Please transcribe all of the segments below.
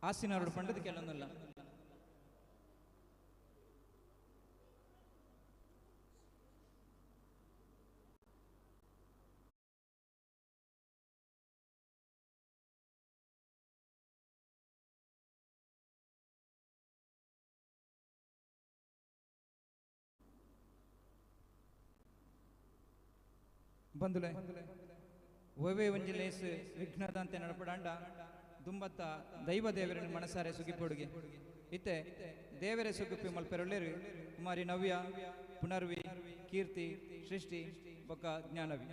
ಆಸಿನಾರೋಡು ಪಂಡದ ಕೆಲವೊಂದಲ್ಲ. ಬಂದುಲೆ ಒವೇ ಒಂಜಿ ಲೇಸ್ ವಿಘ್ನದಂತೆ ನಡಪಡಾಂಡ ದುಂಬತ್ತ ದೈವ ದೇವರನ್ನು ಮನಸಾರೆ ಸುಗಿಪೊಡುಗೆ. ಇತ್ತೆ ದೇವರೇ ಸುಗಿಪಿ ಮಲ್ಪೆರೊಳ್ಳೆರು ಕುಮಾರಿ ನವ್ಯ, ಪುನರ್ವಿ, ಕೀರ್ತಿ, ಸೃಷ್ಟಿ ಬೊಕ್ಕ ಜ್ಞಾನವಿ.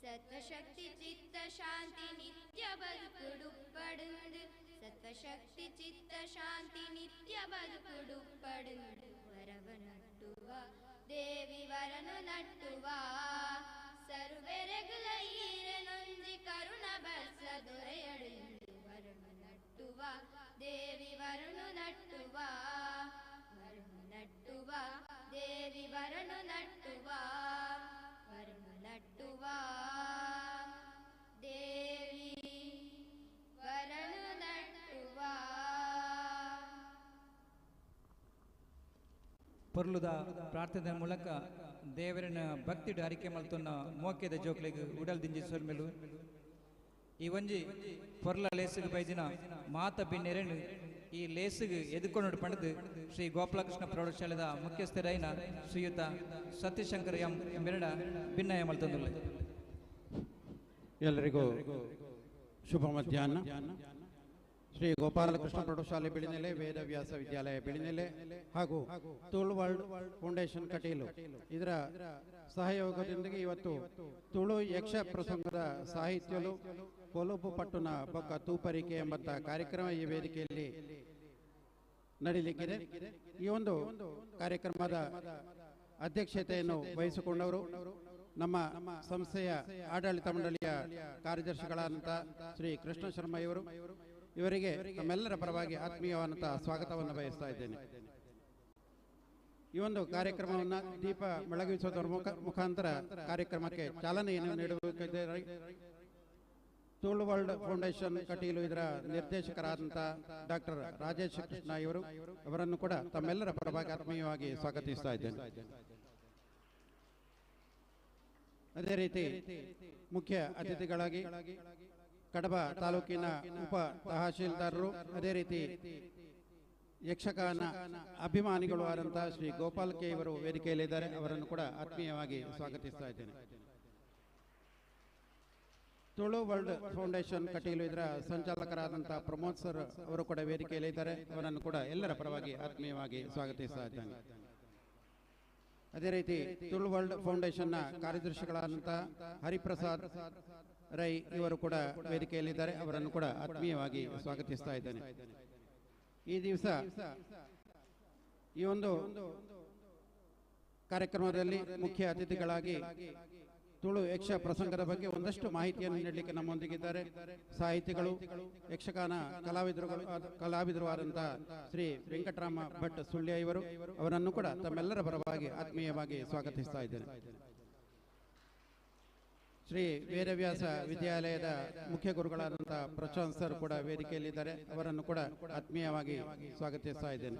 ಸತ್ವಶಕ್ತಿ ಚಿತ್ತ ಶಾಂತಿ ನಿತ್ಯ ಬದುಕುಡುಪಡುಂದು, ಸತ್ವಶಕ್ತಿ ಚಿತ್ತ ಶಾಂತಿ ನಿತ್ಯ ಬದುಕುಡುಪಡುಂದು. ವರವ ನಟ್ಟುವ ದೇವಿ ವರನು ನಟ್ಟುವ, ಸರ್ವೆರೆಗುಲ ಈರನೊಂಜಿ ಕರುಣ ಬರ್ಸ ದೊರೆಯಡುಂದು. ವರನು ನಟ್ಟುವ ದೇವಿ ವರನು ನಟ್ಟುವ, ವರನು ನಟ್ಟುವ ದೇವಿ ವರನು ನಟ್ಟುವ, ವರನು ನಟ್ಟುವ ದೇವಿ ವರನು ನಟ್ಟುವ. ಪೊರ್ಲುದ ಪ್ರಾರ್ಥನೆ ಮೂಲಕ ದೇವರನ ಭಕ್ತಿ ಅರಿಕೆ ಮಲ್ತೊನ್ನ ಮೋಕೆದ ಜೋಕ್ಲೆಗ್ ಉಡಲ್ ದಿಂಜಿ ಸೊಲ್ಮೆಲು. ಈ ಒಂಜಿ ಪೊರ್ಲ ಲೇಸುಗು ಬೈದಿನ ಮಾತ ಬಿನ್ನೆರೆನು ಈ ಲೇಸುಗು ಎದುಕೊಂಡು ಪಂಡದು ಶ್ರೀ ಗೋಪಾಲಕೃಷ್ಣ ಪ್ರೌಢಶಾಲೆದ ಮುಖ್ಯಸ್ಥರಾಯಿನ ಶ್ರೀಯುತ ಸತ್ಯಶಂಕರ್ ಎಂ ಮೆರಡ ಭಿನ್ನಯ ಮಲ್ತೊಂದುಲ್ಲೆ. ಎಲ್ಲರಿಗೂ ಶುಭ ಮಧ್ಯಾಹ್ನ. ಶ್ರೀ ಗೋಪಾಲಕೃಷ್ಣ ಪ್ರೌಢಶಾಲೆ ಬಿಳಿನೆಲೆ, ವೇದವ್ಯಾಸ ವಿದ್ಯಾಲಯ ಬಿಳಿನೆಲೆ ಹಾಗೂ ತುಳು ವರ್ಲ್ಡ್ ಫೌಂಡೇಶನ್ ಕಟೀಲು ಇದರ ಸಹಯೋಗದೊಂದಿಗೆ ಇವತ್ತು ತುಳು ಯಕ್ಷ ಪ್ರಸಂಗದ ಸಾಹಿತ್ಯಲು ಕೊಲುಬು ಪಟ್ಟುನ ಬೊಕ್ಕ ತೂಪರಿಕೆ ಎಂಬಂಥ ಕಾರ್ಯಕ್ರಮ ಈ ವೇದಿಕೆಯಲ್ಲಿ ನಡೀಲಿಕ್ಕಿದೆ. ಈ ಒಂದು ಕಾರ್ಯಕ್ರಮದ ಅಧ್ಯಕ್ಷತೆಯನ್ನು ವಹಿಸಿಕೊಂಡವರು ನಮ್ಮ ಸಂಸ್ಥೆಯ ಆಡಳಿತ ಮಂಡಳಿಯ ಕಾರ್ಯದರ್ಶಿಗಳಾದಂಥ ಶ್ರೀ ಕೃಷ್ಣ ಶರ್ಮ ಇವರು. ಇವರಿಗೆ ತಮ್ಮೆಲ್ಲರ ಪರವಾಗಿ ಆತ್ಮೀಯವಾದಂಥ ಸ್ವಾಗತವನ್ನು ಬಯಸ್ತಾ ಇದ್ದೇನೆ. ಈ ಒಂದು ಕಾರ್ಯಕ್ರಮವನ್ನು ದೀಪ ಬೆಳಗಿಸುವುದರ ಮುಖಾಂತರ ಕಾರ್ಯಕ್ರಮಕ್ಕೆ ಚಾಲನೆಯನ್ನು ನೀಡುವುದಕ್ಕೆ ತುಳು ವರ್ಲ್ಡ್ ಫೌಂಡೇಶನ್ ಕಟೀಲು ಇದರ ನಿರ್ದೇಶಕರಾದಂಥ ಡಾಕ್ಟರ್ ರಾಜೇಶ್ ಕೃಷ್ಣ ಇವರು, ಅವರನ್ನು ಕೂಡ ತಮ್ಮೆಲ್ಲರ ಪರವಾಗಿ ಆತ್ಮೀಯವಾಗಿ ಸ್ವಾಗತಿಸ್ತಾ ಇದ್ದೇನೆ. ಅದೇ ರೀತಿ ಮುಖ್ಯ ಅತಿಥಿಗಳಾಗಿ ಕಡಬ ತಾಲೂಕಿನ ಉಪ ತಹಶೀಲ್ದಾರರು, ಅದೇ ರೀತಿ ಯಕ್ಷಗಾನ ಅಭಿಮಾನಿಗಳು ಆದಂಥ ಶ್ರೀ ಗೋಪಾಲ್ ಕೆ ಇವರು ವೇದಿಕೆಯಲ್ಲಿದ್ದಾರೆ, ಅವರನ್ನು ಕೂಡ ಆತ್ಮೀಯವಾಗಿ ಸ್ವಾಗತಿಸ್ತಾ ಇದ್ದೇನೆ. ತುಳು ವರ್ಲ್ಡ್ ಫೌಂಡೇಶನ್ ಕಟೀಲು ಇದರ ಸಂಚಾಲಕರಾದಂಥ ಪ್ರಮೋದ್ ಸರ್ ಅವರು ಕೂಡ ವೇದಿಕೆಯಲ್ಲಿದ್ದಾರೆ, ಅವರನ್ನು ಕೂಡ ಎಲ್ಲರ ಪರವಾಗಿ ಆತ್ಮೀಯವಾಗಿ ಸ್ವಾಗತಿಸ್ತಾ ಇದ್ದೇನೆ. ಅದೇ ರೀತಿ ತುಳು ವರ್ಲ್ಡ್ ಫೌಂಡೇಶನ್ನ ಕಾರ್ಯದರ್ಶಿಗಳಾದಂಥ ಹರಿಪ್ರಸಾದ್ ರೈ ಇವರು ಕೂಡ ವೇದಿಕೆಯಲ್ಲಿದ್ದಾರೆ, ಅವರನ್ನು ಕೂಡ ಆತ್ಮೀಯವಾಗಿ ಸ್ವಾಗತಿಸ್ತಾ ಇದ್ದೇನೆ. ಈ ದಿವಸ ಈ ಒಂದು ಕಾರ್ಯಕ್ರಮದಲ್ಲಿ ಮುಖ್ಯ ಅತಿಥಿಗಳಾಗಿ ತುಳು ಯಕ್ಷ ಪ್ರಸಂಗದ ಬಗ್ಗೆ ಒಂದಷ್ಟು ಮಾಹಿತಿಯನ್ನು ನೀಡಲಿಕ್ಕೆ ನಮ್ಮೊಂದಿಗಿದ್ದಾರೆ ಸಾಹಿತಿಗಳು, ಯಕ್ಷಗಾನ ಕಲಾವಿದರು ಆದಂಥ ಶ್ರೀ ವೆಂಕಟರಾಮ ಭಟ್ ಸುಳ್ಯ ಇವರು, ಅವರನ್ನು ಕೂಡ ತಮ್ಮೆಲ್ಲರ ಪರವಾಗಿ ಆತ್ಮೀಯವಾಗಿ ಸ್ವಾಗತಿಸ್ತಾ ಇದ್ದೇನೆ. ಶ್ರೀ ವೇದವ್ಯಾಸ ವಿದ್ಯಾಲಯದ ಮುಖ್ಯ ಗುರುಗಳಾದಂಥ ಪ್ರಶಾಂತ್ ಸರ್ ಕೂಡ ವೇದಿಕೆಯಲ್ಲಿದ್ದಾರೆ, ಅವರನ್ನು ಕೂಡ ಆತ್ಮೀಯವಾಗಿ ಸ್ವಾಗತಿಸ್ತಾ ಇದ್ದೇನೆ.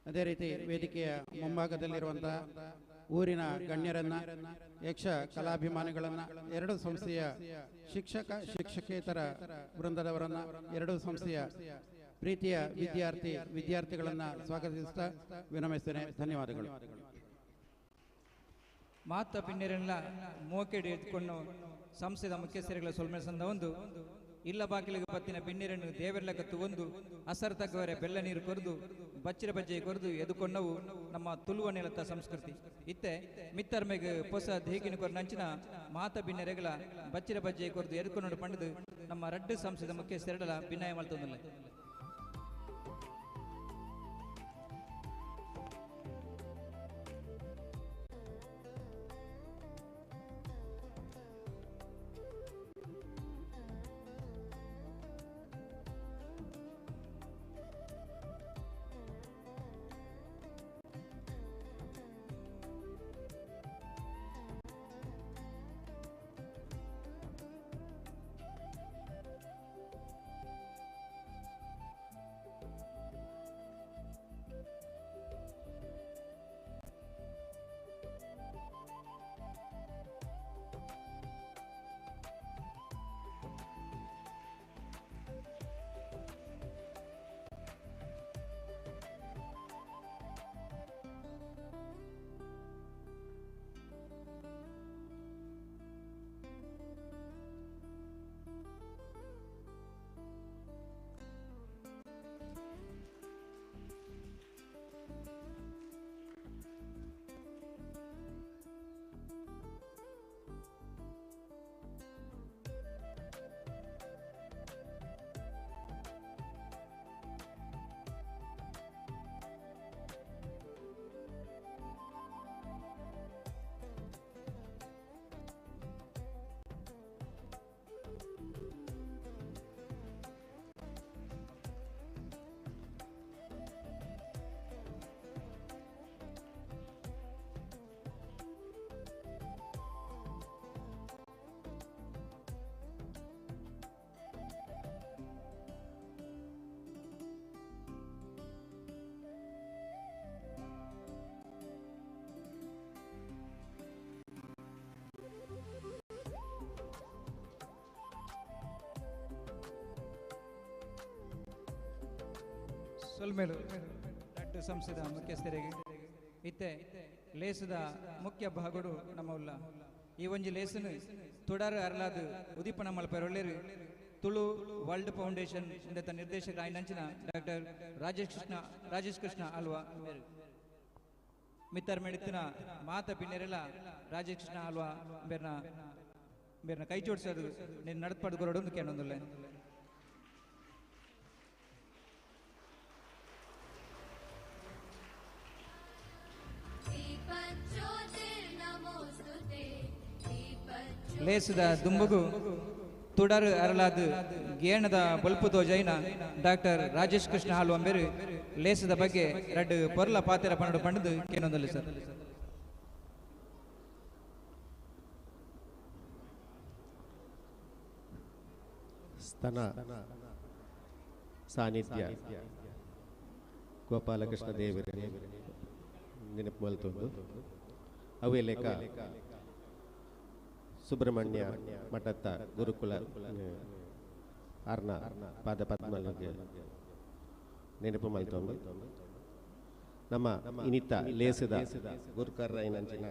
ಅದೇ ರೀತಿ ವೇದಿಕೆಯ ಮುಂಭಾಗದಲ್ಲಿರುವಂತಹ ಊರಿನ ಗಣ್ಯರನ್ನು, ಯಕ್ಷ ಕಲಾಭಿಮಾನಿಗಳನ್ನು, ಎರಡು ಸಂಸ್ಥೆಯ ಶಿಕ್ಷಕ ಶಿಕ್ಷಕೇತರ ವೃಂದದವರನ್ನು, ಎರಡು ಸಂಸ್ಥೆಯ ಪ್ರೀತಿಯ ವಿದ್ಯಾರ್ಥಿ ವಿದ್ಯಾರ್ಥಿಗಳನ್ನು ಸ್ವಾಗತಿಸುತ್ತಾ ವಿನಮಿಸ್ತೇನೆ. ಧನ್ಯವಾದಗಳು. ಮಾತ ಪಿನ್ನೆರೆಲ್ಲ ಮೋಕೆಡ್ ಎತ್ಕೊಂಡು ಸಂಸ್ಥೆದ ಮುಖ್ಯಸ್ಥರುಗಳ ಸೊಲ್ಮೆಸಂದ ಒಂದು ಇಲ್ಲ ಬಾಗಿಲಿಗೆ ಬತ್ತಿನ ಬಿನ್ನಿರನ್ನು ದೇವರ್ಲಕತ್ತು ಒಂದು ಅಸರ್ ತಗ್ಗವರೆ ಬೆಲ್ಲ ನೀರು ಕೊರೆದು ಬಚ್ಚಿರ ಬಜ್ಜೆ ಕೊರೆದು ಎದುಕೊಂಡವು ನಮ್ಮ ತುಳುವ ನೆಲತ್ತ ಸಂಸ್ಕೃತಿ. ಇತ್ತೆ ಮಿತ್ತರ್ಮೆಗ್ ಪೊಸ ದೇಗಿನ ಕೊರ್ನಂಚಿನ ಮಾತ ಬಿನ್ನೆರೆಗಳ ಬಚ್ಚಿರ ಬಜ್ಜೆ ಕೊರೆದು ಎದುಕೊಂಡು ಪಂಡದು ನಮ್ಮ ರಡ್ಡು ಸಂಸ್ಥೆದ ಮುಖ್ಯಸ್ಥರುಗಳ ಭಿನ್ನಯ ಮಲ್ತೊಂದಿಲ್ಲ. ಸೊಲ್ಮೇಲು ರಡ್ಡು ಸಂಸ್ಥೆದ ಮುಖ್ಯಸ್ಥರಿಗೆ ಇತ್ತೆ ಲೇಸದ ಮುಖ್ಯ ಭಾಗಡು ನಮ್ಮವುಲ್ಲ. ಈ ಒಂಜಿ ಲೇಸನು ತುಡಾರು ಅರಲಾದ ಉದೀಪನ ಮಲ್ಪೆರೊಳ್ಳೆರು ತುಳು ವರ್ಲ್ಡ್ ಫೌಂಡೇಶನ್ ಇಂದತ ನಿರ್ದೇಶಕ ಆಯ್ನಂಚಿನ ಡಾಕ್ಟರ್ ರಾಜೇಶ್ ಕೃಷ್ಣ ಆಳ್ವ ಮಿತ್ತರ್ ಮೆಡಿತಿನ ಮಾತ ಪಿನ್ನೆರೆಲ್ಲ ರಾಜೇಶ್ ಕೃಷ್ಣ ಆಳ್ವ ಬೇರ್ನ ಬೇರ್ನ ಕೈ ಜೋಡಿಸೋದು ನೀನು ನಡ್ಪಾಡು ಕೊರಡು ಕೇಳೊಂದುಲ್ಲೆ. ಲೇಸದ ದುಂಬುಗು ತುಡರು ಅರಲಾದ ಗೇಣದ ಬೊಲ್ಪು ತೋಜೈನ ಡಾಕ್ಟರ್ ರಾಜೇಶ್ ಕೃಷ್ಣ ಹಾಲು ಅಂಬೇರು ಲೇಸದ ಬಗ್ಗೆ ರಡ್ಡು ಪೊರ್ಲ ಪಾತೆರ ಪಂಡು ಪಂಡದು ಕೇನೊಂದಲ್ಲಿ ಸರ್. ಸ್ತನ ಸಾನ್ನಿಧ್ಯ ಗೋಪಾಲಕೃಷ್ಣ ದೇವರ ನೆನಪು ಮಲ್ತೊಂದು ಅವೇ ಲೇಖ ಸುಬ್ರಹ್ಮಣ್ಯ ಮಠದ ಗುರುಕುಲ ಅರ್ನ ಪಾದ ಪದ್ಮಲಿಗೆ ನೆನಪು ಮಲ್ತೊಂದು ನಮ್ಮ ಇನಿತ ಲೇಸದ ಗುರುಕರ್ರೈನಂಚಿನ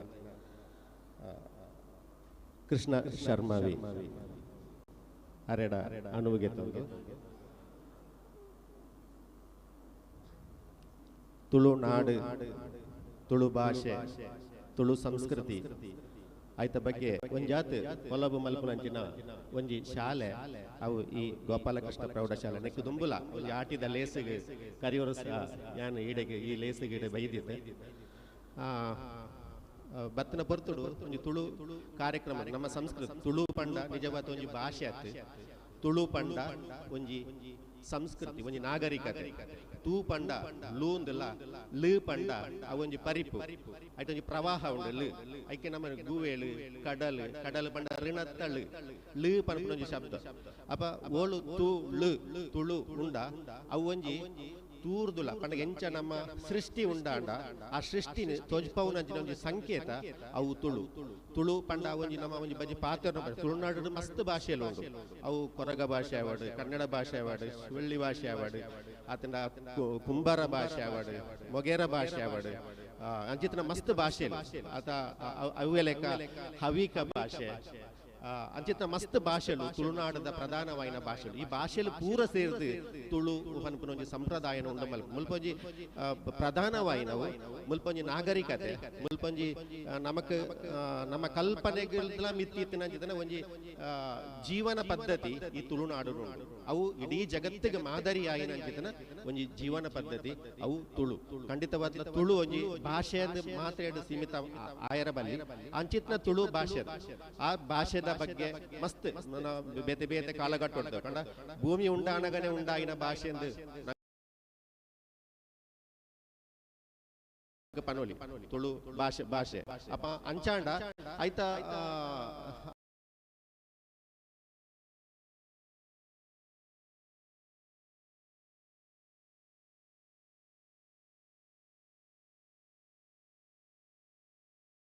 ಕೃಷ್ಣ ಶರ್ಮಾವಿ ಅರೆಡ ಅಣುವಿಗೆ ತಂದು ತುಳುನಾಡು, ತುಳು ಭಾಷೆ, ತುಳು ಸಂಸ್ಕೃತಿ ಆಯ್ತ ಬಗ್ಗೆ ಒಂಜಾತ್ ಹೊಲಬು ಮಲ್ಪುನಂಚಿನ ಒಂಜಿ ಶಾಲೆ ಅವು ಈ ಗೋಪಾಲಕೃಷ್ಣ ಪ್ರೌಢಶಾಲೆ. ನೆಕ್ಕು ದುಂಬುಲ ಒಂಜಿ ಆಟಿದ ಲೇಸಿಗೆ ಕರಿಯೋರು ಸಹ ಯಾನು ಈಡೆಗೆ ಈ ಲೇಸಿಗೆ ಈಡೆ ಬೈದಿದ್ದೆ. ಬತ್ತಿನ ಪೊರ್ತುಡು ಒಂಜಿ ತುಳು ಕಾರ್ಯಕ್ರಮ ನಮ್ಮ ಸಂಸ್ಕೃತಿ ತುಳು ಪಂಡ ನಿಜವಾದ ಒಂಜಿ ಭಾಷೆ ಆತು. ತುಳು ಪಂಡ ಒಂಜಿ ಸಂಸ್ಕೃತಿ, ಒಂಜಿ ನಾಗರಿಕತೆ. ತೂ ಪಂಡ ಲೂಂದಲ್ಲ ಲು ಪಂಡ ಅವೊಂಜಿ ಪರಿಪು ಐಟೊಂಜಿ ಪ್ರವಾಹ ಉಂಡು ಲು ಐಕೆ ನಮ್ಮ ಗೂವೇಳು ಕಡಲು ಕಡಲು ಪಂಡ ಋಣತ್ತಳು ಲು ಪನ್ಪುನ ಒಂಜಿ ಶಬ್ದ. ಅಪ ಓಳು ತು ಲು ತುಳು ಉಂಡ ಅವು ಒಂಜಿ ತೂರ್ದುಲ ಪಂಡ ಎಂಚ ನಮ್ಮ ಸೃಷ್ಟಿ ಉಂಡಾಂಡ ಆ ಸೃಷ್ಟಿನ ತೋಜ್ಪವುನಂಚಿನ ಒಂಜಿ ಸಂಕೇತ ಅವು ತುಳು. ತುಳು ಪಂಡ ಒಂಜಿ ನಮ್ಮ ಒಂಜಿ ಬಜಿ ಪಾತ್ರ. ತುಳುನಾಡು ಮಸ್ತ್ ಭಾಷೆಲು ಉಂಡು. ಅವು ಕೊರಗ ಭಾಷೆ ಆವಡ್, ಕನ್ನಡ ಭಾಷೆ ಆವಡ್, ಶಿವಳ್ಳಿ ಭಾಷೆ ಆವಡ್, ಆತಂಡ ಕುಂಬಾರ ಭಾಷೆ ಆವಡ್, ಮೊಗೇರ ಭಾಷೆ ಆವಡ್, ಅಂಚಿತನ ಮಸ್ತ್ ಭಾಷೆ ಆತ ಅವೆ ಲೆಕ್ಕ ಹವೀಕ ಭಾಷೆ ಅಂಚಿತ ಮಸ್ತ್ ಭಾಷೆಲು ತುಳುನಾಡದ ಪ್ರಧಾನವಾಯಿನ ಭಾಷೆಲು. ಈ ಭಾಷೆಲು ಪೂರ ಸೇರ್ದು ತುಳು ಪನ್ಪುನ ಒಂಜಿ ಸಂಪ್ರದಾಯನ ಉಂಡು ಮಲ್ಪ ಮುಲ್ಪೊಂಜಿ ಪ್ರಧಾನವಾಯಿನವು, ಮುಲ್ಪೊಂಜಿ ನಾಗರಿಕತೆ, ಮುಲ್ಪೊಂಜಿ ನಮಕ್ ನಮ್ಮ ಕಲ್ಪನೆಗಳ ಮಿತ್ತಿತ್ತಿನ ಅಂಚಿತನ ಒಂಜಿ ಜೀವನ ಪದ್ಧತಿ ಈ ತುಳುನಾಡು ಉಂಡು. ಅವು ಇಡೀ ಜಗತ್ತಿಗೆ ಮಾದರಿಯಾಯಿನ ಅಂಚಿತನ ಒಂಜಿ ಜೀವನ ಪದ್ಧತಿ ಅವು ತುಳು. ಖಂಡಿತವಾದ ತುಳು ಒಂಜಿ ಭಾಷೆ ಮಾತ್ರ ಸೀಮಿತ ಆಯರ ಬಲ್ಲಿ ಅಂಚಿತನ ತುಳು ಭಾಷೆ ಆ ಭಾಷೆದ ಬಗ್ಗೆ ಮಸ್ತ್ ಬೇತೆ ಬೇತೆ ಕಾಲಘಟ್ಟ ಉಂಟು. ಕಂಡ ಭೂಮಿ ಉಂಡಾನಗನೆ ಉಂಡಾಯಿನ ಭಾಷೆ ಎಂದು ಪನೋಲಿ ತುಳು ಭಾಷೆ ಭಾಷೆ ಅಪ್ಪ ಅಂಚಾಂಡ ಆಯ್ತಾ.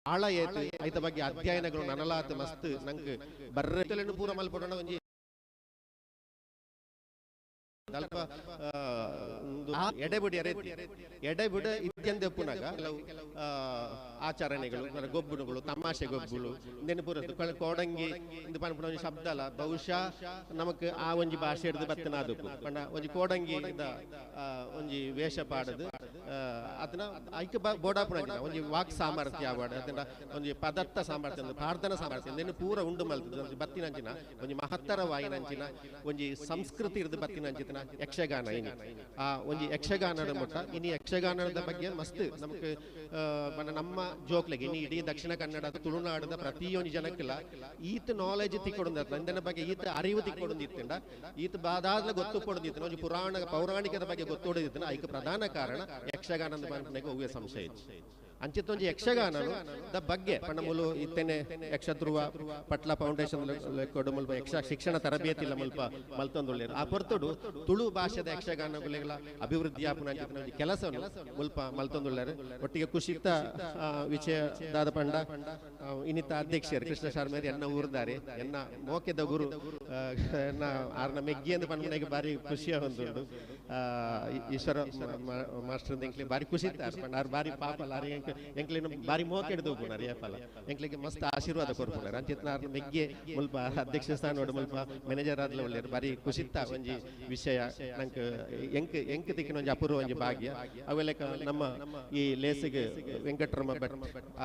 ಆಳ ಏತು ಐತ ಬಗ್ಗೆ ಅಧ್ಯಯನಗಳು ನನಲಾತ ಮಸ್ತ್ ನಂಗೆ ಬರ್ರೆತಲೆನು ಪೂರ ಮಲ್ಪಡೋಣ ಒಂಜಿ ಅಲ್ಪ ಎಡೆಬಿಡಿ ಎಡೆಬಿಡ ಇತ್ಯಂದೆ ಪುನಗ ಕೆಲವು ಆಚರಣೆಗಳು, ಗೊಬ್ಬುಗಳು, ತಮಾಷೆ ಗೊಬ್ಬುಗಳು ನೆನಪುರ ಕೋಡಂಗಿ ಇಂದು ಪನ್ಪುನ ಒಂಜಿ ಶಬ್ದ ಅಲ್ಲ, ಬಹುಶಃ ನಮಕ್ ಆ ಒಂಜಿ ಭಾಷೆ ಹಿಡಿದು ಬತ್ತನಾದಕ್ಕು ಪಂಡ ಒಂಜಿ ಕೋಡಂಗಿ ಒಂಜಿ ವೇಷ ಪಾಡದು ಅದನ್ನ ಐಕ ಬೋಡಾಪುನ ಒಂಜಿ ವಾಕ್ ಸಾಮರ್ಥ್ಯ ಆವಾಡ ಅದನ್ನ ಒಂಜಿ ಪದರ್ಥ ಸಾಮರ್ಥ್ಯ, ಪ್ರಾರ್ಥನಾ ಸಾಮರ್ಥ್ಯ ನೆನ ಪೂರ ಉಂಡು ಮಲ್ತದ ಒಂಜಿ ಬತ್ತಿನಂಚಿನ ಒಂಜಿ ಮಹತ್ತರವಾಯಿನಂಚಿನ ಒಂಜಿ ಸಂಸ್ಕೃತಿ ಹಿಡಿದು ಬತ್ತಿನಂಚಿನ ಯಕ್ಷಗಾನ. ಇನಿ ಆ ಒಂಜಿ ಯಕ್ಷಗಾನದ ಮುಟ್ಟ ಇನಿ ಯಕ್ಷಗಾನದ ಬಗ್ಗೆ ಮಸ್ತ್ ನಮಕ್ ನಮ್ಮ ಜೋಕ್ಲೆಗೆ ಇನಿ ಇಡೀ ದಕ್ಷಿಣ ಕನ್ನಡ ತುಳುನಾಡದ ಪ್ರತಿಯೊಂದು ಜನಕ್ಕೆಲ್ಲ ಈತ ನಾಲೆಜ್ ತಿಕ್ಕೊಡುಂದ ಇಂದನ ಬಗ್ಗೆ ಈತ ಅರಿವು ತಿಕ್ಕೊಡುಂದಿತ್ತಂಡ ಈತ ಬಾದಾದ್ಲ ಗೊತ್ತು ಕೊಡುದಿತ್ತು ಒಂಜಿ ಪುರಾಣ ಪೌರಾಣಿಕದ ಬಗ್ಗೆ ಗೊತ್ತೊಡುದಿತ್ತು. ಐಕ್ ಪ್ರಧಾನ ಕಾರಣ ಯಕ್ಷಗಾನದ ಬಂಧನೆಗೆ ಒವ್ವೇ ಸಂಶಯ ಇತ್ತು. ಅಂಚಿತ್ತೊಂಜಿ ಯಕ್ಷಗಾನದ ಬಗ್ಗೆ ಪಂಡ ಮೂಲು ಇತ್ತೇನೆ ಯಕ್ಷಧ್ರುವ ಪಟ್ಲ ಫೌಂಡೇಶನ್ ಕೊಡು ಮುಲ್ಪ ಯಕ್ಷ ಶಿಕ್ಷಣ ತರಬೇತಿ ಇಲ್ಲ ಮುಲ್ಪ ಮಲ್ತೊಂದುಳ್ಳೇರು. ಆ ಪೊರ್ತುಡು ತುಳು ಭಾಷೆದ ಯಕ್ಷಗಾನಗಳ ಅಭಿವೃದ್ಧಿ ಆಪುನ ಒಂಜಿ ಕೆಲಸವನ್ನು ಮುಲ್ಪ ಮಲ್ತೊಂದುಳ್ಳೇರು. ಒಟ್ಟಿಗೆ ಕುಶಿತ ವಿಷಯ ದಾದ ಪಂಡ ಇನ್ನಿತ ಅಧ್ಯಕ್ಷರು ಕೃಷ್ಣ ಶರ್ಮೇರಿ ಎನ್ನ ಊರ್ದಾರೆ, ಎನ್ನ ಮೋಕೆದ ಗುರು, ಎನ್ನ ಆರ್ನ ಮೆಗ್ಗಿ ಅಂತ ಪಂಡ ಬಾರಿ ಖುಷಿಯ ಹೊಂದುಂಡು. ಈಶ್ವರ ಮಾಸ್ಟರ್ ಎಂಕ್ಲೆ ಬಾರಿ ಖುಷಿ ಇತ್ತಾರೆ ಪಂಡ ಆರು ಬಾರಿ ಪಾಪಲ್ಲ ಆರು ಎಂಕ್ಲಿನ ಬಾರಿ ಮೋಕೆ ಹಿಡಿದು ಹೋಗ್ಪುನಾರ ಏಪಲ್ಲ ಎಂಕ್ಲಿಗೆ ಮಸ್ತ್ ಆಶೀರ್ವಾದ ಕೊರ್ಪುನಾರ. ಅಂಚಿತ್ನ ಆರ್ನ ಮೆಗ್ಗೆ ಮುಲ್ಪ ಅಧ್ಯಕ್ಷ ಸ್ಥಾನ ಮುಲ್ಪ ಮ್ಯಾನೇಜರ್ ಆದ್ಲ ಒಳ್ಳೆಯರು ಬಾರಿ ಖುಷಿತ್ತ ಒಂಜಿ ವಿಷಯ ನಂಗೆ ಎಂಕ್ ಎಂಕ್ ತಿಕ್ಕಿನ ಒಂಜಿ ಅಪೂರ್ವ ಒಂಜಿ ಭಾಗ್ಯ. ಅವೆಲ್ಲ ನಮ್ಮ ಈ ಲೇಸಿಗೆ ವೆಂಕಟರಮ ಭಟ್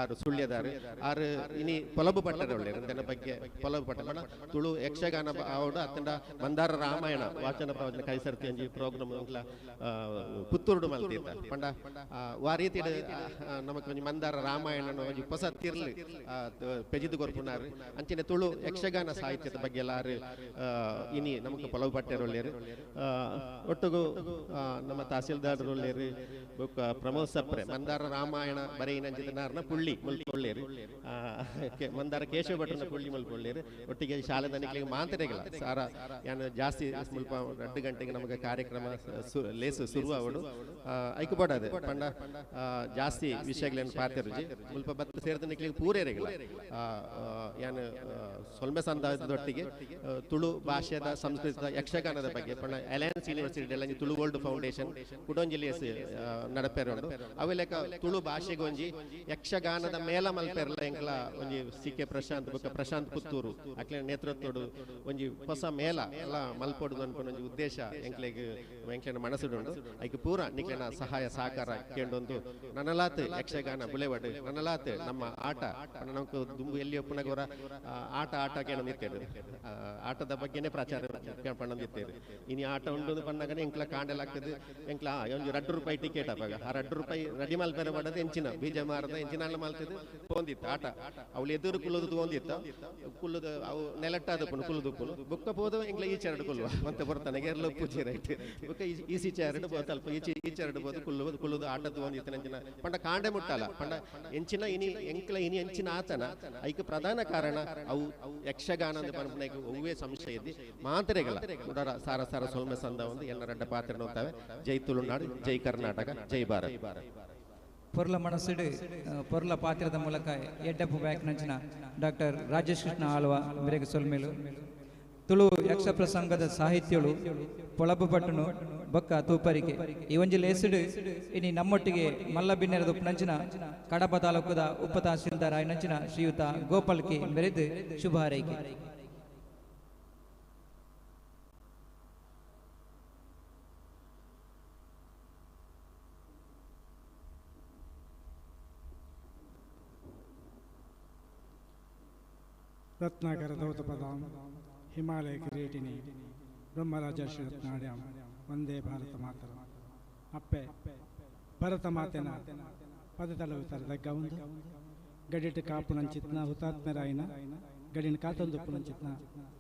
ಆರು ಸುಳ್ಯದಾರು ಆರು ಇನಿ ಪೊಲಬು ಪಟ್ಟರ ಒಳ್ಳೆಯರು ಇದನ್ನ ಬಗ್ಗೆ ಪೊಲಬು ಪಟ್ಟ ತುಳು ಯಕ್ಷಗಾನ ಆವಡು ಅತ್ತಂಡ ಮಂದಾರ ರಾಮಾಯಣ ವಾಚನ ಪ್ರವಚನ ಕೈಸರ್ತಿ ಒಂಜಿ ಪ್ರೋಗ್ರಾಮ್ ಪುತ್ತೂರುಡು ಮಲ್ತಿದ್ದ ಪಂಡ ವಾ ರೀತಿ ನಮಕ್ ಒಂಜಿ ಮಂದಾರ ರಾಮಾಯಣ ಒಂಜಿ ಹೊಸ ತಿರ್ಲು ಪೆಜಿದು ಕೊರ್ಪುನಾರು. ಅಂಚಿನ ತುಳು ಯಕ್ಷಗಾನ ಸಾಹಿತ್ಯದ ಬಗ್ಗೆ ಎಲ್ಲ ಆರು ಇನಿ ನಮಕ್ ಪೊಲವು ಪಟ್ಟೆರೊಳ್ಳೆಯರು. ಒಟ್ಟುಗು ನಮ್ಮ ತಹಸೀಲ್ದಾರ್ ಒಳ್ಳೆಯರು ಬೊಕ್ಕ ಪ್ರಮೋದ್ ಸಪ್ರೆ ಮಂದಾರ ರಾಮಾಯಣ ಬರೆಯಿನಂಚಿತನಾರ್ನ ಪುಳ್ಳಿ ಮುಲ್ಪೊಳ್ಳೇರು, ಮಂದಾರ ಕೇಶವ ಭಟ್ರನ ಪುಳ್ಳಿ ಮುಲ್ಪೊಳ್ಳೇರು. ಒಟ್ಟಿಗೆ ಶಾಲೆ ದನಿಕ್ಲಿಗೆ ಮಾಂತರೆಗಳ ಸಾರ ಯಾನು ಜಾಸ್ತಿ ಮುಲ್ಪ 2 ಗಂಟೆಗೆ ನಮಗೆ ಕಾರ್ಯಕ್ರಮ ಲೇಸು ಶುರು ಅವಡು ಐಕುಬಾಡದೆ ಪಂಡ ಜಾಸ್ತಿ ವಿಷಯಗಳೇನು ಪಾತೆರುಜಿ ಮುಲ್ಪ ಬತ್ತು ಸೇರಿದ ನಿಕ್ಲಿಗೆ ಪೂರೇರೆಗಳ ಯಾನು ಸೊಲ್ಮೆ ಸಂದಾಯದೊಟ್ಟಿಗೆ ತುಳು ಭಾಷೆದ ಸಂಸ್ಕೃತ ಯಕ್ಷಗಾನದ ಬಗ್ಗೆ ಪಂಡ alliance university Tulu world foundation ಕುಡೊಂಜಿ ಲೇಸ್ ನಡಪೇರುಂಡು. ಅವೆಲೆಕ ತುಳು ಭಾಷೆಗೆ ಒಂಜಿ ಯಕ್ಷಗಾನದ ಮೇಲ ಮಲ್ಪೆರ್ಲ ಎಂಕ್ಲ ಒಂಜಿ ಸಿ ಕೆ ಪ್ರಶಾಂತ್ ಬೊಕ್ಕ ಪ್ರಶಾಂತ್ ಪುತ್ತೂರು ಅಕ್ಲೆ ನೇತೃತ್ವಡು ಒಂಜಿ ಹೊಸ ಮೇಲ ಎಲ್ಲ ಮಲ್ಪೊಡು ಅನ್ಪುನ ಒಂಜಿ ಉದ್ದೇಶ ಎಂಕ್ಲೆಗ್ ಎಂಕ್ಲೆನ ಮನಸ್ಸುಡುಂಡು. ಐಕ್ ಪೂರ ನಿಕ್ಲೆನ ಸಹಾಯ ಸಹಕಾರ ಕೇಂಡೊಂದು ನನಲಾತ್ ಯಕ್ಷಗಾನ ಬುಲೆವಡು ನನಲಾತ್ ನಮ್ಮ ಆಟ ನಮಕ್ ದುಂಬು ಎಲ್ಲಿ ಒಪ್ಪುನಗವರ ಆಟ ಆಟ ಕೇಳೊಂದಿತ್ತೇರು ಆಟದ ಬಗ್ಗೆನೇ ಪ್ರಚಾರ ಪಣ್ಣೊಂದಿತ್ತೇರು. ಇನಿ ಆಟ ಉಂಡು ಪಣ್ಣಗನೆ ಎಂಕ್ಲ ಕಾಂಡೆಲ್ ಆಗ್ತದೆ ಎಂಕ್ಲ ಒಂಜಿ 2 ರೂಪಾಯಿ ಟಿಕೆಟ್ ಅಪ್ಪಾಗ ಆ 2 ರೂಪಾಯಿ ರೆಡಿ ಮಲ್ಪೆರೆ ಪಡೋದು ಎಂಚಿನ ಬೀಜ ಮಾರದ ಎಂಚಿನ ಮಲ್ತದ್ದು ಪೋಂದಿತ್ತು ಆಟ ಅವಳು ಎದುರು ಕುಲ್ಲುದು ತೋಂದಿತ್ತು ಕುಲ್ಲುದು ಅವು ನೆಲಟ್ಟಾದ ಪುನು ಕುಲ್ಲುದು ಪುನು ಬುಕ್ಕ ಪೋದು ಎಂಕ್ಲ ಈ ಚರಡು ಕುಲ್ಲುವ ಮತ್ತೆ ಬರ್ತಾನೆ ಎರ್ಲ ಪೂಜೆ ರೈಟ್ ಬುಕ್ಕ ಈಸಿ ಚೇರಡು ಸ್ವಲ್ಪ ಈಚೆ ಈಚೆರಡು ಬೋದು ಕುಲ್ಲುವುದು ಕುಲ್ಲುದು ಆಟ ತೋಂದಿತ್ತು ನಂಚಿನ ಪಂಡ ಕಾಂಡೆ ಮುಟ್ಟಲ ಪಂಡ ಎಂಚಿನ ಇನಿ ಎಂಕ್ಲ ಇನಿ ಎಂಚಿನ ಆತನ ಐಕ್ ಪ್ರಧಾನ ಕಾರಣ ಅವು ಯಕ್ಷಗಾನ ಪನ್ಪುನೈಕ್ ಒವ್ವೇ ಸಂಶಯ ಇದ್ದಿ ಮಾತ್ರೆಗಳ ಉಡರ ಸಾರ ಸಾರ ಸೊಲ್ಮೆ ಸಂದ ಒಂದು ಎನ್ನ ರಡ್ಡ ಪಾತ್ರ ನೋಡ್ತವೆ. ಜೈ ತುಳುನಾಡು, ಜೈ ಕರ್ನಾಟಕ, ಜೈ ಭಾರತ್. ಪೊರ್ಲ ಮನಸ್ಸುಡು ಪೊರ್ಲ ಪಾತ್ರದ ಮೂಲಕ ಎಡ್ಡಪ್ಪು ಬ್ಯಾಕ್ ನಂಚಿನ ಡಾಕ್ಟರ್ ರಾಜೇಶ್ ಕೃಷ್ಣ ಆಳ್ವ ಮೇರೆಗೆ ಸೊಲ್ಮೇಲು. ತುಳು ಯಕ್ಷ ಪ್ರಸಂಗದ ಸಾಹಿತ್ಯಳು ಪೊಳಬು ಪಟ್ಟಣು ಬೊಕ್ಕ ತೂಪರಿಕೆ ಈ ಒಂಜಿ ಲೇಸುಡು ಇನಿ ನಮ್ಮೊಟ್ಟಿಗೆ ಮಲ್ಲಬಿನ್ನೆರದ ಉಪ್ಪುನಂಚಿನ ಕಡಬ ತಾಲೂಕುದ ಉಪ ತಹಸೀಲ್ದಾರ್ ಆಯ್ನಂಚಿನ ಶ್ರೀಯುತ ಗೋಪಾಲ್ ಕೆ ಮೆರೆದು ಶುಭ ಹಾರೈಕೆ. ರತ್ನಾಕರ ದೌತಪದಾಂ ಹಿಮಾಲಯ ಕಿರೀಟಿನಿ ಬ್ರಹ್ಮರಾಜರ್ಷಿ ರತ್ನಾಡ್ಯಾಂ ವಂದೇ ಭಾರತ ಮಾತರ. ಅಪ್ಪೆ ಭರತ ಮಾತೆನ ಪದತಲವಿತರ ದಗ್ಗವುಂದು ಗಡಿಟ ಕಾಪುನಂಚಿತ್ನ ಹುತಾತ್ಮರಾಯಿನ ಗಡಿನ ಕಾತೊಂದು ಪುನಂಚಿತ್ನ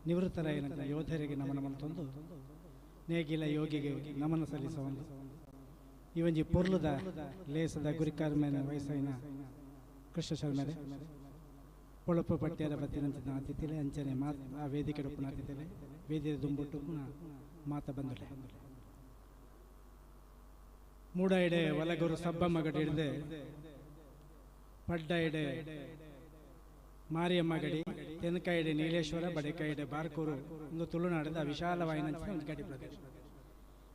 ನಿವೃತ್ತರಾಯಿನ ಯೋಧರಿಗೆ ನಮನ ಮಂತೊಂದು ನೇಗಿಲ ಯೋಗಿಗೆ ನಮನ ಸಲ್ಲಿಸವೊಂದು ಈ ಒಂಜಿ ಪೊರ್ಲುದ ಲೇಸದ ಗುರಿಕಾರ್ಮೇನ ವಯಸ್ಸಾಯಿನ ಕೃಷ್ಣ ಶರ್ಮೆರೆ ಪೊಳಪು ಪಟ್ಯರ ಬತ್ತಿನಂಚಿನ ಅತಿಥಿಲೆ ಅಂಚನೆ ಮಾತ್ ಆ ವೇದಿಕೆ ಡೊಪ್ಪುನ ಅತಿಥಿಲೆ ವೇದಿಕೆ ದುಂಬುಟ್ಟು ಮಾತ ಬಂದುಲೆ ಮೂಡ ಇಡೆ ಒಲಗುರು ಸಬ್ಬಮ್ಮ ಗಡಿ ಹಿಡ್ದೆ ಪಡ್ಡ ಇಡೆ ಮಾರಿಯಮ್ಮ ಗಡಿ ತೆನಕಾಯಿಡೆ ನೀಲೇಶ್ವರ ಬಡೆಕಾಯಿಡೆ ಬಾರ್ಕೂರು ಒಂದು ತುಳುನಾಡದ ವಿಶಾಲವಾಯಿನಂಚಿನ ಒಂದು ಗಡಿ ಪ್ರದೇಶ.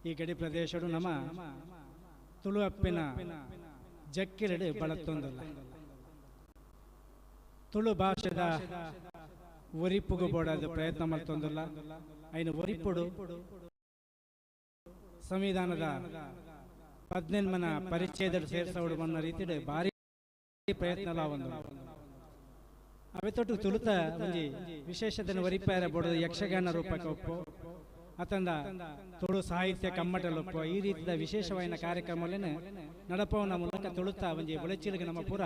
ಈ ಗಡಿ ಪ್ರದೇಶಡು ನಮ್ಮ ತುಳು ಅಪ್ಪಿನ ಜಕ್ಕಿರಡೆ ಬಳತ್ತೊಂದಲ್ಲ. ತುಳು ಭಾಷೆದ ಒರಿಪುಗು ಬೋಡಾದ ಪ್ರಯತ್ನ ಮಲ್ತೊಂದಲ್ಲ. ಐನ ಒರಿಪುಡು ಸಂವಿಧಾನದ 18ನ ಪರಿಚ್ಛೇದ ಸೇರ್ಸೋಡು ಮನ್ನ ರೀತಿಡೆ ಭಾರಿ ಪ್ರಯತ್ನ ಒಂದು ಅವೆತೊಟ್ಟು ತುಳುತ ಒಂಜಿ ವಿಶೇಷತೆನ ಒರಿಪಾರ ಬೋಡದ ಯಕ್ಷಗಾನ ರೂಪಕ್ಕೆ ಒಪ್ಪು ಅತಂದ ತುಳು ಸಾಹಿತ್ಯ ಕಮ್ಮಟಲೊಪ್ಪು ಈ ರೀತಿಯ ವಿಶೇಷವಾದ ಕಾರ್ಯಕ್ರಮಗಳನ್ನ ನಡಪವನ ಮೂಲಕ ತುಳುತ ಒಂಜಿ ಬುಳೆಚಿಲಿಗೆ ನಮ್ಮ ಪೂರ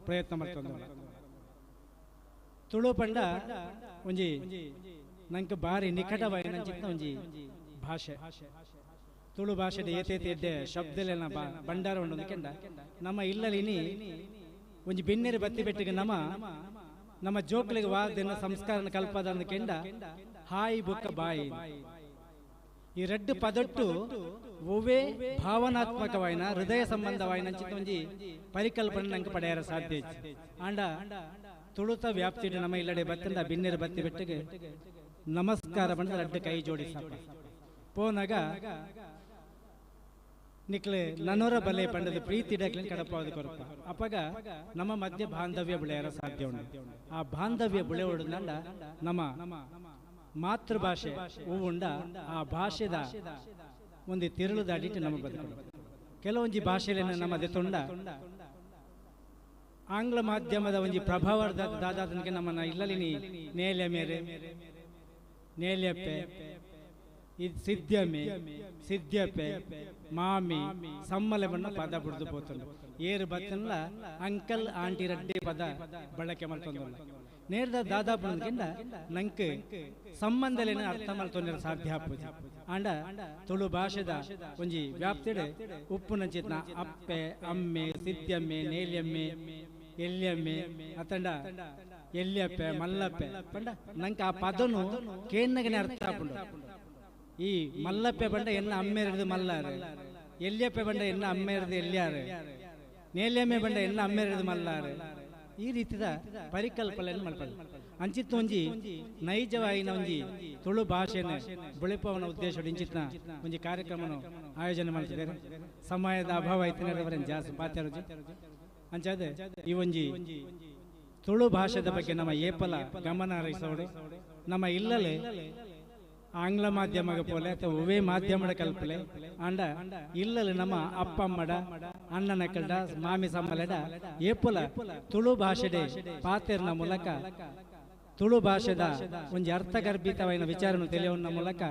ಪ್ರಯತ್ನ ಮಲ್ತೊಂದಲ್ಲ. ತುಳು ಪಂಡ ಒಂಜಿ ನಂಗೆ ಭಾರಿ ನಿಕಟವಾಯಿನಂಚಿತ್ತ ಒಂಜಿ ಭಾಷೆ. ತುಳು ಭಾಷೆದ ಏತೇತೆ ಎಡ್ಡೆ ಶಬ್ದಲೆನ ಭಂಡಾರ ಉಂಡು ಕೆಂಡ ನಮ್ಮ ಇಲ್ಲಲಿನಿ ಒಂಜಿ ಬೆನ್ನೆರೆ ಬತ್ತಿ ಬೆಟ್ಟಿಗೆ ನಮ್ಮ ನಮ್ಮ ಜೋಕ್ಲಿಗೆ ವಾದನ ಸಂಸ್ಕಾರನ ಕಲ್ಪದ ಕೆಂಡ ಹಾಯ್ ಬುಕ್ಕ ಬಾಯಿ ಈ ರಡ್ಡು ಪದಟ್ಟು ಒವ್ವೇ ಭಾವನಾತ್ಮಕವಾಯಿನ ಹೃದಯ ಸಂಬಂಧವಾಯಿನಂಚಿತ್ತ ಒಂಜಿ ಪರಿಕಲ್ಪನೆ ನಂಗೆ ಪಡೆಯರ ಸಾಧ್ಯ. ಆಂಡ ತುಳುತ ವ್ಯಾಪ್ತಿ ನಮ್ಮ ಇಲ್ಲಡೆ ಬತ್ತಿಂದ ಬಿನ್ನೆರ ಬತ್ತಿ ಬೆಟ್ಟಿಗೆ ನಮಸ್ಕಾರ ಬಂದ ರಡ್ಡು ಕೈ ಜೋಡಿಸಪ್ಪ ಪೋನಾಗ ನಿಕ್ಲೆ ನನೋರ ಬಲೆ ಪಂಡದ ಪ್ರೀತಿ ಡಕ್ಲಿನ ಕಡಪಾವದು ಕೊರಪ ಅಪ್ಪಗ ನಮ್ಮ ಮಧ್ಯೆ ಬಾಂಧವ್ಯ ಬೆಳೆಯರ ಸಾಧ್ಯ ಉಂಟು. ಆ ಬಾಂಧವ್ಯ ಬೆಳೆಯೋದ್ನಲ್ಲ ನಮ್ಮ ಮಾತೃಭಾಷೆ ಹೂವುಂಡ ಆ ಭಾಷೆದ ಒಂದು ತಿರುಳುದ ಅಡಿಟ್ಟು ನಮ್ಮ ಬದುಕು. ಕೆಲವೊಂಜಿ ಭಾಷೆಯನ್ನು ನಮ್ಮ ದೆತೊಂಡ ಆಂಗ್ಲ ಮಾಧ್ಯಮದ ಒಂಜಿ ಪ್ರಭಾವ ದಾದಾದನಿಗೆ ನಮ್ಮನ್ನ ಇಲ್ಲಲಿನಿ ನೇಲೆ ಮೇರೆ ನೇಲೆಪ್ಪೆ ಇದು ಸಿದ್ಧಮೆ ಸಿದ್ಧಪ್ಪೆ ಮಾಮಿ ಸಮ್ಮಲೆ ಬಣ್ಣ ಪದ ಬಿಡ್ದು ಪೋತಂಡು ಏರು ಬತ್ತನ್ಲ ಅಂಕಲ್ ಆಂಟಿ ರಡ್ಡೆ ಪದ ಬಳಕೆ ಮಾಡ್ತೊಂದಲ್ಲ. ನೇರ್ದ ದಾದಾ ಬಂದ್ಕಿಂದ ನಂಗೆ ಸಂಬಂಧಲೇನ ಅರ್ಥ ಮಾಡ್ತೊಂದಿರ ಸಾಧ್ಯ ಆಪುಜಿ. ಆಂಡ ತುಳು ಭಾಷೆದ ಒಂಜಿ ವ್ಯಾಪ್ತಿಡೆ ಉಪ್ಪುನಂಚಿತ್ನ ಅಪ್ಪೆ ಅಮ್ಮೆ ಸಿದ್ಧಮ್ಮೆ ನೇಲ್ಯಮ್ಮೆ ಎಲ್ಯಮ್ಮೆ ಅತಂಡ ಎಲ್ಯಪ್ಪೆ ಮಲ್ಲಪ್ಪೆ ಪಂಡ ನಂಗೆ ಆ ಪದನು ಕೇನ್ನಗನೆ ಅರ್ಥ ಆಪುಂಡು. ಈ ಮಲ್ಲಪ್ಪೆ ಬಂಡ ಎನ್ನ ಅಮ್ಮೆರದು ಮಲ್ಲಾರು, ಎಲ್ಯಪ್ಪೆ ಬಂಡ ಎನ್ನ ಅಮ್ಮೆರದು ಎಲ್ಯಾರು, ನೇಲ್ಯಮ್ಮೆ ಬಂಡ ಎನ್ನ ಅಮ್ಮೆರದು ಮಲ್ಲಾರು ಈ ರೀತಿಯ ಪರಿಕಲ್ಪನೆಯನ್ನು ಮಾಡ್ತಾರೆ. ಅಂಚಿತ್ತ ಒಂಜಿ ನೈಜವಾಯಿನ ಒಂಜಿ ತುಳು ಭಾಷೆನ ಬುಳಿಪವನ ಉದ್ದೇಶ ಇಂಚಿತ್ನ ಒಂಜಿ ಕಾರ್ಯಕ್ರಮನ ಆಯೋಜನೆ ಮಾಡ್ತಿದ್ದಾರೆ. ಸಮಯದ ಅಭಾವ ಐತಿನ ಜಾಸ್ತಿ ಪಾತ್ಯಾರುಜಿ ಅಂಚಾದ ಈ ಒಂಜಿ ತುಳು ಭಾಷೆದ ಬಗ್ಗೆ ನಮ್ಮ ಏಪಲ ಗಮನ ಹರಿಸೋಡು. ನಮ್ಮ ಇಲ್ಲಲೇ ಆಂಗ್ಲ ಮಾಧ್ಯಮಗ ಪೋಲೆ ಅಥವಾ ಒವೇ ಮಾಧ್ಯಮದ ಕಲ್ಪಲೆ ಆಂಡ ಇಲ್ಲಲ್ಲಿ ನಮ್ಮ ಅಪ್ಪಮ್ಮಡ ಅಣ್ಣನ ಕಲ್ಡ ಮಾಮಿ ಸಮ್ಮಲೆಡ ಏಪುಲ ತುಳು ಭಾಷೆಡೆ ಪಾತೆರ್ನ ಮೂಲಕ ತುಳು ಭಾಷೆದ ಒಂಜಿ ಅರ್ಥಗರ್ಭಿತವಾದ ವಿಚಾರನ ತಿಳಿಯುವ ಮೂಲಕ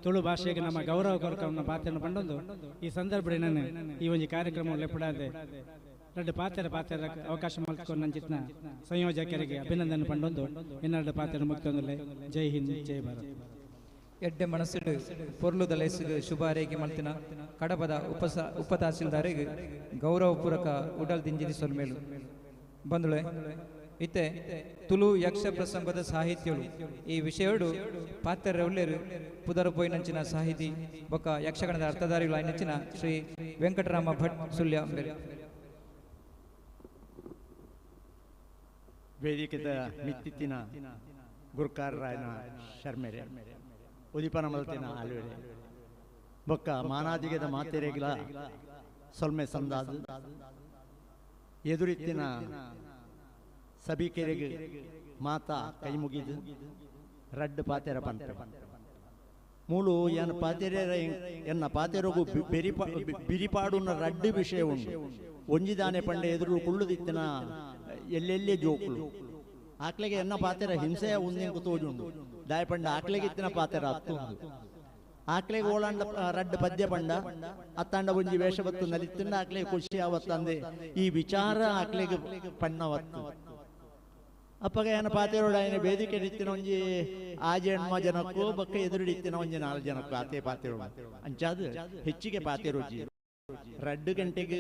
ತುಳು ಭಾಷೆಗೆ ನಮ್ಮ ಗೌರವ ಕೊರಕವನ್ನ ಪಾತೆರ್ನ ಪಂಡೊಂದು ಈ ಸಂದರ್ಭದಲ್ಲಿ ನಾನು ಈ ಒಂಜಿ ಕಾರ್ಯಕ್ರಮ ಲೆಪ್ಪಡಾದೆ ಎರಡು ಪಾತ್ರ ಪಾತ್ರ ಅವಕಾಶ ಮಲ್ತ್ಕೊಂಡು ನಂಚಿತ್ನ ಸಂಯೋಜಕರಿಗೆ ಅಭಿನಂದನೆ ಪಂಡೊಂದು ಇನ್ನೆರಡು ಪಾತ್ರ ಮುಕ್ತೊಂದಲೆ. ಜೈ ಹಿಂದ್, ಜೈ ಭಾರತ್. ಎಡ್ಡೆ ಮನಸ್ಸುಡು ಪೊರ್ಲುದ ಲೇಸುಗು ಶುಭ ಹಾರೈಕೆ ಮಲ್ತಿನ ಕಡಬದ ಉಪ ತಹಸೀಲ್ದಾರಿಗೆ ಗೌರವಪೂರ್ವಕ ಉಡಲ್ ದಿಂಜಿದಿ ಸೊಲ್ಮೇಲು. ಬಂಧುಳೆ, ಇತ್ತೆ ತುಳು ಯಕ್ಷ ಪ್ರಸಂಗದ ಸಾಹಿತ್ಯಗಳು ಈ ವಿಷಯಡು ಪಾತ್ರ ಉಲ್ಲೇರು ಪುದರು ಪೋಯಿನಂಚಿನ ಸಾಹಿತಿ ಬೊಕ್ಕ ಯಕ್ಷಗಣದ ಅರ್ಥಧಾರಿಗಳು ಆಯ್ನಂಚಿನ ಶ್ರೀ ವೆಂಕಟರಾಮ ಭಟ್ ಸುಳ್ಯ ಅಂಬೇರು. ವೇದಿಕೆದ ಮಿತ್ತಿತ್ತಿನ ಗುರುಕಾರರಾಯನ ಶರ್ಮೆರೆ ಉದಿಪನ ಮಲ್ತಿನ ಆಲ್ವೆರೆ ಬೊಕ್ಕ ಮಾನಾದಿಗೆದ ಮಾತೆರೆಗ್ಲ ಸೊಲ್ಮೆ ಸಂದಾದು ಎದುರಿತ್ತಿನ ಸಭಿಕೆರೆಗೆ ಮಾತಾ ಕೈ ಮುಗಿದು ರಡ್ಡು ಪಾತೆರ ಪನ್ಪೆ ಮೂಲು ಎನ್ನ ಪಾತೆರ ಎನ್ನ ಪಾತೆರಗು ಬಿರಿಪಾಡುನ ರಡ್ಡು ವಿಷಯ ಉಂಡು. ಒಂಜಿದಾನೆ ಪಂಡೆ ಎದುರು ಕುಳ್ಳುದಿತ್ತಿನ ಎಲ್ಲೆಲ್ಲೇ ಜೋಕುಲು ಆಕ್ಲೆಗೆ ಎನ್ನ ಪಾತೆರ ಹಿಂಸೆಯ ಉಂದೆಂಕು ತೋಜುಂಡು. ದಾಯ ಪಂಡ ಆಕ್ಲೆಗೆ ಇತ್ತಿನ ಪಾತೆರ ಅತ್ತುಂದು ಆಕ್ಲೆಗೆ ಓಳಾಂಡ ರಡ್ಡು ಪದ್ಯ ಪಂಡ ಅತ್ತಾಂಡ ಒಂಜಿ ವೇಷ ಬತ್ತು ನಲಿತ್ತಿಂದ ಆಕ್ಲೆಗೆ ಖುಷಿ ಆವತ್ತಂದೆ ಈ ವಿಚಾರ ಆಕ್ಲೆಗೆ ಪಣ್ಣವತ್ತು. ಅಪ್ಪಗ ಏನ ಪಾತೆರೋಡ ఆయన ವೇದಿಕೆ ಇತ್ತಿನ ಒಂಜಿ ಆಜೆಣ್ಮ ಜನಕ್ಕೂ ಬಕ್ಕ ಎದುರುಡಿತ್ತಿನ ಒಂಜಿ 4 ಜನಕ್ಕೂ ಆತೆ ಪಾತೆರೋಡು ಅಂಚಾದ ಹೆಚ್ಚಿಗೆ ಪಾತೆರೋಜಿ 2 ಗಂಟೆಗೆ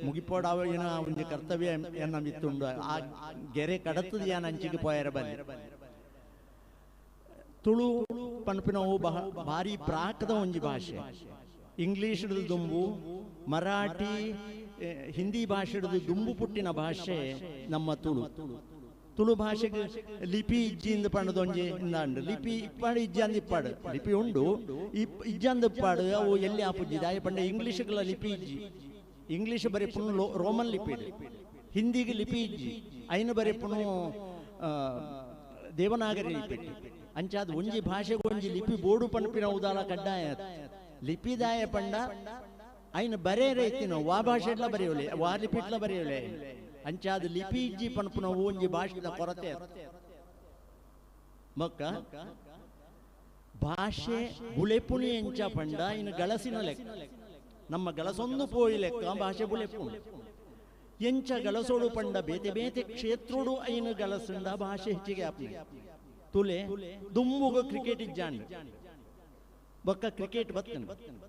ಮುಗಿಪೋಡಾವಿನ ಒಂಜಿ ಕರ್ತವ್ಯ ಎನ್ನ ಮಿತ್ತುಂಡು. ಆ ಗೆರೆ ಕಡತದ ಯಾನ ಅಂಚಿಗೆ ಪೋಯರ ಬಲ್ಲಿ. ತುಳು ಪನ್ಪಿನವು ಭಾರಿ ಪ್ರಾಕದ ಒಂಜಿ ಭಾಷೆ. ಇಂಗ್ಲೀಷ್ ದುಂಬು ಮರಾಠಿ ಹಿಂದಿ ಭಾಷೆದು ದುಂಬು ಪುಟ್ಟಿನ ಭಾಷೆ ನಮ್ಮ ತುಳು. ತುಳು ಭಾಷೆಗೆ ಲಿಪಿ ಇಜ್ಜಿಂದ ಪಂಡದೊಂಜಿ ಇಂದಾಂಡು ಲಿಪಿ ಇಪ್ಪಾಡು ಇಜ್ಜಂದ ಇಪ್ಪಾಡು ಲಿಪಿ ಉಂಡು ಇಜ್ಜಂದ ಇಪ್ಪಾಡು ಅವು ಎಲ್ಲಿ ಆಪುಜ್ಜಿ ದಾಯ ಪಂಡ ಇಂಗ್ಲೀಷ್ಗಳ ಲಿಪಿ ಇಜ್ಜಿ. ಇಂಗ್ಲೀಷ್ ಬರೆಪುನು ರೋಮನ್ ಲಿಪಿ, ಹಿಂದಿಗೆ ಲಿಪಿ ಇಜ್ಜಿ, ಐನು ಬರೆಪುನು ದೇವನಾಗರಿ ಲಿಪಿ. ಅಂಚಾದ ಒಂಜಿ ಭಾಷೆಗೆ ಒಂಜಿ ಲಿಪಿ ಬೋಡು ಪನ್ಪಿನ ಉದಾಲ ಕಡ್ಡಾಯ ಲಿಪಿದಾಯ ಪಂಡ ಐನು ಬರೇ ರೈತಿನೋ ವಾ ಭಾಷೆಡ್ಲ ಬರೆಯೋಲೆ ವಾ ಲಿಪಿಟ್ಲ ಬರೆಯೋಲೆ. ಅಂಚಾದ ಲಿಪಿ ಇಜ್ಜಿ ಪನ್ಪುನ ಒಂಜಿ ಭಾಷೆದ ಕೊರತೆ. ಮಕ್ಕ ಭಾಷೆ ಬುಳೆಪುಣಿ ಎಂಚ ಪಂಡ ಇನ್ನು ಗಳಸಿನ ಲೆಕ್ಕ ನಮ್ಮ ಗಳಸೊಂದು ಪೋಯಿ ಲೆಕ್ಕ ಭಾಷೆ ಬುಳೆಪುಣಿ ಎಂಚ ಗಳಸೋಡು ಪಂಡ ಬೇತೆ ಬೇತೆ ಕ್ಷೇತ್ರೋಡು ಐನು ಗಳಸಂಡ ಭಾಷೆ ಹೆಚ್ಚಿಗೆ ಆಪ್ನೆ. ತುಲೆ ದುಮ್ಮುಗ ಕ್ರಿಕೆಟ್ ಇಜ್ಜಾಂಡ್ ಬೊಕ್ಕ ಕ್ರಿಕೆಟ್ ಬತ್ತನ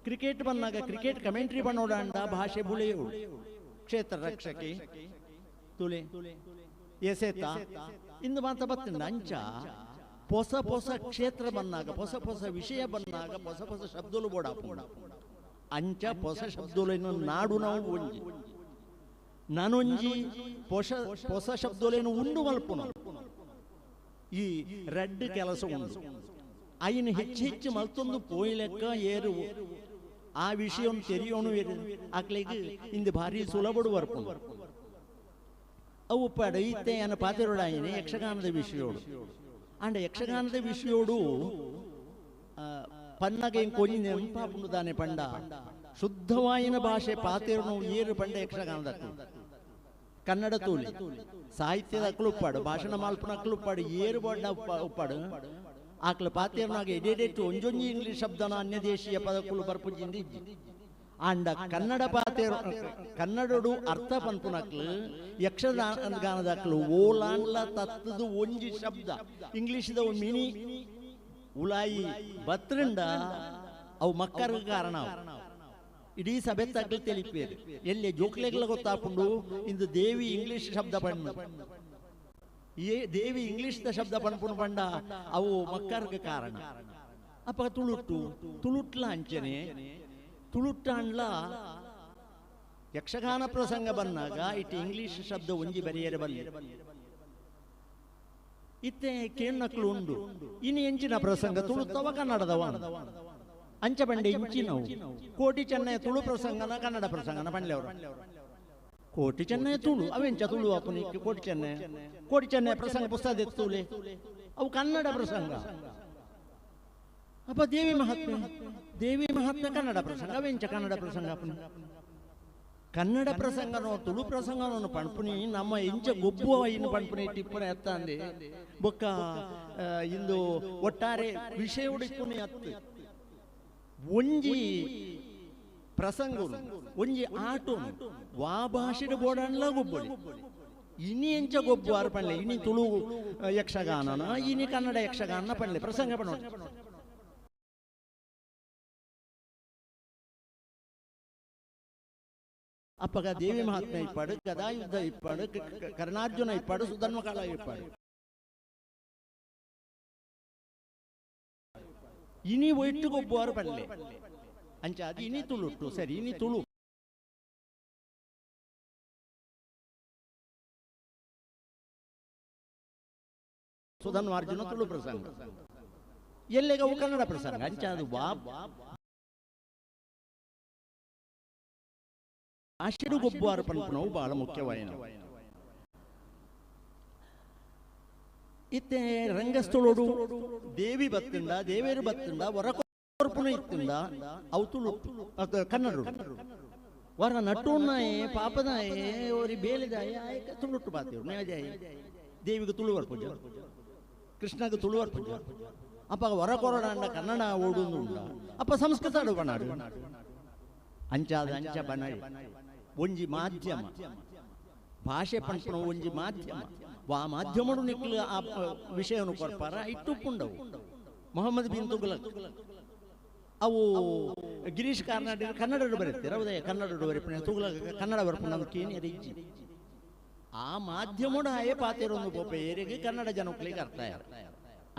ಕ್ರಿಕೆಟ್ ಬಂದಾಗ ಕ್ರಿಕೆಟ್ ಕಮೆಂಟ್ರಿ ಬನ್ನೋಡಾಂಡ ಭಾಷೆ ಬುಳೆಯೋಡು ಕ್ಷೇತ್ರ ರಕ್ಷಕಿ ತುಲೆ ಎಸೆತ ಇಂದು ಮಾತ ಬತ್ತಂಡ. ಅಂಚ ಹೊಸ ಹೊಸ ಕ್ಷೇತ್ರ ಬಂದಾಗ ಹೊಸ ಹೊಸ ವಿಷಯ ಬಂದಾಗ ಹೊಸ ಹೊಸ ಶಬ್ದಲು ಬೋಡಾಪು ಅಂಚ ಹೊಸ ಶಬ್ದಲೇನು ನಾಡು ನಾವು ಒಂಜಿ ನಾನೊಂಜಿ ಹೊಸ ಹೊಸ ಶಬ್ದಲೇನು ಉಂಡು ಮಲ್ಪುನ ಈ ರಡ್ಡು ಕೆಲಸ ಉಂಡು. ಐನು ಹೆಚ್ಚು ಹೆಚ್ಚು ಮಲ್ತೊಂದು ಪೋಯಿಲೆಕ್ಕ ಏರು ಆ ವಿಷಯ ತೆರಿಯೋನು ಆಕ್ಲೆಗೆ ಇಂದು ಭಾರಿ ಸುಲಭಡು ಬರ್ಪುನು. ಅವು ಪಡೈತೆ ಅನ್ನ ಪಾತೆರೋಡಾಯಿನಿ ಯಕ್ಷಗಾನದ ವಿಷಯೋಡು. ಅಂಡ ಯಕ್ಷಗಾನದ ವಿಷಯೋಡು ಪನ್ನಗ ಕೊಂಜಿ ನೆಂಪಾಪುಂಡು ದಾನೆ ಪಂಡ ಶುದ್ಧವಾಯಿನ ಭಾಷೆ ಪಾತೆರೋನು ಏರು ಪಂಡ ಯಕ್ಷಗಾನದ ಕನ್ನಡ ತೂಲಿ ಸಾಹಿತ್ಯದ ಅಕ್ಲು ಉಪ್ಪಾಡು ಭಾಷಣ ಮಾಲ್ಪನ ಅಕ್ಲು ಉಪ್ಪಾಡು ಏರು ಬಣ್ಣ ಉಪ್ಪಾಡು ಆಕ್ಲ ಪಾತೆರ್ನಾಗ ಎಡೆಡೆಟ್ಟು ಒಂಜೊಂಜಿ ಇಂಗ್ಲಿಷ್ ಶಬ್ದನ ಅನ್ಯದೇಶೀಯ ಪದಕ್ಕಲು ಬರ್ಪುಜಿಂದ ಇಜ್ಜಿ. ಅಂಡ ಕನ್ನಡ ಪಾತೇರು ಕನ್ನಡಡು ಅರ್ಥ ಪನ್ಪುನಕ್ಲು ಯಕ್ಷಗಾನದಕ್ಲು ಓಲಾಂಡ್ಲ ತತ್ತದು ಒಂಜಿ ಶಬ್ದ ಇಂಗ್ಲಿಷ್ದ ಮಿನಿ ಉಲಾಯಿ ಬತ್ರಂಡ ಅವು ಮಕ್ಕರ್ಗ ಕಾರಣ. ಇಡೀ ಸಭೆ ತಗ್ಲು ತಿಳಿಪೇರು ಎಲ್ಲಿ ಜೋಕ್ಲೆಗ್ಲ ಗೊತ್ತಾಪುಂಡು ಇಂದು ದೇವಿ ಇಂಗ್ಲಿಷ್ ಶಬ್ದ ಪಣ್ಣು ಏ ದೇವಿ ಇಂಗ್ಲಿಷ್ the ಶಬ್ದ ಪನ್ಪುನು ಪಂಡ ಅವು ಮಕ್ಕರ್ಗ ಕಾರಣ. ಅಪ್ಪ ತುಳುಟ್ಟು ತುಳುಟ್ಲ ಅಂಚನೆ ತುಳುಟ್ಟಾಂಡ್ಲ ಯಕ್ಷಗಾನ ಪ್ರಸಂಗ ಬಂದಾಗ it English ಶಬ್ದ ಒಂಜಿ ಬರಿಯರೆ ಬಲ್ಲಿ ಇತ್ತೆ ಕೇಣ್ಣಕ್ಲು ಉಂಡು ಇನ್ನು ಎಂಚಿನ ಪ್ರಸಂಗ ತುಳುತ್ತವ ಕನ್ನಡದವ ಅಂಚ ಬಂಡೆ ಇಂಚಿನವು ಕೋಟಿ ಚೆನ್ನೈ ತುಳು ಪ್ರಸಂಗನ ಕನ್ನಡ ಪ್ರಸಂಗನ ಪಂಡ್ಲೆವರು ಕೋಟಿ ಚೆನ್ನೈ ತುಳು ಅವೆಂಚ ತುಳು ಅಪ್ಪನಿ ಕೋಟಿ ಚೆನ್ನೈ ಕೋಟಿ ಚೆನ್ನೈ ಪ್ರಸಂಗ ಪುಸ್ತಕ ತುಳಿ ಅವು ಕನ್ನಡ ಪ್ರಸಂಗ. ಅಪ್ಪ ದೇವಿ ಮಹಾತ್ಮೆ ದೇವಿ ಮಹಾತ್ಮೆ ಕನ್ನಡ ಪ್ರಸಂಗ ಅವೆಂಚ ಕನ್ನಡ ಪ್ರಸಂಗ ಅಪ್ಪನಿ ಕನ್ನಡ ಪ್ರಸಂಗನೋ ತುಳು ಪ್ರಸಂಗನೋ ಪಣ್ಪುನಿ ನಮ್ಮ ಇಂಚ ಗೊಬ್ಬು ಇನ್ನು ಪಣ್ಪುನಿ ಟಿಪ್ಪಣ ಎತ್ತಂದೆ ಬೊಕ್ಕ ಇಂದು ಒಟ್ಟಾರೆ ವಿಷಯ ಉಡಿಪುನಿ ಅತ್ತು ಒಂಜಿ ಪ್ರಸಂಗ ಒಂಜಿ ಆಟೋ ವಾ ಭಾಷೆಡ್ ಬೋಡನ್ಲ ಗೊಬ್ಬೊಳಿ ಇನಿ ಎಂಚ ಗೊಬ್ಬು ಆರು ಪಣ್ಲೆ ಇನಿ ತುಳು ಯಕ್ಷಗಾನನ ಇನಿ ಕನ್ನಡ ಯಕ್ಷಗಾನ ಪಣ್ಲೆ ಪ್ರಸಂಗ ಪಣ್ಣೋಡು. ಅಪ್ಪಗ ದೇವಿ ಮಹಾತ್ಮೆ ಇಪ್ಪಾಡು, ಗದಾಯುದ್ಧ ಇಪ್ಪಾಡು, ಕರ್ಣಾರ್ಜುನ ಇಪ್ಪಾಡು, ಸುಧನ್ವಕಾಲ ಇಪ್ಪಾಡು. ಇನಿ ಒಟ್ಟುಗೊಬ್ಬರು ಪಲ್ಲೆ ಅಂಚ ಅದು ಇನಿ ತುಳುಟ್ಟು ಸರಿ ಇನಿ ತುಳು ಸುಧನ್ವಾರ್ಜುನ ತುಳು ಪ್ರಸಂಗ ಎಲ್ಲೆಗವು ಕನ್ನಡ ಪ್ರಸಂಗ ಅಂಚ ಅದು ಭಾಷೆಡು ಗೊಬ್ಬಾರು ಪನ್ಪುನವು ಬಹಳ ಮುಖ್ಯವಾಯಿನ. ಇತ್ತೆ ರಂಗಸ್ಥಳೋಡು ದೇವಿ ಬತ್ತಿಂದ ದೇವೇರು ಬತ್ತಿಂದ ಹೊರಕೊರ್ಪುನ ಇತ್ತಿಂದ ಅವು ತುಳು ಕನ್ನಡ ವರ ನಟುನಾಯೆ ಪಾಪದಾಯೆ ಒರಿ ಬೇಲಿದಾಯೆ ಆಯಕ ತುಳುಟ್ಟು ಬಾತೇರು ನೇಜಾಯಿ ದೇವಿಗೆ ತುಳುವರ್ ಪೂಜೆ ಕೃಷ್ಣಗೆ ತುಳುವರ್ ಪೂಜೆ ಅಪ್ಪ ಹೊರ ಕೊರಡಾಂಡ ಕನ್ನಡ ಓಡುಂದುಂಡ ಅಪ್ಪ ಸಂಸ್ಕೃತ ಅಡು ಬನಾಡು ಅಂಚಾದ ಅಂಚ ಬನಾಡಿ ಒಂಜಿ ಮಾಧ್ಯಮ ಭಾಷೆ ಪಂಪನ ಒಂಜಿ ಮಾಧ್ಯಮ ವಾ ಮಾಧ್ಯಮಡು ನಿಕ್ಲು ಆ ವಿಷಯವನ್ನು ಕೊರ್ಪಾರ ಇಟ್ಟುಕೊಂಡವು. ಮೊಹಮ್ಮದ್ ಬಿನ್ ತುಗ್ಲಕ್ ಅವು ಗಿರೀಶ್ ಕಾರ್ನಾಡ್ ಕನ್ನಡಡು ಬರೀತಾರೆ ಹೌದಾ ಕನ್ನಡಡು ಬರೀಪಣೆ ತುಗ್ಲಕ್ ಕನ್ನಡ ಬರ್ಪಣ ಕೇನಿ ಇಜ್ಜಿ ಆ ಮಾಧ್ಯಮಡು ಆಯೆ ಪಾತೆರೊಂದು ಪೋಪೆ ಏರಿಗೆ ಕನ್ನಡ ಜನಕ್ಕಳಿಗೆ ಅರ್ಥ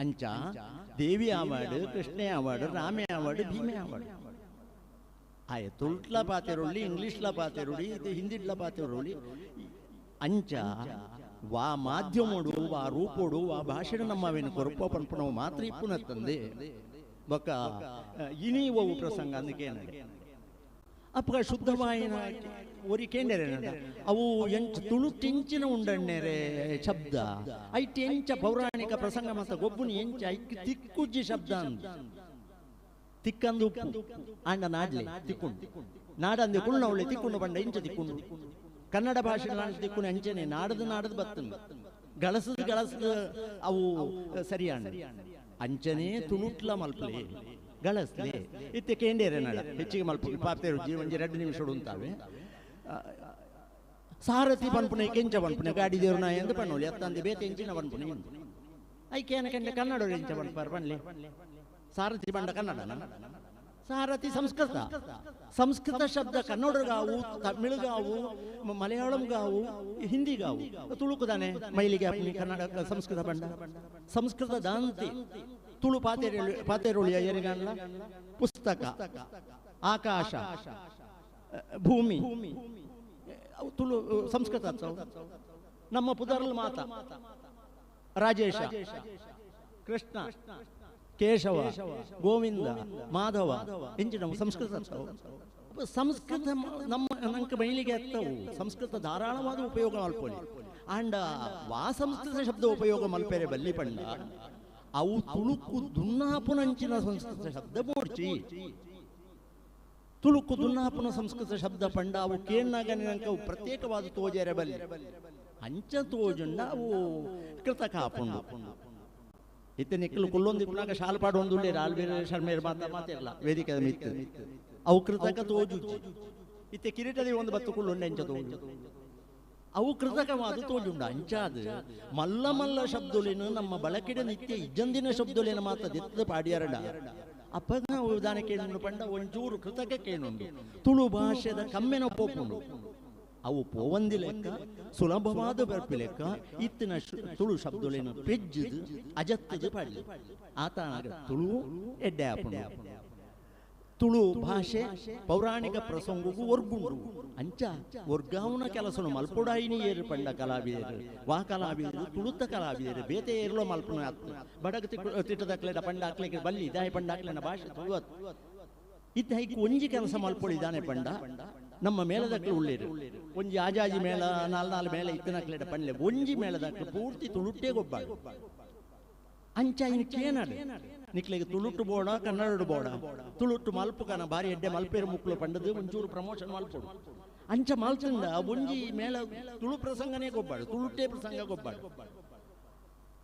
ಅಂಚ ದೇವಿ ಆವಾಡು ಕೃಷ್ಣೆ ಆವಾಡು ರಾಮೆ ಆವಾಡು ಭೀಮೆ ಆವಾಡು ಆಯೆ ತುಳುಟ್ಲ ಪಾತೆರೊಳ್ಳಿ ಇಂಗ್ಲೀಷ್ಲ ಪಾತೆರೊಳಿ ಇದು ಹಿಂದಿಡ್ಲ ಪಾತೆರೊಳ್ಳಿ ಅಂಚ ವಾ ಮಾಧ್ಯಮಡು ವಾ ರೂಪೋಡು ವಾ ಭಾಷೆಡು ನಮ್ಮವೇನು ಕೊರಪ ಪನ್ಪುನವು ಮಾತ್ರ ಇಪ್ಪುನ ತಂದೆ ಬೊಕ್ಕ ಇನಿ ಒವು ಪ್ರಸಂಗ ಅಂದಕ್ಕೆ ಏನಡೆ ಅಪ್ಪಗ ಶುದ್ಧವಾಯಿನ ಒರಿ ಕೇಂದ್ರ ಅವು ಎಂಚ ತುಳು ಟೆಂಚಿನ ಉಂಡಣ್ಣೆರೆ ಶಬ್ದ ಐಟ್ ಎಂಚ ಪೌರಾಣಿಕ ಪ್ರಸಂಗ ಮತ್ತು ಗೊಬ್ಬುನಿ ಎಂಚ ಐಕ್ ತಿಕ್ಕುಜ್ಜಿ ಶಬ್ದ ಅಂದ ತಿಕ್ಕಂದು ಉಪ್ಪು ಆಂಡ ನಾಡ್ಲೆ ತಿಕ್ಕೊಂಡು ನಾಡಂದೆ ಕುಳ್ಳವಳೆ ತಿಕ್ಕೊಂಡು ಬಂಡ ಇಂಚ ತಿಕ್ಕೊಂಡು ಕನ್ನಡ ಭಾಷೆ ತಿಕ್ಕೊಂಡು ಅಂಚನೆ ನಾಡದು ನಾಡದು ಬತ್ತಂದು ಗಳಸದು ಗಳಸದು ಅವು ಸರಿಯಾಣ ಅಂಚನೆ ತುಳುಟ್ಲ ಮಲ್ಪಲೆ ಗಳಸ್ಲೆ ಇತ್ತೆ ಕೇಂಡೇರೆ ನಡ ಹೆಚ್ಚಿಗೆ ಮಲ್ಪ ಪಾಪೇರು ಒಂಜಿ 2 ನಿಮಿಷ ಉಂತಾವೆ ಸಾರಥಿ ಪನ್ಪುನೆ ಕೆಂಚ ಪನ್ಪುನೆ ಗಾಡಿ ದೇವ್ರ ನಾಯ ಎಂದು ಪಣ್ಣೋಳಿ ಅತ್ತಂದೆ ಬೇತೆ ಎಂಚಿನ ಪನ್ಪುನೆ ಐಕೇನ ಕಂಡೆ ಕನ್ನಡ ಎಂಚ ಪನ್ಪಾರ್ ಪನ್ಲೆ ಸಾರಥಿ ಬಂಡ ಕನ್ನಡ ಸಾರಥಿ ಸಂಸ್ಕೃತ ಸಂಸ್ಕೃತ ಶಬ್ದ ಕನ್ನಡಗಾವು ತಮಿಳುಗಾವು ಮಲಯಾಳಂಗಾವು ಹಿಂದಿಗಾವು ತುಳುಕುದಾನೆ ಮೈಲಿಗೆ ಅಪ್ನಿ ಕನ್ನಡ ಸಂಸ್ಕೃತ ಬಂಡ ಸಂಸ್ಕೃತ ದಾಂತಿ ತುಳು ಪಾತೆರೆ ಪಾತೆರುಳಿಯ ಏರಿಗಾನ್ಲ ಪುಸ್ತಕ ಆಕಾಶ ಭೂಮಿ ತುಳು ಸಂಸ್ಕೃತ ನಮ್ಮ ಪುದರ್ಲ್ ಮಾತ ರಾಜೇಶ ಕೃಷ್ಣ ಕೇಶವ ಗೋವಿಂದ ಮಾಧವ ಇಂಚಿನ ಸಂಸ್ಕೃತ ಸಂಸ್ಕೃತ ನಮ್ಮ ನಂಗೆ ಮೈಲಿಗೆ ಅರ್ಥವು ಸಂಸ್ಕೃತ ಧಾರಾಳವಾದ ಉಪಯೋಗ ಮಲ್ಪೊಲಿ ಆಂಡ ವಾ ಸಂಸ್ಕೃತ ಶಬ್ದ ಉಪಯೋಗ ಮಲ್ಪೆರೆ ಬಲ್ಲಿ ಪಂಡ ಅವು ತುಳುಕು ದುನ್ನಾಪುನಂಚಿನ ಸಂಸ್ಕೃತ ಶಬ್ದ ಬೋಡ್ಚಿ ತುಳುಕು ದುನ್ನಾಪುನ ಸಂಸ್ಕೃತ ಶಬ್ದ ಪಂಡ ಅವು ಕೇಣ್ಣಾಗ ನಂಗೆ ಅವು ಪ್ರತ್ಯೇಕವಾದ ತೋಜೆರೆ ಬಲ್ಲಿ ಅಂಚ ತೋಜುಂಡ ಅವು ಕೃತಕ ಹಾಪುಂಡು ಇತ್ತೆ ನಿಕ್ಕಲು ಕುಲ್ಲೊಂದು ಇಪ್ಪುನಾಗ ಶಾಲ್ಪಾಡು ಒಂದು ಆಲ್ಬೇರೆ ಶರ್ಮೇರ್ ಮಾತ ಮಾತಿರಲ್ಲ ವೇದಿಕೆ ಮಿತ್ತು ಅವು ಕೃತಕ ತೋಜು ಇತ್ತೆ ಕಿರೀಟದಿ ಒಂದು ಬತ್ತು ಕುಲ್ಲೊಂಡು ಎಂಚ ತೋಜು ಅವು ಕೃತಕವಾದ ತೋಜುಂಡು ಅಂಚಾದ ಮಲ್ಲ ಮಲ್ಲ ಶಬ್ದೊಲಿನ ನಮ್ಮ ಬಳಕೆಡ ನಿತ್ಯ ಇಜ್ಜಂದಿನ ಶಬ್ದೊಲಿನ ಮಾತ ದಿತ್ತದ ಪಾಡಿಯರಡ ಅಪ್ಪಗ ದಾನ ಕೇಳುಂಡು ಪಂಡ ಒಂಚೂರು ಕೃತಕ ಕೇಳುಂಡು ತುಳು ಭಾಷೆದ ಕಮ್ಮೆನ ಪೋಪುಂಡು ಅವು ಪೋವಂದಿ ಲೆಕ್ಕ ಸುಲಭವಾದ ಬರ್ಪಿ ಲೆಕ್ಕ ಇತ್ತಿನ ತುಳು ಶಬ್ದೊಲಿನ ಪೆಜ್ಜದು ಅಜತ್ತದು ಪಾಡಲಿ ಆತ ತುಳು ಎಡ್ಡೆ ಆಪುಂಡು ತುಳು ಭಾಷೆ ಪೌರಾಣಿಕ ಪ್ರಸಂಗಕ್ಕೂ ವರ್ಗುಂಡು ಅಂಚ ವರ್ಗಾವಣ ಕೆಲಸನು ಮಲ್ಪೊಡಾಯಿನಿ ಏರು ಪಂಡ ಕಲಾವಿದರು ವಾ ಕಲಾವಿದರು ತುಳುತ್ತ ಕಲಾವಿದರು ಬೇತೆ ಏರ್ಲೋ ಮಲ್ಪುನ ಅತ್ತು ಬಡಗ ತಿಟ್ಟದಕ್ಲೆಡ ಪಂಡ ಹಾಕ್ಲಿಕ್ಕೆ ಬಲ್ಲಿ ದಾಯ ಪಂಡ ಹಾಕ್ಲೆನ ಭಾಷೆ ತುಳು ಇತ್ತ ಹೈಕ್ ಒಂಜಿ ಕೆಲಸ ಮಲ್ಪೊಡಿದಾನೆ ಪಂಡ ನಮ್ಮ ಮೇಳದಕ್ಲು ಉಳ್ಳೇರು ಒಂಜಿ ಆಜಾಜಿ ಮೇಳ ನಾಲ್ ನಾಲ್ ಮೇಳ ಇತ್ತನಕ್ಲೆಡ ಪಂಡ್ಲೆ ಒಂಜಿ ಮೇಳದಕ್ಲು ಪೂರ್ತಿ ತುಳುಟ್ಟೇ ಗೊಬ್ಬಾಡು ಅಂಚ ಇನ್ ಕೇನಾಡು ನಿಕ್ಲೆಗೆ ತುಳುಟು ಬೋಡ ಕನ್ನಡ ಬೋಡ ತುಳುಟು ಮಲ್ಪು ಕನ ಬಾರಿ ಎಡ್ಡೆ ಮಲ್ಪೇರು ಮುಕ್ಳು ಪಂಡದು ಒಂಚೂರು ಪ್ರಮೋಷನ್ ಮಲ್ಪೊಡು ಅಂಚ ಮಲ್ತಂಡ ಒಂಜಿ ಮೇಳ ತುಳು ಪ್ರಸಂಗನೇ ಗೊಬ್ಬಾಡು ತುಳುಟೇ ಪ್ರಸಂಗ ಗೊಬ್ಬಾಡು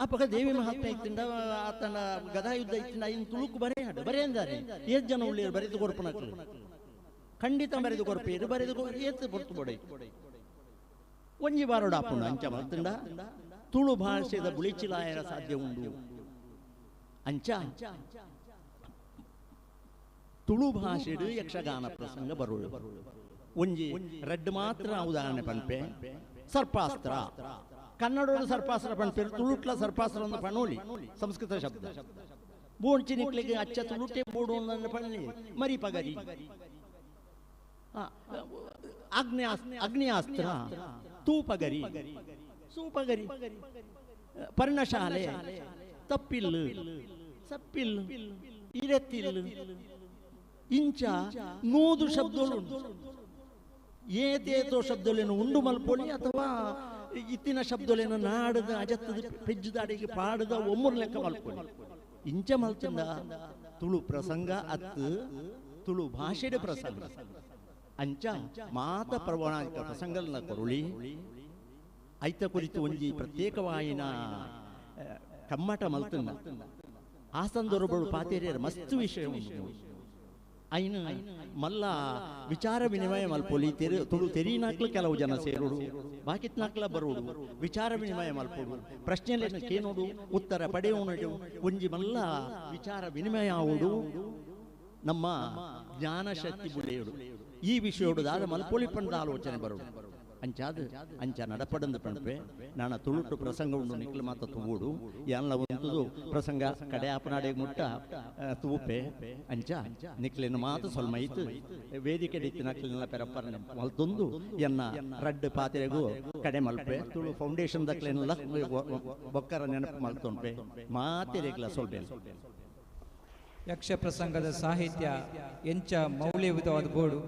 ಅಪ್ಪಗ ದೇವಿ ಮಹಾತ್ಮೆ ಇತ್ತಿಂಡ ಆತನ ಗದಾಯುದ್ಧ ಇತ್ತಿಂಡ ಇನ್ ತುಳುಕು ಬರೆಯಾಡು ಬರೆಯಂದಾರೆ ಏತ್ ಜನ ಉಳ್ಳೇರು ಬರೆದು ಕೊರ್ಪುನಕ್ಲು ಖಂಡಿತ ಬರೆದು ಕೊರ್ಪೇರು ಬರೆದು ಏತ್ ಪೊರ್ತು ಬೋಡೈ ಒಂಜಿ ಬಾರೋಡು ಆಪುಂಡು ಅಂಚ ಮಲ್ತಂಡ ತುಳು ಭಾಷೆದ ಬುಳಿಚಿಲಾಯರ ಸಾಧ್ಯ ಉಂಡು ಅಂಚ ತುಳು ಭಾಷೆಡು ಯಕ್ಷಗಾನ ಪ್ರಸಂಗ ಬರುಳು. ಒಂಜಿ ರಡ್ಡ್ ಮಾತ್ರ ಉದಾಹರಣೆ ಪನ್ಪೆ. ಸರ್ಪಾಸ್ತ್ರ ಕನ್ನಡೋಡು ಸರ್ಪಾಸ್ತ್ರ ಪನ್ಪೇರು, ತುಳುಟ್ಲ ಸರ್ಪಾಸ್ತ್ರ ಒಂದು ಪಣೋಲಿ ಸಂಸ್ಕೃತ ಶಬ್ದ. ಬೋಂಚಿ ನಿಕ್ಲಿಗೆ ಅಚ್ಚ ತುಳುಟೆ ಬೋಡು ಅಂತ ಪಣಲಿ ಮರಿ ಪಗರಿ. ಅಗ್ನೇಯಾಸ್ತ್ರ ತೂಪಗರಿ ಸೂಪಗರಿ, ಪರ್ಣಶಾಲೆ ತಪ್ಪಿಲ್ಲು ಸಪ್ಪಿಲ್ಲು ಇರೆತ್ತಿಲ್ಲು, ಇಂಚ 100 ಶಬ್ದಗಳು ಏತೇತೋ ಶಬ್ದಗಳನ್ನು ಉಂಡು ಮಲ್ಪೊಲಿ ಅಥವಾ ಇತ್ತಿನ ಶಬ್ದಗಳನ್ನು ನಾಡದ ಅಜತ್ತದ ಪೆಜ್ಜುದಾಡಿಗೆ ಪಾಡದ ಒಮ್ಮುರ್ ಲೆಕ್ಕ ಮಲ್ಪೊಲಿ. ಇಂಚ ಮಲ್ತಂದ ತುಳು ಪ್ರಸಂಗ ಅತ್ತು ತುಳು ಭಾಷೆಯ ಪ್ರಸಂಗ. ಅಂಚ ಮಾತ ಪ್ರವಣಾಂಕ ಪ್ರಸಂಗಲನ್ನ ಕೊರುಳಿ ಐತ ಕುರಿತು ಒಂಜಿ ಪ್ರತ್ಯೇಕವಾಯಿನ ಕಮ್ಮಟ ಮಲ್ತಂದ ಆ ಸಂದರ್ಭಗಳು ಪಾತೇರಿಯರ ಮಸ್ತು ವಿಷಯ ಉಂಟು. ಐನ ಮಲ್ಲ ವಿಚಾರ ವಿನಿಮಯ ಮಲ್ಪೊಲಿ ತೆರು ತುಳು ತೆರೀನಾಕ್ಲು ಕೆಲವು ಜನ ಸೇರುಡು, ಬಾಕಿತ್ನಾಕ್ಲ ಬರೋಡು, ವಿಚಾರ ವಿನಿಮಯ ಮಲ್ಪೊಡು, ಪ್ರಶ್ನೆಗಳನ್ನು ಕೇನೋಡು, ಉತ್ತರ ಪಡೆಯೋಣಡು, ಒಂಜಿ ಮಲ್ಲ ವಿಚಾರ ವಿನಿಮಯ ಆವೋಡು, ನಮ್ಮ ಜ್ಞಾನಶಕ್ತಿ ಬುಳೆಯೋಡು. ಈ ವಿಷಯೋಡು ದಾದ ಮಲ್ಪೊಲಿ ಪಂಡ ಆಲೋಚನೆ ಬರೋಡು. ಅಂಚಾದ ಅಂಚ ನಡಪಡಂದು ಪಣಪೆ ನಾನ ತುಳುಟು ಪ್ರಸಂಗ ಉಂಡು ನಿಕ್ಲು ಮಾತ ತೂವೋಡು ಯಾನ್ಲ ಒಂತುದು ಪ್ರಸಂಗ ಕಡೆ ಆಪನಾಡೆ ಮುಟ್ಟ ತೂಪೆ. ಅಂಚ ನಿಕ್ಲೆನ ಮಾತು ಸೊಲ್ಮೈತು ವೇದಿಕೆ ಡಿತ್ತಿನಕ್ಲೆಲ್ಲ ಪೆರಪ್ಪರನೆ ಮಲ್ತೊಂದು ಎನ್ನ ರಡ್ಡು ಪಾತ್ರೆಗೂ ಕಡೆ ಮಲ್ಪೆ ತುಳು ಫೌಂಡೇಶನ್ ದಕ್ಲೆನೆಲ್ಲ ಬೊಕ್ಕರ ನೆನಪು ಮಲ್ತೊಂಪೆ ಮಾತೆರೆಗ್ಲ ಸೊಲ್ಬೆ. ಯಕ್ಷ ಪ್ರಸಂಗದ ಸಾಹಿತ್ಯ ಎಂಚ ಮೌಲ್ಯಯುತವಾದ ಬೋಡು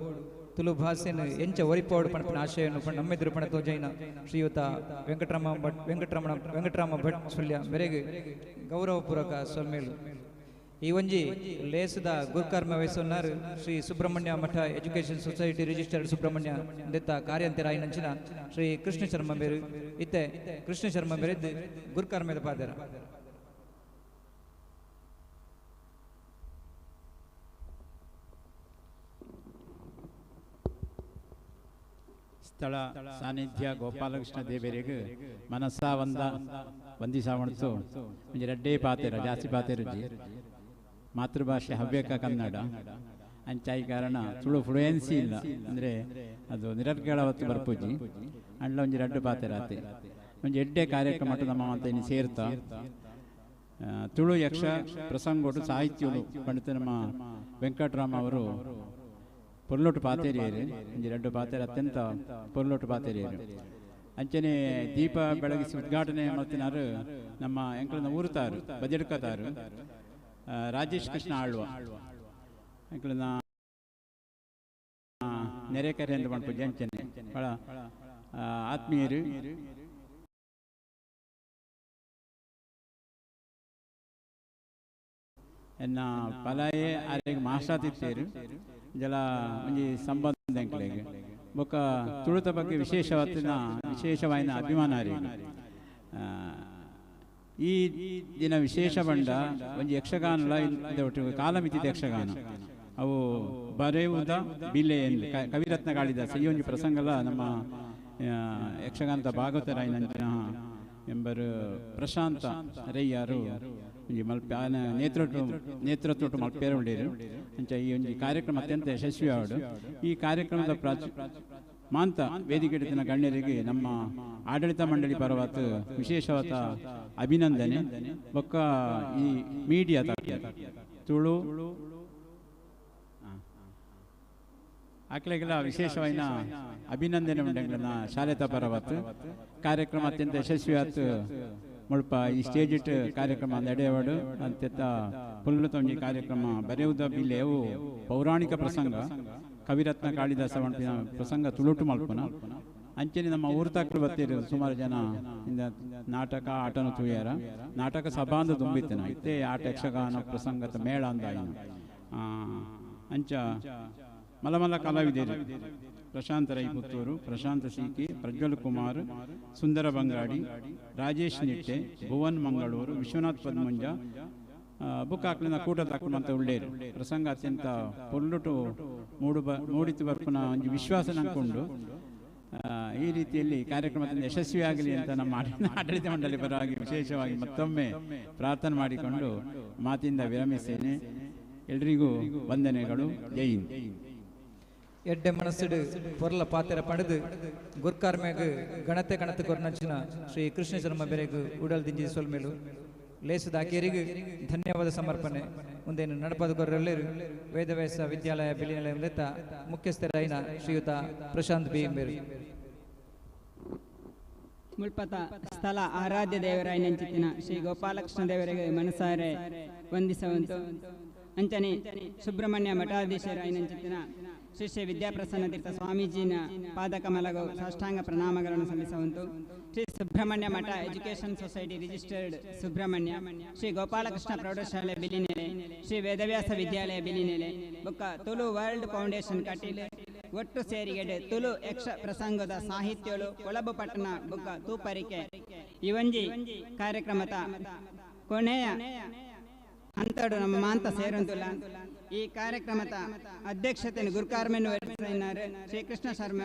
ತುಳು ಭಾಷೆಯನ್ನು ಎಂಚ ಒರಿಪೋಡು ಪಣಪಿನ ಆಶಯನ್ನು ನಮ್ಮೆದುರು ಪಣ ತೋಜೈನ ಶ್ರೀಯುತ ವೆಂಕಟರಾಮ ಭಟ್ ಸುಳ್ಯ ಮೇರೆಗೆ ಗೌರವಪೂರ್ವಕ ಸೊಲ್ಮೇಲು. ಈ ಒಂಜಿ ಲೇಸದ ಗುರುಕರ್ಮ ವಹಿಸುన్నారు ಶ್ರೀ ಸುಬ್ರಹ್ಮಣ್ಯ ಮಠ ಎಜುಕೇಶನ್ ಸೊಸೈಟಿ ರಿಜಿಸ್ಟರ್ಡ್ ಸುಬ್ರಹ್ಮಣ್ಯ ದತ್ತ ಕಾರ್ಯಂತರಾಯಿನಂಚಿನ ಶ್ರೀ ಕೃಷ್ಣ ಶರ್ಮ ಮೇರು ಇತ್ತೆ ಕೃಷ್ಣ ಶರ್ಮ ಮೇರೆದ್ದು ಗುರುಕರ್ಮದ ಪಾದರ. ಸ್ಥಳ ಸಾನ್ನಿಧ್ಯ ಗೋಪಾಲಕೃಷ್ಣ ದೇವರಿಗೆ ಮನಸ್ಸ ವಂದ ವಂದಿಸಾವಣತು ಒಂಜಿ ರಡ್ಡೇ ಪಾತೆರ ಜಾಸ್ತಿ ಪಾತೆರುಜಿ. ಮಾತೃಭಾಷೆ ಹವ್ಯಕ ಕನ್ನಡ ಅಂಚಾಯಿ ಕಾರಣ ತುಳು ಫ್ಲೂಯೆನ್ಸಿ ಇಲ್ಲ ಅಂದರೆ ಅದು ನಿರರ್ಗಳವತ್ತು ಬರ್ಪೂಜಿ ಅಂಡ್ಲ ಒಂಜಿ ರಡ್ಡು ಪಾತೆರಾತೆ ಒಂಜಿ ಎಡ್ಡೆ ಕಾರ್ಯಕ್ರಮ ನಮ್ಮ ಅಂತ ಇನ್ನು ಸೇರ್ತಾ ತುಳು ಯಕ್ಷ ಪ್ರಸಂಗೋಟು ಸಾಹಿತ್ಯಗಳು ಪಂಡಿತ ನಮ್ಮ ವೆಂಕಟರಾಮ ಅವರು ಪೊರ್ಲೊಟ್ಟು ಪಾತೇರಿಯರು ಒಂಜಿ ರಡ್ಡು ಪಾತೆರ ಅತ್ಯಂತ ಪೊರ್ಲೊಟ್ಟು ಪಾತೇರಿಯರು. ಅಂಚನೆ ದೀಪ ಬೆಳಗಿಸಿ ಉದ್ಘಾಟನೆ ಮಲ್ತಿನಾರು ನಮ್ಮ ಎಂಕಲನ ಊರುತಾರು ಬದಿಡ್ಕತಾರು ರಾಜೇಶ್ ಕೃಷ್ಣ ಆಳ್ವ ಎಂಕಲನ ನೆರೆಕರೆ ಎಂದು ಪನ್ಪುಜಿ ಅಂಚನೆ ಬಹಳ ಆತ್ಮೀಯರು. ಎನ್ನ ಪಲಾಯೆ ಆರೆಗ್ ಮಾಸ್ಟಾತಿತ್ತೇರು ಜಲ ಒಂಜಿ ಸಂಬಂಧ ಎಂಕಲೆಗ್ ಬೊಕ್ಕ ತುಳುತ ಬಗ್ಗೆ ವಿಶೇಷವಾದ ವಿಶೇಷವಾಯಿನ ಅಭಿಮಾನ ಆರೆಗ್. ಈ ದಿನ ವಿಶೇಷ ಬಂಡ ಒಂಜಿ ಯಕ್ಷಗಾನಲ ಕಾಲಮಿತಿದ ಯಕ್ಷಗಾನ ಅವು ಬರೆಯುವುದ ಬಿಲೆ ಕವಿರತ್ನ ಕಾಳಿದಾಸ ಈ ಒಂಜಿ ಪ್ರಸಂಗಲ ನಮ್ಮ ಯಕ್ಷಗಾನದ ಭಾಗವತರಾಯಿನಂಚಿನ ಎಂಬರು ಪ್ರಶಾಂತ ರೈಯಾರು ಒಂಜಿ ಮಲ್ಪೆ ಆನ ನೇತೃತ್ವ ಮಲ್ಪೇರು ಉಳ್ಳೇರು. ಅಂಚ ಈ ಒಂಜಿ ಕಾರ್ಯಕ್ರಮ ಅತ್ಯಂತ ಯಶಸ್ವಿ ಆವಡು. ಈ ಕಾರ್ಯಕ್ರಮದ ಮಾಂತ ವೇದಿಕೆ ಗಣ್ಯರಿಗೆ ನಮ್ಮ ಆಡಳಿತ ಮಂಡಳಿ ಪರವಾತ ವಿಶೇಷವಾದ ಅಭಿನಂದನೆ. ಬೊಕ್ಕ ಈ ಮೀಡಿಯಾ ತುಳು ಆಕಲೆಗೆಲ್ಲ ವಿಶೇಷವಾದ ಅಭಿನಂದನೆ ಉಂಡಂಗ್ಲನ ಶಾಲೆತ ಪರವಾತು ಕಾರ್ಯಕ್ರಮ ಅತ್ಯಂತ ಯಶಸ್ವಿಯಾತು ಮುಲ್ಪ ಈ ಸ್ಟೇಜ್ it ಕಾರ್ಯಕ್ರಮ ನಡೆಯವಾಡು ಅತ್ಯಂತ ಪುಲ್ಲುತ ಒಂಜಿ ಕಾರ್ಯಕ್ರಮ ಬರೆಯುವುದ ಬಿಲ್ಲೆವು ಪೌರಾಣಿಕ ಪ್ರಸಂಗ ಕವಿರತ್ನ ಕಾಳಿದಾಸ ಪನ್ಪಿನ ಪ್ರಸಂಗ ತುಳುಟು ಮಲ್ಪುನ ಅಂಚನೆ ನಮ್ಮ ಊರುತಾಕ್ಲು ಬತ್ತೀರು ಸುಮಾರು ಜನ ಇಂದ ನಾಟಕ ಆಟನ ತೂಯಾರ ನಾಟಕ ಸಭಾ ಅಂದ ತುಂಬಿತ್ತನ ಇತ್ತೆ ಆಟ ಯಕ್ಷಗಾನ ಪ್ರಸಂಗದ ಮೇಳ ಅಂದ ಅಂಚ ಮಲಮಲ ಕಲಾವಿದರು ಪ್ರಶಾಂತ ರೈ ಪುತ್ತೂರು, ಪ್ರಶಾಂತ ಸೀಕಿ, ಪ್ರಜ್ವಲ್ ಕುಮಾರ್, ಸುಂದರ ಬಂಗಾಡಿ, ರಾಜೇಶ್ ನಿಟ್ಟೆ, ಭುವನ್ ಮಂಗಳೂರು, ವಿಶ್ವನಾಥ್ ಪದ್ಮುಂಜ ಬುಕ್ ಹಾಕ್ಲಿನ ಕೂಟ ಅಂತ ಉಳ್ಳೇರು. ಪ್ರಸಂಗ ಅತ್ಯಂತ ಪೊರ್ಲುಟು ಮೂಡಿತು ಬರ್ಪುನ ಒಂಜಿ ವಿಶ್ವಾಸ ನಂಕೊಂಡು ಈ ರೀತಿಯಲ್ಲಿ ಕಾರ್ಯಕ್ರಮದಿಂದ ಯಶಸ್ವಿಯಾಗಲಿ ಅಂತ ನಮ್ಮ ಆಡಳಿತ ಮಂಡಳಿ ಪರವಾಗಿ ವಿಶೇಷವಾಗಿ ಮತ್ತೊಮ್ಮೆ ಪ್ರಾರ್ಥನೆ ಮಾಡಿಕೊಂಡು ಮಾತಿಂದ ವಿರಮಿಸ್ತೇನೆ. ಎಲ್ರಿಗೂ ವಂದನೆಗಳು. ಜೈ ಹಿಂದ್. ಎಡ್ಡೆ ಮನಸ್ಸುಡು ಪೊರ್ಲ ಪಾತೆರ ಪಡೆದು ಗುರ್ಕಾರ್ಮೆಗ್ ಗಣತೆ ಕಣತೆ ಕೊರ್ನಂಚಿನ ಶ್ರೀ ಕೃಷ್ಣ ಶರ್ಮ ಬೆರೆಗ್ ಉಡಲ್ ದಿಂಜಿ ಸೊಲ್ಮೆಲು ಲೇಸದ ಅಕೇರಿಗೆ ಧನ್ಯವಾದ ಸಮರ್ಪಣೆ. ಮುಂದೇನು ನಡಪದ ಕೊರಲ್ಲೇರು ವೇದವ್ಯಾಸ ವಿದ್ಯಾಲಯ ಬಿಲಿನಿಲಯ ಮುಖ್ಯಸ್ಥರಾಯಿನ ಶ್ರೀಯುತ ಪ್ರಶಾಂತ್ ಬಿ ಮೇರು. ಮುಲ್ಪತ ಸ್ಥಳ ಆರಾಧ್ಯ ದೇವರಾಯನಂಚಿತ್ತಿನ ಶ್ರೀ ಗೋಪಾಲಕೃಷ್ಣ ದೇವರಿಗೆ ಮನಸಾರೆ ವಂದಿಸವಂತು. ಅಂಚನೆ ಸುಬ್ರಹ್ಮಣ್ಯ ಮಠಾಧೀಶರಾಯನಂಚಿತ್ತಿನ ಶ್ರೀ ಶ್ರೀ ವಿದ್ಯಾಪ್ರಸನ್ನ ತೀರ್ಥ ಸ್ವಾಮೀಜಿನ ಪಾದಕಮಲಗು ಸಾಷ್ಟಾಂಗ ಪ್ರಣಾಮಗಳನ್ನು ಸಲ್ಲಿಸುವಂತು. Shri Subrahmanya Math education society registered Subrahmanya, Shri Gopalakrishna ಪ್ರೌಢಶಾಲೆ ಬಿಲಿನೆಲೆ, ಶ್ರೀ ವೇದವ್ಯಾಸ ವಿದ್ಯಾಲಯ ಬಿಲಿನೆಲೆ ಬೊಕ್ಕ ತುಳು ವರ್ಲ್ಡ್ ಫೌಂಡೇಶನ್ ಕಟೀಲು ಒಟ್ಟು ಸೇರಿಗೆಡೆ ತುಳು ಯಕ್ಷ ಪ್ರಸಂಗದ ಸಾಹಿತ್ಯಳು ಕೊಳಬು ಪಟ್ಟಣ ಬೊಕ್ಕ ತೂಪರಿಕೆ ಇವಂಜಿ ಕಾರ್ಯಕ್ರಮದ ಕೊನೆಯ ಹಂತಡು ನಮ್ಮ ಮಾಂತ ಸೇರುಂತುಲ್ಲ. ಈ ಕಾರ್ಯಕ್ರಮದ ಅಧ್ಯಕ್ಷತೆಯನ್ನು ಗುರುಕಾರ್ಮೆಯನ್ನು ವಹಿಸಿದ್ದಾರೆ Shri Krishna Sharma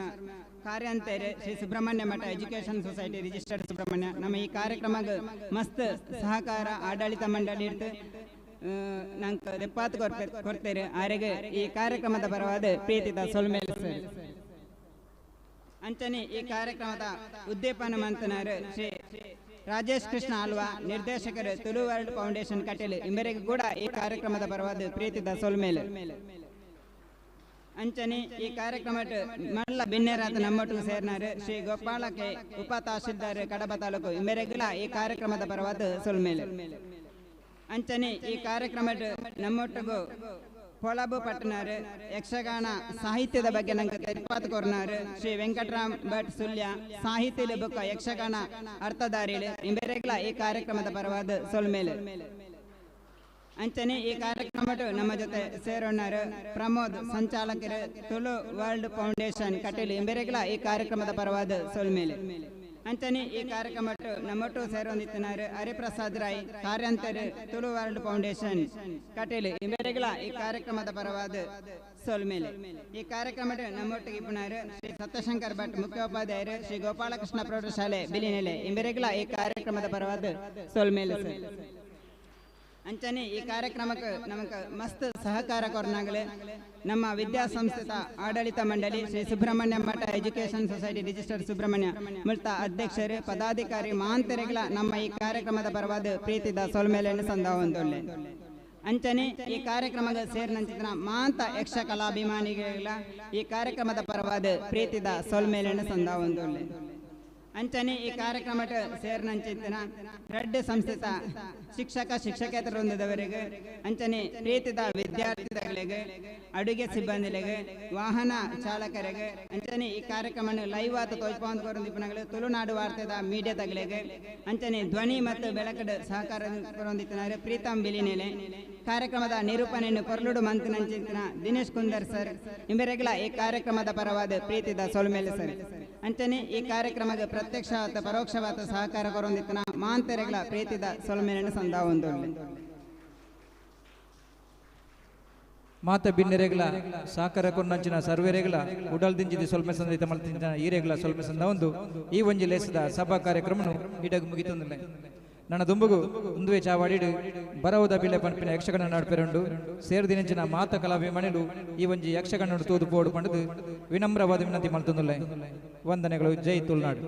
ಕಾರ್ಯಾಂತೇರೆ Shri Subrahmanya Math education society registered Subrahmanya. ನಮ್ಮ ಈ ಕಾರ್ಯಕ್ರಮಕ್ಕೆ ಮಸ್ತ್ ಸಹಕಾರ ಆಡಳಿತ ಮಂಡಳಿ ಇರ್ತು ನಂಗೆ ದೆಪ್ಪಾತ್ ಕೊಡ್ತೇವೆ. ಆರೆಗೆ ಈ ಕಾರ್ಯಕ್ರಮದ ಪರವಾದ ಪ್ರೀತಿದ ಸೊಲ್ಮೇಲೆ ಸರ್. ಅಂಚನೆ ಈ ಕಾರ್ಯಕ್ರಮದ ಉದ್ದೀಪನ ಮಂತನಾರು ಶ್ರೀ ರಾಜೇಶ್ ಕೃಷ್ಣ ಆಲ್ವಾ ನಿರ್ದೇಶಕರು ತುಳು ವರ್ಲ್ಡ್ ಫೌಂಡೇಶನ್ ಕಟೀಲು ಇಂಬರಿಗೂ ಕೂಡ ಈ ಕಾರ್ಯಕ್ರಮದ ಪರವಾದ ಪ್ರೀತಿದ ಸೊಲ್ಮೇಲೆ. ಅಂಚನೆ ಈ ಕಾರ್ಯಕ್ರಮಕ್ಕೆ ಮಲ್ಲ ಬಿನ್ನೆರಾತ ನಮ್ಮೊಟ್ಟಿಗೆ ಸೇರಿನಾರು ಶ್ರೀ ಗೋಪಾಲ ಕೆ ಉಪ ತಹಶೀಲ್ದಾರ್ ಕಡಬ ತಾಲೂಕು ಇಂಬರಿಗೂ ಈ ಕಾರ್ಯಕ್ರಮದ ಪರವಾದ ಸೊಲ್ಮೇಲೆ. ಅಂಚನೆ ಈ ಕಾರ್ಯಕ್ರಮಕ್ಕೆ ನಮ್ಮೊಟ್ಟಿಗೂ ಪೊಳಬು ಪಟ್ಟಣರು ಯಕ್ಷಗಾನ ಸಾಹಿತ್ಯದ ಬಗ್ಗೆ ನಂಗೆ ತೆರಿಪಾತ್ ಕೊರ್ನಾರು ಶ್ರೀ ವೆಂಕಟರಾಮ್ ಭಟ್ ಸುಲ್ಯ ಸಾಹಿತ್ಯ ಬುಕ್ಕ ಯಕ್ಷಗಾನ ಅರ್ಥಧಾರಿಗಳು ಇಂಬೆರೆಗ್ಲ ಈ ಕಾರ್ಯಕ್ರಮದ ಪರವಾದ ಸೊಲ್ಮೇಲೆ. ಅಂಚನೆ ಈ ಕಾರ್ಯಕ್ರಮಕ್ಕೆ ನಮ್ಮ ಜೊತೆ ಸೇರೋಣರು ಪ್ರಮೋದ್ ಸಂಚಾಲಕರು ತುಳು ವರ್ಲ್ಡ್ ಫೌಂಡೇಶನ್ ಕಟೀಲು ಇಂಬೆರೆಗ್ಲ ಈ ಕಾರ್ಯಕ್ರಮದ ಪರವಾದ ಸೊಲ್ಮೇಲೆ. ಅಂಚನೆ ಈ ಕಾರ್ಯಕ್ರಮಕ್ಕೆ ನಮ್ಮೊಟ್ಟು ಸೇರೊಂದಿತ್ತಿನಾರು ಹರಿಪ್ರಸಾದ್ ರಾಯ್ ಕಾರ್ಯಂತರು ತುಳು ವರ್ಲ್ಡ್ ಫೌಂಡೇಶನ್ ಕಟೀಲು ಇಂಬೆರೆಗ್ಲ ಈ ಕಾರ್ಯಕ್ರಮದ ಪರವಾದ ಸೊಲ್ಮೇಲೆ. ಈ ಕಾರ್ಯಕ್ರಮಕ್ಕೆ ನಮ್ಮೊಟ್ಟಿಗೆ ಇಪ್ಪನಾರು ಶ್ರೀ ಸತ್ಯಶಂಕರ್ ಭಟ್ ಮುಖ್ಯೋಪಾಧ್ಯಾಯರು ಶ್ರೀ ಗೋಪಾಲಕೃಷ್ಣ ಪ್ರೌಢಶಾಲೆ ಬಿಲಿನೆಲೆ ಇಂಬೆರೆಗ್ಲ ಈ ಕಾರ್ಯಕ್ರಮದ ಪರವಾದ ಸೊಲ್ಮೇಲೆ ಸರ್. ಅಂಚನೆ ಈ ಕಾರ್ಯಕ್ರಮಕ್ಕೆ ನಮಗೆ ಮಸ್ತ್ ಸಹಕಾರ ಕೊರ್ನಾಗಲೇ ನಮ್ಮ ವಿದ್ಯಾಸಂಸ್ಥೆತ ಆಡಳಿತ ಮಂಡಳಿ Shri Subrahmanya Math education society registered Subrahmanya ಮುಲ್ತ ಅಧ್ಯಕ್ಷರು ಪದಾಧಿಕಾರಿ ಮಾಂತರಿಗಳ ನಮ್ಮ ಈ ಕಾರ್ಯಕ್ರಮದ ಪರವಾದ ಪ್ರೀತಿದ ಸೊಲ್ಮೇಲೆಯನ್ನು ಸಂದಾವಂತೊಳ್ಳೆ. ಅಂಚನೆ ಈ ಕಾರ್ಯಕ್ರಮದ ಸೇರಿನಂಚಿನ ಮಾಂತ ಯಕ್ಷ ಕಲಾಭಿಮಾನಿಗಳ ಈ ಕಾರ್ಯಕ್ರಮದ ಪರವಾದ ಪ್ರೀತಿದ ಸೊಲ್ಮೇಲೆಯನ್ನು ಸಂದಾವಂತೊಳ್ಳೆ. ಅಂಚನೆ ಈ ಕಾರ್ಯಕ್ರಮಕ್ಕೆ ಸೇರಿನಂಚಿನ ರಡ್ಡು ಸಂಸ್ಥೆತ ಶಿಕ್ಷಕ ಶಿಕ್ಷಕೇತರ ವೃಂದದವರಿಗೆ ಅಂಚನೆ ಪ್ರೀತಿದ ವಿದ್ಯಾರ್ಥಿಗಳಿಗೆ ಅಡುಗೆ ಸಿಬ್ಬಂದಿಗಳಿಗೆ ವಾಹನ ಚಾಲಕರಿಗೆ ಅಂಚನೆ ಈ ಕಾರ್ಯಕ್ರಮವನ್ನು ಲೈವ್ ಆತ ತೋಜ್ಪಾಂದು ತುಳುನಾಡು ವಾರ್ತೆದ ಮೀಡಿಯಾದಗಳಿಗೆ ಅಂಚನೆ ಧ್ವನಿ ಮತ್ತು ಬೆಳಕಡ ಸಹಕಾರ ಕೊರೊಂದಿತ್ತಿನಾರು ಪ್ರೀತಮ್ ಬಿಲಿನೆಲೆ ಕಾರ್ಯಕ್ರಮದ ನಿರೂಪಣೆಯನ್ನು ಕೊರ್ಲುಡು ಮಂತಿನಂಚಿನ ದಿನೇಶ್ ಕುಂದರ್ ಸರ್ ಇಂಬೆರೆಗಳ ಈ ಕಾರ್ಯಕ್ರಮದ ಪರವಾದ ಪ್ರೀತಿದ ಸೊಲ್ಮೇಲೆ ಸರ್. ಅಂಚನೆ ಈ ಕಾರ್ಯಕ್ರಮಕ್ಕೆ ಪ್ರತ್ಯಕ್ಷವಾದ ಪರೋಕ್ಷವಾದ ಸಹಕಾರ ಕೊರೊಂದಿತ್ತಿನ ಮಾಂತರೆಗಳ ಪ್ರೀತಿದ ಸೊಲ್ಮೇಲೆಯನ್ನು ಸಂದಾವೊಂದುಳ್ಳೆ. ಮಾತ ಬಿನ್ನೆರೆಗಳ ಸಹಕಾರ ಕೊನ್ನಂಚಿನ ಸರ್ವೆರೆಗಳ ಉಡಲ್ ದಿಂಜಿದಿ ಸೊಲ್ಮೆ ಸಂದಿತ ಮಲ್ತಿಂಚಿನ ಈರೆಗಳ ಸೊಲ್ಮೆ ಸಂದ ಒಂದು ಈ ಒಂಜಿ ಲೇಸದ ಸಭಾ ಕಾರ್ಯಕ್ರಮನು ಇಡಗು ಮುಗಿತೊಂದಿಲ್ಲ. ನನ್ನ ದುಂಬುಗು ಉಂದುವೆ ಚಾವಾಡಿಡು ಬರವುದ ಬಿಲೆ ಪನ್ಪಿನ ಯಕ್ಷಗಾನ ನಡ್ಪೆರುಂಡು ಸೇರ್ದಿನಂಚಿನ ಮಾತ ಕಲಾಭಿಮಾನಿಲು ಈ ಒಂಜಿ ಯಕ್ಷಗಾನ ತೂದು ಪೋಡು ಪಂಡದು ವಿನಮ್ರವಾದ ವಿನಂತಿ ಮಲ್ತೊಂದುಲ್ಲೆ. ವಂದನೆಗಳು. ಜೈ ತುಳುನಾಡು.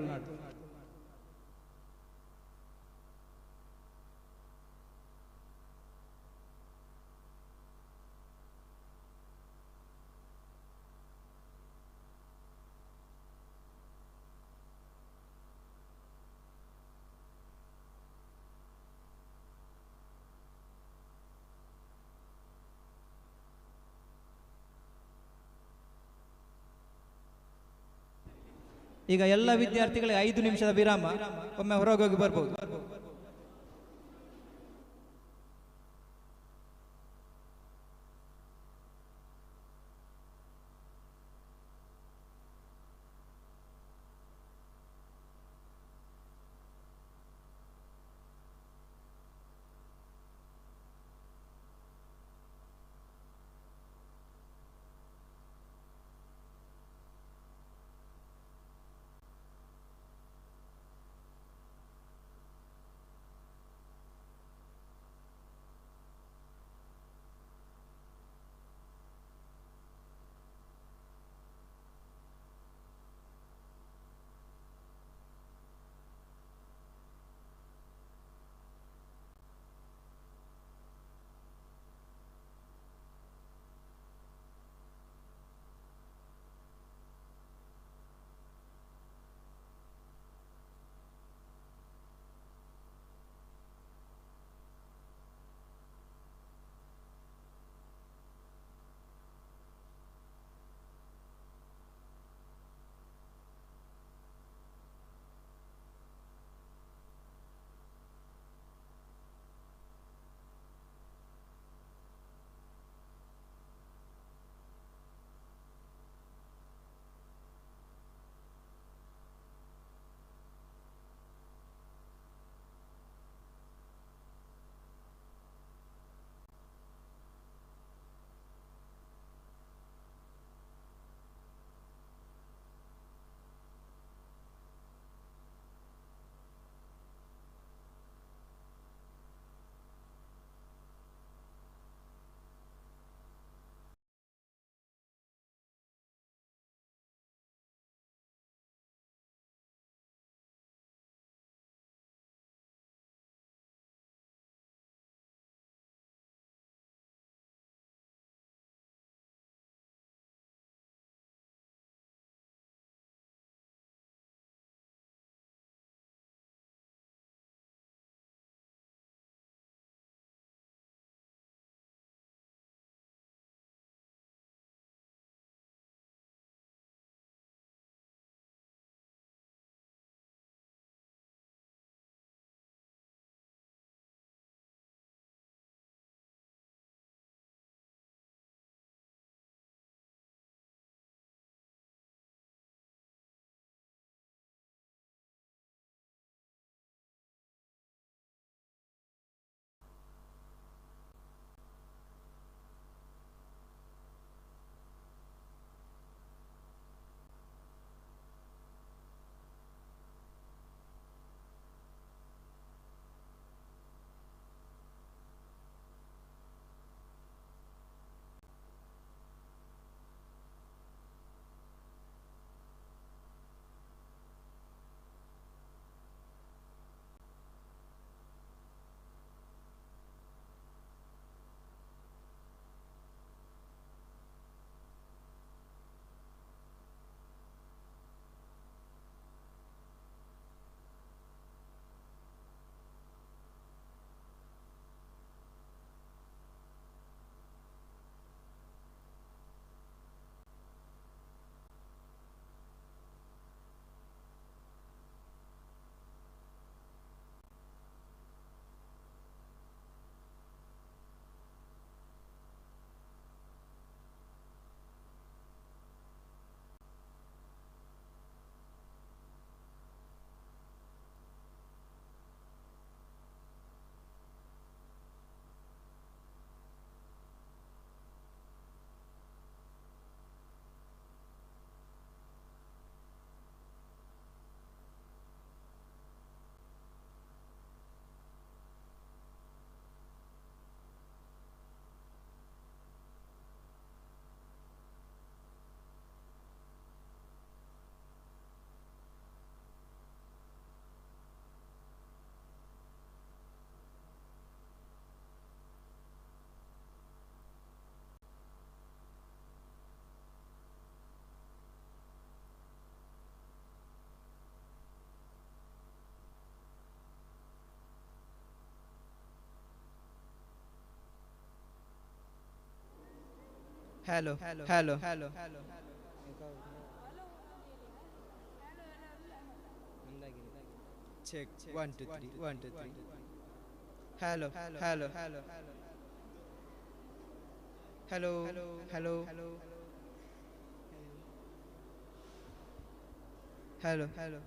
ಈಗ ಎಲ್ಲ ವಿದ್ಯಾರ್ಥಿಗಳಿಗೆ 5 ನಿಮಿಷದ ವಿರಾಮ, ಒಮ್ಮೆ ಹೊರಗೋಗಿ ಬರ್ಬೋದು. Hello hello hello check 1 2 3 1 2 3 hello hello hello hello hello hello hello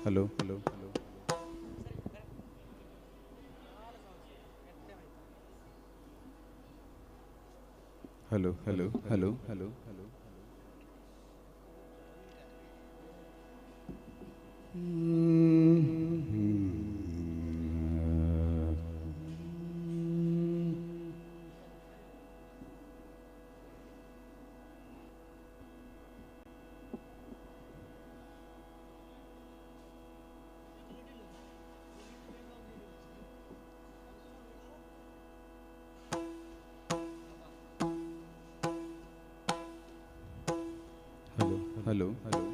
Hello hello hello hello hello hello hello. Hello hello.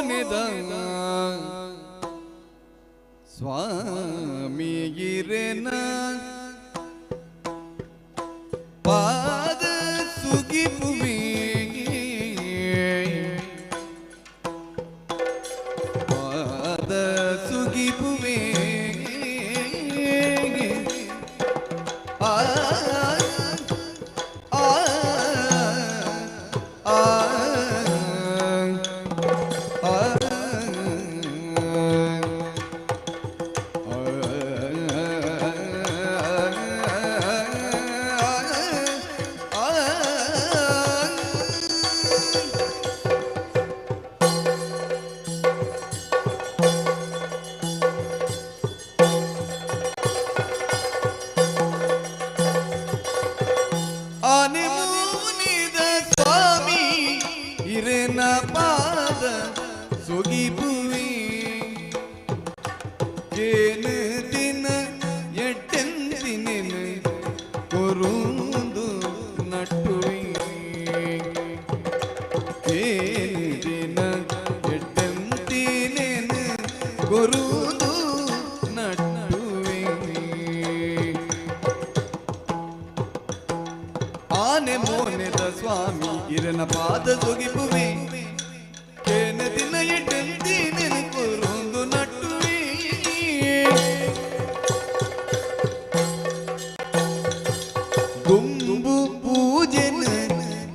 ಮೋನೆದ ಸ್ವಾಮಿ ಇರೆನ ಪಾದ ಸುಗಿಪುವೆ ಪಾದ ಸುಗಿಪುವೆ ಆ ಆ ಆ ಆ ಆನೆ ಮುನಿದ ಸ್ವಾಮಿ ಇರೆನ ಪಾದ ಸುಗಿಪುವಿ ಕೇನು ದಿನ ಎಟ್ಟೆಂದಿನ ಕೊರುಂದು ನಟ್ಟುವಿ ಕೇನು ದಿನ ಎಟ್ಟೆಂದಿನ ಕೊರುಂದು ನಟ್ಟುವಿ ಆನೆ ಮೋನೆದ ಸ್ವಾಮಿ ಇರನ ಪಾದ ಸುಗಿಪುವೆ ಕೇನ ದಿನ ಎಟ್ಟೆಂದಿನ ಕೊರುಂದು ನಟ್ಟುವೆ ದುಂಬು ಪೂಜೆನ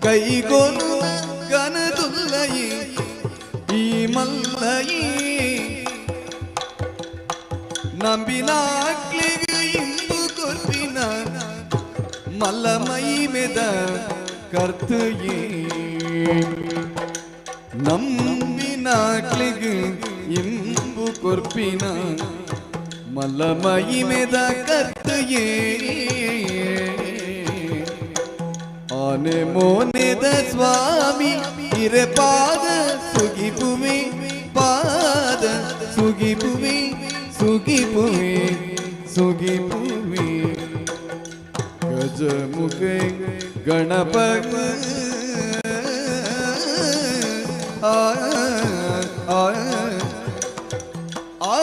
ಕೈಗೊನು ಗನದುಲ್ಲಯಿ ಈ ಮಲ್ಲಯಿ ನಂಬಿನಾಕ್ಲಿಗೆ ಇಂಬು ಕೊರ್ಪಿನ ಮಲ್ಲಮೈ ಮೆದ ಕರ್ತಯೇ ನಂಬಿನಾಕ್ಲಿಗೆ ಇಂಬು ಕೊರ್ಪಿನ ಮಲ್ಲಮೈ ಮೆದ ಕರ್ತಯೇ ಆನೆ ಮೋನೆದ ಸ್ವಾಮಿ ಇರೆ ಪಾದ ಸುಗಿಪುವೆ ಪಾದ ಸುಗಿಪುವೆ ಸುಗಿಪುವೆ ಸುಗಿಪುವೆ ಗಜಮುಖ ಗಣಪ ಆ ಆ ಆ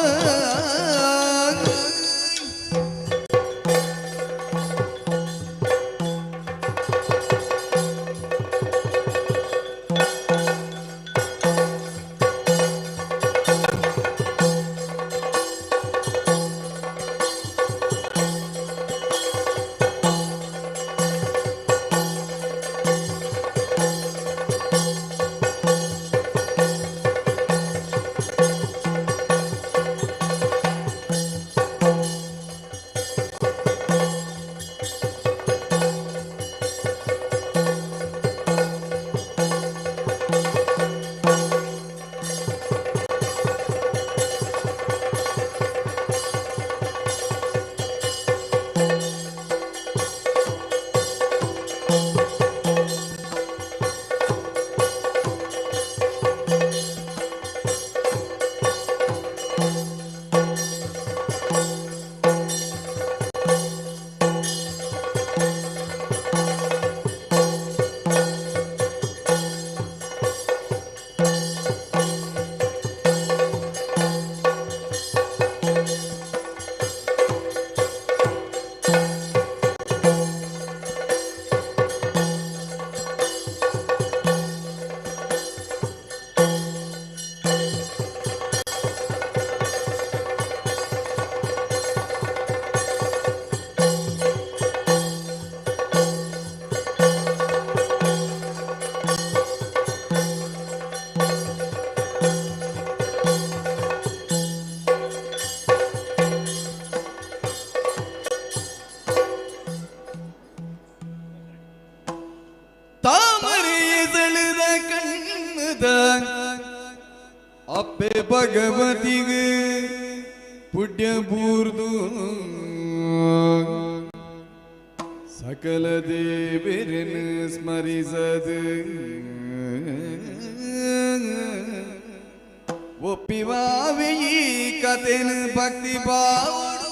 ತಾಮರೆಯ ಕಣ್ಣದ ಅಪ್ಪೆ ಭಗವತಿಗೆ ಪುಣ್ಯ ಬೂರ್ದು ಸಕಲ ದೇವರನ್ನು ಸ್ಮರಿಸದು ಒಪ್ಪಿವಾವೆ ಈ ಕಥೆನು ಭಕ್ತಿ ಭಾವಡು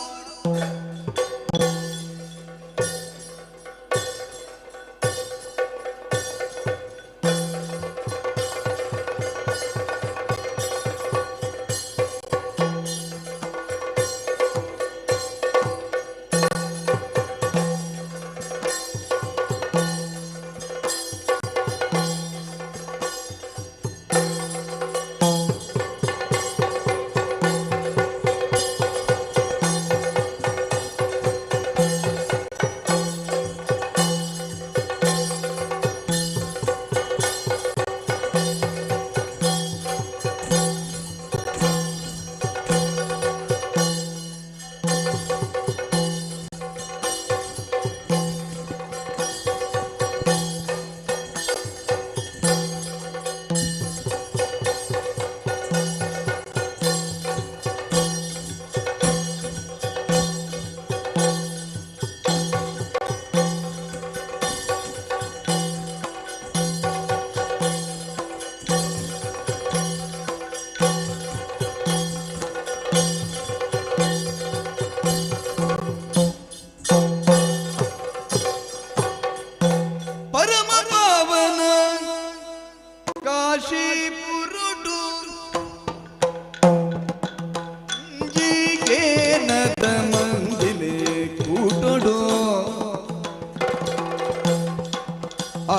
ಆ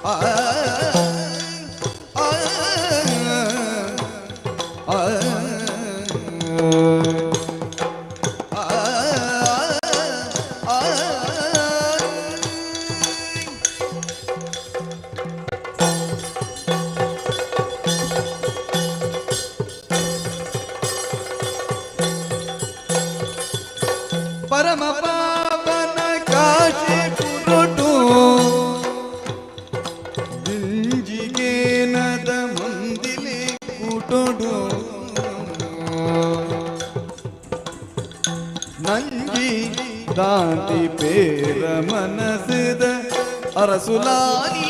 ಆ ಆ ಪರಮ ಪಾವನ ಕಾಶಿ ಪುರಟು ದಿಂಜಿಗೇನದ ಮುಂದಿಲೆ ಕೂಟೋಡು ನಂಜಿ ದಾಂತಿ ಪೇರ ಮನಸದ ಅರಸುಲಾನಿ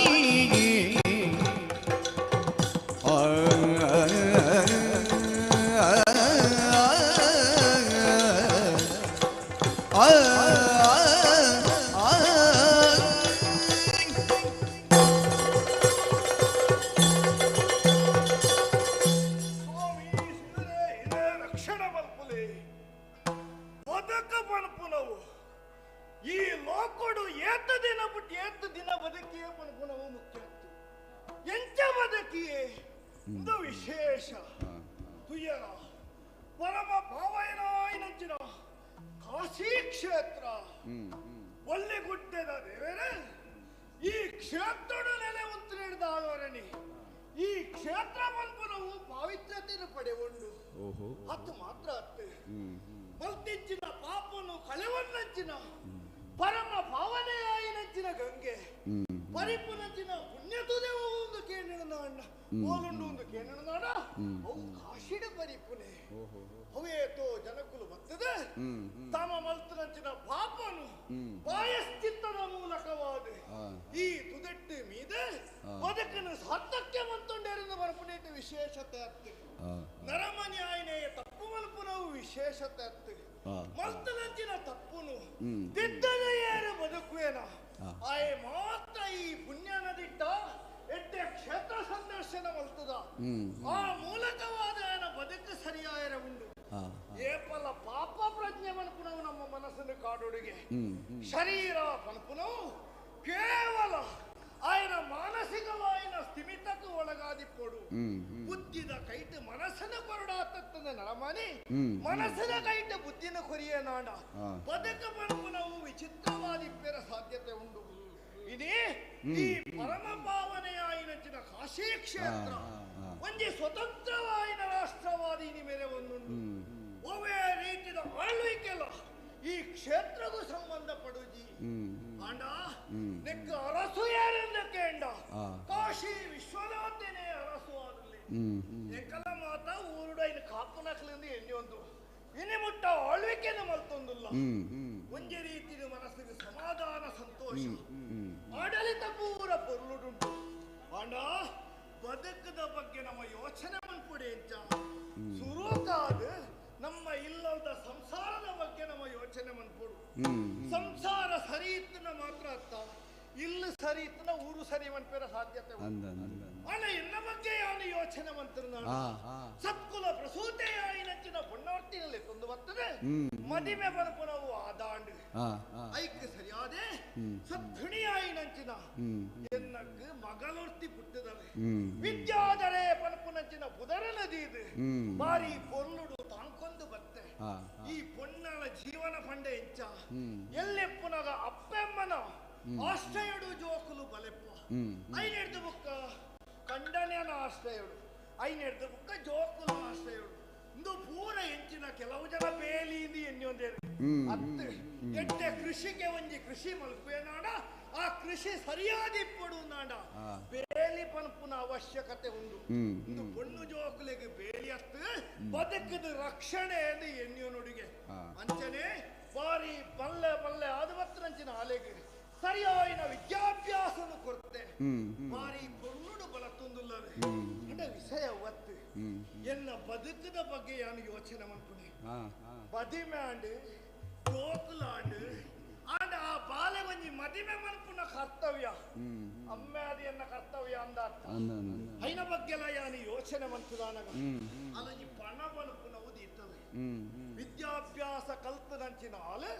ವಿದ್ಯಾಭ್ಯಾಸ ಕಲ್ತದಂಚಿನ ಆಲು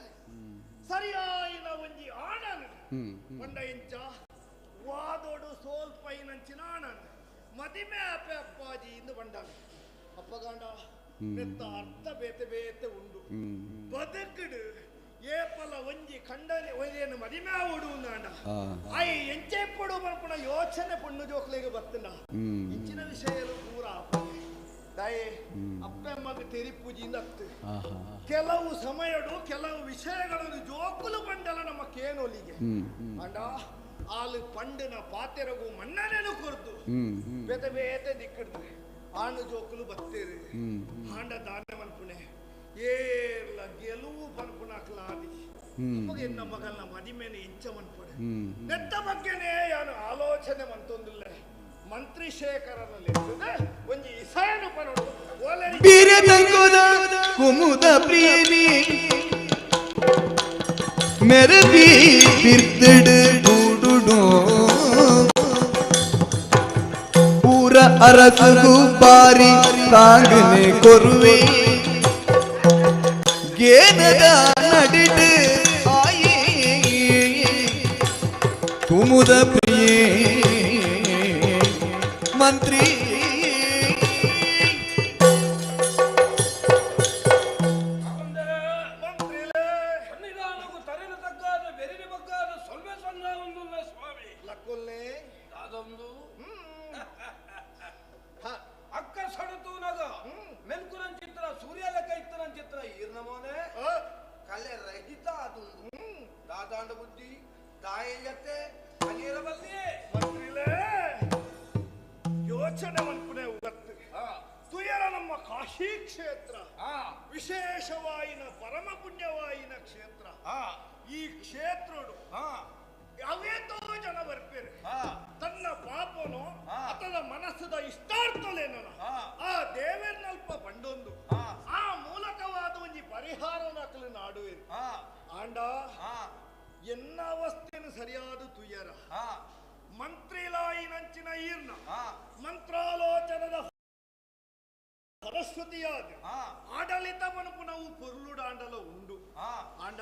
ಸರಿಯಾಯಿನ ಒಂಜಿ ಆಣನು ಪಂಡ ಇಂಚ ವಾದೋಡು ಸೋಲ್ಪೈನಂಚಿನ ಆನಂದ್ ಮದಿಮೆ ಅಪ್ಪೆ ಅಪ್ಪಾಜಿ ಇಂದು ಬಂಡಾನ ಅಪ್ಪಗಾಂಡ ನೆತ್ತ ಅರ್ಥ ಬೇತೆ ಬೇತೆ ಉಂಡು ಬದುಕುಡು ಏಪಲ ಒಂಜಿ ಖಂಡನೆ ಒಂಜೇನು ಮದಿಮೆ ಆವಡು ಅಂದಾಂಡ I ಎಂಚೆ ಪಡು ಪನ್ಪುನ ಯೋಚನೆ ಪೊಣ್ಣು ಜೋಕ್ಲೆಗ್ ಬತ್ತುಂಡ ಇಂಚಿನ ವಿಷಯಲು ಪೂರ ದಯೆ ಅಪ್ಪೆ ಅಮ್ಮಗ್ ತೆರಿಪೂಜಿಂದ ಅತ್ತು ಕೆಲವು ಸಮಯಡು ಕೆಲವು ವಿಷಯಗಳನ್ನು ಜೋಕುಲು ಬಂಡಲ ನಮ್ಮ ಕೇನೊಲಿಗೆ ಅಂಡ ಆಲು ಪಂಡನ ಪಾತೆರಗು ಮಣ್ಣನೇನು ಕೊರ್ದು ಬೇತೆ ಬೇತೆ ದಿಕ್ಕಿಡ್ದು ಆಣು ಜೋಕುಲು ಬತ್ತೇರು ಆಂಡ ದಾನೆ ಮನ್ಪುಣೆ ಏರ್ಲ ಗೆಲುವು ಪನ್ಪುನಾಕ್ಲಾದಿ ನಮಗೆ ಎನ್ನ ಮಗಲ್ನ ಮದಿಮೇನೆ ಇಂಚ ಮನ್ಪುಣೆ ನೆತ್ತ ಬಗ್ಗೆನೇ ಯಾನು ಆಲೋಚನೆ ಮಂತೊಂದಿಲ್ಲ ಮಂತ್ರಿ ಶೇಖರನಲ್ಲಿ ಒಂಜಿ ಇಸಾಯನು ಪನೋಡು ಬೀರೆ ತಂಗೋದ ಕುಮುದ ಪ್ರಿಯನಿ ಮೆರಬಿ ಬಿರ್ದಿಡು ಡೂಡುಡೋ ಊರ ಅರಸುಗು ಬಾರಿ ತಾಂಗನೆ ಕೊರುವೆ ಗೇನದ ನಡಿಡು ಆಯೇ ಕುಮುದ ಪ್ರಿಯೇ ಮಂತ್ರಿ ವಿಶೇಷವಾಯಿನ ಪರಮ ಪುಣ್ಯವಾಯಿನ ಕ್ಷೇತ್ರ ಈ ಕ್ಷೇತ್ರಡು ಅವೇತೋ ಜನ ಬರ್ಪೇರು ತನ್ನ ಪಾಪನು ಅಥವಾ ಮನಸ್ಸದ ಇಷ್ಟಾರ್ಥಲೇನ ಆ ದೇವೇರ್ನಲ್ಪ ಬಂಡೊಂದು ಆ ಮೂಲಕವಾದ ಒಂಜಿ ಪರಿಹಾರ ನಕಲು ನಾಡುವೆ ಆಂಡ ಎನ್ನ ಅವಸ್ಥೆಯನ್ನು ಸರಿಯಾದ ತುಯ್ಯರ ಮಂತ್ರಿಲಾಯಿನಂಚಿನ ಈರ್ನ ಮಂತ್ರಾಲೋಚನದ ಸರಸ್ವತಿಯಾದ ಆಡಳಿತ ಮನಪು ನಾವು ಪೊರ್ಲುಡಾಂಡಲ ಉಂಡು ಆಂಡ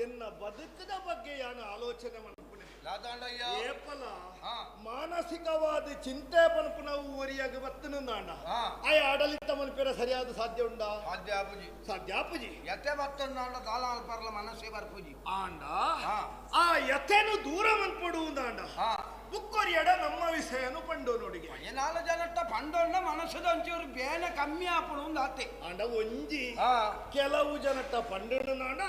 ಎನ್ನ ಬದುಕದ ಬಗ್ಗೆ ಯಾನ ಆಲೋಚನೆ ಮನಪುನೆ ಏಪಲ ಮಾನಸಿಕವಾದ ಚಿಂತೆ ಪನಪು ನಾವು ಒರಿಯಾಗ ಬತ್ತನಂದಾಂಡ ಆ ಆಡಳಿತ ಮನಪೇರ ಸರಿಯಾದ ಸಾಧ್ಯ ಉಂಡಾ ಸಾಧ್ಯಾಪುಜಿ ಯತೆ ಬತ್ತಂದಾಂಡ ದಾಲಾಲ್ ಪರ್ಲ ಮನಸ್ಸೇ ಬರ್ಪುಜಿ ಆಂಡ ಆ ಯತೆನು ದೂರ ಮನ್ಪಡುವುದಾಂಡ ಬುಕ್ಕೊರಿಯಡ ನಮ್ಮ ವಿಷಯನು ಪಂಡೋ ನೋಡಿಗೆ ನಾಲ್ ಜನಟ್ಟ ಪಂಡೋಣ್ಣ ಮನಸ್ಸದ ಒಂಚೂರು ಬೇನೆ ಕಮ್ಮಿ ಆಪುಣು ಒಂದು ಆತೆ ಆಂಡ ಒಂಜಿ ಕೆಲವು ಜನಟ್ಟ ಪಂಡೋಣ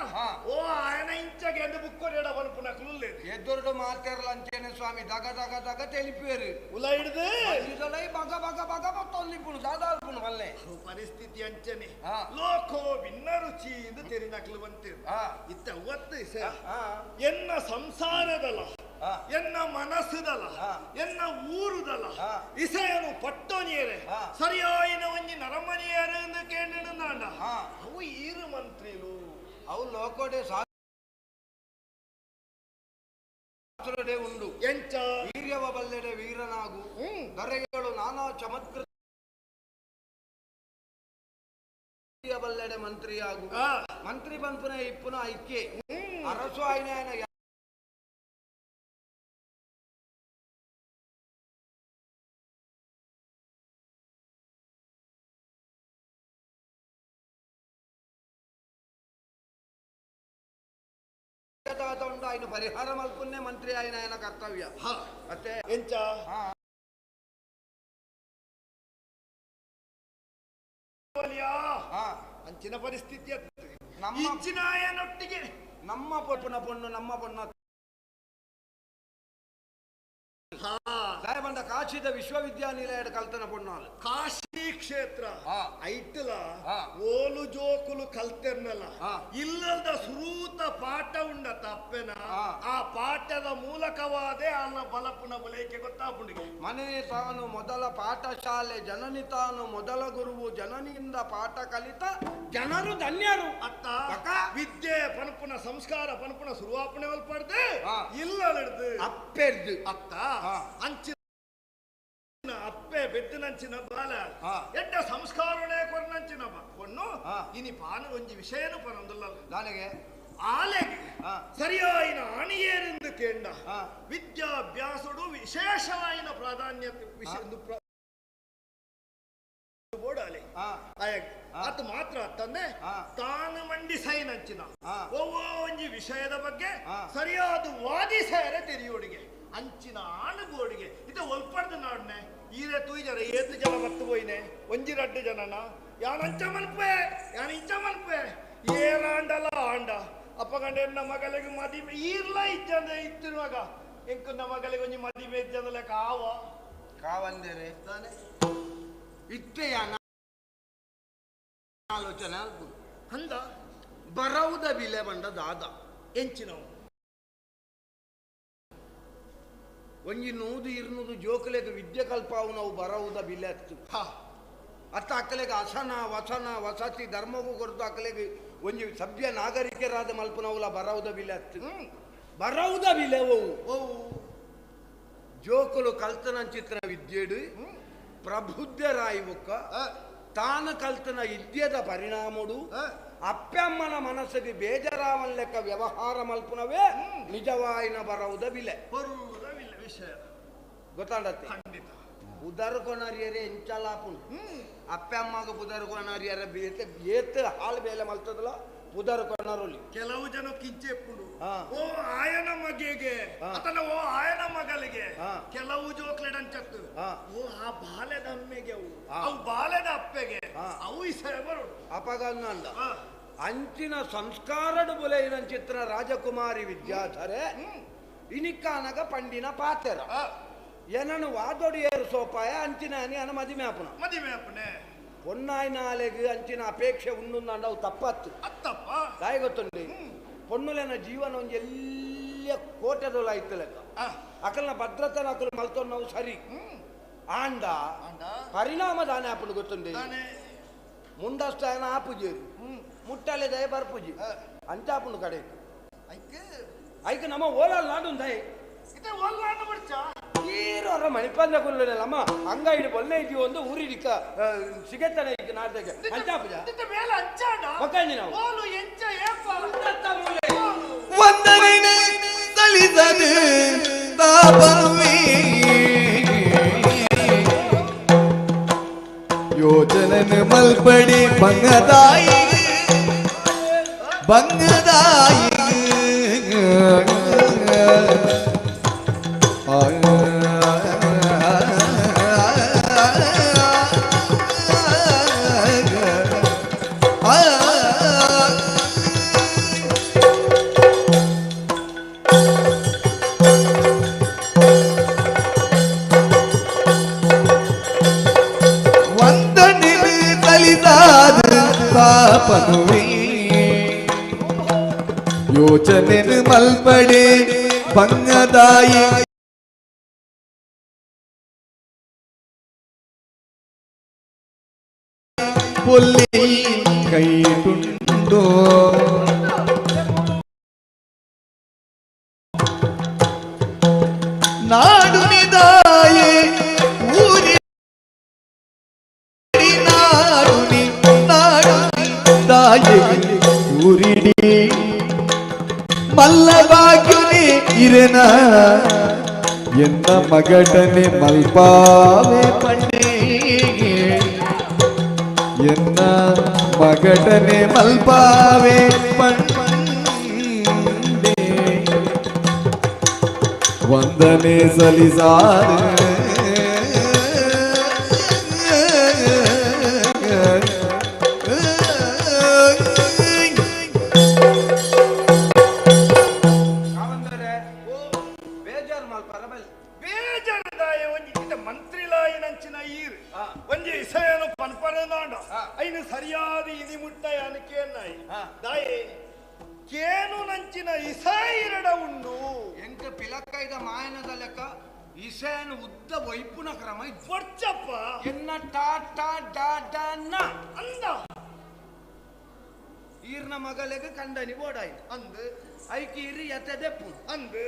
ಓ ಆಯನ ಇಂಚಗೆ ಅಂದು ಬುಕ್ಕೊರಿಯಡ ಪನ್ಪುನಕ್ಲು ಎದುರುಡು ಮಾತೇರಲ ಅಂಚೇನೆ ಸ್ವಾಮಿ ದಗ ದಗ ದಗ తెలిపేరు ಉಲ ಹಿಡ್ದು ಬಗ ಬಗ ಬಗ ಬತ್ತೊಂದಿಪ್ಪುಣು ದಾದಾಲ್ಪುಣು ಮಲ್ಲೆ ಪರಿಸ್ಥಿತಿ ಅಂಚನೆ ಲೋಕೋ ಭಿನ್ನ ರುಚಿ ಎಂದು ತೆರಿನಕ್ಲು ಬಂತೇರು ಇತ್ತ ಒತ್ತು ಎನ್ನ ಸಂಸಾರದಲ್ಲ ಎನ್ನ ಮನಸ್ಸುದಲ್ಲ ಎನ್ನ ಊರುದಲ್ಲ ಇಸೆಯನು ಪಟ್ಟೋನಿಯರೆ ಸರಿಯಾಯಿನ ಒಂಜಿ ನರಮನಿಯರು ಎಂದು ಕೇಳಿನಾಂಡ ಅವು ಈರು ಮಂತ್ರಿಲು ಅವು ಲೋಕೋಡೆ ಶಾಸ್ತ್ರಡೆ ಉಂಡು ಎಂಚ ವೀರ್ಯವ ಬಲ್ಲೆಡೆ ವೀರನಾಗು ದೊರೆಗಳು ನಾನಾ ಚಮತ್ಕೃತ ಬಲ್ಲೆಡೆ ಮಂತ್ರಿಯಾಗು ಮಂತ್ರಿ ಬಂಪುನ ಇಪ್ಪುನ ಐಕ್ಯೆ ಅರಸು ಆಯ್ನ ఆయన ಪರಿಹಾರ ಮಲ್ಪುನ್ನೇ ಮಂತ್ರಿ ಆಯ್ನ ఆయన ಕರ್ತವ್ಯ ಮತ್ತೆ ಎಂಚ ಅಂಚಿನ ಪರಿಸ್ಥಿತಿ ನಮ್ಮ ನಮ್ಮ ಪೊಪ್ಪುನ ಪೊಣ್ಣು ನಮ್ಮ ಪೊಣ್ಣ ಬಂದ ಕಾಶಿದ ವಿಶ್ವವಿದ್ಯಾನಿಲಯ ಕಲ್ತನ ಪೊಣ್ಣಾಲು ಕಾಶಿ ಕ್ಷೇತ್ರ ಐಟಲ ಓಲು ಜೋಕುಲು ಕಲ್ತೆರ್ನಲ್ಲ ಇಲ್ಲದ ಸುರೂತ ಪಾಠ ಉಂಡ ತಪ್ಪೆನ ಆ ಪಾಠದ ಮೂಲಕವಾದೇ ಅನ್ನ ಬಲಪುನ ಬಲೈಕೆ ಗೊತ್ತಾಪುಂಡಿಗೆ ಮನೆ ತಾನು ಮೊದಲ ಪಾಠಶಾಲೆ ಜನನಿ ತಾನು ಮೊದಲ ಗುರುವು ಜನನಿಯಿಂದ ಪಾಠ ಕಲಿತ ಜನರು ಧನ್ಯರು ಅತ್ತ ವಿದ್ಯೆ ಪನಪುನ ಸಂಸ್ಕಾರ ಪನಪುನ ಸುರುವಾಪಣೆ ಒಲ್ಪಡ್ದು ಇಲ್ಲ ಅಪ್ಪೆರ್ದು ಅತ್ತ ಅಂಚಿನ ಅಪ್ಪೆ ಬೆದ್ದಿನಂಚಿನ ಬಾಲ ಎಡ್ಡ ಸಂಸ್ಕಾರನೇ ಕೊರ್ನಂಚಿನ ಕೊಣ್ಣು ಇನಿ ಪಾನು ಒಂಜಿ ವಿಷಯನು ಪನೊಂದುಲ್ಲ ನನಗೆ ಆಲೆಗೆ ಸರಿಯಾಯಿನ ಅಣಿಯೇರೆಂದು ಕೇಂಡ ವಿದ್ಯಾಭ್ಯಾಸಡು ವಿಶೇಷವಾಯಿನ ಪ್ರಾಧಾನ್ಯತೆ ಬೋಡಾಲೆ ಅದು ಮಾತ್ರ ತಂದೆ ತಾನು ಮಂಡಿಸೈನಂಚಿನ ಒವ್ವ ಒಂಜಿ ವಿಷಯದ ಬಗ್ಗೆ ಸರಿಯಾದ ವಾದಿಸೇರೆ ತೆರಿಯೋಡಿಗೆ ಅಂಚಿನ ಆಣು ಬೋಡಿಗೆ ಇದು ಒಲ್ಪಡ್ದು ನಾಡ್ನೆ ಈರೆ ತೂಯ್ಜರ ಏತು ಜನ ಬತ್ತು ಪೋಯಿನೆ ಒಂಜಿ ರಡ್ಡು ಜನನ ಯಾನಂಚ ಮನ್ಪೆ ಯಾನ ಇಂಚ ಮನ್ಪೆ ಏರಾಂಡಲ ಆಂಡ ಅಪ್ಪಗಂಡ ಎನ್ನ ಮಗಲಿಗೆ ಮದಿಮೆ ಈರ್ಲ ಇಜ್ಜಂದ ಇತ್ತು ಮಗ ಎಂಕುನ್ನ ಮಗಲಿಗೆ ಒಂಜಿ ಮದಿಮೆ ಇಜ್ಜಂದಲೆ ಕಾವ ಕಾವಂದರೆ ಇತ್ತೆ ಆಲೋಚನೆ ಆಗ್ಬೋದು ಅಂದ ಬರವುದ ಬಿಲೆ ಬಂಡ ದಾದ ಎಂಚಿನವು ಒಂಜಿ 100 200 ಜೋಕುಲೆಗ್ ವಿದ್ಯೆ ಕಲ್ಪಾವು ನಾವು ಬರವುದ ಬಿಲೆ ಅತ್ತು ಅತ್ತ ಅಕ್ಕಲೆಗ್ ಅಸನ ವಸನ ವಸತಿ ಧರ್ಮಗೂ ಕೊರತು ಅಕ್ಕಲೆಗ್ ಒಂಜಿ ಸಭ್ಯ ನಾಗರಿಕರಾದ ಮಲ್ಪನವುಲ ಬರವುದ ಬಿಲೆ ಅತ್ತು ಬರವುದ ಬಿಲೆ ಓವು ಜೋಕುಲು ಕಲ್ತನಂಚಿತ್ರ ವಿದ್ಯೆಡು ಪ್ರಬುದ್ಧರಾಯಿ ಬೊಕ್ಕ ತಾನು ಕಲ್ತನ ವಿದ್ಯೆದ ಪರಿಣಾಮಡು ಅಪ್ಪಮ್ಮನ ಮನಸ್ಸಿಗೆ ಬೇಜಾರಾವನ್ ಲೆಕ್ಕ ವ್ಯವಹಾರ ಮಲ್ಪುನವೇ ನಿಜವಾಯಿನ ಬರವುದ ಬಿಲೆ ವಿಷಯ ಗೊತ್ತಾಡತ್ತೆ ಪುದರ್ ಕೊನರಿಯರೆ ಎಂಚಲಾಪುಂಡು ಅಪ್ಪಮ್ಮಗ ಪುದರ್ ಕೊನರಿಯರ ಬೇತೆ ಏತ್ ಹಾಲು ಬೇಲೆ ಮಲ್ತದಲ್ಲ ಪುದರ್ ಕೊನರುಲಿ ಕೆಲವು ಜನ ಕಿಂಚೆಪ್ಪುಂಡು ಓ ಆಯನ ಮಗೆಗೆ ಅತನ ಓ ಆಯನ ಮಗಲಿಗೆ ಕೆಲವು ಜೋಕ್ಲೆಡಂಚತ್ತು ಓ ಆ ಬಾಲೆದ ಅಮ್ಮೆಗೆ ಅವು ಅವು ಬಾಲೆದ ಅಪ್ಪೆಗೆ ಅವು ಇಸೆ ಬರೋಡು ಅಪಗಂದ ಅಂಚಿನ ಸಂಸ್ಕಾರಡು ಬುಲೆಯಿನಂಚಿತ್ರ ರಾಜಕುಮಾರಿ ವಿದ್ಯಾಧರೆ ಇನಿಕ್ಕಾನಗ ಪಂಡಿನ ಪಾತೆರ ಏನನು ವಾದೊಡಿಯರು ಸೋಪಾಯ ಅಂಚಿನ ಅನಿ ಮದಿಮೆ ಆಪುನ ಮದಿಮೆ ಆಪುನೆ ಪೊನ್ನಾಯ್ನಾಲೆಗ್ ಅಂಚಿನ ಅಪೇಕ್ಷೆ ಉಂಡುಂದಾಂಡ ಅವು ತಪ್ಪತ್ತು ಅತ್ತಪ್ಪ ತಾಯಿ ಗೊತ್ತುಂಡಿ ಪೊನ್ನುಲೆನ ಜೀವನ ಒಂಜಿ ಎಲ್ಲಿಯ ಕೋಟೆದೊಲ ಇತ್ತು ಲೆಕ್ಕ ಅಕಲ್ನ ಭದ್ರತೆನ ಅಕಲು ಮಲ್ತೊನ್ನವು ಸರಿ ಆಂಡ ಪರಿಣಾಮ ದಾನೆ ಆಪುಂಡು ಗೊತ್ತುಂಡಿ ಮುಂಡಸ್ತಾಯನ ಆಪುಜಿ ಮುಟ್ಟಲೆ ದಯ ಬರ್ಪುಜಿ ಅಂಚಾಪುಂಡು ಕಡೆ ಐಕ್ ನಮ್ಮ ಓಲಾಲ್ ನಾಡುಂದಾಯಿ ಈರೋರ ಮಣಿಪಂದ ಕುಲ್ಲಮ್ಮ ಅಂಗ ಇಡು ಬೊಲ್ಲೆ ಇದೀವಿ ಒಂದು ಊರಿಡಿಕ ಸಿಗತ್ತನೆ ಈಗ ನಾಡ್ದಕ್ಕೆ ಅಂಚಾಪುಜ ನಾವು ವಂದನೆ ಸಲ್ಲಿಸದು ತಾಪನುವೆ ಯೋಜನೆ ಮಲ್ಪಡಿ ಬಂಗದಾಯಿ ಬಂಗದಾಯಿ ವಂದನೆ ಸಲ್ಲಿಸಾದ ತಾಪನುವೆ ಯೋಚನೆ ಮಲ್ಪಡೆ ಬಂಗದಾಯಿ ಪೊಲ್ಲಿ ಕೈಟುಂಡು ನಾಡು ನಿದಾಯೆ ಊರಿ ನಾಡು ನಾಡು ದಾಯೆ ಊರಿಡಿ ಮಲ್ಲ ಭಾಗ್ಯುನಿ ಇರೆನ ಎನ್ನ ಮಗಟನೆ ಮಲ್ಪಾವೆ ಪಂಡೆ ಎನ್ನ ಮಗಟನೆ ಮಲ್ಪಾವೆ ಪಂಡೆ ವಂದನೆ ಸಲ್ಲಿಸಾರೆ ಸರಿಯಾದ ಇನಿ ಮುಟ್ಟಾಯ ಅನಕೇನಾಯಿ ದಾಯೆ ಕೇನು ನಂಚಿನ ಇಸೈರಡ ಉಂಡು ಎಂಕ ಪಿಲಕ್ಕೈದ ಮಾಯನದ ಲೆಕ್ಕ ಇಸೆಯನ್ನು ಉದ್ದ ವೈಪುನ ಕ್ರಮ ವರ್ಚಪ್ಪ ಎನ್ನ ಟಾ ಟಾ ಡಾ ಡಾ ನ ಅಂದ ಈರ್ನ ಮಗಲೆಗೆ ಕಂಡನಿ ಬೋಡಾಯಿ ಅಂದು ಐಕಿ ಇರಿ ಎತ್ತದೆಪ್ಪು ಅಂದು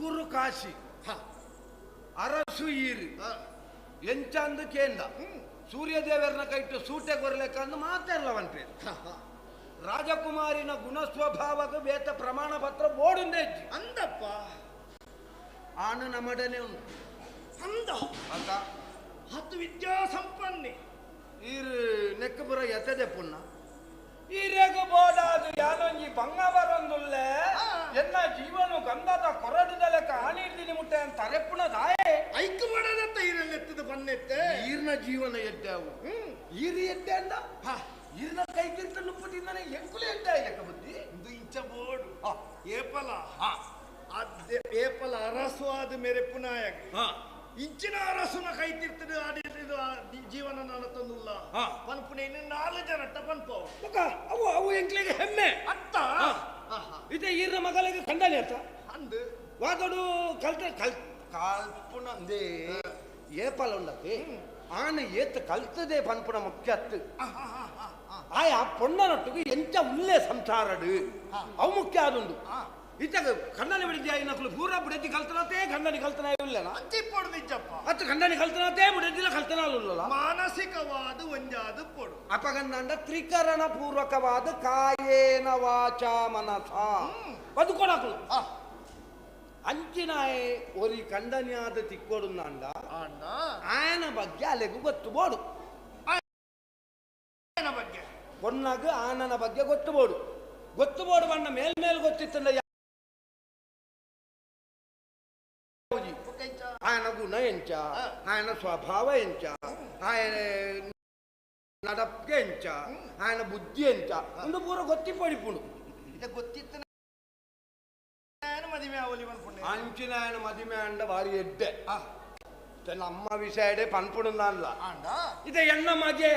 ಊರು ಕಾಶಿ ಅರಸು ಈರು ಎಂಚಂದು ಕೇಂದ ಸೂರ್ಯದೇವರನ್ನ ಕೈಟ್ಟು ಸೂಟೆ ಕೊರ್ಲೆಕ್ಕಂದು ಮಾತಾಡ್ಲವನ್ ಪೇರು ರಾಜಕುಮಾರಿನ ಗುಣ ಸ್ವಭಾವಕ್ಕೆ ಬೇತ ಪ್ರಮಾಣ ಪತ್ರ ಬೋಡುಂದೆ ಅಂದಪ್ಪ ಆನು ನಮ್ಮಡನೆ ಉಂಟು ಅಂದ ಅಂತ ಹತ್ತು ವಿದ್ಯಾ ಸಂಪನ್ನೆ ಈರು ನೆಕ್ಕಪುರ ಎತ್ತದೆ ಪುಣ್ಣ ಈರೆಗು ಬೋಡಾದು ಯಾನೊಂಜಿ ಬಂಗ ಬರೊಂದುಲ್ಲೆ ಎನ್ನ ಜೀವನ ಗಂಧದ ಕೊರಡುದಲೆ ಕಾಣಿರ್ದಿನಿ ಮುಟ್ಟೆ ಅಂತ ತರೆಪ್ಪುಣ ದಾಯೆ ಐಕ್ ಮಾಡದತ್ತ ಈರನ್ನೆತ್ತದ ಬನ್ನೆತ್ತೆ ಈರ್ನ ಜೀವನ ಎದ್ದಾವು ಈರು ಎದ್ದೆ ಅಂದ ಈರ್ನ ಕೈ ತೀರ್ಥ ನುಪ್ಪು ತಿಂದನೆ ಎಂಕುಲೆ ಎದ್ದ ಲೆಕ್ಕ ಬುದ್ಧಿ ಇದು ಇಂಚ ಬೋಡು ಏಪಲ ಅದ್ದೆ ಏಪಲ ಅರಸು ಆದ ಮೇರೆ ಪುನಾಯಕ ಇಂಚಿನ ಅರಸುನ ಕೈ ತೀರ್ತದ ಆಡಿದ ಜೀವನ ನಾನು ತಂದುಲ್ಲ ಪನ್ಪುನೆ ಇನ್ನು ನಾಲ್ಕು ಜನಟ್ಟ ಪನ್ಪವು ಅವು ಅವು ಎಂಕ್ಲೆಗೆ ಹೆಮ್ಮೆ ಅತ್ತ ಇದೆ ಈರ್ನ ಮಗಳಿಗೆ ಕಂಡನೆ ಅತ್ತ ಅಂದು ವಾದಡು ಕಲ್ತ ಕಲ್ ಕಲ್ಪುಣ ಅಂದೇ ಏಪಲ ಉಂಡತಿ ಆನ ಏತ್ ಕಲ್ತದೆ ಪನ್ಪುಣ ಮುಖ್ಯ ಅತ್ತು ಆಯ ಪೊಣ್ಣನೊಟ್ಟಿಗೆ ಎಂಚ ಉಲ್ಲೇ ಸಂಸಾರಡು ಅವು ಮುಖ್ಯ ಆದುಂಡು ಇತ್ತಾಗ ಕಣ್ಣನಿ ಬಿಡಿದ್ಯಾ ನಕಲು ಪೂರ ಬಿಡದಿ ಕಲ್ತನತೆ ಕಣ್ಣನಿ ಕಲ್ತನ ಇಲ್ಲನ ಅಂಚಿಪ್ಪೊಡು ನಿಜಪ್ಪ ಅತ್ತು ಕಣ್ಣನಿ ಕಲ್ತನತೆ ಬಿಡದಿಲ್ಲ ಕಲ್ತನ ಉಲ್ಲಲ್ಲ ಮಾನಸಿಕವಾದ ಒಂಜಾದ ಪೊಡು ಅಪಗಂದಂಡ ತ್ರಿಕರಣ ಪೂರ್ವಕವಾದ ಕಾಯೇನ ವಾಚ ಮನಸ ಬದುಕೊಡಕಲು ಅಂಚಿನಾಯೆ ಒರಿ ಕಂಡನಿಯಾದ ತಿಕ್ಕೊಡುಂದಾಂಡ ಆಯನ ಬಗ್ಗೆ ಅಲೆಗು ಗೊತ್ತು ಬೋಡು ಆಯನ ಬಗ್ಗೆ ಪೊನ್ನಾಗ ಆನನ ಬಗ್ಗೆ ಗೊತ್ತು ಬೋಡು ಗೊತ್ತು ಬೋಡು ಬಣ್ಣ ಮೇಲ್ಮೇಲ್ ಗೊತ್ತಿತ್ತಂಡ ఆయన ಗುಣ ಎಂಚ ఆయన ಸ್ವಭಾವ ಎಂಚ ఆయన ನಡಪ್ಕೆ ಎಂಚ ఆయన ಬುದ್ಧಿ ಎಂಚ ಒಂದು ಪೂರ ಗೊತ್ತಿ ಪಡಿಪುಂಡು ಇದು ಗೊತ್ತಿತ್ತು ಮದುವೆ ಅವಲಿ ಪನ್ಪುಂಡೆ ಅಂಚಿನ ఆయన ಮದುವೆ ಅಂಡ ಭಾರಿ ಎಡ್ಡೆ ನಮ್ಮ ವಿಷಯಡೆ ಪನ್ಪುಡುಂದಲ್ಲ ಆಂಡ ಇದೆ ಎಣ್ಣ ಮಗೆ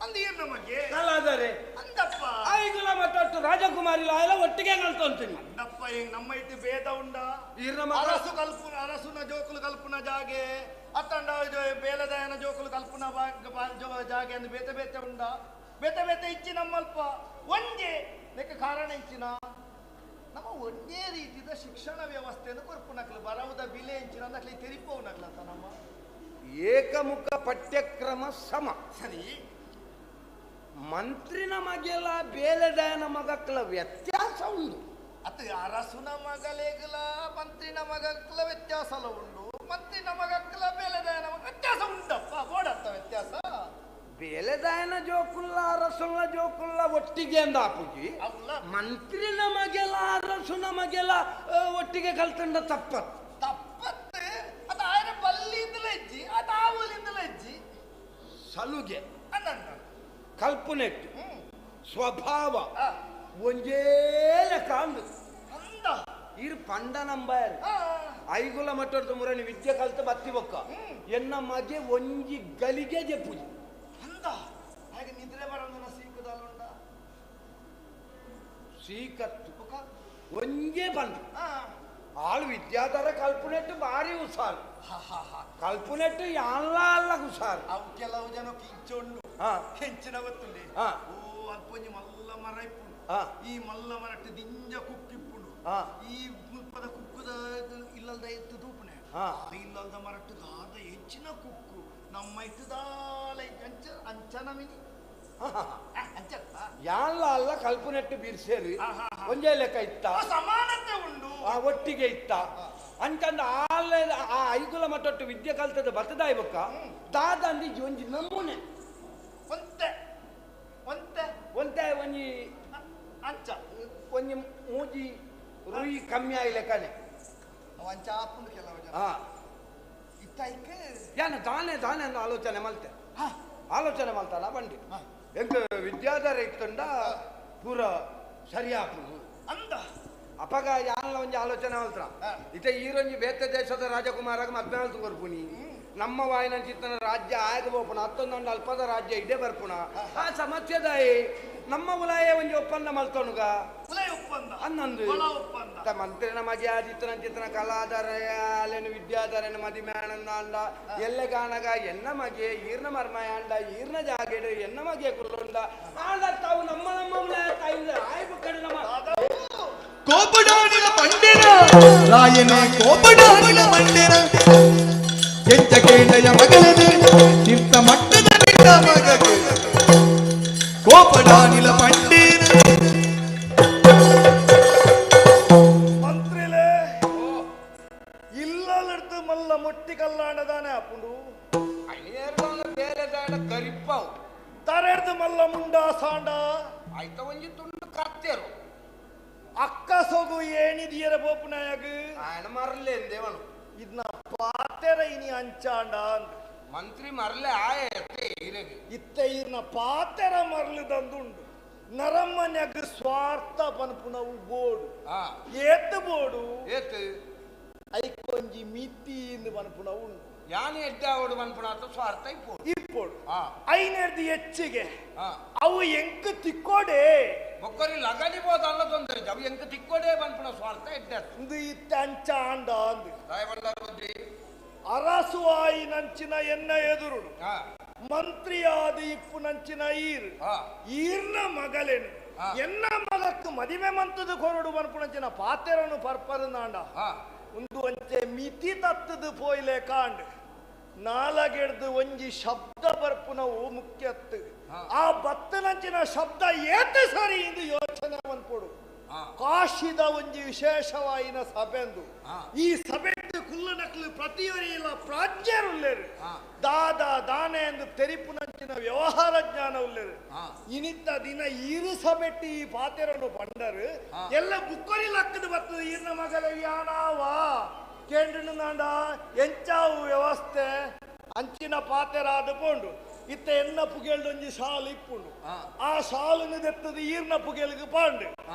ಅಂದ ಎಣ್ಣ ಮಗೆ ಕಲಾದರೆ ಅಂದಪ್ಪ ಐಗುಲ ಮತ್ತು ರಾಜಕುಮಾರಿ ಎಲ್ಲ ಒಟ್ಟಿಗೆ ಕಲ್ತೊಂತೀನಿ ಅಂದಪ್ಪ ಹಿಂಗ್ ನಮ್ಮ ಇಟ್ಟು ಭೇದ ಉಂಡ ಈರ್ನ ಅರಸು ಕಲ್ಪುನ ಅರಸುನ ಜೋಕುಲು ಕಲ್ಪುನ ಜಾಗೆ ಅತ್ತಂಡ ಬೇಲದಾಯನ ಜೋಕುಲು ಕಲ್ಪುನ ಜಾಗೆ ಅಂದ್ ಬೇತೆ ಬೇತೆ ಉಂಡ ಬೇತೆ ಬೇತೆ ಇಚ್ಚಿ ನಮ್ಮಲ್ಪ ಒಂಜೆ ಲೆಕ್ಕ ಕಾರಣ ಇಚ್ಚಿನ ನಮ್ಮ ಒಂದೇ ರೀತಿಯ ಶಿಕ್ಷಣ ವ್ಯವಸ್ಥೆಯನ್ನು ಕೊರ್ಪುನಕ್ಲು ಬರವುದ ಬಿಲೆ ಎಂಚಿನ ಅಂದಕ್ಲಿ ತೆರಿಪೋನಕ್ಲತ್ತ ನಮ್ಮ ಏಕಮುಖ ಪಠ್ಯಕ್ರಮ ಸಮ ಸರಿ ಮಂತ್ರಿನ ಮಗೆಲ ಬೇಲೆದಾಯನ ಮಗಕ್ಲ ವ್ಯತ್ಯಾಸ ಉಂಡು ಅತ್ತ ಅರಸುನ ಮಗಲೇಗಲ ಮಂತ್ರಿನ ಮಗಕ್ಲ ವ್ಯತ್ಯಾಸ ಉಂಡು ಮಂತ್ರಿನ ಮಗಕ್ಲ ಬೇಲೆದಾಯನ ಮಗ ವ್ಯತ್ಯಾಸ ಉಂಡಪ್ಪ ಬೋಡತ್ತ ವ್ಯತ್ಯಾಸ ಬೇಲೆದಾಯನ ಜೋಕುಲ್ಲ ಅರಸುನ ಜೋಕುಲ್ಲ ಒಟ್ಟಿಗೆ ಅಂದ ಆಪುಜಿ ಮಂತ್ರಿನ ಮಗೆಲ ಅರಸುನ ಮಗೆಲ ಒಟ್ಟಿಗೆ ಕಲ್ತಂಡ ತಪ್ಪತ್ ತಪ್ಪತ್ತೆ ಅದು ಆಯನ ಬಲ್ಲಿಂದಲೇ ಇಜ್ಜಿ ಅದು ಆವಲಿಂದಲೇ ಇಜ್ಜಿ ಸಲುಗೆ ಅನ್ನ ಕಲ್ಪನೆಟ್ಟು ಸ್ವಭಾವ ಒಂಜೇ ಲೆಕ್ಕ ಅಂದು ಇರ್ ಪಂಡ ನಂಬಾಯರ್ ಐಗುಲ ಮಟ್ಟದ ಮುರಣಿ ವಿದ್ಯೆ ಕಲ್ತ ಬತ್ತಿ ಬೊಕ್ಕ ಎನ್ನ ಮಗೆ ಒಂಜಿ ಗಲಿಗೆ ಜೆಪ್ಪುಜಿ ಅಂದ ಹಾಗೆ ನಿದ್ರೆ ಬರೋದನ್ನ ಸೀಕದಲ್ಲುಂಡ ಸೀಕತ್ತು ಒಂಜೇ ಬಂದು ಆಳು ವಿದ್ಯಾಧರ ಕಲ್ಪನೆಟ್ಟು ಭಾರಿ ಹುಷಾರು ಕಲ್ಪನೆಟ್ಟು ಯಾನ್ಲ ಅಲ್ಲ ಹುಷಾರು ಅವು ಕೆಲವು ಜನ ಕಿಂಚೊಂಡು ಕೆಂಚಿನ ಗೊತ್ತುಂಡೆ ಓ ಅಲ್ಪೊಂಜಿ ಮಲ್ಲ ಮರ ಇಪ್ಪುಂಡು ಈ ಮಲ್ಲ ಮರಟ್ಟು ದಿಂಜ ಕುಕ್ಕಿಪ್ಪುಂಡು ಈ ಮುಲ್ಪದ ಕುಕ್ಕುದ ಇಲ್ಲಲ್ದ ಎತ್ತು ತೂಪುಣೆ ಇಲ್ಲಲ್ದ ಮರಟ್ಟು ದಾದ ಹೆಚ್ಚಿನ ಕುಕ್ಕು ನಮ್ಮ ಇಟ್ಟುದಾಲ ಅಂಚ ಅಂಚನ ಮಿನಿ ಯಾನ್ಲ ಅಲ್ಲ ಕಲ್ಪನೆಟ್ಟು ಬೀರ್ಸೇರಿ ಒಂಜೇ ಲೆಕ್ಕ ಇತ್ತ ಸಮಾನತೆ ಉಂಡು ಆ ಒಟ್ಟಿಗೆ ಇತ್ತ ಅಂತಂದ ಆಲೆ ಆ ಐಗುಲ ಮಟ್ಟೊಟ್ಟು ವಿದ್ಯೆ ಕಲ್ತದ ಬತ್ತದಾಯ್ ಬೊಕ್ಕ ದಾದ ಅಂದಿ ಒಂಜಿ ನಮೂನೆ ಒಂತೆ ಒಂತೆ ಒಂತೆ ಒಂಜಿ ಅಂಚ ಒಂಜಿ ಮೂಜಿ ರುಯಿ ಕಮ್ಮಿ ಆಯಿ ಲೆಕ್ಕನೆ ಅಂಚ ಆಪುಂಡು ಕೆಲವು ಜನ ಇತ್ತೈಕ್ ಯಾನ ತಾನೇ ತಾನೇ ಅಂದ ಆಲೋಚನೆ ಮಲ್ತೆ ಆಲೋಚನೆ ಮಲ್ತಾನ ಬಂಡಿ ಎಂಕ ವಿದ್ಯಾಧರ ಇತ್ತಂಡ ಪೂರ ಸರಿ ಆಪುಂಡು ಅಂದ ಅಪಗ ಯಾನ್ಲ ಒಂಜಿ ಆಲೋಚನೆ ಮಲ್ತ್ರ ಇತ್ತೆ ಈರೊಂಜಿ ಬೇತೆ ದೇಶದ ರಾಜಕುಮಾರಾಗ ಮದ್ವೆ ಮಲ್ತು ಕೊರ್ಪುನಿ ನಮ್ಮ ವಾಯಿನ ಚಿತ್ತನ ರಾಜ್ಯ ಆಗ ಬೋಪುಣ ಹತ್ತೊಂದೊಂದು ಅಲ್ಪದ ರಾಜ್ಯ ಇದೇ ಬರ್ಪುಣ ಆ ಸಮಸ್ಯೆದಾಯಿ ನಮ್ಮ ಉಲಾಯ ಒಂಜಿ ಒಪ್ಪಂದ ಮಲ್ತೊಣುಗ ಉಲಯ ಒಪ್ಪಂದ ಅನ್ನೊಂದು ಒಪ್ಪಂದ ಮಂತ್ರಿನ ಮಗೆ ಆದಿತ್ತನ ಚಿತ್ತನ ಕಲಾಧರ ಅಲ್ಲೇನು ವಿದ್ಯಾಧರನ ಮದಿಮೆ ಆನಂದ ಅಂಡ ಎಲ್ಲೆ ಕಾಣಗ ಎನ್ನ ಮಗೆ ಈರ್ನ ಮರ್ಮಯ ಅಂಡ ಈರ್ನ ಜಾಗೆಡು ಎನ್ನ ಮಗೆ ಕುಲ್ಲುಂಡ ಆಂಡ ತಾವು ನಮ್ಮ ನಮ್ಮ ತಾಯಿ ಆಯ್ಬು ಕಡೆ ನಮ್ಮ ಕೋಪಡಾಡಿನ ಮಂಡೆನ ರಾಯನೇ ಕೋಪಡಾಡಿನ ಮಂಡೆನ ಕೆಂಚ ಕೇಂಡಯ ಮಗಳನೆ ತೀರ್ಥ ಮಟ್ಟದ ನಿನ್ನ ಮಗಗೆ ಕೋಪಡಾನಿಲ ಪಂಡೇನ ಏಣಿ ದಿಯರ ಪೋಪುನಾಯಗ ಆಯನ ಮರಲೆ ಎಂದೇವನು ಇದನ್ನ ಪಾತೆರ ಇನಿ ಅಂಚಾಂಡ ಮಂತ್ರಿ ಮರಲೆ ಆಯ ಇತ್ತೆ ಇರ್ನ ಪಾತೆರ ಮರಲು ತಂದುಂಡು ನರಮ್ಮನ್ಯಾಗ ಸ್ವಾರ್ಥ ಪನ್ಪುನವು ಬೋಡು ಏತ್ ಬೋಡು ಏತ್ ಐಕೊಂಜಿ ಮಿತಿ ಇಂದು ಪನ್ಪುನವು ಉಂಡು ಯಾನೆ ಎಡ್ಡಾವಡು ಪನ್ಪುನಾತ ಸ್ವಾರ್ಥ ಇಪ್ಪೋಡು ಇಪ್ಪೋಡು ಐನೆರ್ದು ಹೆಚ್ಚಿಗೆ ಅವು ಎಂಕ್ ತಿಕ್ಕೋಡೆ ಒಕ್ಕರಿ ಲಗಲಿ ಬೋದಲ್ಲ ತೊಂದರೆ ಅವು ಎಂಕ್ ತಿಕ್ಕೋಡೆ ಪನ್ಪುನ ಸ್ವಾರ್ಥ ಎಡ್ಡ ಇಂದು ಇತ್ತೆ ಅಂಚ ಆಂಡ ಅಂದು ಅರಸುವಾಯಿ ನಂಚಿನ ಎನ್ನ ಎದುರುಡು ಮಂತ್ರಿಯಾದ ಇಪ್ಪು ನಂಚಿನ ಈರ್ ಈರ್ನ ಮಗಲೇನು ಎನ್ನ ಮಗಕ್ಕೆ ಮದಿಮೆ ಮಂತದ ಕೊರಡು ಪನ್ಪುನಂಚಿನ ಪಾತೆರನು ಪರ್ಪರು ನಾಂಡ ಒಂದು ಅಂಚೆ ಮಿತಿ ತತ್ತದು ಪೋಯ್ಲೆ ಕಾಂಡ್ ನಾಲಗೆಡ್ದು ಒಂಜಿ ಶಬ್ದ ಬರ್ಪುನವು ಮುಖ್ಯತ್ತು ಆ ಬತ್ತನಂಚಿನ ಶಬ್ದ ಏತ ಸರಿ ಎಂದು ಯೋಚನೆ ಮನ್ಪೊಡು ಕಾಶಿದ ಒಂಜಿ ವಿಶೇಷವಾಯಿನ ಸಭೆಂದು ಈ ಸಭೆ ಕುಲ್ಲು ನಕಲು ಪ್ರತಿಯೊರಿಯಿಲ್ಲ ಪ್ರಾಜ್ಞರುಲ್ಲೇರು ದಾದ ದಾನೆ ಎಂದು ತೆರಿಪುನಂಚಿನ ವ್ಯವಹಾರ ಜ್ಞಾನ ಉಲ್ಲೇರು ಇನಿತ್ತ ದಿನ ಈರು ಸಭೆಟ್ಟಿ ಈ ಪಾತೆರನ್ನು ಬಂಡರು ಎಲ್ಲ ಬುಕ್ಕೊರಿ ಲಕ್ಕದ ಬರ್ತದೆ ಈರ್ನ ಮಗಲ ಯಾನಾವಾ ಕೇಂದ್ರನು ನಾಂಡ ಎಂಚಾವು ವ್ಯವಸ್ಥೆ ಅಂಚಿನ ಪಾತೆರಾದ ಪೋಂಡು ಇತ್ತ ಎನ್ನ ಪುಗೆಲ್ಡೊಂಜಿ ಶಾಲು ಇಪ್ಪುಂಡು ಆ ಶಾಲುನು ದೆತ್ತದು ಈರ್ನ ಪುಗೆಲ್ಗೆ ಪಾಂಡು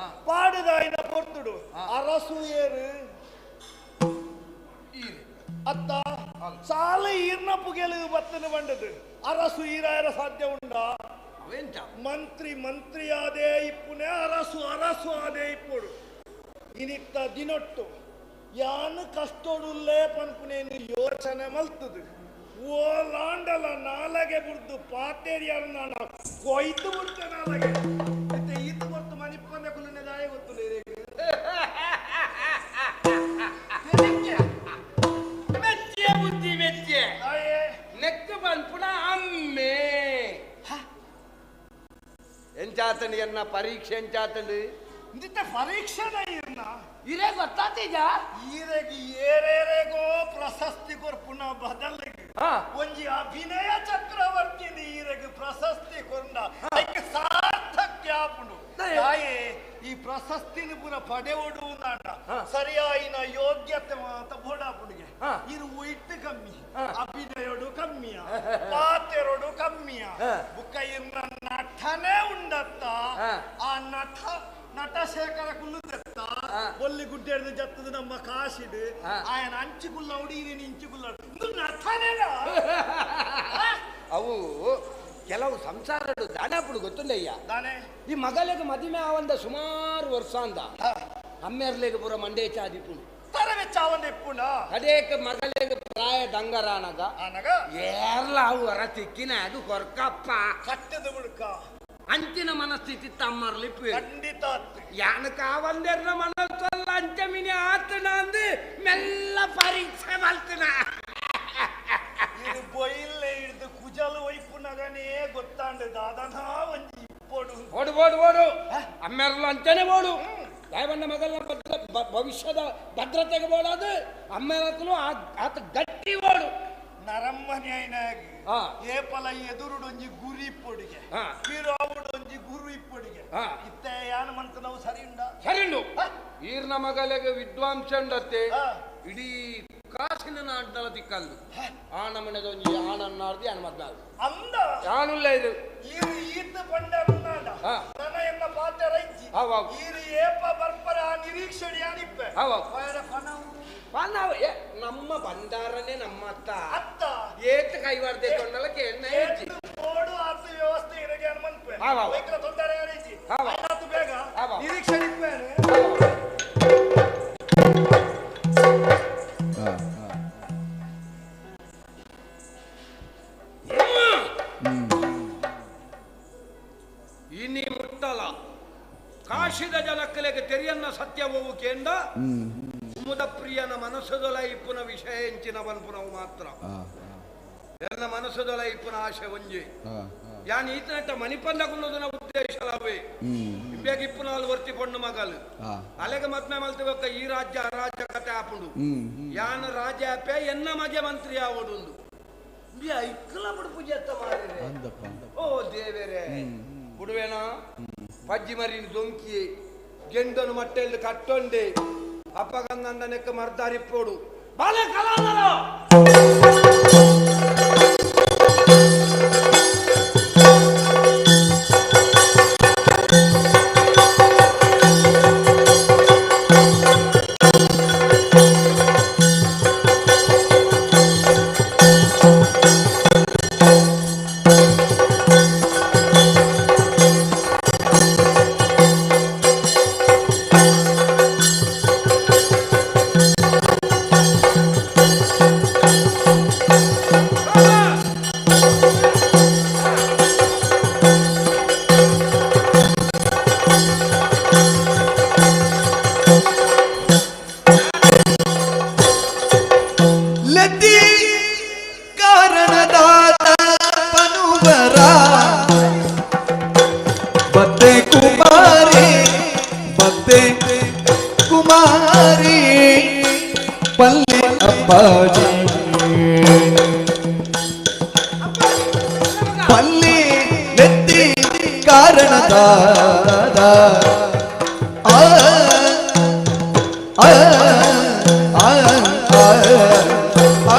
ಪಾಡುದಾಯಿನ ಪೊರ್ತುಡು ಅರಸು ಏರು ಅತ್ತ ಸಾಲ ಈರ್ನ ಪುಗೆಲು ಬತ್ತನ ಬಂಡದು ಅರಸು ಈರಾಯರ ಸಾಧ್ಯ ಉಂಡ ಮಂತ್ರಿ ಮಂತ್ರಿಯಾದೇ ಇಪ್ಪುನೆ ಅರಸು ಅರಸು ಆದೇ ಇಪ್ಪುಡು ಇನಿತ್ತ ದಿನೊಟ್ಟು ಯಾನು ಕಷ್ಟೋಡುಲ್ಲೇ ಪನ್ಪುನೇನು ಯೋಚನೆ ಮಲ್ತದು ಓ ಲಾಂಡಲ ನಾಲಗೆ ಬುಡ್ದು ಪಾತೇರಿಯಾರು ನಾನು ಕೊಯ್ದು ಬಿಡ್ತೆ ನಾಲಗೆ ಮತ್ತೆ ಈತ ಗೊತ್ತು ಮನಿಪ್ಪಂದ ಕುಲನೆ ದಾಯ ಗೊತ್ತು ಮೆಚ್ಚೆ ಬುದ್ಧಿ ಮೆಚ್ಚೆ ನೆಕ್ ಪನ್ಪುನ ಅಮ್ಮೆ ಎಂಚಾತಂಡು ಎನ್ನ ಪರೀಕ್ಷೆ ಎಂಚಾತಂಡು ಇಂದಿತ್ತ ಪರೀಕ್ಷೆನ ಇರ್ನ ಇರೇ ಗೊತ್ತಾತೀಜ ಈರೆಗೆ ಏರೇರೇಗೋ ಪ್ರಶಸ್ತಿ ಕೊರ್ಪುನ ಬದಲಿಗೆ ಒಂಜಿ ಅಭಿನಯ ಚಕ್ರವರ್ತಿ ಈರೆಗೆ ಪ್ರಶಸ್ತಿ ಕೊರ್ನ ಐಕ್ ಸಾರ್ಥಕ್ಯ ಆಪುಂಡು ತಾಯೇ ಈ ಪ್ರಶಸ್ತಿನ ಪುನ ಪಡೆವಡು ನಾಟ ಸರಿಯಾಯಿನ ಯೋಗ್ಯತೆ ಮಾತ ಬೋಡಾಪುಡಿಗೆ ಇರು ಇಟ್ಟು ಕಮ್ಮಿ ಅಭಿನಯೋಡು ಕಮ್ಮಿಯ ಪಾತೆರೋಡು ಕಮ್ಮಿಯ ಬುಕ್ಕ ಇರ್ನ ನಟನೆ ಉಂಡತ್ತ ಆ ನಟ ನಟಶೇಖರ ಕುಲ್ಲುದತ್ತ ಒಲ್ಲಿ ಗುಡ್ಡೆಡ್ದು ಜತ್ತದ ನಮ್ಮ ಕಾಶಿಡು ಆಯನ ಅಂಚು ಕುಲ್ಲ ಉಡಿ ಇಂಚು ಕುಲ್ಲ ನಟನೇನ ಅವು ಕೆಲವು ಸಂಸಾರಡು ದಾನಾಪುಡು ಗೊತ್ತುಂಡಯ್ಯ ದಾನೆ ಈ ಮಗಲಿಗೆ ಮದಿಮೆ ಆವಂದ ಸುಮಾರು ವರ್ಷ ಅಂದ ಅಮ್ಮೆರ್ಲೆಗೆ ಪೂರ ಮಂಡೇ ಚಾದಿಪುಂಡು ತರವೆ ಚಾವಂದ ಇಪ್ಪುಂಡ ಅದೇಕ ಮಗಲಿಗೆ ಪ್ರಾಯ ದಂಗರಾನಗ ಆನಗ ಏರ್ಲ ಅವು ಹೊರ ತಿಕ್ಕಿನ ಅದು ಕೊರ್ಕಪ್ಪ ಕಟ್ಟದ ಬುಡ್ಕ ಅಂಚಿನ ಮನಸ್ಥಿತಿ ತಮ್ಮರ್ಲಿ ಖಂಡಿತ ಯಾನಕ ಒಂದೆರ್ನ ಮನಸ್ಸಲ್ಲ ಅಂಚೆ ಮಿನಿ ಆತನ ಅಂದು ಮೆಲ್ಲ ಪರೀಕ್ಷೆ ಮಲ್ತನ ಇದು ಬೊಯಿಲ್ಲೆ ಹಿಡ್ದು ಕುಜಲು ಒಯ್ಪುನಗನೇ ಗೊತ್ತಾಂಡು ದಾದನಾ ಒಂಜಿ ಇಪ್ಪೊಡು ಓಡು ಓಡು ಓಡು ಅಮ್ಮೆರ್ಲು ಅಂಚನೆ ಓಡು ದಯವಂಡ ಮಗಲ್ನ ಭದ್ರ ಭವಿಷ್ಯದ ಭದ್ರತೆಗೆ ಬೋಡಾದು ಅಮ್ಮೆರತ್ಲು ಆತ ಗಟ್ಟಿ ಓಡು ನರಮ್ಮನೆ ಐನಾಗಿ ಏಪಲ ಎದುರುಡೊಂಜಿ ಗುರಿ ಇಪ್ಪೊಡಿಗೆ ಪಿರಾವುಡೊಂಜಿ ಗುರು ಇಪ್ಪೊಡಿಗೆ ಇತ್ತೆ ಯಾನ ಮಂತ ನಾವು ಸರಿ ಉಂಡ ಸರಿ ಉಂಡು ಈರ್ನ ಮಗಲೆಗೆ ವಿದ್ವಾಂಸ ಉಂಡತ್ತೆ ಇಡೀ ಕಾಸಿನ ನಾಡ್ದಲ ತಿಕ್ಕಲ್ದು ಆಣ ಮನೆದ ಒಂಜಿ ಆಣನ್ನಾರ್ದಿ ಆಣ ಮದ್ನಾರ್ದು ಅಂದ ಯಾನುಲ್ಲ ಇದು ಈರು ಈತ ಪಂಡರುನ್ನಾಡ ನನ ಎನ್ನ ಪಾತೆರ ಇಜ್ಜಿ ಈರು ಏಪ ಬರ್ಪರ ಆ ನಿರೀಕ್ಷಣೆ ಯಾನಿಪ್ಪೆ ಪನವು ನಮ್ಮ ಬಂದಾರನೇ ನಮ್ಮ ಅತ್ತ ಅತ್ತ ಏತ್ ಕೈವಾರ್ದೆ ಕೊಂಡಲ ಕೇಳ್ನ ಹೆಚ್ಚಿ ಓಡು ಆತ ವ್ಯವಸ್ಥೆ ಇರಗೆ ಅನ್ಮನ್ಪೆ ವೈಕ್ಲ ತೊಂದರೆ ಯಾರಿಜ್ಜಿ ಆತು ಬೇಗ ನಿರೀಕ್ಷಣೆ ಇಪ್ಪೇನೆ ಇನಿ ಮುಟ್ಟಲ ಕಾಶಿದ ಜನಕ್ಕಲೆಗೆ ತೆರಿಯನ್ನ ಸತ್ಯವವು ಕೇಂದ ಕುಮುದ ಪ್ರಿಯನ ಮನಸ್ಸದೊಲ ಇಪ್ಪುನ ವಿಷಯ ಎಂಚಿನ ಬನ್ಪುನವು ಮಾತ್ರ ಎಲ್ಲ ಮನಸ್ಸದೊಲ ಇಪ್ಪುನ ಆಶೆ ಒಂಜಿ ಯಾನ್ ಈತನಟ್ಟ ಮಣಿಪಂದ ಕುಲ್ಲುದನ ಉದ್ದೇಶಲವೇ ಇಂಬ್ಯಾಗ ಇಪ್ಪುನಾಲ್ ವರ್ತಿ ಪೊಣ್ಣು ಮಗಲು ಅಲೆಗೆ ಮದ್ಮೆ ಮಲ್ತಬೇಕ ಈ ರಾಜ್ಯ ರಾಜ್ಯ ಕತೆ ಆಪುಂಡು ಯಾನ್ ರಾಜ ಆಪೆ ಎನ್ನ ಮಗೆ ಮಂತ್ರಿ ಆವಡುಂದು ಐಕ್ಕಲ ಬಿಡು ಪೂಜೆ ಮಾರಿರೆ ಓ ದೇವೇರೆ ಬುಡುವೇನ ಪಜ್ಜಿ ಮರಿನ ದೊಂಕಿ ಗೆಂಡನು ಮಟ್ಟೆಲ್ದು ಕಟ್ಟೊಂಡೆ ಅಪ್ಪಗಂದನೆಕ್ಕ ಮರ್ದಾರಿಪ್ಪೋಡು ಬಾಲೆ ಕಲಾದರ ಲತಿ ಕಾರಣದಾತ ಪನುವರ ಬತ್ತೆ ಕುಮಾರಿ ಬತ್ತೆ ಕುಮಾರಿ ಪಲ್ಲೆ ಅಪ್ಪಾಜಿ ಪಲ್ಲೆ ನೆತ್ತಿ ಕಾರಣದಾದ ಆ ಆ ಆ ಆ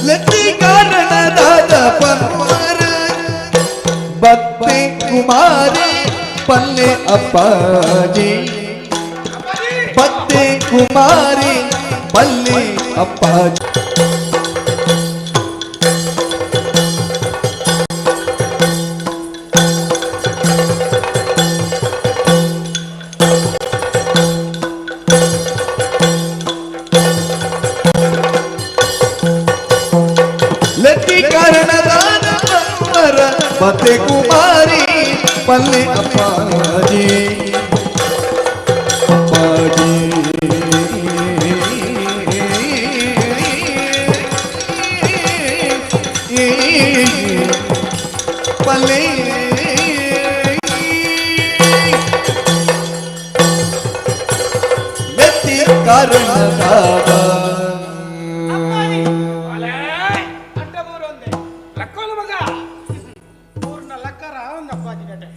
ಲತಿ ಕಾರಣದಾದ ಪನ್ವರ ಬತ್ತೆ ಕುಮಾರಿ ಪಲ್ಲೆ ಅಪ್ಪಾಜಿ ಬತ್ತೆ ಕುಮಾರಿ ಪಲ್ಲೆ ಅಪ್ಪಾಜಿ ಲತಿ ಕಾರಣದಾದ ಪನ್ವರ ಬತ್ತೆ ಕುಮಾರಿ ಪಲ್ಲೆ ಅಪ್ಪಾಜಿ ಅಪ್ಪಾಜಿ ಪಲ್ಲೆ ಲತಿ ಕಾರಣದಾದ ಲಕ್ಕೋಲ ಮಗ ಪೂರ್ಣ ಲಕ್ಕರ ಅಪ್ಪಾಜಿ ಗಟೆ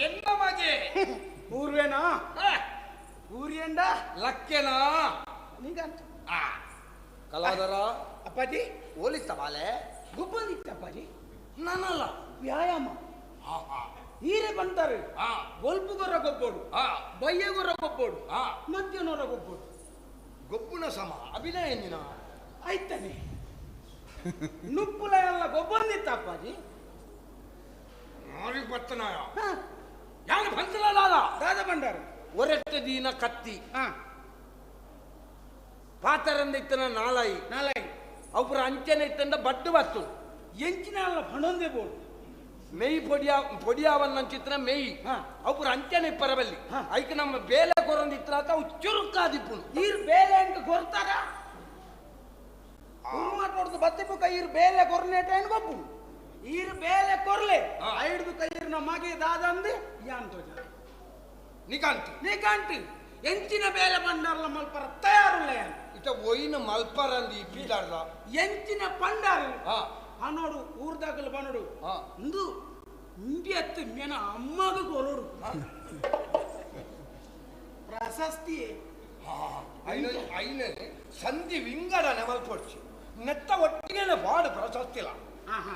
ಎನ್ನ ಮಗೆ ಊರ್ವೇನಾ ಊರಿಯಂಡ ಲಕ್ಕೆನಾ ನಿಗಂತ ಕಲಾದರ ಅಪ್ಪಾಜಿ ಓಲಿಸ್ತ ಬಾಲೆ ಗುಬ್ಬಂದಿತ್ತ ಅಪ್ಪಾಜಿ ನಾನಲ್ಲ ವ್ಯಾಯಾಮ ಹೀರೆ ಬಂತಾರೆ ಗೊಲ್ಪುಗೊರ ಗೊಬ್ಬೋಡು ಬಯ್ಯಗೊರ ಗೊಬ್ಬೋಡು ಮಧ್ಯಾಹ್ನರ ಗೊಬ್ಬೋಡು ಗೊಬ್ಬುನ ಸಮ ಅಭಿನಯ ನಿನ ಆಯ್ತಾನೆ ನುಪ್ಪುಲ ಎಲ್ಲ ಗೊಬ್ಬಂದಿತ್ತ ಅಪ್ಪಾಜಿ ನಾರಿಗೆ ಬರ್ತನಾಯ ಯಾರು ಬಂತಲ್ಲ ದಾದ ಬಂಡಾರು ಒರೆಟ್ಟ ದೀನ ಕತ್ತಿ ಪಾತರಂದ ಇತ್ತನ ನಾಲಾಯಿ ನಾಲಾಯಿ ಅವರ ಅಂಚನೆ ಇತ್ತಂದ ಬಡ್ಡು ಬತ್ತು ಎಂಚಿನ ಅಲ್ಲ ಪಣೊಂದೇ ಬೋಡು ಮೇಯ್ ಪೊಡಿಯ ಪೊಡಿಯಾವನ್ನ ಚಿತ್ರ ಮೇಯ್ ಅವರ ಅಂಚನೆ ಪರಬಲ್ಲಿ ಐಕ್ ನಮ್ಮ ಬೇಲೆ ಕೊರಂದ ಇತ್ರ ಅವು ಚುರುಕಾದಿಪ್ಪುನು ಈರ್ ಬೇಲೆ ಅಂಕ ಕೊರ್ತಾಗ ಉರುಮಾಟೋಡ್ದು ಬತ್ತಿ ಬುಕ್ಕ ಈರ್ ಬೇಲೆ ಕೊರ್ನೇಟ ಏನ್ ಗೊಬ್ಬು ಈರ್ ಬೇಲೆ ಕೊರ್ಲೆ ಐಡ್ದು ಕೈರ್ನ ಮಗೆ ದಾದಂದು ಯಾನ್ ತೋಜ ನಿಕಾಂತಿ ನಿಕಾಂತಿ ಎಂಚಿನ ಬೇಲೆ ಬಂಡಾರ್ಲ ಮಲ್ಪರ ತಯಾರುಲ್ಲ ಯಾನ್ ಇತ ಒಯ್ನ ಮಲ್ಪರಂದಿ ಪೀದಾರ್ದ ಎಂಚಿನ ಪಂಡಾರು ಅನೋಡು ಊರ್ದಾಗಲು ಬನೋಡು ಇಂದು ಇಂಡಿಯತ್ತು ಮೇನ ಅಮ್ಮಗ ಕೊರೋಡು ಪ್ರಶಸ್ತಿ ಐನ ಐನ ಸಂಧಿ ವಿಂಗಡನೆ ಮಲ್ಪೊಡ್ಚಿ ನೆತ್ತ ಒಟ್ಟಿಗೆನೆ ಬಾಡು ಪ್ರಶಸ್ತಿಲ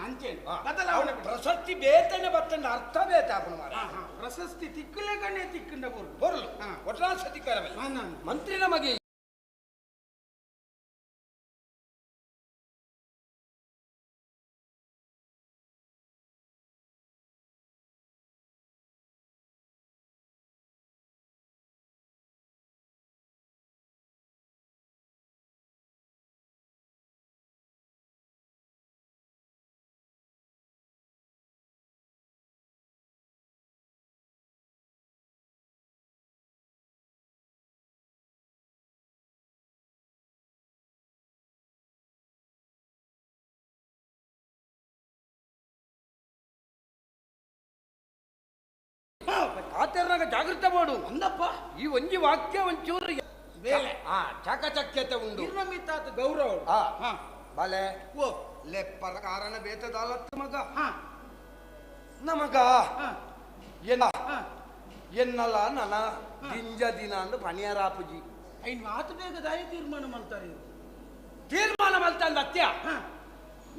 ಅಂಚೆ ಬದಲಾವಣೆ ಪ್ರಶಸ್ತಿ ಬೇತನೆ ಬತ್ತಂಡ ಅರ್ಥ ಬೇತ ಆಪುನ ಮಾರ್ರೆ. ಪ್ರಶಸ್ತಿ ತಿಕ್ಕಲೆ ಕಣ್ಣೆ ತಿಕ್ಕಂಡ ಬೋರು ಬೊರ್ಲು ಒಟ್ಲಾ ಸತಿಕರವಲ್ಲ ಮಂತ್ರಿ ನಮಗೆ ಜಾಗೃತ ಮಾಡು ಅಂದಪ್ಪ. ಈ ಒಂಜಿ ವಾಕ್ಯ ಒಂಚೂರು ಬೇಲೆ ಚಾಕಚಕ್ಯತೆ ಉಂಡು ನಿರ್ನಮಿತಾತ ಗೌರವ. ಬಲೆ ಓ ಲೆಪ್ಪರ ಕಾರಣ ಬೇತದಾಲತ್ತು ಮಗ ನಮಗ ಏನ ಎನ್ನಲ ನನ ದಿಂಜ ದಿನ ಅಂದು ಪಣಿಯರಾಪುಜಿ ಐನ್ ಮಾತು ಬೇಗ ದಾಯಿ ತೀರ್ಮಾನ ಮಾಡ್ತಾರೆ. ತೀರ್ಮಾನ ಮಲ್ತಂದ ಅತ್ಯ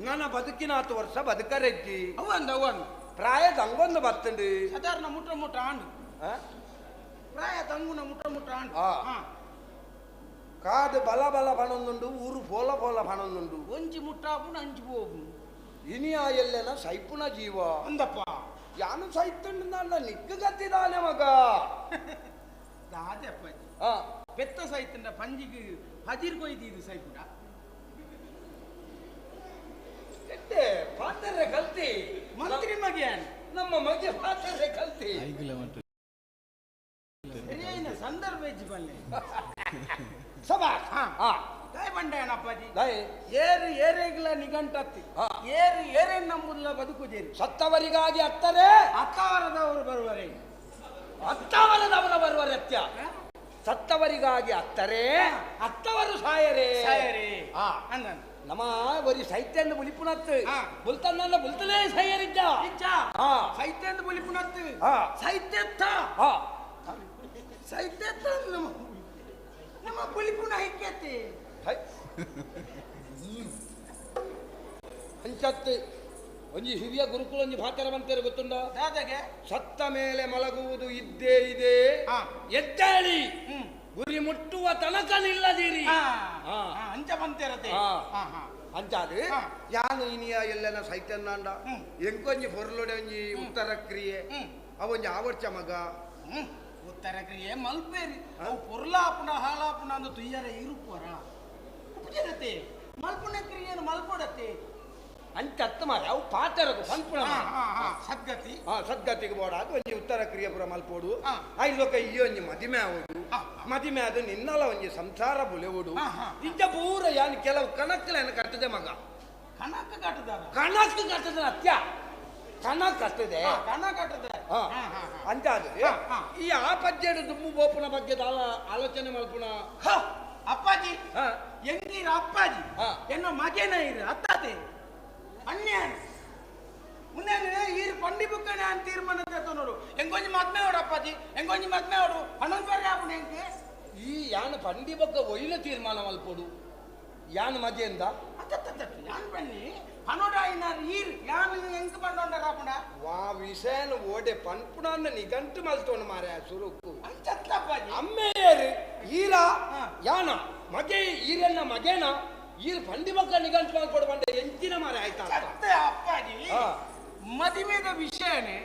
ನನ್ನ ಬದುಕಿನ 10 ವರ್ಷ ಬದುಕರೆಜ್ಜಿ ಅವಂದ ಅವನ್ ಪ್ರಾಯ ತಂಗೊಂದು ಬತ್ತಂಡು ಸಾಧಾರಣ ಮುಟ್ಟ ಮುಟ್ಟ ಆಂಡು ಪ್ರಾಯ ತಂಗುನ ಮುಟ್ಟ ಮುಟ್ಟ ಆಂಡು ಕಾಡು ಬಲ ಬಲ ಪಣೊಂದುಂಡು ಊರು ಪೋಲ ಪೋಲ ಪಣೊಂದುಂಡು ಒಂಜಿ ಮುಟ್ಟಾಪುನ ಅಂಚು ಹೋಗು ಇನಿಯ ಎಲ್ಲೆನ ಸೈಪುನ ಜೀವ ಅಂದಪ್ಪ. ಯಾನು ಸೈತಂಡು ನನ್ನ ನಿಗ್ಗು ಗತ್ತಿದಾನೆ ಮಗ ದಾದಪ್ಪ. ಪೆತ್ತ ಸೈತಂಡ ಪಂಜಿಗೆ ಪಜಿರ್ ಕೊಯ್ದಿದ್ದು ಸೈಪುಡ ಪಾತ್ರೆ ಕಲ್ತಿ ಮಂತ್ರಿ ಮಗಿಯಾನ ನಮ್ಮ ಮಗೆ ಪಾತ್ರೆ ಕಲ್ತಿ ಸಂದರ್ಭ ಹೆಚ್ಚು ಬಲ್ಲೆ ಸಭಾ ದಾಯ್ ಬಂಡಾಯನ ಅಪ್ಪಾಜಿ ಏರು ಏರೇಗಿಲ್ಲ ನಿಘಂಟತ್ತಿ ಏರು ಏರೇ ನಂಬುದಿಲ್ಲ ಬದುಕುದೇರಿ ಸತ್ತವರಿಗಾಗಿ ಅತ್ತರೆ ಅತ್ತಾವರದವರು ಬರುವರೆ ಅತ್ತಾವರದವರ ಬರುವರೆ ಅತ್ಯ ಸತ್ತವರಿಗಾಗಿ ಅತ್ತರೆ ಅತ್ತವರು ಸಾಯರೇ ಸಾಯರೇ ಅಂದ ನಮ್ಮ ಒರಿ ಸೈತ್ಯಂದು ಬುಲಿಪುನತ್ತು ಬುಲ್ತನ್ನ ಬುಲ್ತಲೇ ಸೈಯರಿದ್ದ ಸೈತ್ಯಂದು ಬುಲಿಪುನತ್ತು ಸೈತ್ಯತ್ತ ಸೈತ್ಯತ್ತ ನಮ್ಮ ಬುಲಿಪುನ ಹಿಕ್ಕತ್ತೆ ಅಂಚತ್ತು ಒಂಜಿ ಹಿರಿಯ ಗುರುಕುಲ ಒಂಜಿ ಭಾತರ ಬಂತೇರು ಗೊತ್ತುಂಡ ದಾದಾಗೆ ಸತ್ತ ಮೇಲೆ ಮಲಗುವುದು ಇದ್ದೇ ಇದೆ ಎದ್ದೇಳಿ ಗುರಿ ಮುಟ್ಟುವ ತನಕ ನಿಲ್ಲದಿರಿ ಅಂಚ ಬಂತೇರತೆ ಅಂಚಾದು ಯಾನು ಇನಿಯ ಎಲ್ಲನ ಸೈತನ್ನಾಂಡ ಎಂಕೊಂಜಿ ಪೊರ್ಲೊಡೆ ಒಂಜಿ ಉತ್ತರ ಕ್ರಿಯೆ ಅವೊಂಜಿ ಆವರ್ಚ ಮಗ ಉತ್ತರ ಕ್ರಿಯೆ ಮಲ್ಪೇರಿ ಅವು ಪೊರ್ಲಾಪುನ ಹಾಳಾಪುನ ಅಂದು ತುಯ್ಯರ ಇರುಪೋರ ಉಪಜರತೆ ಮಲ್ಪುನ ಕ್ರಿಯೆಯನ್ನು ಮಲ್ಪೊಡತೆ ಅಂಚ ಅತ್ತ ಮಾರ ಅವು ಪಾತರಗು ಪನ್ಪುಣ ಸದ್ಗತಿ ಸದ್ಗತಿಗೆ ಬೋಡಾದು ಒಂಜಿ ಉತ್ತರ ಕ್ರಿಯೆ ಪುರ ಮಲ್ಪೋಡು ಐದು ಈ ಒಂಜಿ ಮದಿಮೆ ಆವೋಡು ಮದಿಮೆ ಅದು ನಿನ್ನಲ ಒಂಜಿ ಸಂಸಾರ ಬುಲೆವುಡು ಇಂಚ ಪೂರ ಯಾನ್ ಕೆಲವು ಕಣಕ್ಕುಲೆನ ಕಟ್ಟದೆ ಮಗ ಕಣಕ್ ಕಟ್ಟದ ಕಣಕ್ ಕಟ್ಟದ ಅತ್ಯ ಕಣ ಕಟ್ಟದೆ ಕಣ ಕಟ್ಟದೆ ಅಂತ ಅದು ಈ ಆ ಪದ್ಯಡು ದುಮ್ಮು ಬೋಪುನ ಬಗ್ಗೆ ಆಲೋಚನೆ ಮಲ್ಪುನ ಅಪ್ಪಾಜಿ ಎಂಗಿರ ಅಪ್ಪಾಜಿ ಎನ್ನ ಮಗೇನ ಇರು ಅತ್ತಾತೆ ಅನ್ಯಾಯ ಮುಂದೆ ಈರು ಪಂಡಿ ಬುಕ್ಕನೆ ಅಂತ ತೀರ್ಮಾನ ನೋಡು ಎಂಗೊಂಜಿ ಮದ್ಮೆ ನೋಡು ಅಪ್ಪಾಜಿ ಎಂಗೊಂಜಿ ಮದ್ಮೆ ನೋಡು ಹನ್ನೊಂದು ಬಾರಿ ಆಪುಣ ಎಂಕೆ ಈ ಯಾನು ಪಂಡಿ ಬೊಕ್ಕ ಒಯ್ಲ ತೀರ್ಮಾನ ಮಲ್ಪೊಡು ಯಾನು ಮಜೆಯಿಂದ ಯಾನ್ ಬನ್ನಿ ಪನೋಡಾಯಿನಾರ್ ಈರ್ ಯಾನು ಎಂಕ್ ಪಂಡೊಂಡರ ಆಪುಣ ವಾ ವಿಷಯನ ಓಡೆ ಪನ್ಪುಣಾಂದ ನಿಗಂಟು ಮಲ್ತೋಣ ಮಾರೆ ಸುರುಕು ಅಂಚತ್ತ ಅಪ್ಪಾಜಿ ಅಮ್ಮೆಯರು ಈರ ಯಾನ ಮಗೆ ಈರನ್ನ ಮಗೇನ ಈರ್ ಪಂಡಿ ಬೊಕ್ಕ ನಿಗಂಟು ಮಲ್ಪೊಡು ಪಂಡ ಎಂಚಿನ ಮಾರೆ ಆಯ್ತಾ ಸತ್ತೆ ಅಪ್ಪಾಜಿ ಮದಿಮೆದ ವಿಷಯನೇ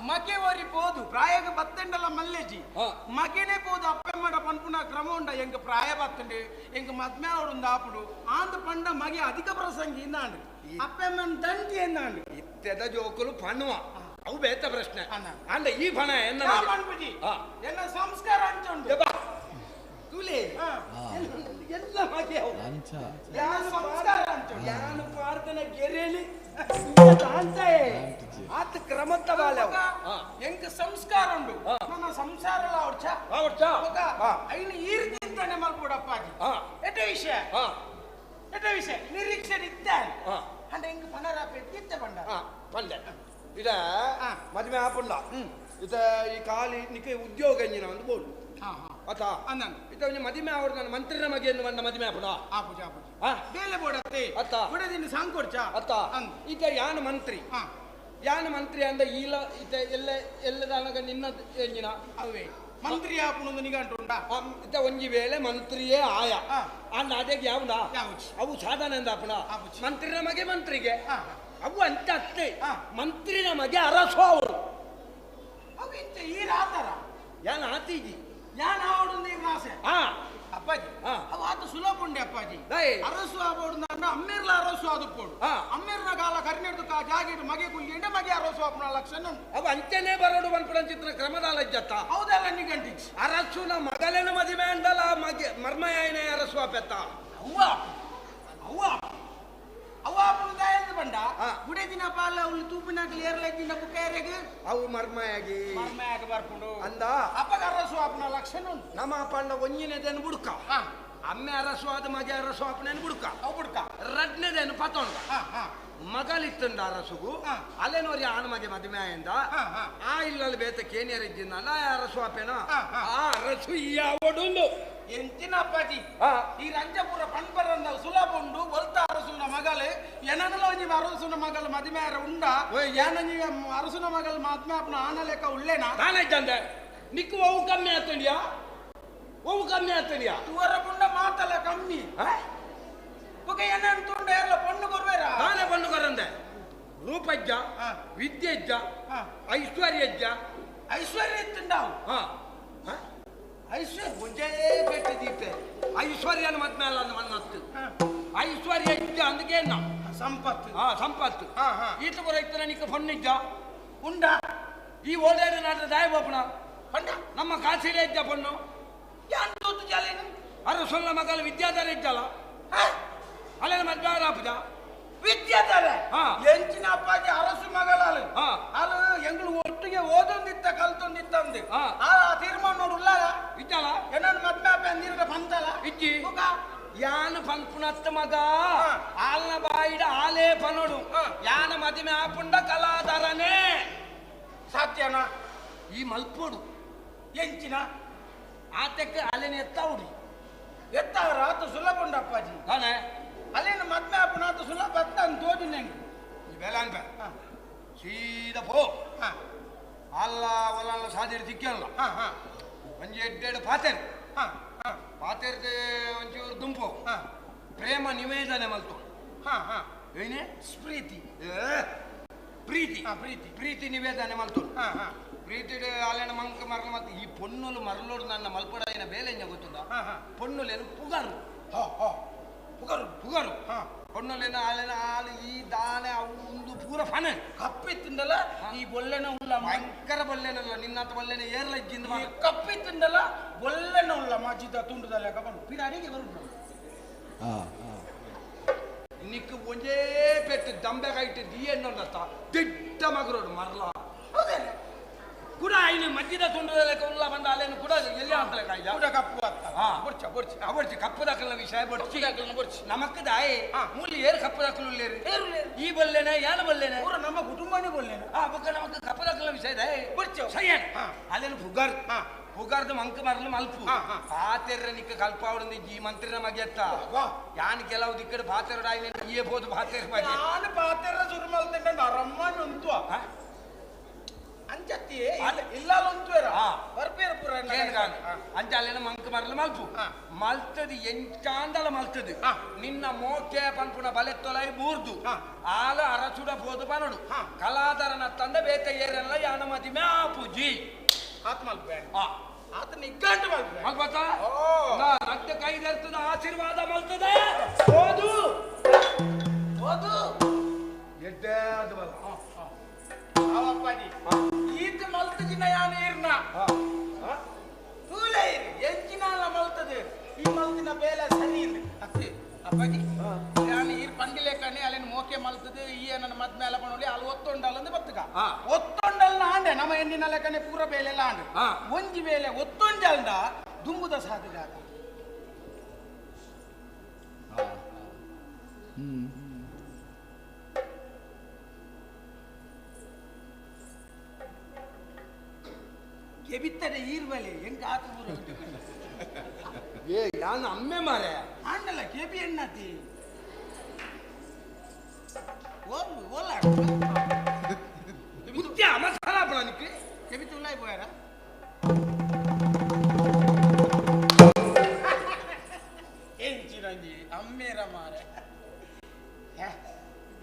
ಮಗೆ ಒರಿ ಪೋದು ಪ್ರಾಯಗ ಬತ್ತಂಡಲ ಮಲ್ಲೇಜಿ ಮಗೆನೇ ಪೋದು ಅಪ್ಪಮ್ಮಡ ಪನ್ಪುನ ಕ್ರಮ ಉಂಡ ಎಂಗ ಪ್ರಾಯ ಬತ್ತಂಡು ಎಂಗ ಮದ್ಮೆ ಅವಡುಂದು ಆಪುಡು ಆಂದ ಪಂಡ ಮಗೆ ಅಧಿಕ ಪ್ರಸಂಗಿ ಇಂದಾಂಡು ಅಪ್ಪಮ್ಮನ ದಂಟಿ ಎಂದಾಂಡು ಇತ್ತೆದ ಜೋಕುಲು ಪನ್ನುವ ಅವು ಬೇತ ಪ್ರಶ್ನೆ ಅಂಡ ಈ ಪಣ ಎನ್ನ ಪನ್ಪುಜಿ ಎನ್ನ ಸಂಸ್ಕಾರ ಅಂಚುಂಡು ತುಲೆ ಎಲ್ಲ ಮಗೆ ಅವು ಯಾನು ಸಂಸ್ಕಾರ ಅಂಚುಂಡು ಯಾನು ಪ್ರಾರ್ಥನೆ ಗೆರೆಲಿ ಆತ ಕ್ರಮತ್ತ ಬಾಲ ಎಂಕ ಸಂಸ್ಕಾರ ಉಂಡು ನನ್ನ ಸಂಸಾರ ಐನು ಈ ಚಿಂತನೆ ಮಲ್ಪೋಡು ಅಪ್ಪಾಜಿ ಎಟ ವಿಷಯ ಎಟ ವಿಷಯ ನಿರೀಕ್ಷೆ ಇದ್ದಾನೆ ಅಂಡ ಎಂಕ ಪಣರಾಪೆ ಇತ್ತೆ ಪಂಡ ಪಂಡೆ ಇದ ಮದುವೆ ಆಪುಂಡ ಇತ ಈ ಖಾಲಿ ನಿಕ್ಕೆ ಉದ್ಯೋಗ ಎಂಜಿನ ಒಂದು ಬೋಡು ಅತ ಇತ ಒಂಜಿ ಮದಿಮೆ ಆವಡ್ ನಾನು ಮಂತ್ರಿನ ಮಗೆಯನ್ನು ಬಂದ ಮದಿಮೆ ಆಪುಡ ಆಪುಜ ಆಪುಜ ಬೇಲೆ ಬೋಡತ್ತೆ ಅತ್ತ ಬಿಡದಿನ ಸಾಂಕೊಡ್ಚ ಅತ್ತ ಇತ ಯಾನು ಮಂತ್ರಿ ಯಾನು ಮಂತ್ರಿ ಅಂದ ಈಲ ಇತ ಎಲ್ಲ ಎಲ್ಲದಾನಗ ನಿನ್ನ ಎಂಜಿನ ಅವೇ ಮಂತ್ರಿ ಆಪುಣೊಂದು ನಿಗಂಟು ಉಂಟಾ ಇತ ಒಂಜಿ ವೇಳೆ ಮಂತ್ರಿಯೇ ಆಯ ಅಂದ ಅದೇ ಯಾವುದ ಅವು ಸಾಧನ ಅಂದ ಆಪುಣ ಮಂತ್ರಿನ ಮಗೆ ಮಂತ್ರಿಗೆ ಅವು ಅಂತ ಅತ್ತೆ ಮಂತ್ರಿನ ಮಗೆ ಅರಸು ಅವರು ಅವು ಇಂಚ ಈ ರಾತರ ಯಾನ್ ಆತೀಜಿ ಯಾನ್ ಆವಡು ನೀರು ಆಸೆ ಅಪ್ಪಾಜಿ ಅವು ಆತ ಸುಲಭ ಉಂಡೆ ಅಪ್ಪಾಜಿ ಅರಸು ಆವಡು ನಾನು ಅಮ್ಮೇರ್ಲ ಅರಸು ಆದುಪ್ಪೋಡು ಅಮ್ಮೇರ್ನ ಕಾಲ ಕರ್ನೆಡ್ದು ಕಾ ಜಾಗಿಡು ಮಗೆ ಕುಲ್ಲಿಂಡೆ ಮಗೆ ಅರಸು ಆಪುನ ಲಕ್ಷಣ ಉಂಟು ಅವು ಅಂಚೆನೆ ಬರೋಡು ಪನ್ಪುಣಂಚಿತ್ರ ಕ್ರಮದಾಲ ಇಜ್ಜತ್ತ ಹೌದಲ್ಲ ನಿಗಂಟಿಚ್ ಅರಸುನ ಮಗಲೇನ ಮದಿಮೆ ಅಂದಲ ಮಗೆ ಮರ್ಮಯಾಯನೇ ಅರಸು ಆಪೆತ್ತ ಅವ್ವ ಅವ್ವ ಅವ್ವ ಆಪುನ ದಾಯಂದು ಪಂಡ ಗುಡೆ ದಿನ ಪಾಲ ಉಳ್ಳು ತೂಪಿನಾಕಲಿ ಏರ್ಲೈತಿನ ಬುಕ್ಕೇರೆಗ್ ಅವು ಮರ್ಮಯಾಗಿ ಮರ್ಮಯಾಗಿ ಬರ್ಕೊಂಡು ಅಂದ ಅಪ್ಪಗ ಅರಸು ಆಪನ ಲಕ್ಷಣ ಉಂಟು ನಮ್ಮ ಪಂಡ ಒಂಜಿನದೇನು ಬುಡ್ಕ ಅಮ್ಮೆ ಅರಸು ಆದ ಮಗ ಅರಸು ಆಪನೇನು ಬುಡ್ಕ ಅವು ಬುಡ್ಕ ರಡ್ನೇದೇನು ಪತೊಂಡ ಮಗಲಿತ್ತಂಡ ಅರಸುಗು ಅಲ್ಲೇನೋರಿ ಆಣ ಮಗೆ ಮದುವೆ ಆಯಿಂದ ಆ ಇಲ್ಲಲ್ಲಿ ಬೇತ ಕೇನಿಯರ್ ಇದ್ದಿನ ಅರಸು ಆಪೇನ ಆ ಅರಸು ಈ ಯಾವಡುಂಡು ಎಂಚಿನ ಅಪ್ಪಾಜಿ ಈ ರಂಜಪುರ ಪಣ್ಪರಂದ ಸುಲಭ ಉಂಡು ಒಲ್ತ ಅರಸುನ ಮಗಲು ಏನನಲ ಒಂಜಿ ಅರಸುನ ಮಗಲು ಮದುವೆ ಆರ ಉಂಡ ಏನ ನೀವು ಅರಸುನ ಮಗಲು ಮದುವೆ ಆಪನ ಆನ ಲೆಕ್ಕ ಉಳ್ಳೇನಾ ನಾನೇ ನಿಕ್ಕು ಅವು ಕಮ್ಮಿ ಆತಂಡಿಯಾ ಅವು ಕಮ್ಮಿ ಆತಂಡಿಯಾ ತುವರ ಪುಂಡ ಮಾತಲ್ಲ ಕಮ್ಮಿ ಬೊಕ ಏನನ್ ತುಂಡ ಏರ್ಲ ಪೊಣ್ಣು ಕೊರ್ವೇರ ನಾನೇ ಪೊಣ್ಣು ಕೊರಂದೆ ರೂಪಜ್ಜ ವಿದ್ಯೆಜ್ಜ ಐಶ್ವರ್ಯಜ್ಜ ಐಶ್ವರ್ಯ ಇತ್ತುಂಡಾವು ಐಶ್ವರ್ಯ ಮುಂಜೇ ಪೆಟ್ಟು ದೀಪೆ ಐಶ್ವರ್ಯನ ಮದ್ಮೇಲೆ ಅಲ್ಲ ಮನ್ನತ್ತು ಐಶ್ವರ್ಯ ಇದ್ದ ಅಂದಕ್ಕೆ ಸಂಪತ್ತು ಸಂಪತ್ತು ಈತ ಬರ ಇತ್ತ ನಿಕ್ಕ ಪೊಣ್ಣಿಜ್ಜ ಉಂಡ ಈ ಓಡೇಡು ನಾಟ ದಾಯ ಬೋಪಣ ಪಂಡ ನಮ್ಮ ಕಾಸಿಲೇ ಇದ್ದ ಪೊಣ್ಣು ಅರಸೊಲ್ಲ ಮಗಲು ವಿದ್ಯಾಧರ ಇದ್ದಲ್ಲ ಅಲ್ಲೆಲ್ಲ ಮದ್ವೆ ಆಪುಜ ವಿದ್ಯಾಧರ ಎಂಚಿನ ಅಪ್ಪಾಜಿ ಅರಸು ಮಗಳಾಳು ಅಲ್ಲ ಎಂಗಳು ಒಟ್ಟಿಗೆ ಓದೊಂದಿತ್ತ ಕಲ್ತೊಂದಿತ್ತಂದು ಆ ತೀರ್ಮಾನ ನೋಡು ಉಳ್ಳಾರ ಇದ್ದಲ್ಲ ಏನನ್ನು ಮದ್ವೆ ಆಪೆ ಅಂದಿರ ಪಂತಲ ಇಜ್ಜಿ ಯಾನು ಪನ್ಪುನತ್ತ ಮಗ ಆಲ್ನ ಬಾಯಿಡ ಆಲೇ ಪನೋಡು ಯಾನ ಮದಿಮೆ ಆಪುಂಡ ಕಲಾಧರನೇ ಸಾಧ್ಯನಾ ಈ ಮಲ್ಪೋಡು ಎಂಚಿನ ಆತಕ್ಕೆ ಅಲ್ಲೇನೆ ಎತ್ತಾವುಡಿ ಎತ್ತಾವ್ರ ಆತ ಸುಲಭ ಉಂಡು ಅಪ್ಪಾಜಿ ತಾನೇ ಅಲ್ಲೇನು ಮದ್ವೆ ಆಪುನ ಆತ ಸುಲಭ ಅತ್ತ ಅಂತ ತೋಜು ನಂಗೆ ಬೇಲ ಅನ್ಬ ಸೀದಾ ಪೋ ಅಲ್ಲ ಒಲ್ಲ ಸಾಧ್ಯತೆ ಸಿಕ್ಕಲ್ಲ ಒಂಜಿ ಎಡ್ಡೆರಡು ಪಾತೆರ್ ಪಾತೆರ್ದೆ ಒಂಚೂರು ದುಂಪು ಪ್ರೇಮ ನಿವೇದನೆ ಮಲ್ತು ಏನೇ ಪ್ರೀತಿ ಪ್ರೀತಿ ಪ್ರೀತಿ ಪ್ರೀತಿ ನಿವೇದನೆ ಮಲ್ತು ಪ್ರೀತಿ ಅಲ್ಲೇನ ಮಂಕ ಮರಲ ಮತ್ತೆ ಈ ಪೊನ್ನುಲು ಮರಲೋಡು ನನ್ನ ಮಲ್ಪಡಾಯಿನ ಬೇಲೆಂಜ ಗೊತ್ತುಂಡ ಪೊನ್ನುಲೇನು ಪುಗರು ಪುಗರು ಪುಗರು ಪೊನ್ನುಲೇನ ಅಲ್ಲೇನ ಆಲು ಈ ದಾನೆ ಅವು ಒಂದು ಪೂರ ಫನೆ ಕಪ್ಪಿತ್ತಿಂದಲ್ಲ ಈ ಬೊಲ್ಲೆನ ಉಳ್ಳ ಭಯಂಕರ ಬೊಲ್ಲೆನಲ್ಲ ನಿನ್ನಂತ ಬೊಲ್ಲೆನ ಏರ್ಲ ಇಜ್ಜಿಂದ ಕಪ್ಪಿತ್ತಿಂದಲ್ಲ ಬೊಲ್ಲೆನ ಉಳ್ಳ ಮಜ್ಜಿದ ತುಂಡುದಲ್ಲ ಕಬನು ಪಿರಾಡಿಗೆ ಬರುಂಟು ನಿಕ್ಕು ಒಂದೇ ಪೆಟ್ಟು ದಂಬೆ ಕೈಟ್ಟು ದಿ ಎಣ್ಣೊಂಡತ್ತ ದಿಟ್ಟ ಮಗರೋಡು ಮರಲ ಕೂಡ ಐನು ಮಜ್ಜಿದ ತುಂಡದ ಉಲ್ಲ ಬಂದ ಅಲ್ಲೇನು ಕೂಡ ಎಲ್ಲಿ ಅಂತಲೇ ಕಾಯ್ದ ಕೂಡ ಕಪ್ಪು ಬೊಡ್ಚ ಬೊಡ್ಚ ಬೊಡ್ಚಿ ಕಪ್ಪು ದಾಖಲ ವಿಷಯ ಬೊಡ್ಚಿ ದಾಖಲ ಬೊಡ್ಚಿ ನಮಕ್ ದಾಯೆ ಮೂಲಿ ಏರು ಕಪ್ಪು ದಾಖಲು ಉಳ್ಳೇರು ಈ ಬಲ್ಲೆನೆ ಯಾನ ಬಲ್ಲೆನೆ ಪೂರ ನಮ್ಮ ಕುಟುಂಬನೇ ಬಲ್ಲೆನೆ ಬೊಕ್ಕ ನಮಕ್ ಕಪ್ಪು ದಾಖಲ ವಿಷಯ ದಾಯೆ ಬೊಡ್ಚ ಸಯ್ಯನ್ ಅಲ್ಲೇನು ಪುಗಾರ್ ಪುಗಾರ್ದು ಮಂಕ ಮರಲು ಮಲ್ಪು ಪಾತೆರ್ರ ನಿಕ್ಕ ಕಲ್ಪಾವಡು ಈ ಮಂತ್ರಿನ ಮಗೆತ್ತ ಯಾನ್ ಕೆಲವು ದಿಕ್ಕಡೆ ಪಾತೆರಡ ಈ ಬೋದು ಪಾತೆರ್ ಬಗ್ಗೆ ನಾನು ಪಾತೆರ್ರ ಸುರು ಮಲ್ತಂಡ ಅರಮ್ಮನ ಉಂಟು ಅಂಚತ್ತಿ ಇಲ್ಲಾಲೊಂತುವೆರ ಬರ್ಪೇರ ಪೂರ ಅಂಚ ಅಲ್ಲೇನ ಮಂಕ ಮರಲು ಮಲ್ಪು ಮಲ್ತದು ಎಂಚಾಂದಲ ಮಲ್ತದು ನಿನ್ನ ಮೋಕೆ ಪನ್ಪುನ ಬಲೆ ತೊಲೈ ಬೂರ್ದು ಆಲ ಅರಸುಡ ಬೋದು ಪನಡು ಕಲಾಧರನ ತಂದ ಬೇತ ಏರಲ್ಲ ಯಾನ ಮದಿಮೆ ಆಪುಜಿ ಆತ ಮಲ್ಪೆ ಆತ ನಿಗ್ಗಂಟು ಮಲ್ಪೆ ಮಲ್ಪತ್ತ ರಕ್ತ ಕೈ ಧರ್ತದ ಆಶೀರ್ವಾದ ಮಲ್ತದೆ ಓದು ಓದು ಎಡ್ಡೆ ಅದು ಬಲ ಅವಪ್ಪಾಜಿ ಈತ ಮಲ್ತಜಿನ ಯಾನ ಇರ್ನ ತೂಲೆ ಇರು ಎಂಚಿನಾಲ ಮಲ್ತದೆ ಈ ಮಲ್ತಿನ ಬೇಲೆ ಸರಿ ಇಲ್ಲ ಅತ್ತಿ ಅಪ್ಪಾಜಿ ಯಾನ ಈರ್ ಪಂಡಿಲೇಕಣೆ ಅಲ್ಲಿನ ಮೋಕೆ ಮಲ್ತದೆ ಈ ನನ್ನ ಮದ್ಮೇಲೆ ಅಲ್ಲ ಪಣೋಲಿ ಅಲ್ಲಿ ಒತ್ತೊಂಡಲ್ ಅಂದ್ರೆ ಬತ್ತಕ ಒತ್ತೊಂಡಲ್ನ ಆಂಡೆ ನಮ್ಮ ಹೆಣ್ಣಿನ ಲೆಕ್ಕನೆ ಪೂರ ಬೇಲೆ ಎಲ್ಲ ಆಂಡೆ ಒಂಜಿ ಬೇಲೆ ಒತ್ತೊಂಜಲ್ದ ದುಂಬುದ ಸಾಧ್ಯ ಕೆಬಿತ್ತಡೆ ಈರ್ಬಲೆ ಹೆಂಗ ಆತ ಏ ಯಾನು ಅಮ್ಮೆ ಮಾರೆ ಆಂಡಲ್ಲ ಕೆಬಿ ಎಣ್ಣತಿ ಓಲ್ ಓಲ ಮುತ್ಯ ಮಸಾಲ ಪಣನಿಕ್ಕೆ ಕೆಬಿ ತುಲ್ಲಾಯಿ ಪೋಯಾರ ಎಂಚಿನಂಜಿ ಅಮ್ಮೇರ ಮಾರೆ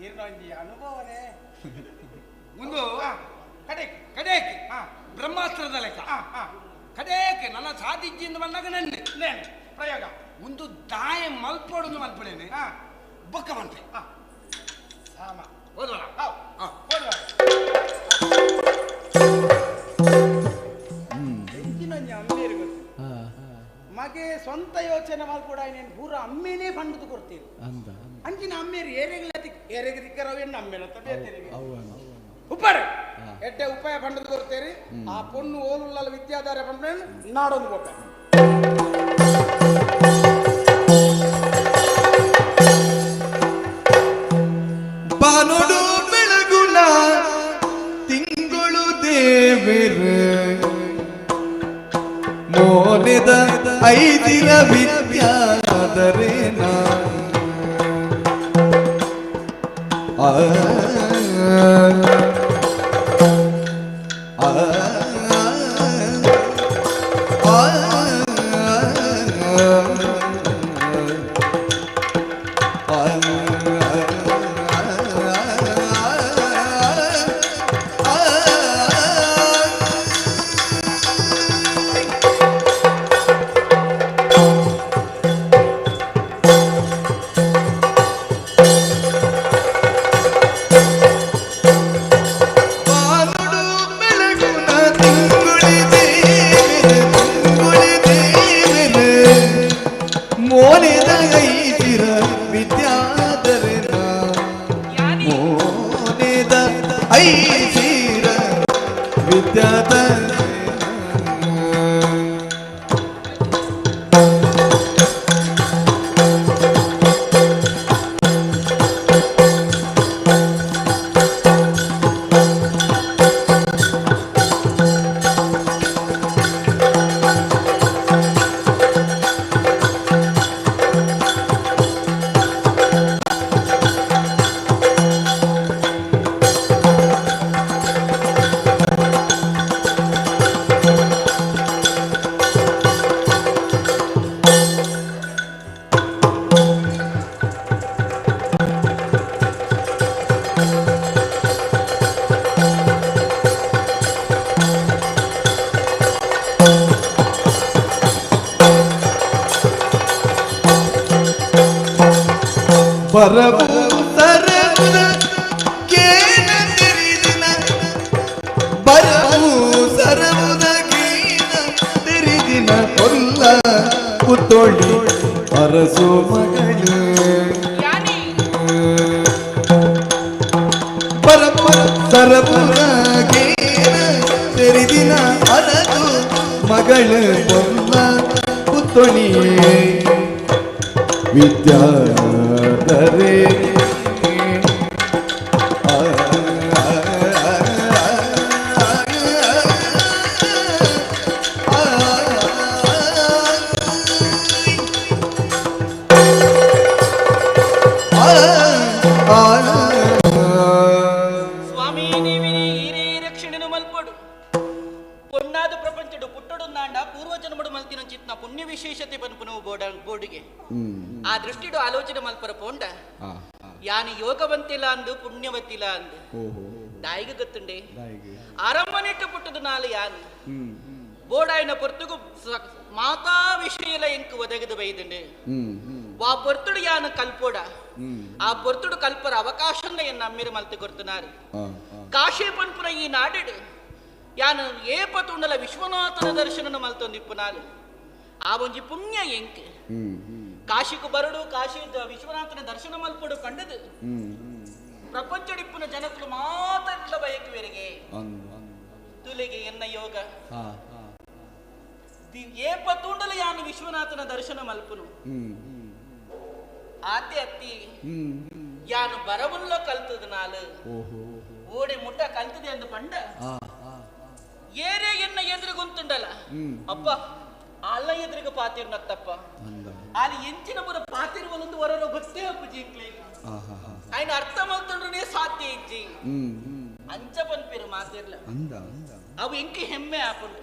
ಇರ್ನಂಜಿ ಅನುಭವನೇ ಒಂದು ಕಡೆಕ್ ಕಡೆಕ್ ಬ್ರಹ್ಮಾಸ್ತ್ರದ ಲೆಕ್ಕ ಕಡೆಕ್ ನನ್ನ ಸಾಧಿಜ್ಜಿಂದ ಬಂದಾಗ ನೆನ್ನೆ ಪ್ರಯೋಗ ಒಂದು ದಾಯ ಮಲ್ಪೋಡು ಮಲ್ಪಡೇನೆ ಬೊಕ್ಕ ಮಲ್ಪೆ ಸಾಮ ಹೋದ್ವಲ್ಲ ಎಂಚಿನಂಜಿ ಅಮ್ಮೇರು ಗೊತ್ತು ಮಗ ಮಗೆ ಸ್ವಂತ ಯೋಚನೆ ಮಲ್ಪೊಡಾಯಿನೇನು ಪೂರ ಅಮ್ಮೇನೇ ಪಂಡುದು ಕೊಡ್ತೀರಿ ಅಂಚಿನ ಅಮ್ಮೇರು ಏರೆಗ್ಲ ಏರೆಗೆ ದಿಕ್ಕರವು ಎನ್ನ ಅಮ್ಮೇನ ಬೇತೆರಿಗೆ ಉಪ್ಪರೆ ಎಡ್ಡೆ ಉಪಾಯ ಪಂಡುದು ಕೊಡ್ತೀರಿ ಆ ಪೊಣ್ಣು ಓಲುಲ್ಲಲ್ಲ ವಿದ್ಯಾಧಾರ ಪಂಡ ನಾಡೊಂದು ಕೊಟ್ಟೆ ಬಾನೋಡು ಬೆಳಗುನ ತಿಂಗಳು ದೇವರು ಮೋನೆದ ಐದಿನ ವಿದ್ಯಾದರೇನ ಆ ಆ ಅರಮನೆಟ್ಟು ಪುಟ್ಟದ ನಾಲು ಯಾನು ಬೋಡಾಯಿನ ಪೊರ್ತುಗು ಮಾತಾ ವಿಷಯಲ ಎಂಕು ಒದಗದು ಬೈದುಂಡು ವಾ ಪೊರ್ತುಡು ಯಾನು ಕಲ್ಪೋಡ ಆ ಪೊರ್ತುಡು ಕಲ್ಪರ ಅವಕಾಶನ ಎನ್ನ ಅಮ್ಮಿರು ಮಲ್ತು ಕೊರ್ತುನಾರು ಕಾಶಿ ಪನ್ಪುರ ಈ ನಾಡಿಡು ಯಾನು ಏಪ ತುಂಡಲ ವಿಶ್ವನಾಥನ ದರ್ಶನನ ಮಲ್ತೊಂದಿಪ್ಪುನಾಲು ಆ ಒಂಜಿ ಪುಣ್ಯ ಎಂಕ್ ಕಾಶಿಕು ಬರಡು ಕಾಶಿ ವಿಶ್ವನಾಥನ ದರ್ಶನ ಮಲ್ಪೊಡು ಕಂಡದು ಪ್ರಪಂಚಡಿಪ್ಪುನ ಜನಕುಲು ಮಾತ್ರ ಬಯಕುವೆರಿಗೆ ತುಲಿಗೆ ಎನ್ನ ಯೋಗ ಏಪ ತೂಂಡಲ ಯಾನು ವಿಶ್ವನಾಥನ ದರ್ಶನ ಮಲ್ಪುನು ಆತೆ ಅತ್ತಿ ಯಾನು ಬರವುಲ್ಲ ಕಲ್ತದ ನಾಲು ಓಡೆ ಮುಟ್ಟ ಕಲ್ತದೆ ಅಂದು ಪಂಡ ಏರೇ ಎನ್ನ ಎದುರುಗುಂತುಂಡಲ ಅಪ್ಪ ಅಲ್ಲ ಎದುರಿಗೆ ಪಾತಿರ್ನತ್ತಪ್ಪ ಅಲ್ಲಿ ಎಂಚಿನ ಪುರ ಪಾತಿರುವಲೊಂದು ಹೊರರೋ ಗೊತ್ತೇ ಅಪ್ಪು ಜಿಂಕ್ಲೆ ఆయన ಅರ್ಥ ಮಲ್ತೊಂಡ್ರೆ ಸಾಧ್ಯ ಇಜ್ಜಿ ಅಂಚ ಪನ್ಪೇರು ಮಾತಿರ್ಲ ಅವು ಎಂಕಿ ಹೆಮ್ಮೆ ಆಪುಂಡು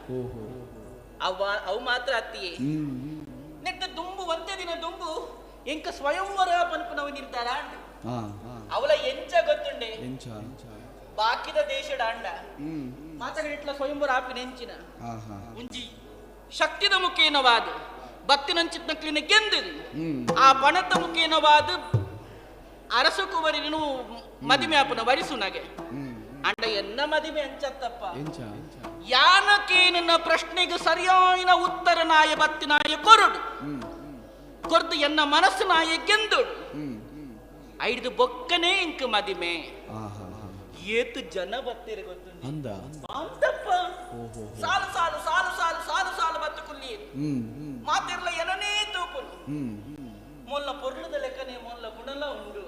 ಅವು ಮಾತ್ರ ಅತ್ತಿಯೇ ನೆಟ್ಟ ದುಂಬು ಒಂದೇ ದಿನ ದುಂಬು ಎಂಕ ಸ್ವಯಂವರ ಪನ್ಪುನವು ನಿರ್ಧಾರ ಅಂಡು ಅವಳ ಎಂಚ ಗೊತ್ತುಂಡೆ ಬಾಕಿದ ದೇಶದ ಅಂಡ ಮಾತಗಡಿಟ್ಲ ಸ್ವಯಂವರ ಆಪಿನ ಎಂಚಿನ ಉಂಜಿ ಶಕ್ತಿದ ಮುಖೇನವಾದ ಭಕ್ತಿನಂಚಿತ್ನಕ್ಲಿನ ಗೆಂದು ಆ ಪಣದ ಮುಖೇನವಾದ ಅರಸು ಕುವರಿನು ಮದಿಮೆ ಆಪುನ ವರಿಸುನಗೆ ಅಂಡ ಎನ್ನ ಮದಿಮೆ ಅಂಚತ್ತಪ್ಪ ಯಾನಕೇನಿನ ಪ್ರಶ್ನೆಗೆ ಸರಿಯಾದ ಉತ್ತರ ನಾಯ ಬತ್ತಿನಾಯ ಕೊರಡು ಕೊರ್ದು ಎನ್ನ ಮನಸ್ಸು ನಾಯ ಗೆಂದುಡು ಐದು ಬೊಕ್ಕನೇ ಇಂಕ ಮದಿಮೆ ಏತು ಜನ ಬತ್ತೀರಿ ಗೊತ್ತು ಅಂತಪ್ಪ ಸಾಲು ಸಾಲು ಸಾಲು ಸಾಲು ಸಾಲು ಸಾಲು ಬತ್ತು ಕುಲ್ಲಿ ಮಾತಿರ್ಲ ಏನನೇ ತೂಪುನು ಮೊಲ್ಲ ಪೊರ್ಲದ ಲೆಕ್ಕನೆ ಮೊಲ್ಲ ಗುಣಲ ಉಂಡು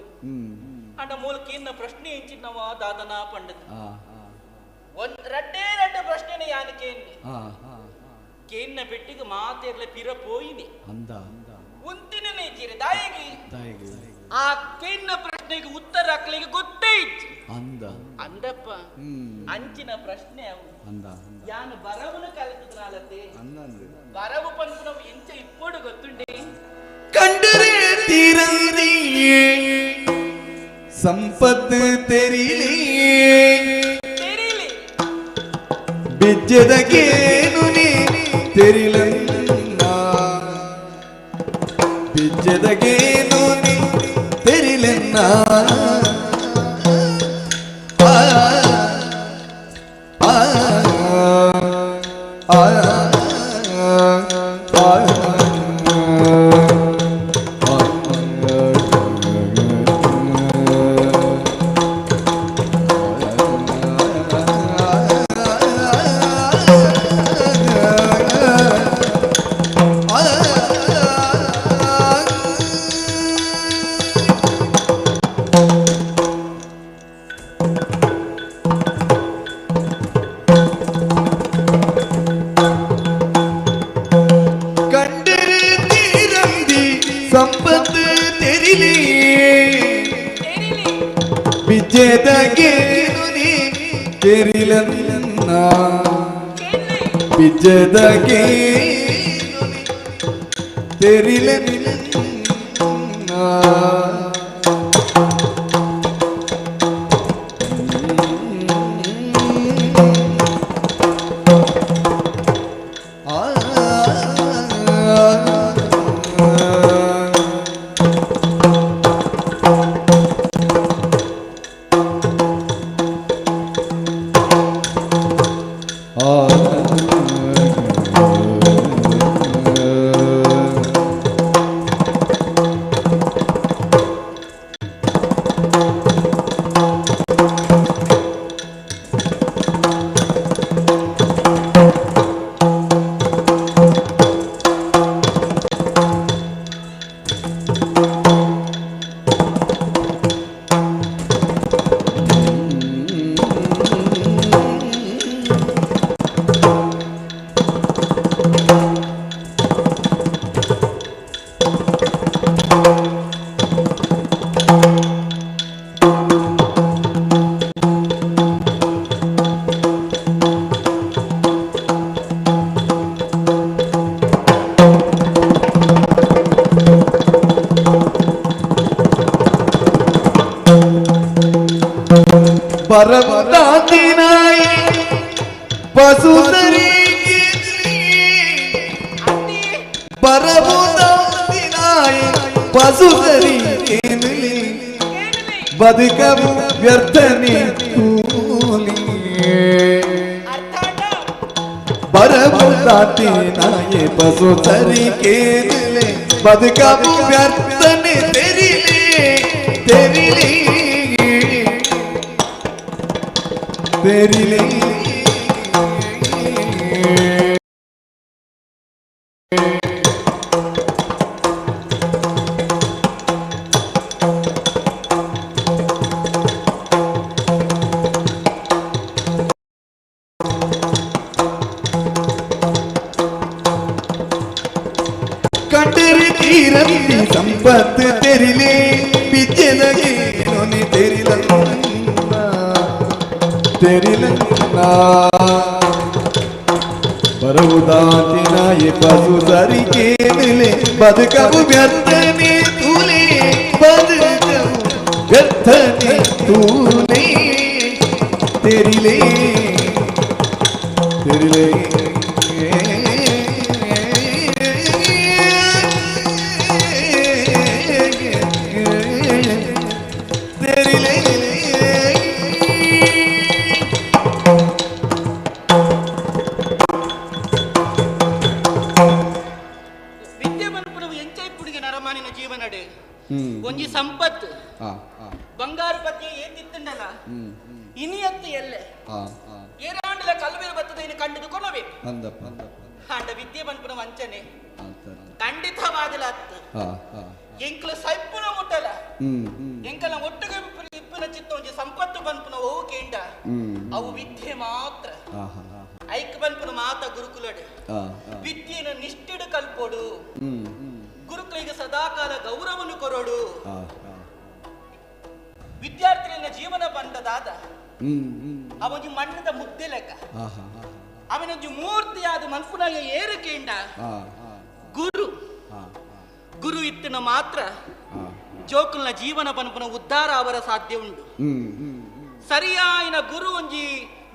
ಅಂಡ ಮೂಲಕ ಏನ ಪ್ರಶ್ನೆ ಎಂಚಿನವ ದಾದನ ಪಂಡದ ಒಂದ್ ರಡ್ಡೇ ರಡ್ಡ ಪ್ರಶ್ನೆನೆ ಯಾನು ಕೇನ್ನಿ ಕೇನ್ನ ಪೆಟ್ಟಿಗೆ ಮಾತಿರ್ಲ ಪಿರ ಪೋಯಿನಿ ಉಂತಿನೇ ಜೀರೆ ದಾಯಿಗಿ ಆ ಕೇನ್ನ ಪ್ರಶ್ನೆಗೆ ಉತ್ತರ ಹಾಕ್ಲಿಕ್ಕೆ ಗೊತ್ತೇ ಇತ್ತು ಅಂದಪ್ಪ ಅಂಚಿನ ಪ್ರಶ್ನೆ ಅವು ಯಾನು ಬರವನು ಕಲಿತದ್ರಾಲತೆ ಬರವು ಪನ್ಪುನವು ಎಂಚ ಇಪ್ಪೋಡು ಗೊತ್ತುಂಡೆ ಕಂಡರೆ ತೀರಂದಿಯೇ ಸಂಪತ್ತು ತೆರಿಲಿ ಬಿಜ್ಜದಗೇನು ನೀ ತೆರಿಲನ್ನ ಬಿಜ್ಜದಗೇನು ನೀ ತೆರಿಲನ್ನ ಆ ಆ ಆ ಬಿಜ್ಜದಗೇನು ತೆರಿಲನ್ನ ಪರಮದಾತಿನಾಯಿ ಪಸುಸರಿಗೆ ಪರಮದಾತಿನಾಯಿ ಪಸುಸರಿಗೆ ಬದುಕವು ವ್ಯರ್ಥನೆ ಕೂಲಿ ಬರಬುದಾತಿನಾಯಿ ಪಸುಸರಿಗೆ ಬದುಕವು ವ್ಯರ್ಥನೆ ತೆರಿಲಿ ತೆರಿಲಿ ತೆರಿಲಿ ಕಂಡರಿ ತೀರಂದಿ ಸಂಪತ್ತು ತೆರಿಲಿ ಬಿಜ್ಜೆದಗೇನು ತೆರಿಲ ತೆರಿಲನ್ನ ಬರುವುದಾತಿನಾಯಿ ಪಶು ಸರಿಕೇನಿಲೆ ಬದುಕವು ವ್ಯರ್ಥನೆ ತೂಲೆ ಬದುಕವು ವ್ಯರ್ಥನೆ ತೂಲೆ ತೆರಿಲೆ ತೆರಿಲೆ ತೆರಿಲೆ. ಪನ್ಪುನ ಜೀವನಡು ಒಂಜಿ ಸಂಪತ್ತು ಬಂಗಾರ ಪತ್ತಿ ಏತಿತ್ತಂಡಲ್ಲ ಇನಿಯತ್ತು ಎಲ್ಲೆ ಏರಾಂಡಲ ಕಲ್ವೇರು ಬತ್ತದ ಇನ್ನು ಕಂಡಿದು ಕೊಲ್ಲಬೇಕು ಅಂಡ ವಿದ್ಯೆ ಪನ್ಪುನ ವಂಚನೆ ಖಂಡಿತವಾದಲ ಅತ್ತು ಎಂಕಲ ಸೈಪುನ ಮುಟ್ಟಲ ಎಂಕಲ ಒಟ್ಟಿಗೆ ಇಪ್ಪುನ ಚಿತ್ತ ಒಂಜಿ ಸಂಪತ್ತು ಪನ್ಪುನ ಓ ಕೇಂಡ ಅವು ವಿದ್ಯೆ ಮಾತ್ರ ಐಕ್ ಪನ್ಪುನ ಮಾತ ಗುರುಕುಲಡು ವಿದ್ಯೆನ ನಿಷ್ಠೆಡು ಕಲ್ಪೋಡು ಗುರುಕುಲಿಗೆ ಸದಾಕಾಲ ಗೌರವನು ಕೊರೋಡು ವಿದ್ಯಾರ್ಥಿಗಳ ಜೀವನ ಬಂದದಾದ ಅವೊಂಜಿ ಮಣ್ಣದ ಮುದ್ದೆ ಲೆಕ್ಕ ಅವನೊಂಜಿ ಮೂರ್ತಿಯಾದ ಮನ್ಪುನಾಗ ಏರುಕೇಂಡ ಗುರು ಗುರು ಇತ್ತಿನ ಮಾತ್ರ ಜೋಕುಲ್ನ ಜೀವನ ಪನ್ಪುನ ಉದ್ಧಾರ ಅವರ ಸಾಧ್ಯ ಉಂಟು. ಸರಿಯಾಯಿನ ಗುರು ಒಂಜಿ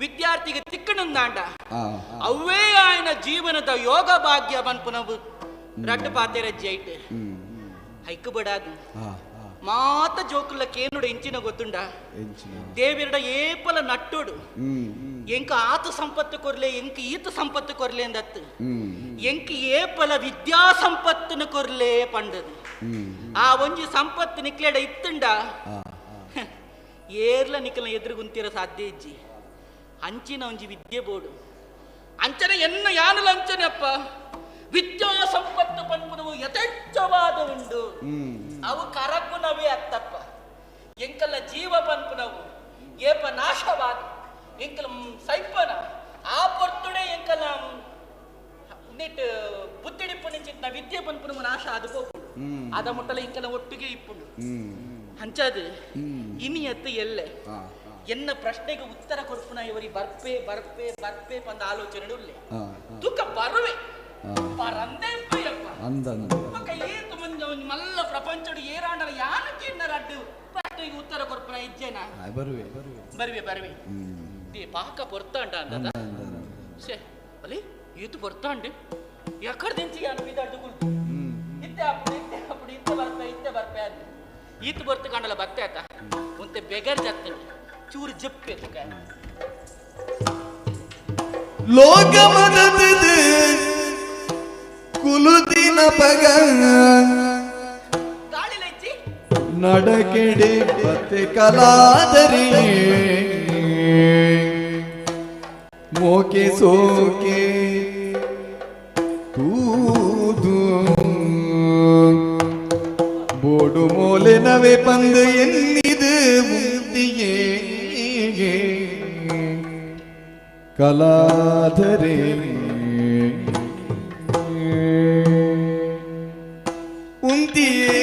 ವಿದ್ಯಾರ್ಥಿಗೆ ತಿಕ್ಕಣಂದಾಂಡ ಅವೇ ಆಯನ ಜೀವನದ ಯೋಗ ಭಾಗ್ಯ ಪನ್ಪುನ ರಡ್ಡು ಪಾತೆರಜ್ಜಿ ಐಟ್ ಹೈಕು ಬಡಾದು ಮಾತ ಜೋಕುಲ್ಲ ಕೇನುಡು ಇಂಚಿನ ಗೊತ್ತುಂಡ ದೇವಿರಡ ಏಪಲ ನಟ್ಟೋಡು ಎಂಕ ಆತ ಸಂಪತ್ತು ಕೊರ್ಲೆ ಎಂಕ ಈತ ಸಂಪತ್ತು ಕೊರ್ಲೆ ಅಂದತ್ತು ಎಂಕ ಏಪಲ ವಿದ್ಯಾ ಸಂಪತ್ತನ್ನು ಕೊರ್ಲೆ ಪಂಡದು ಆ ಒಂಜಿ ಸಂಪತ್ತು ನಿಕ್ಲೆಡ ಇತ್ತುಂಡ ಏರ್ಲ ನಿಕ್ಕಲ ಎದುರುಗುಂತಿರ ಸಾಧ್ಯ ಇಜ್ಜಿ ಅಂಚಿನ ಒಂಜಿ ವಿದ್ಯೆ ಬೋಡು ಅಂಚನೆ ಎನ್ನ ಯಾನಲ ಅಂಚನೆ ಅಪ್ಪ ವಿದ್ಯಾ ಸಂಪತ್ತು ಪನ್ಪುನವು ಯಥೇಚ್ಛವಾದ ಉಂಡು ಅವು ಕರಗುಣವೇ ಅತ್ತಪ್ಪ ಎಂಕಲ್ಲ ಜೀವ ಪನ್ಪುನವು ಏಪ ನಾಶವಾದ ಎಂಕಲ ಸೈಪನ ಆ ಪೊರ್ತುಡೆ ಎಂಕಲ ನೆಟ್ ಬುದ್ಧಿಡಿಪ್ಪು ನಿಂಚಿನ ವಿದ್ಯೆ ಪನ್ಪುನವು ನಾಶ ಅದು ಹೋಗುಂಡು ಅದ ಮುಟ್ಟಲ ಎಂಕಲ ಒಟ್ಟಿಗೆ ಇಪ್ಪುಂಡು ಅಂಚಾದು ಇನಿಯತ್ತು ಎಲ್ಲೆ ಎನ್ನ ಪ್ರಶ್ನೆಗೆ ಉತ್ತರ ಕೊರ್ಪುನ ಇವರಿ ಬರ್ಪೆ ಬರ್ಪೆ ಬರ್ಪೆ ಪಂದ ಆಲೋಚನೆ ಉಲ್ಲೆ ತುಕ್ಕ ಬರುವೆ ಮಲ್ಲ ಪ್ರಪಂಚಡು ಏರಾಂಡಲ ಯಾನಕ್ಕೆ ಅಡ್ಡು ಪ್ರಶ್ನೆಗೆ ಉತ್ತರ ಕೊರ್ಪುನ ಇಜ್ಜೆನ ಬರುವೆ ಬರುವೆ ಬರುವೆ they ಪಾಕ ಪೊರ್ತಾಂಡ ಅಂದ ಶೇ ಅಲ್ಲಿ ಈತು ಪೊರ್ತಾಂಡು ಎಕ್ಕಡ ದಿಂಚಿ ಯಾನು ಬಿದಾಡ್ದು ಇತ್ತೆ ಅప్పుడు ಇತ್ತೆ ಅప్పుడు ಇತ್ತೆ ಬರ್ಪೆ ಇತ್ತೆ ಬರ್ಪೆ ಅಂದ ಈತು ಬರ್ತು ಕಂಡಲ ಬತ್ತೆ ಆತ ಒಂತೆ ಬೆಗರ್ ಜತ್ತಂಡು ಚೂರು ಜಪ್ಪೆ ತುಕ ಲೋಕ ಮದದ ಕುಲುದಿನ ಪಗ ನಡಕೆಡೆ ಬತ್ತೆ ಕಲಾದರಿ ಮೋಕೆ ಸೋಕೆ ತೂದು ಬೋಡು ಮೋಲೆ ನವೆ ಪಂದು ಎನ್ನಿದು ಮುಂದಿಯೇ ಕಲಾಧರೆ ಉಂತಿಯೇ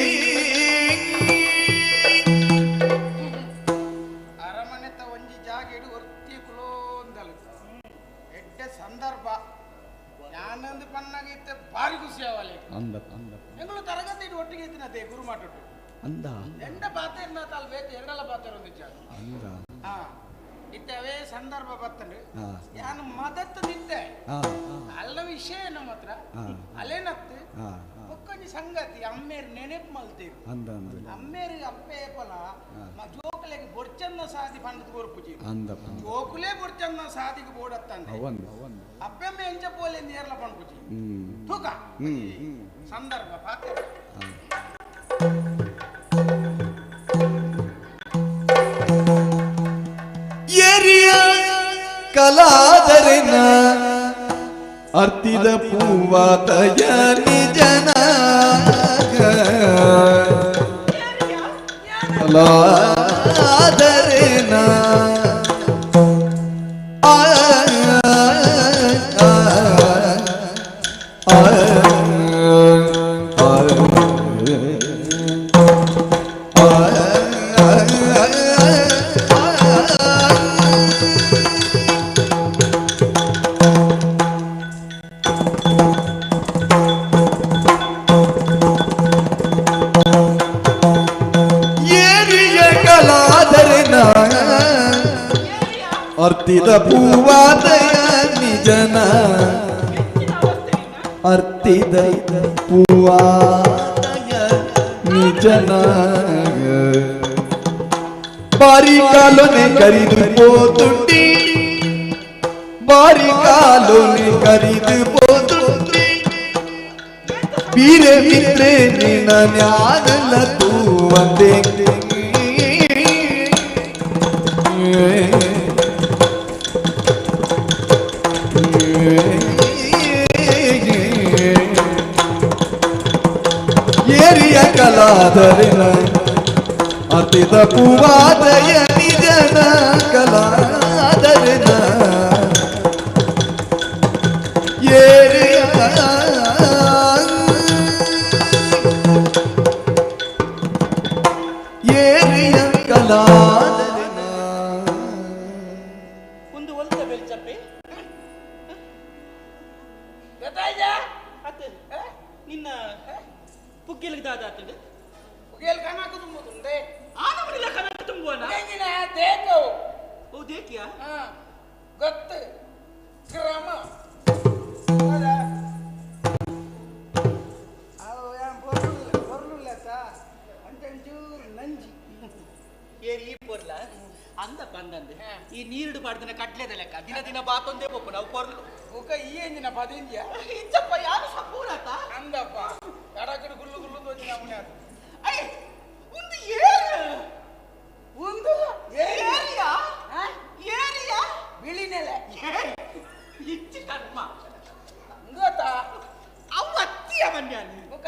ಅರಮನೆತ ಒಂಜಿ ಜಾಗೆಡು ಒರ್ತಿ ಕುಲೋಂದಲು ಎಡ್ಡೆ ಸಂದರ್ಭ ಯಾನಂದು ಪನ್ನಾಗ ಇತ್ತೆ ಭಾರಿ ಖುಷಿ ಆವಲೆ ಅಂದ ಅಂದ ಎಂಗಳು ತರಗತಿ ಒಟ್ಟಿಗೆ ಇತ್ತಿನತೆ ಗುರು ಮಾಟೊಟ್ಟು ಅಂದ ಎಂಡ ಪಾತೆ ತಾಲ್ ಬೇಕು ಎರಡಲ್ಲ ಪಾತೆ ಒಂದಿಚ್ಚ ಅಂದ ಹಾ ಇತ್ತೆ ಅವೇ ಸಂದರ್ಭ ಬತ್ತಂಡು ಯಾನು ಮದತ್ತು ನಿತ್ತೆ ಅಲ್ಲ ವಿಷಯ ನಮ್ಮ ಹತ್ರ ಅಲೇನತ್ತು ಒಕ್ಕೊಂಜಿ ಸಂಗತಿ ಅಮ್ಮೇರು ನೆನಪು ಮಲ್ತೇರು ಅಮ್ಮೇರು ಅಪ್ಪೆ ಪಲ ಜೋಕುಲೆಗೆ ಬೊರ್ಚನ್ನ ಸಾದಿ ಪಂಡದ ಕೊರ್ಪುಜಿ ಜೋಕುಲೇ ಬೊರ್ಚನ್ನ ಸಾದಿಗೆ ಬೋಡತ್ತಂದೆ ಅಪ್ಪೆಮ್ಮ ಎಂಚ ಪೋಲೆ ನೇರ್ಲ ಪಂಡ್ಪುಜಿ ತೂಕ ಸಂದರ್ಭ ಪಾತೆ ಎರಿಯ ಕಲಾದರಿನ ಅರ್ತಿದ ಪೂವಾತಯ ನಿಜನ ಕಲಾದರಿನ ಆ ಆ ಆ ಅರ್ತಿದ ಪೂವಾದಯ ನಿಜನ ಅರ್ತಿದ ಪೂವಾದಯ ನಿಜನ ಬಾರಿ ಕಾಲೋನೆ ಕರಿದು ಪೋತುಂಡಿ ಬಾರಿ ಕಾಲೋನೆ ಕರಿದು ಪೋತುಂಡಿ ವೀರ ಮಿತ್ರೆ ನಿನ್ನ ಜ್ಞಾನಲ ತೂವಂದೆ ಏರಿಯ ಕಲಾದರಿನ ಅತಿದ ಪೂವಾದಯ ನಿಜನ ಕಲಾದರಿನ ಏರಿಯ ಏರಿಯ ಕಲಾದರಿನ. ಒಂದು ಒಲ್ತ ಬೆಲ್ಚಪ್ಪೆ ಗೊತ್ತಾಯ್ತಾ? ಅತ್ತೆ ನಿನ್ನ ಪುಗ್ಗೆಲ್ಗೆ ದಾದಾತಂಡು ಪುಗ್ಗೆಲ್ ಕನಕ ತುಂಬುದುಂಡೆ. ಆನಮನಿಲ್ಲ ಕನಕ ತುಂಬುವನ? ಎಂಜಿನ ದೇಕವು. ಓ ದೇಕಿಯಾ? ಹಾ ಗೊತ್ತು ಕ್ರಮ. ಅವು ಯಾನ್ ಪೊರ್ಲು ಪೊರ್ಲುಲ್ಲತ್ತ ಅಂಚಂಚೂರು ನಂಜಿ. ಏರಿ ಈ ಪೊರ್ಲ ಅಂದಪ್ಪ ಅಂದಂದೆ ಈ ನೀರುಡು ಪಾಡ್ದಿನ ಕಡ್ಲೆದ ಲೆಕ್ಕ ದಿನ ದಿನ ಬಾತೊಂದೇ ಪೊಪ್ಪು ನಾವು ಪೊರ್ಲು. ಬುಕ ಈ ಎಂಜಿನ ಪದಿಂಜಿಯ? ಇಜ್ಜಪ್ಪ ಯಾರು ಸಪೂರತ? ಅಂದಪ್ಪ ಎಡಕಡೆ ಗುಲ್ಲು ಗುಲ್ಲು ತೋಜಿ ನಮ್ಮನೆ ಅದು. ಅಯ್ಯ ಒಂದು ಏರು ಒಂದು ಏರಿಯಾ ಏರಿಯಾ ಬಿಳಿ ನೆಲೆ ಇಚ್ಚಿ ಕರ್ಮ ಗೊತ್ತಾ? ಅವು ಅತ್ತಿಯ ಮನ್ಯಾನಿ ಬುಕ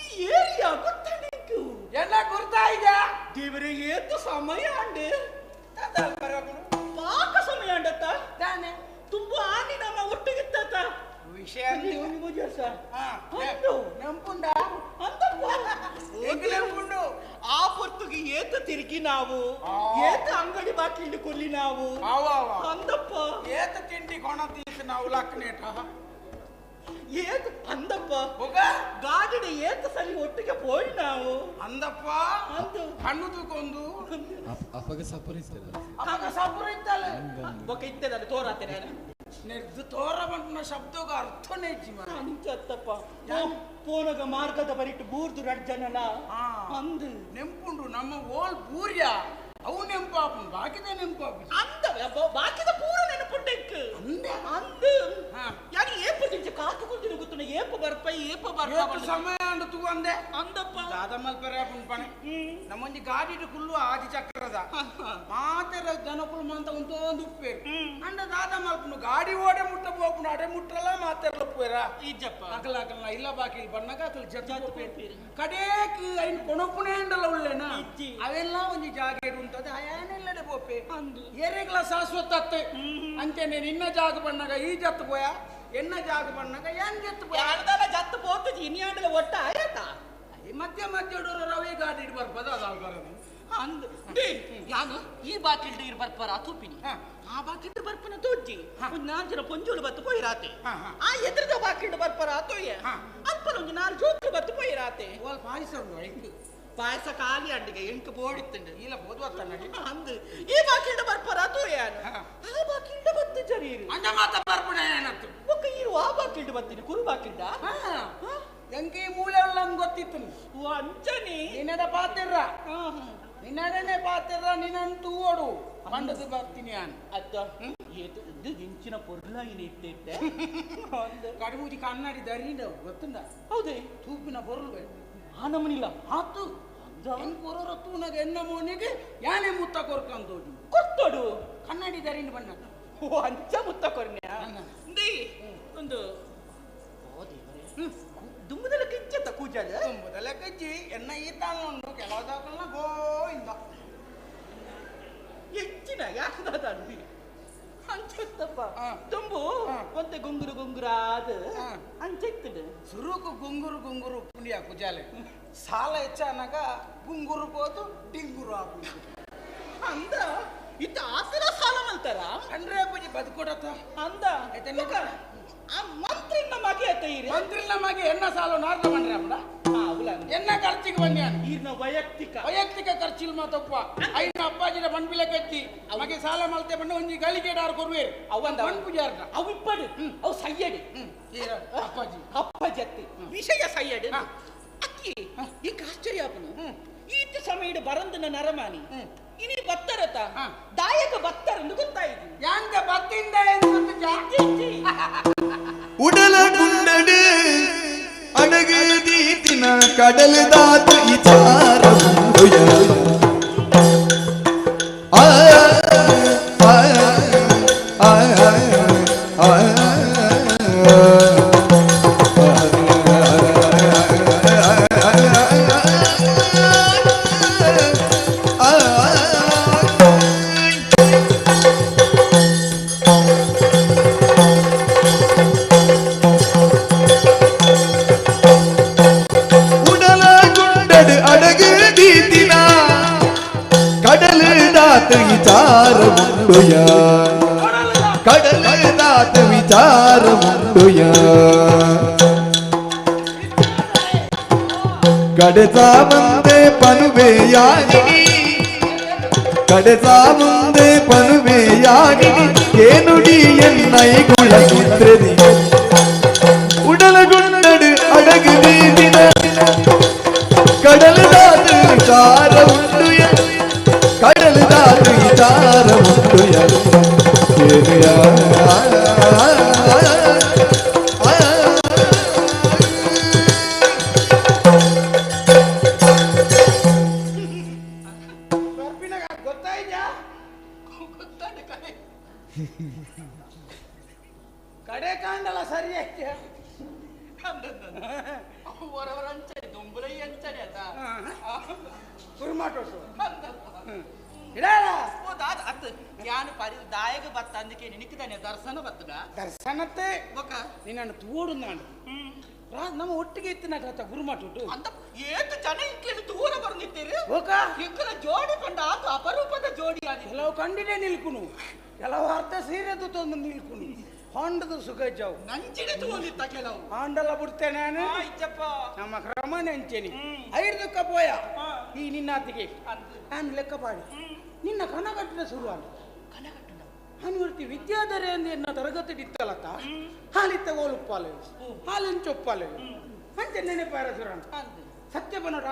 ಈ ಏರಿಯಾ ಗೊತ್ತ ನಿಂಕು? ಎಲ್ಲ ಗುರ್ತಾ ಇದೆ. ದೇವರೇ ಏತು ಸಮಯ ಅಂಡೆ ಪಾಕ ಸಮಯ ಅಂಡತ್ತ ತಾನೆ ತುಂಬ ಆನಿ ನಮ್ಮ ಒಟ್ಟಿಗಿತ್ತ ವಿಷಯ ನೆಂಪುಂಡ ಆ ಪೊರ್ತುಗೆ ಏತ ತಿರುಗಿ ನಾವು ಏತ ಅಂಗಡಿ ಬಾಕಿಂಡು ಕೊಲ್ಲಿ ನಾವು ಅಂದಪ್ಪ ಏತ ತಿಂಡಿ ಕೊಣ ತೀಸ ನಾವು ಲಕ್ಕನೇಟ ಏತ ಅಂದಪ್ಪ ಗಾಡಿನ ಏತ ಸಲಿ ಒಟ್ಟಿಗೆ ಪೋಯಿ ನಾವು ಅಂದಪ್ಪ ಹಣ್ಣು ತೂಕೊಂದು ಅಪ್ಪಗ ಸಪುರ ಇತ್ತಲ್ಲ ಅಪ್ಪಗ ಸಪುರ ಇತ್ತಲ್ಲ ಬೊಕ ಇತ್ತದಲ್ಲ ತೋರಾತೆ ನಾನು ನಿರ್ದು ತೋರ ಬಂಟನ ಶಬ್ದಗ ಅರ್ಥನೇ ಇಜ್ಜಿ ಅಂಚತ್ತಪ್ಪ ಪೋನಗ ಮಾರ್ಗದ ಬರಿಟ್ಟು ಬೂರ್ದು ರಡ್ಜನಲ ಅಂದು ನೆಂಪುಂಡು ನಮ್ಮ ಓಲ್ ಬೂರ್ಯ ಅವು ನೆಂಪಾಪು ಬಾಕಿದ ನೆಂಪಾಪು ಅಂದ ಬಾಕಿದ ಪೂರ ನೆನಪುಂಡೆಕ್ ಅಂದ ಅಂದು ಯಾರು ಏಪ ತಿಂಚ ಕಾತು ಕುಂತಿನ ಗೊತ್ತುನ ಏಪ ಬರ್ಪ ಏಪ ಬರ್ಪ ಸಮಯ ಅಂಡು ತೂ ಅಂದೆ ಅಂದಪ್ಪ ದಾದ ಮಲ್ಪರೆ ಪುಂಪಣೆ ನಮ್ಮೊಂಜಿ ಗಾಡಿಡು ಕುಲ್ಲು ಆದಿ ಚಕ್ರದ ಮಾತೆರ ಜನಕುಲು ಮಂತ ಉಂತೊಂದು ಉಪ್ಪೇರು ಅಂಡ ದಾದ ಮಲ್ಪನು ಗಾಡಿ ಓಡೆ ಮುಟ್ಟ ಬೋಪುನು ಅಡೆ ಮುಟ್ಟಲ್ಲ ಮಾತೆರ್ಲ ಉಪ್ಪೇರ ಇಜ್ಜಪ್ಪ ಅಕಲ ಅಕಲ್ನ ಇಲ್ಲ ಬಾಕಿ ಬಣ್ಣಗ ಅಕಲ್ ಜತ್ತ ಉಪ್ಪೇರು ಕಡೇಕ್ ಐನ್ ಕೊಣಪುನೆ ಅಂಡಲ ಉಲ್ಲೇನ ಅವೆಲ್ಲ ಒಂಜಿ ಜಾಗೇಡು ಉಂಟದೆ ಆಯಾನೆಲ್ಲಡೆ ಬೋಪೆ ಏರೆಗ್ಲ ಶಾಶ್ವತ ಅಂಚನೆ ನಿನ್ನ ಜಾಗ ಬಣ್ಣಗ ಈ ಜತ್ತು ಪೋಯ ಎನ್ನ ಜಾಗ ಬಣ್ಣಗ ಏನ್ ಜತ್ತು ಪೋಯ ಯಾರ್ದಲ್ಲ ಜತ್ತು ಪೋತು ಇನ್ಯಾಂಡಲ ಒಟ್ಟ ಆಯತಾ ಈ ಮಧ್ಯ ಮಧ್ಯ ರವಿ ಗಾಡಿ ಇಡ್ ಬರ್ಪದ ಅದಾಲ್ ಬರೋದು ಅಂದ್ ಯಾನು ಈ ಬಾಕಿಲ್ಡ್ ಇರ್ ಬರ್ಪರ ತೂಪಿನಿ ಆ ಬಾಕಿಲ್ಡ್ ಬರ್ಪನ ತೋಜ್ಜಿ ಒಂದ್ ನಾಲ್ ಜನ ಪೊಂಜೋಳು ಬತ್ತು ಪೋಯಿರಾತೆ ಆ ಎದ್ರದ ಬಾಕಿಲ್ಡ್ ಬರ್ಪರ ತೋಯೆ ಅಲ್ಪನ ಒಂಜಿ ನಾಲ್ ಜೋಕ್ಲು ಬತ್ತು ಪೋಯಿರಾತೆ ಓಲ್ ಪಾಯಸ ಉಂಡು ಐಕ್ ಪಾಯಸ ಖಾಲಿ ಅಂಡಿಗೆ ಎಂಕ್ ಬೋಡಿತ್ತುಂಡು ಇಲ್ಲ ಬೋದ್ವತ್ತ ನಡಿ ಅಂದ್ ಈ ಬಾಕಿಲ್ಡ್ ಬರ್ಪರ ತೋಯಾನು ಆ ಬಾಕಿಲ್ಡ್ ಬತ್ತು ಜರೀರು ಅಂದ ಮಾತ ಬರ್ಪಣ ಏನತ್ತು ಒಕ್ಕ ಈರು ಆ ಬಾಕಿಲ್ಡ್ ಬತ್ತೀನಿ ಕುರು ಬಾಕಿಲ್ಡ ಎಂಕಿ ಮೂಲೆ ಉಳ್ಳಂಗ್ ಗೊತ್ತಿತ್ತು ಓ ಅಂಚನಿ ನಿನ್ನಡ ಪಾತಿರ್ರ ನಿನ್ನಡನೆ ಪಾತಿರ್ರ ನಿನ್ನಂತೂ ಓಡು ಮಂಡದು ಬರ್ತೀನಿ ನಾನು ಅತ್ತ ಏತು ಇದು ಇಂಚಿನ ಪೊರ್ಲಾಯಿನ ಇಟ್ಟಿದ್ದೆ ಕಡಿಮೂಜಿ ಕನ್ನಡಿ ದರಿಂಡವು ಗೊತ್ತುಂಡ ಹೌದೇ ತೂಪಿನ ಪೊರ್ಲು ಬೇಡ ಆ ನಮನಿಲ್ಲ ಆತು ಹೆಂಗ್ ಕೊರೋರ ತೂನಾಗ ಎನ್ನ ಮೋನಿಗೆ ಯಾನೆ ಮುತ್ತ ಕೊರ್ಕಂತೋಜು ಕೊತ್ತೋಡು ಕನ್ನಡಿ ದರಿಂದ ಬಣ್ಣ ಓ ಅಂಚ ಮುತ್ತ ಕೊರ್ನ್ಯ ಒಂದು ಓ ದೇವರೇ ದುಂಬುದಲ ಕಿಚ್ಚತ್ತ ಕೂಜಾಲ ದುಂಬುದಲ ಕಜ್ಜಿ ಎನ್ನ ಈ ತಾನು ಕೆಲವು ಗೋಯಿಂದ ಹೆಚ್ಚಿನ ಯಾಕದಾದ ಅಂಚತ್ತಪ್ಪ ತುಂಬು ಒಂತೆ ಗುಂಗುರು ಗುಂಗುರಾದ ಅಂಚೆತ್ತದು ಸುರುಕು ಗುಂಗುರು ಗುಂಗುರು ಪುಣ್ಯ ಕುಜಾಲೆ ಸಾಲ ಹೆಚ್ಚಾನಾಗ ಗುಂಗುರು ಹೋದು ಡಿಂಗುರು ಆಪು ಅಂದ ಇತ್ತ ಆಸರ ಸಾಲ ಮಲ್ತಾರ ಅಂದ್ರೆ ಪೂಜೆ ಬದುಕೊಡತ್ತ ಅಂದ ಆ ಮಂತ್ರಿನ ಮಗೆ ಅತ್ತ ಮಂತ್ರಿನ ಮಗೆ ಎನ್ನ ಸಾಲ ನಾರ್ದ ಬಂದ್ರೆ ಅಮ್ಮಡ ಎನ್ನ ಖರ್ಚಿಗೆ ಬಂದ್ಯಾನ ಈರ್ನ ವೈಯಕ್ತಿಕ ವೈಯಕ್ತಿಕ ಖರ್ಚಿಲ್ ಮಾತಪ್ಪ ಐನ ಅಪ್ಪಾಜಿನ ಬಂಡ್ಬಿಲೆ ಕಚ್ಚಿ ಮಗೆ ಸಾಲ ಮಲ್ತೆ ಬಂದು ಒಂಜಿ ಗಳಿಗೆಡಾರು ಕೊರುವೇರು ಅವಂದ ಬಣ್ ಪೂಜಾರ್ನ ಅವು ಇಪ್ಪಡು ಅವು ಸಯ್ಯಡು ಅಪ್ಪಾಜಿ ಅಪ್ಪಾಜಿ ಅತ್ತಿ ವಿಷಯ ಸಯ್ಯಡು ಅಕ್ಕಿ ಈಗ ಆಶ್ಚರ್ಯ ಆಪನು ಈತ ಸಮಯಡು ಬರಂದನ ನರಮಾನಿ ಇನಿ ಬತ್ತರತ ದಾಯಕ ಬತ್ತರಂದು ಗೊತ್ತಾಯಿತು ಯಾಂದ ಬತ್ತಿಂದ ಉಡಲ ಗುಂಡಡು ಅಡ ಅಡಗು ದೀತಿನ ಕಡಲ ದಾತ ಇಚಾರ ಉಂಡುಯ ಆ ಆ ಆ ಆ ವಿಚಾರ ಉಂಡುಯ ಕಡಲ ದಾತ ವಿಚಾರ ಉಂಡುಯ ಕಡೆತಾ ಮುಂದೆ ಪನುವೆ ಯಾನಿನಿ ಕಡೆತಾ ಮುಂದೆ ಪನುವೆ ಯಾನಿನಿ ಕೇನುಡಿ ಎನ್ನೈ ಗುಳಗಿತ್ರೆದಿ ಉಡಲಗುಂಡಡು ಅಡಗು ದೀದಿನ ಕಡಲ ದಾತ ವಿಚಾರ ಉಂಡುಯ ಕಡಲ ದಾತ ವಿಚಾರ ಉಂಡುಯ ಕಡೆ ಕಾಂಡಲ ಸರಿ ಆಯ್ತು ದಾಯಗ ಬತ್ತ ಅಂದಕ್ಕೆ ನಿನಕ್ಕೆ ದರ್ಶನ ಬತ್ತದ ದರ್ಶನತ್ತೆ ನಿನ್ನನ್ನು ತೋಡು ನಾನು ನಮ್ಮ ಒಟ್ಟಿಗೆ ಇತ್ತಿನ ಗುರುಮಾಟು ಅಂತ ಏತು ಜನ ಇಕ್ಲೇನು ದೂರ ಬರ್ನಿತ್ತೀರಿ ಇಕ್ಕಲ ಜೋಡಿ ಕಂಡ ಆತು ಅಪರೂಪದ ಜೋಡಿ ಆದಿ ಕೆಲವು ಕಂಡಿನೇ ನಿಲ್ಕುನು ಕೆಲವು ಅರ್ಧ ಸೀರೆ ತಂದು ನಿಲ್ಕುನು ಹೊಂಡದ ಸುಖ ಜಾವು ನಂಚಿಡೆ ತೋಲಿತ್ತ ಕೆಲವು ಹಾಂಡಲ ಬಿಡ್ತೇನೆ ನಮ್ಮ ಕ್ರಮ ನೆಂಚೇನಿ ಐರ್ದಕ್ಕ ಪೋಯ ಈ ನಿನ್ನಾತಿಗೆ ನಾನು ಲೆಕ್ಕ ಪಾಡಿ ನಿನ್ನ ಕನಗಟ್ಟಿನ ಶುರು ಆಗ ಅನ್ವರ್ತಿ ವಿದ್ಯಾಧರೆ ಅಂದ ಎನ್ನ ತರಗತಿ ಇತ್ತಲತ್ತ ಹಾಲಿತ್ತ ಓಲುಪ್ಪಾಲೆ ಹಾಲಿನ ಚೊಪ್ಪಾಲೆ ಅಂಚೆ ನೆನಪಾರ ಸುರಣ ಸತ್ಯ ಬನ್ನೋಡ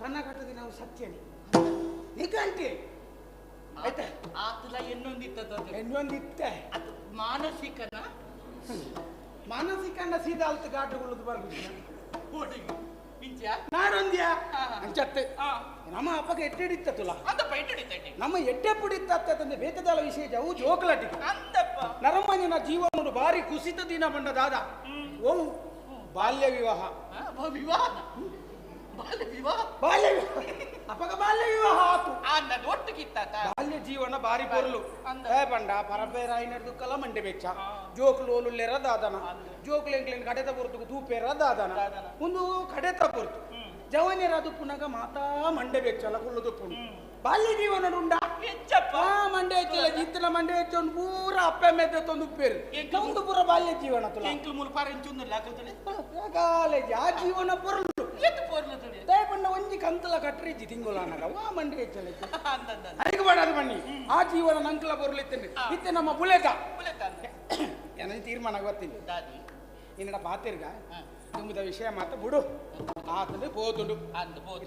ಕನಕಟ್ಟದಿ ನಾವು ಸತ್ಯನೇ ನಿಗಂಟಿ ಆಯ್ತಾ ಆತಲ ಎನ್ನೊಂದಿತ್ತದ ಎನ್ನೊಂದಿತ್ತೆ ಅದು ಮಾನಸಿಕನ ಮಾನಸಿಕ ಸೀದಾ ಅಲ್ತ ಘಾಟುಗಳು ಬರ್ಬೇಕು ನಾನೊಂದ್ಯಾ ಅಂಚತ್ತೆ ನಮ್ಮ ಅಪ್ಪಗೆ ಎಟ್ಟೆಡಿತ್ತಲ್ಲ ನಮ್ಮ ಎಟ್ಟೆ ಪುಡಿತ್ತಂದ್ರೆ ಬೇತದಾಲ ವಿಶೇಷ ಅವು ಜೋಕ್ಲಾಟಿ ನರಮನಿನ ಜೀವನ ಭಾರಿ ಕುಸಿತ ದಿನ ಬಂಡ ದಾದ ಓ ಬಾಲ್ಯ ವಿವಾಹ ವಿವಾಹ ಬಾಲ್ಯ ವಿವಾಹ ಬಾಲ್ಯ ವಿವಾಹ ಅಪ್ಪಗ ಬಾಲ್ಯ ವಿವಾಹ ಆತು ಬಾಲ್ಯ ಜೀವನ ಬಾರಿ ಪೊರ್ಲು ಏ ಬಂಡ ಪರಬೇರಾಯಿನಡ್ದುಕ್ಕಲ ಮಂಡೆ ಬೆಚ್ಚ ಜೋಕ್ಲು ಓಲುಲ್ಲೆರ ದಾದನ ಜೋಕ್ಲು ಎಂಕ್ಲೇನ್ ಕಡೆತ ಪೊರ್ತುಗು ತೂಪೇರ ದಾದನ ಒಂದು ಕಡೆತ ಪೊರ್ತು ಜವನೇರ ದುಪ್ಪುನಾಗ ಮಾತಾ ಮಂಡೆ ಬೆಚ್ಚಲ ಕುಲ್ಲು ದುಪ್ಪುಂಡು ಬಾಲ್ಯ ಜೀವನ ಉಂಡ ಮಂಡೆ ಹೆಚ್ಚಲ್ಲ ಜಿತ್ತಿನ ಮಂಡೆ ಹೆಚ್ಚ ಪೂರ ಅಪ್ಪೆ ಮೆದ್ದೆ ತಂದು ಉಪ್ಪೇರು ಒಂದು ಪೂರ ಬಾಲ್ಯ ಜೀವನ ಕಾಲೇಜ್ ಆ ಜೀವನ ಪೊರ್ಲು ದಯಪಂಡ ಒಂಜಿ ಕಂತಲ ಕಟ್ರಿಜ್ಜಿ ತಿಂಗುಲಾನಗ ವಾ ಮಂಡೆ ಹೆಚ್ಚಲ್ಲ ಅದಕ್ಕೆ ಬೇಡ ಅದು ಬನ್ನಿ ಆ ಜೀವನ ನಂಕಲ ಪೊರ್ಲು ಇತ್ತೇನೆ ಇತ್ತೆ ನಮ್ಮ ಬುಲೆತ ಏನಂತ ತೀರ್ಮಾನ ಗೊತ್ತೀನಿ ನಿನ್ನಡ ಪಾತಿರ್ಗ ತುಂಬುದ ವಿಷಯ ಮಾತ್ರ ಬಿಡು ಆತಂದ್ರೆ ಪೋತುಂಡು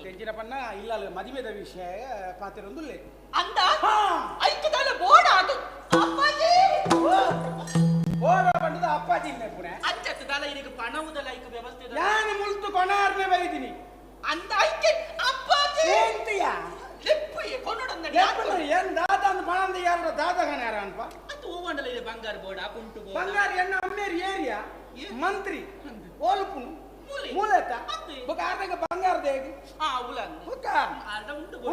ತೆಂಚಿನ ಪಣ್ಣ ಇಲ್ಲ ಮದುವೆದ ವಿಷಯ ಪಾತಿರೊಂದುಲ್ಲೆ ಅಂದ ಐಕ್ಯದಾಲ ಬೋಡ ಅದು ಅಪ್ಪಾಜಿ ಬೋಡ ಬಂದದ ಅಪ್ಪಾಜಿ ಇನ್ನೆ ಪುಣೆ ಅಂಚತ್ತದಾಲ ಇದಕ್ಕೆ ಪಣವುದಲ ಐಕ ವ್ಯವಸ್ಥೆ ನಾನು ಮುಲ್ತು ಕೊನಾರ್ನೆ ಬೈದಿನಿ ಅಂದ ಐಕೆ ಅಪ್ಪಾಜಿ ಎಂತಿಯ ಲೆಪ್ಪು ಕೊನೊಡಂದ ಏನ್ ದಾದ ಅಂದ ಪಣಂದ ಯಾರ ದಾದ ಗಣಾರ ಅನ್ಪ ಅದು ಹೂವಂಡಲ ಇದೆ ಬಂಗಾರ ಬೋಡ ಕುಂಟು ಬೋಡ ಬಂಗಾರ ಎಣ್ಣ ಅಮ್ಮೇರಿ ಏರಿಯಾ ಮಂತ್ರಿ ಓಲುಪುನು ಮೂಲೆತ ಬೊಕ ಆರ್ನಗ ಬಂಗಾರ ದೇಗಿ ಬೊಕ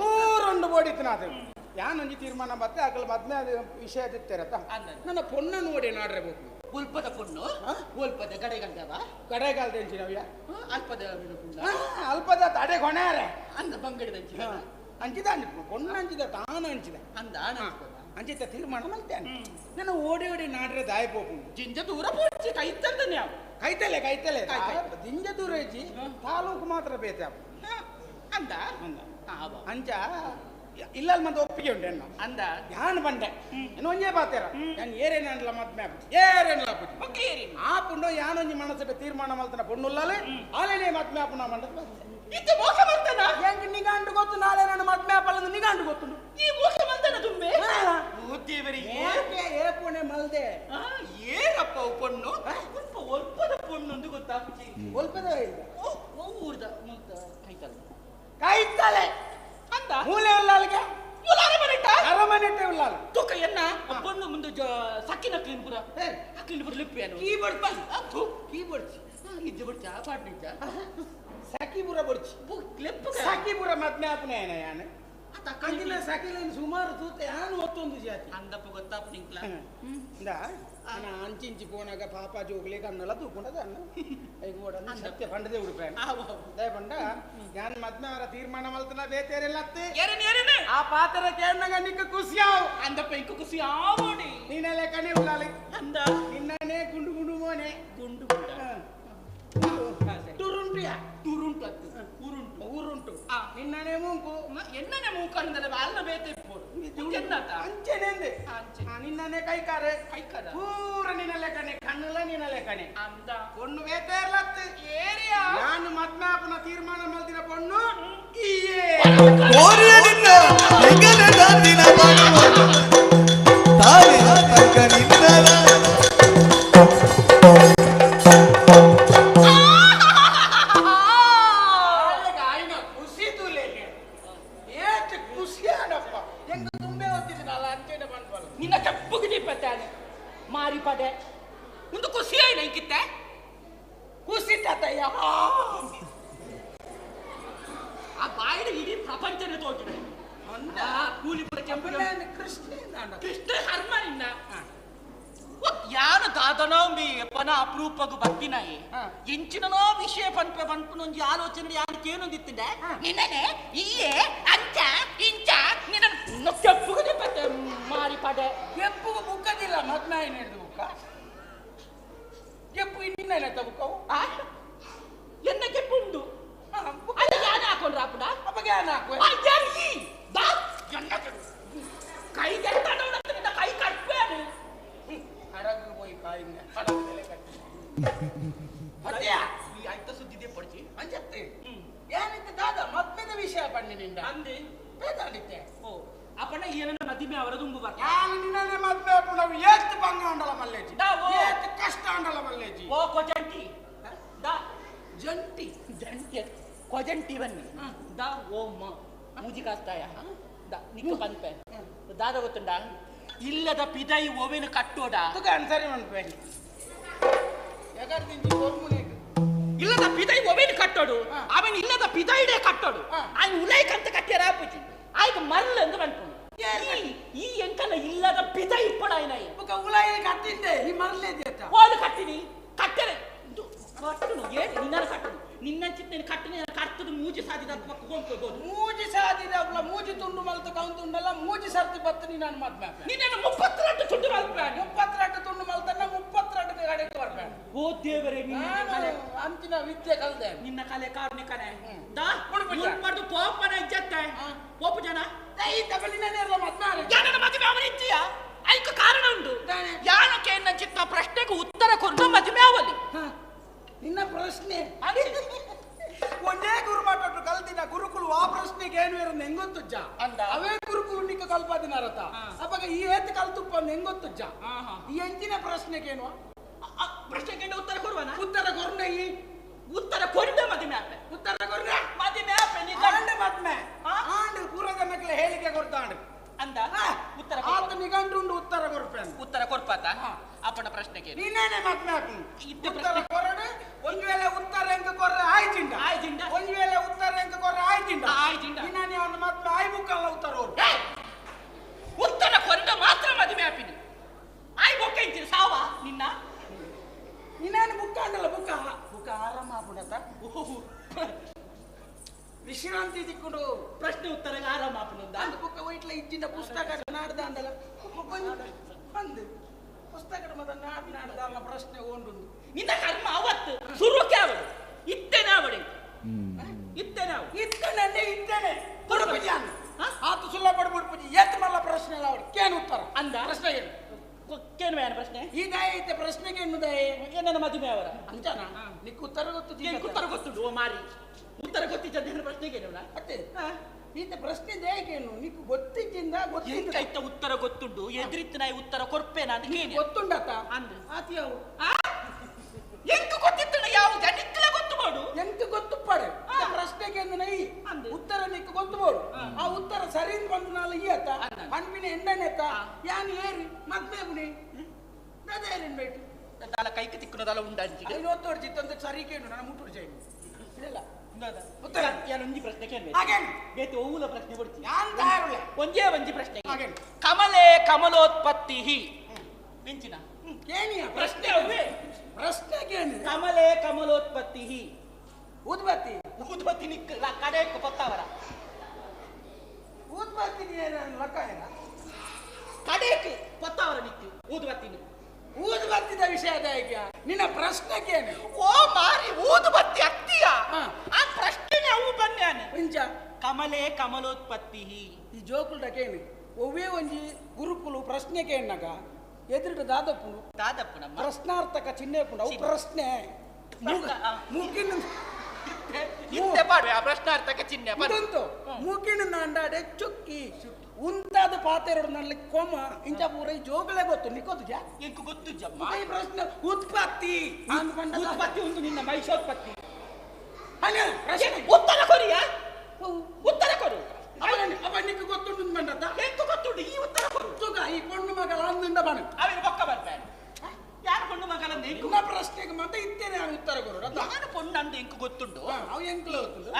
ಊರೊಂಡು ಬೋಡಿತ್ತು ನಾದು ಯಾನೊಂಜಿ ತೀರ್ಮಾನ ಬತ್ತೆ ಅಗಲ ಮದ್ಮೆ ಅದು ವಿಷಯ ತಿತ್ತೇರತ್ತ ನನ್ನ ಪೊನ್ನ ನೋಡಿ ನಾಡ್ರೆ ಬೇಕು ಉಲ್ಪದ ಪೊಣ್ಣು ಉಲ್ಪದ ಕಡೆಗಲ್ದವ ಕಡೆಗಾಲದ ಎಂಚಿನವ್ಯ ಅಲ್ಪದ ಅಲ್ಪದ ತಡೆ ಕೊಣಾರೆ ಅಂದ ಬಂಗಡದ ಅಂಚಿನ ಅಂಚಿದ ಪೊಣ್ಣು ಅಂಚಿದ ತಾನು ಅಂಚಿದ ಅಂದ ಅಂಚಿತ ತೀರ್ಮಾನ ಮಲ್ತೇನೆ ನನ್ನ ಓಡಿ ಓಡಿ ನಾಡ್ರೆ ದಾಯ ಪೋಪು ಜಿಂಜ ದೂರ ಪೋಡ್ಚಿ ಕೈತಲ್ದನೆ ಅವು ಕೈತಲೆ ಕೈತಲೆ ಜಿಂಜ ದೂರ ಇಜ್ಜಿ ತಾಲೂಕು ಮಾತ್ರ ಬೇತೆ ಅವು ಅಂದ ಅಂದ ಅಂಚ ಇಲ್ಲ ಮತ್ತೆ ಒಪ್ಪಿಗೆ ಉಂಟು ಎನ್ನ ಅಂದ ಯಾನ್ ಬಂಡೆ ಏನು ಒಂಜೇ ಪಾತೇರ ನಾನು ಏರೇನಲ್ಲ ಮದ್ಮೆ ಏರೇನಲ್ಲ ಆಪುಂಡು ಯಾನೊಂಜಿ ಮನಸ್ಸಿಟ ತೀರ್ಮಾನ ಮಲ್ತನ ಪೊಣ್ಣುಲ್ಲಾಲೆ ಆಲೇನೆ ಮದ್ಮೆ ಆಪುನ ಮಂಡ ಇತ್ತೆ ಮೋಸ ಮಾಡ್ತಾನ ಹೆಂಗ್ ನಿಗಾಂಡು ಗೊತ್ತು ನಾಳೆ ನನ್ನ ಮದ್ಮೆ ಆಪಲ್ಲ ನಿಗಾಂಡು ಗೊತ್ತುಂಡು ಈ ಮೋಸ ಮಾಡ್ತಾನ ತುಂಬೆ ಓ ದೇವರೇ ಏ ಪುಣೆ ಮಲ್ದೆ ಏರಪ್ಪ ಪೊಣ್ಣು ಒಲ್ಪದ ಪೊಣ್ಣು ಅಂತ ಗೊತ್ತಾಪುಜಿ ಒಲ್ಪದ ಸಕ್ಕಿನ ಕ್ಲೀನ್ ಪುರ ಕ್ಲೀನ್ ಪುರ ಲಿಪ್ಪು ಕೀಬೋರ್ಡ್ ಬಾ ಕೀಬೋರ್ಡ್ ಇಜ್ಜೆ ಬಡ್ಚಾ ಪಾಡ್ನಿಜ್ಜ ಸಖಿಪುರ ಬಡ್ಚಿ ಲೆಪ್ಪು ಸಖಿಪುರ ಮದ್ಮೆ ಆಪುನೆ ಯಾನು ಅಂಚಿನ ಸಖಿಲೇನು ಸುಮಾರು ತೂತೆ ಯಾನು ಒತ್ತೊಂದು ಜಾತಿ ಅಂದಪ್ಪ ಗೊತ್ತಾಪ ನಿಂಕ್ಲ ಇಂದ ನಾನು ಅಂಚಿಂಚಿ ಪೋನಾಗ ಪಾಪ ಜೋಗ್ಲಿ ಕಣ್ಣೆಲ್ಲ ತೂಕೊಂಡದ ಅಣ್ಣ ಈಗ ಓಡಂದು ಸತ್ಯ ಪಂಡದೆ ಉಡುಪೆ ದಯ ಪಂಡ ಯಾನ್ ಮದ್ಮೆ ಅವರ ತೀರ್ಮಾನ ಮಲ್ತನ ಬೇತೇರೆಲ್ಲ ಆ ಪಾತ್ರ ಕೇಳನಾಗ ನಿಕ್ಕ ಖುಷಿ ಆವು ಅಂದಪ್ಪ ಇಂಕ ಖುಷಿ ಆವೋಡಿ ನೀನೆಲ್ಲ ಕಣೆ ಉಳ್ಳಾಲಿ ಅಂದ ನಿನ್ನನೇ ಗುಂಡು ಗುಂಡು ಮೋನೆ ಗುಂಡು ಗುಂಡ ಟುರುಂಟು ಟುರುಂಟು ಅತ್ತು ಉರುಂಟು ಊರುಂಟು ನಿನ್ನನೇ ಮೂಂಕು ಎನ್ನನೆ ಮೂಂಕು ಅಂದ್ರೆ ಅಲ್ಲ ಬೇತೆ ಅಂಚೆನೆಂದೆ ನಿನ್ನನೆ ಕೈಕಾರೆ ಕೈಕಾರ ಪೂರ ನಿನ್ನ ಲೆಕ್ಕನೆ ಕಣ್ಣುಲ ನಿನ್ನ ಲೆಕ್ಕನೆ ಅಂದ ಪೊಣ್ಣು ಬೇತೆ ಇರ್ಲತ್ತು ಏರಿಯಾ ನಾನು ಮದ್ಮೆ ಆಪುನ ತೀರ್ಮಾನ ಮಲ್ದಿನ ಪೊಣ್ಣು ಈಯೇ ನಿನ್ನ ಕಪ್ಪುಗೆ ದೀಪತ್ತಾನೆ ಮಾರಿ ಪಡೆ ಒಂದು ಖುಷಿ ಆಯ್ನ ಇಂಕಿತ್ತೆ ಖುಷಿ ತಾತಯ್ಯ ಆ ಬಾಯಿಡ ಇಡೀ ಪ್ರಪಂಚನೇ ತೋಚಿದೆ ಅಂದ ಕೂಲಿಪುರ ಕೆಂಪು ಕೃಷ್ಣ ಕೃಷ್ಣ ಹರ್ಮ ನಿನ್ನ ಯಾರು ದಾದನೋ ಮೀ ಪನ ಅಪರೂಪಗು ಬತ್ತಿನಾಯಿ ಎಂಚಿನನೋ ವಿಷಯ ಪನ್ಪೆ ಪನ್ಪುನೊಂಜಿ ಆಲೋಚನೆ ಯಾರು ಕೇನೊಂದಿತ್ತಿಂದೆ ನಿನ್ನನೆ ಇಲ್ಲೇ ಅಂಚ ಇಂಚ ನಿನ್ನ ಕೆಪ್ಪುಗೆ ದೀಪತ್ತೆ ಮಾರಿ ಪಡೆ ಕೆಪ್ಪುಗೆ ಬುಕ್ಕದಿಲ್ಲ ಮದ್ನಾಯಿ ಹಿಡಿದು ಬುಕ್ಕ ಕೆಪ್ಪು ಇನ್ನೇನತ್ತ ಬುಕ್ಕವು ಎನ್ನ ಕೆಪ್ಪು ಉಂಡು ಅದು ಯಾರು ಹಾಕೊಂಡ್ರ ಅಪ್ಪಡ ಅಪ್ಪಗೆ ಯಾರು ಹಾಕುವೆ ಕೈ ಕೆಟ್ಟ ಕೈ ಕಟ್ಬೇನು ಹಡಗು ಹೋಯಿ ಕಾಯಿಂದ ಹಡಗು ಬೆಲೆ ಕಟ್ಟಿ ಈ ಐತ ಸುದ್ದಿದೆ ಪಡ್ಚಿ ಅಂಜತ್ತೆ ಏನಿತ್ತು ದಾದ ಮದ್ಮೆದ ವಿಷಯ ಪಣ್ಣಿನಿಂದ ಅಂದೆ ಬೇದಾಡಿತ್ತೆ ಓ ಅಪ್ಪಣ್ಣ ಏನನ್ನ ಮದಿಮೆ ಅವರ ದುಂಬು ಬರ್ತ ಯಾನು ನಿನ್ನನೆ ಮದ್ಮೆ ನಾವು ಏತ್ ಭಂಗ ಅಂಡಲ ಮಲ್ಲೇಜಿ ಏತ್ ಕಷ್ಟ ಅಂಡಲ ಮಲ್ಲೇಜಿ ಓ ಕೊಜಂಟಿ ದಾ ಜಂಟಿ ಜಂಟಿ ಕೊಜಂಟಿ ಬನ್ನಿ ದಾ ಓ ಮ ಮೂಜಿ ಕಾಸ್ತಾಯ ದಾ ನಿಕ್ಕ ಪನ್ಪೆ ದಾದ ಗೊತ್ತುಂಡ ಇಲ್ಲದ ಪಿದೈ ಓವೆನು ಕಟ್ಟೋಡ ಸರಿ ಮನ್ಪೆ ಇಲ್ಲದ ಪಿದೈ ಒವೆನು ಕಟ್ಟೋಡು ಅವನು ಇಲ್ಲದ ಪಿದೈಡೆ ಕಟ್ಟೋಡು ಅವನು ಉಲೈಕಂತ ಕಟ್ಟಿಯರ ಆಪುಜಿ ಆಯ್ತು ಮರ್ಲ ಎಂದು ಅನ್ಕೊಂಡು ಈ ಎಂಕನ ಇಲ್ಲದ ಪಿದೈ ಇಪ್ಪಡ ಬುಕ್ಕ ಉಲಾಯಿ ಕಟ್ಟಿದ್ದೆ ಈ ಮರ್ಲೆ ಓಲು ಕಟ್ಟಿನಿ ಕಟ್ಟರೆ ಕಟ್ಟನು ಏನು ನಿನ್ನ ಕಟ್ಟನು ನಿನ್ನ ಚಿತ್ತ ಕಟ್ಟನೆ ಕಟ್ಟದು ಮೂಜಿ ಸಾಧಿದ ಹೋಗ್ಬೋದು ಮೂಜಿ ಸಾಧಿದ ಅವಳ ಮೂಜಿ ತುಂಡು ಮಲ್ತ ಕೌಂತುಂಡಲ್ಲ ಮೂಜಿ ಸರ್ತಿ ಬತ್ತು ನಾನು ಮದ್ಮೆ ನಿನ್ನ 32 ತುಂಡು ಮಲ್ತ 32 ತುಂಡು ಮಲ್ತನ್ನ 32 ಕಡೆಗೆ ಬರ್ಬೇಡ ಓ ದೇವರೇ ನಿನ್ನ ಅಂತಿನ ವಿದ್ಯೆ ಕಲ್ದೆ ನಿನ್ನ ಕಲೆ ಕಾರಣ ಕಲೆ ದಾ ಮುಲ್ಪರ್ದು ಪೋಪನ ಇಜ್ಜತ್ತೆ ಪೋಪ ಜನ ಈ ತಬಲಿನೇ ಇರಲ್ಲ ಮದ್ಮೆ ಯಾನನ ಮದುವೆ ಅವನ ಇಜ್ಜಿಯ ಐಕ ಕಾರಣ ಉಂಟು ಯಾನಕ್ಕೆ ಎನ್ನ ಚಿತ್ತ ಪ್ರಶ್ನೆಗೆ ಉತ್ತರ ಕೊಟ್ಟು ಮದುವೆ ಅವಲಿ ನಿನ್ನ ಪ್ರಶ್ನೆ ಒಂದೇ ಗುರು ಮಾತಾಡ್ರು ಕಲ್ತಿನ ಗುರುಕುಲು ಆ ಪ್ರಶ್ನೆಗೆ ಏನು ಇರೋದು ಹೆಂಗೊತ್ತುಜ್ಜ ಅವೇ ಗುರುಕುಲು ನಿಕ್ಕ ಕಲ್ಪಾದಿನ ರಥ ಅವಾಗ ಈ ಏತ್ ಕಲ್ತುಪ್ಪ ಅಂದ್ ಹೆಂಗೊತ್ತುಜ್ಜ ಈ ಎಂಚಿನ ಪ್ರಶ್ನೆಗೆ ಏನು ಪ್ರಶ್ನೆಗೆ ಉತ್ತರ ಕೊಡುವನ ಉತ್ತರ ಕೊರ್ನ ಈ ಉತ್ತರ ಕೊರಿದ ಮದುವೆ ಆಪೆ ಉತ್ತರ ಕೊರ್ನ ಮದುವೆ ಆಪೆ ನೀ ಆಂಡ ಮದ್ಮೆ ಆಂಡ ಪೂರ್ವದ ಮಕ್ಕಳ ಹೇಳಿಕೆ ಕೊಡ್ತಾಂಡು ಅಂದ ಉತ್ತರ ಆತ ನಿಗಂಡುಂಡು ಉತ್ತರ ಕೊರ್ಪೆ ಉತ್ತರ ಕೊರ್ಪಾತ ಅಪ್ಪನ ಪ್ರಶ್ನೆಗೆ ನೀನೇನೆ ಮದ್ಮೆ ಆಪು ಉತ್ತರ ಕೊರಡು ಒಂದು ವೇಳೆ ಉತ್ತರ ಎಂಕ ಕೊರ್ರೆ ಆಯ್ತಿಂಡ ಆಯ್ತಿಂಡ ಒಂದು ವೇಳೆ ಉತ್ತರ ಎಂಕ ಕೊರ್ರೆ ಆಯ್ತಿಂಡ ಆಯ್ತಿಂಡ ನಿನ್ನನೆ ಅವನ ಮದ್ಮೆ ಆಯ್ ಬುಕ್ಕಲ್ಲ ಉತ್ತರ ಉತ್ತರ ಕೊರಡ ಮಾತ್ರ ಮದುವೆ ಆಪಿನಿ ಆಯ್ ಬೊಕ್ಕ ಇಂಚಿನ ಸಾವ ನಿನ್ನ ನಿನ್ನೇನು ಬುಕ್ಕ ಅಂಡಲ್ಲ ಬುಕ್ಕ ಬುಕ್ಕ ಆರಾಮ ಆಪುಂಡತ್ತ ವಿಶ್ರಾಂತಿ ತಿಕ್ಕೊಂಡು ಪ್ರಶ್ನೆ ಉತ್ತರ ಆರಾಮ ಆಪುಂಡ ಅಂದ ಬುಕ್ಕ ವೈಟ್ಲ ಇಜ್ಜಿನ ಪುಸ್ತಕ ನಾಡ್ದ ಅಂದಲ್ಲ ಅಂದು ಪುಸ್ತಕ ಮತ್ತ ನಾಡ್ ನಾಡ್ದ ಅಲ್ಲ ಪ್ರಶ್ನೆ ಓಂಡು ನಿನ್ನ ಕರ್ಮ ಅವತ್ತು ಸುರುಕೆ ಅವಳು ಇತ್ತೇನೆ ಅವಳಿ ಇತ್ತೇನೆ ಅವು ಇತ್ತೇನೆ ಇತ್ತೇನೆ ಕೊಡುಪುಜಿ ಆತು ಸುಲ್ಲ ಪಡ್ಬಿಡ್ಪುಜಿ ಏತ್ ಮಲ್ಲ ಪ್ರಶ್ನೆ ಅಲ್ಲ ಅವಳು ಕೇನು ಉತ್ತರ ಅಂದ ಪ್ರಶ್ನೆ ಏನು ಕೇನು ಏನು ಪ್ರಶ್ನೆ ಈ ದಯ ಐತೆ ಪ್ರಶ್ನೆಗೆ ಏನು ದಯೆ ಏನನ್ನ ಮದುವೆ ಅವರ ಅಂಜನ ನಿಕ್ ಉತ್ತರ ಗೊತ್ತು ಉತ್ತರ ಗೊತ್ತುಂಟು ಓ ಮಾರಿ ಉತ್ತರ ಗೊತ್ತಿದ್ದ ಪ್ರಶ್ನೆಗೆ ಏನು ಅತ್ತೆ ಈತ ಪ್ರಶ್ನೆ ದೇಗೇನು ನಿಕ್ ಗೊತ್ತಿದ್ದಿಂದ ಗೊತ್ತಿದ್ದ ಉತ್ತರ ಗೊತ್ತುಂಟು ಎದುರಿತ್ತು ನಾಯಿ ಉತ್ತರ ಕೊರ್ಪೇನ ಅಂತ ಕೇಳಿ ಗೊತ್ತುಂಡತ ಅಂದ ಆತಿಯಾವು ಎಂತ ಗೊತ್ತಿತ್ತು ಯಾವ ನಿಕ್ಕಲ ಗೊತ್ತು ಮಾಡು ಎಂತ ಗೊತ್ತು ಪಾಡು ಪ್ರಶ್ನೆ ಪ್ರಶ್ನೆ ಕೇಂದ್ರ ಈ ಉತ್ತರ ನಿಕ್ಕು ಗೊತ್ತು ಬೋಡು ಆ ಉತ್ತರ ಸರಿ ಬಂದನಾಲ ಈ ಅತ್ತ ಪನ್ಪಿನ ಎಂಡನೆತ್ತ ಯಾನ್ ಏರಿ ಮದ್ಮೆ ಬುಣಿ ದಾದ ಬೇಕು ದಾಲ ಕೈಕ್ ತಿಕ್ಕುನದಾಲ ಉಂಡಂಚಿ ಐನು ಒತ್ತೋಡು ಚಿತ್ತಂತ ಸರಿ ಕೇಳು ನನ್ನ ಮುಟ್ಟುಡು ಜೈ ಇಲ್ಲ ಉತ್ತರ ಯಾನ್ ಒಂಜಿ ಪ್ರಶ್ನೆ ಕೇಳ್ಬೇಕು ಹಾಗೇನು ಬೇತೆ ಓವುಲ ಪ್ರಶ್ನೆ ಕೊಡ್ತೀನಿ ಯಾನ್ ತಯಾರುಳ್ಳೆ ಒಂಜೇ ಒಂಜಿ ಪ್ರಶ್ನೆ ಕಮಲೇ ಕಮಲೋತ್ಪತ್ತಿ ಮಿಂಚಿನ ಕೇಣಿಯ ಪ್ರಶ್ನೆ ಅವೇ ಪ್ರಶ್ನೆ ಕೇಳಿ ಕಮಲೇ ಕಮಲೋತ್ಪತ್ತಿ ಊದ್ಬತ್ತಿ ಊದ್ಬತ್ತಿ ನಿಕ್ ಕಡೆ ಪತ್ತಾವರ ಊದ್ಬತ್ತಿ ಲಕ್ಕ ಏನ ಕಡೆಕ್ ಪತ್ತಾವರ ನಿಕ್ ಊದ್ಬತ್ತಿ ಊದ್ಬತ್ತಿದ ವಿಷಯ ಅದ ನಿನ್ನ ಪ್ರಶ್ನೆ ಕೇಳಿ ಓ ಮಾರಿ ಊದುಬತ್ತಿ ಅತ್ತಿಯ ಆ ಪ್ರಶ್ನೆನೇ ಅವು ಬನ್ಯಾನೆ ಇಂಚ ಕಮಲೇ ಕಮಲೋತ್ಪತ್ತಿ ಈ ಜೋಕುಲ್ಡ ಕೇಳಿ ಒವ್ವೇ ಒಂಜಿ ಗುರುಕುಲು ಪ್ರಶ್ನೆ ಕೇಳಿನಾಗ ಎದುರು ದಾದಪ್ಪುನು ದಾದಪ್ಪು ನಮ್ಮ ಪ್ರಶ್ನಾರ್ಥಕ ಚಿಹ್ನೆ ಅವು ಪ್ರಶ್ನೆ ಮೂಕಿನ ಇತ್ತೆ ಪಾಡುವೆ ಆ ಪ್ರಶ್ನಾರ್ಥಕ ಚಿಹ್ನೆ ಉಂಟು ಮೂಕಿನ ನಾಂಡಾಡೆ ಚುಕ್ಕಿ ಉಂತಾದ ಪಾತೆರಡು ನಲ್ಲಿ ಕೊಮ ಇಂಚ ಪೂರ ಈ ಜೋಗಲೇ ಗೊತ್ತು ನಿಕ್ಕೊತ್ತು ಜಾ ಎಂಕು ಗೊತ್ತು ಜಮ್ಮ ಈ ಪ್ರಶ್ನೆ ಉತ್ಪತ್ತಿ ಉತ್ಪತ್ತಿ ಒಂದು ನಿನ್ನ ಮಹಿಷೋತ್ಪತ್ತಿ ಪ್ರಶ್ನೆ ಉತ್ತರ ಕೊರಿಯಾ ಉತ್ತರ ಕೊರು ಅವ ನಿಕ್ಕು ಗೊತ್ತುಂಟು ಬಂದತ್ತ ಎಂಕು ಗೊತ್ತುಂಟು ಈ ಉತ್ತರ ಕೊರು ತುಗ ಈ ಪೊಣ್ಣು ಮಗಳ ಅಂದಿಂದ ಬಣ ಅವಿನ ಬೊಕ್ಕ ಬರ್ಬೇಡ ಯಾರು ಪೊಣ್ಣು ಮಗಳಂದ ಎಂಕು ನಿನ್ನ ಪ್ರಶ್ನೆಗೆ ಮತ್ತೆ ಇತ್ತೇನೆ ನಾನು ಉತ್ತರ ಕೊರು ನಾನು ಪೊಣ್ಣು ಅಂದ ಎಂಕು ಗೊತ್ತುಂಟು ಅವು ಎಂಕುಲ ಗೊತ್ತುಂಟು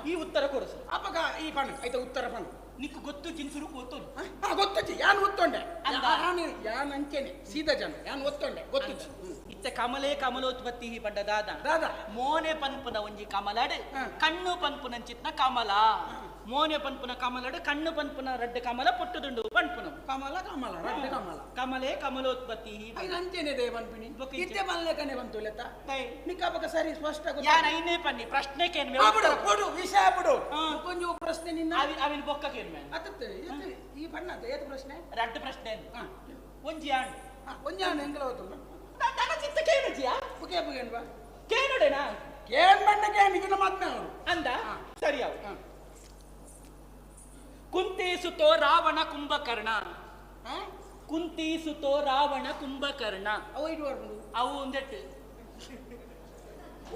ಈ ಉತ್ತರ ಕೊರು ಅಪ್ಪಗ ಈ ಪಣ ಆಯ್ತಾ ಉತ್ತರ ಪಣ ನಿಕ್ಕು ಗೊತ್ತು ಜಿನ್ಸುರು ಗೊತ್ತು ಗೊತ್ತುಜಿ ಯಾನ್ ಒತ್ತೊಂಡೆ ಯಾನು ಯಾನ್ ಅಂಚೆನೆ ಸೀದಾ ಜನ ಯಾನ್ ಒತ್ತೊಂಡೆ ಗೊತ್ತುಜಿ ಇತ್ತೆ ಕಮಲೇ ಕಮಲೋತ್ಪತ್ತಿ ಪಂಡ ದಾದ ದಾದ ಮೋನೆ ಪನ್ಪುನ ಒಂಜಿ ಕಮಲಡ್ ಕಣ್ಣು ಪನ್ಪುನಂಚಿತ್ನ ಕಮಲ ಮೋನೆ ಪನ್ಪುನ ಕಮಲಡ್ ಕಣ್ಣು ಪನ್ಪುನ ರಡ್ಡ ಕಮಲ ಪುಟ್ಟುದುಂಡು ಪನ್ಪುನ ಕಮಲ ಕಮಲ ರಡ್ಡ ಕಮಲ ಕಮಲೇ ಕಮಲೋತ್ಪತ್ತಿ ಅಂಚೆನೆ they ಪನ್ಪಿನಿ ಇತ್ತೆ ಬಲ್ಲೆಕನೆ ಬಂತು ಲೆತ್ತ ನಿಕ್ಕಪಕ ಸರಿ ಸ್ಪಷ್ಟ ಯಾನ್ ಐನೇ ಪನ್ನಿ ಪ್ರಶ್ನೆ ಕೇನ್ ಬಿಡು ಕೊಡು ವಿಷಯ ಬಿಡು ಕೊಂಚ ಪ್ರಶ್ನೆ ನಿನ್ನ ಅವಿನ ಬೊಕ್ಕ ಕೇನ್ ಅತ್ತ ಈ ಬಣ್ಣ ಏತ್ ಪ್ರಶ್ನೆ ರಡ್ಡ ಪ್ರಶ್ನೆ ಒಂಜಿ ಆಂಡ್ ಒಂಜಿ ಆಂಡ್ ಎಂಕಲ ಗೊತ್ತುಂಡು ನನ್ನ ಚಿತ್ತ ಕೇನುಜಿಯಾ ಪುಕೆ ಪುಕೇನ್ ಬಾ ಕೇನುಡೆನಾ ಕೇನ್ ಬಣ್ಣ ಕೇನ್ ಇದನ್ನ ಮಾತ್ನ ಅವರು ಅಂದ ಸರಿ ಅವು ಕುಂತಿ ಸುತೋ ರಾವಣ ಕುಂಭಕರ್ಣ ಕುಂತಿ ಸುತೋ ರಾವಣ ಕುಂಭಕರ್ಣ ಅವು ಇಟ್ಟು ಬರ್ಪುಂಡು ಅವು ಒಂದೆಟ್ಟು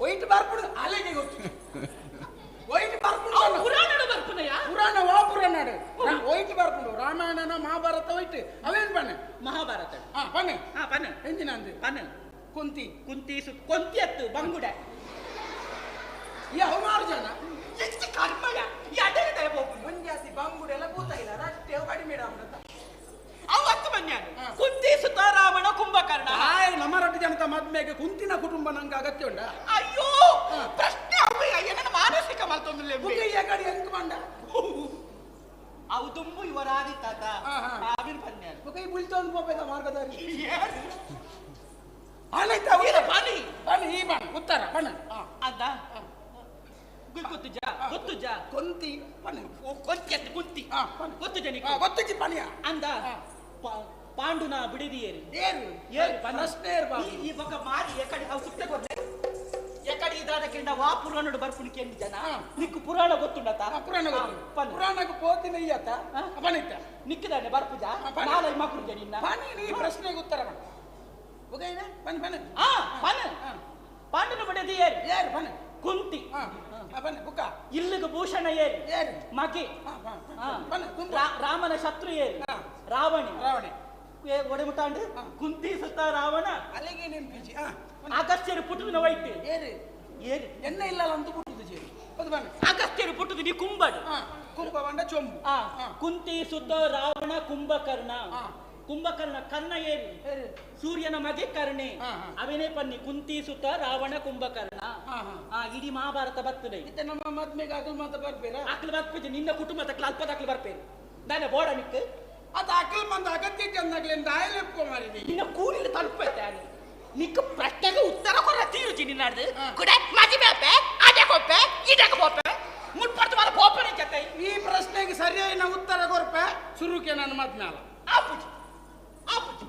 ಒಯ್ಟ್ ಬರ್ಪುಂಡು ಅಲೆಗೆ ಗೊತ್ತು ಒಯ್ಟ್ ಬರ್ಪುಂಡು ಪುರಾಣಡು ಬರ್ಪುನಯ್ಯ ಪುರಾಣ ವಾ ಪುರಾಣಡು ಒಯ್ಟ್ ಬರ್ಪುಂಡು ರಾಮಾಯಣನ ಮಹಾಭಾರತ ಒಯ್ಟ್ ಅವೇನ್ ಬಣ್ಣ ಮಹಾಭಾರತ ಹಾ ಬಣ್ಣ ಹಾ ಬಣ್ಣ ಎಂಜಿನ ಅಂದು ಬಣ್ಣ ಕುಂತಿ ಕುಂತಿ ಸುತ್ ಕೊಂತಿ ಅತ್ತು ಬಂಗುಡೆ ಈ ಹವಾರು ಜನ ಎಷ್ಟು ಕರ್ಮಯ ಈ ಅಡ್ಡಗೆ ತಲೆ ಒಂಜಾತಿ ಬಂಗುಡೆ ಎಲ್ಲ ಕೂತಾಯಿಲ್ಲ ರಟ್ಟೆ ಕಡಿಮೆ ಅಂತ ಅವತ್ತು ಬನ್ಯಾನು ಕುಂತಿ ಸುತ ರಾವಣ ಕುಂಭಕರ್ಣ ಹಾಯ್ ನಮ್ಮ ರಟ್ಟು ಜನತ ಮದ್ಮೆಗೆ ಕುಂತಿನ ಕುಟುಂಬ ನಂಗೆ ಅಗತ್ಯ ಉಂಡ ಅಯ್ಯೋ ಪ್ರಶ್ನೆ ಅವು ನನ್ನ ಮಾನಸಿಕ ಮಲ್ತೊಂದಿಲ್ಲ ಕಡೆ ಎಂಕ್ ಬಂಡ ಅವು ತುಂಬು ಇವರಾದಿ ತಾತ ಆವಿನ ಬನ್ಯಾನು ಕೈ ಬುಲ್ತೊಂದು ಪೋಪೇದ ಮಾರ್ಗದಾರಿ ಆಯ್ತಾ ಬನ್ನಿ ಬನ್ನಿ ಈ ಬಣ್ಣ ಉತ್ತರ ಬಣ್ಣ ಅದ ಗೊತ್ತುಜಾ ಗೊತ್ತುಜಾ ಕೊಂತಿ ಬಣ್ಣ ಕೊಂತಿ ಅಂತ ಕುಂತಿ ಗೊತ್ತು ಜನಿಕ ಗೊತ್ತುಜಿ ಪಣಿಯ ಅಂದ ಪಾಂಡುನ ಬಿಡಿದಿಯೇರಿ ಏರು ಏರು ಪ್ರಶ್ನೆ ಇರ್ಬಾರ್ದು. ಈ ಬೊಕ್ಕ ಮಾರಿ ಎಕಡೆ ಅವು ಸುತ್ತೆ ಕೊಡ್ಲೆ ಎಕಡೆ ಇದಾದ ಕೆಂಡ ವಾ ಪುರಾಣಡು ಬರ್ಪುಣಿ ಕೆಂಡಿ ಜನ ನಿಕ್ಕು ಪುರಾಣ ಗೊತ್ತುಂಡತ ಪುರಾಣ ಗೊತ್ತು ಪುರಾಣಕ್ಕೆ ಪೋತಿನ ಈಯತ ಬಣಿತ ನಿಕ್ಕಿದಾನೆ ಬರ್ಪುಜ ನಾಳೆ ಮಕ್ಕಳು ನಿನ್ನ ಪಣಿ ನೀ ಪ್ರಶ್ನೆಗೆ ಉತ್ತರ ಬಣ್ಣ ಒಗೈನ ಬನ್ನಿ ಬನ್ನಿ ಆ ಪನ ಪಾಂಡುನ ಬಿಡದಿಯೇರಿ ಏರು ಬನ್ನಿ ಕುಂತಿ ಬನ್ನಿ ಬುಕ್ಕ ಇಲ್ಲಿಗೆ ಭೂಷಣ ಏರಿ ಏರು ಮಗೆ ಬನ್ನಿ ರಾಮನ ಶತ್ರು ಏರಿ ರಾವಣಿ ರಾವಣಿ ಒಡೆಮುಟಾಂಡು ಕುಂತಿ ಸುತ್ತ ರಾವಣ ಅಲ್ಲಿಗೆ ನೆನಪಿಜಿ ಅಗಸ್ತ್ಯರು ಪುಟ್ಟುನ ವೈಟ್ ಏರು ಏರು ಎಣ್ಣೆ ಇಲ್ಲ ಅಂತ ಪುಟ್ಟುದು ಜೇರಿ ಅದು ಬನ್ನಿ ಅಗಸ್ತ್ಯರು ಪುಟ್ಟುದು ನೀ ಕುಂಬಡು ಕುಂಭ ಬಂಡ ಚೊಂಬು ಕುಂತಿ ಸುತ್ತ ರಾವಣ ಕುಂಭಕರ್ಣ ಕುಂಭಕರ್ಣ ಕರ್ಣ ಏರಿ ಸೂರ್ಯನ ಮಗೆ ಕರ್ಣೆ ಅವೇನೇ ಪನ್ನಿ ಕುಂತಿ ಸುತ ರಾವಣ ಕುಂಭಕರ್ಣ ಇಡೀ ಮಹಾಭಾರತ ಬರ್ತದೆ ಇತ್ತೆ ನಮ್ಮ ಮದ್ಮೆಗೆ ಅಕಲ್ ಮಾತ ಬರ್ಬೇರ ಅಕಲ್ ಬರ್ಪೇಜೆ ನಿನ್ನ ಕುಟುಂಬ ತಕ್ಲ ಅಲ್ಪ ತಕ್ಲ ಬರ್ಪೇರು ನಾನೇ ಬೋಡ ನಿಕ್ ಅದು ಅಕಲ್ ಮಂದ ಅಗತ್ಯ ಚಂದಾಗ್ಲಿ ಆಯಲೆಪ್ಕೊ ಮಾರಿದಿ ನಿನ್ನ ಕೂಲಿನ ತಲುಪೈತೆ ನಿಕ್ ಪ್ರಶ್ನೆಗೆ ಉತ್ತರ ಕೊರ ತೀರುಚಿ ನಿನ್ನಾಡ್ದು ಕುಡೆ ಮದಿ ಬೇಪೆ ಅದೇ ಕೊಪ್ಪೆ ಇದಕ್ಕೆ ಪೋಪೆ ಮುಟ್ಪಡ್ತು ಮಾರ ಪೋಪನೆ ಜೊತೆ ಈ ಪ್ರಶ್ನೆಗೆ ಸರಿಯಾದ ಉತ್ತರ ಕೊರ್ಪೆ ಸುರುಕೆ ನನ್ನ ಮದ್ಮೇಲ ಆಪುಜಿ ಆಪುಜಿ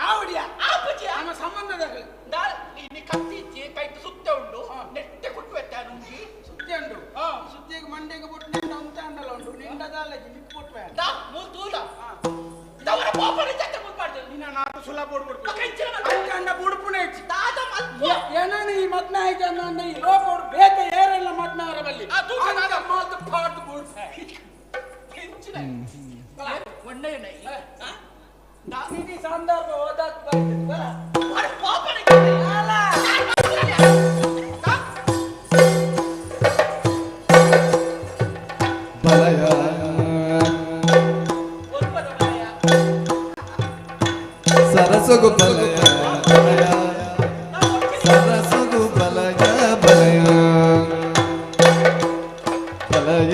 ಆವಡಿಯ ಆಪುಜಿ ನಮ್ಮ ಸಂಬಂಧದಾಗ ನೀ ಕತ್ತಿ ಇಚ್ಚಿ ಕೈಟ್ ಸುತ್ತ ಉಂಡು ನೆಟ್ಟೆ ಕುಟ್ಟು ನುಂಗಿ ಸುತ್ತೆ ಉಂಡು ಸುತ್ತಿಗೆ ಮಂಡೆಗೆ ಬೊಟ್ಟು ನಿಂಡ ಅಂತ ಅಂಡಲ ಉಂಡು ನಿಂಡದಾಲಜಿ ನಿಕ್ಕು ಬೊಟ್ಟು ದಾ ಮೂಲ್ ತೂಲ ದವರ ಪೋಪನೆ ಜೊತೆ ಮುಟ್ಪಾಡ್ದು ನಿನ್ನ ನಾಟು ಸುಲ ಬೋಡ್ಬಿಡ್ತು ಅಂಡ ಬುಡ್ಪುಣೆ ದಾದ ಮಲ್ಪ ಏನಾನ ಈ ಮದ್ನ ಆಯ್ತು ಈ ಲೋಕೋಡು ಬೇತೆ ಏರೆಲ್ಲ ಮದ್ಮೆ ಬಲ್ಲಿ ಮಾತು ಪಾಟ್ ಬೂಡ್ಸ ಒಳ್ಳೆ ಸಂದರ್ಭ ಓದಾಕ್ ಸರಸುಗು ಬಲಯ ಬಲಯ ಸರಸುಗು ಬಲಯ ಬಲಯ ಬಲಯ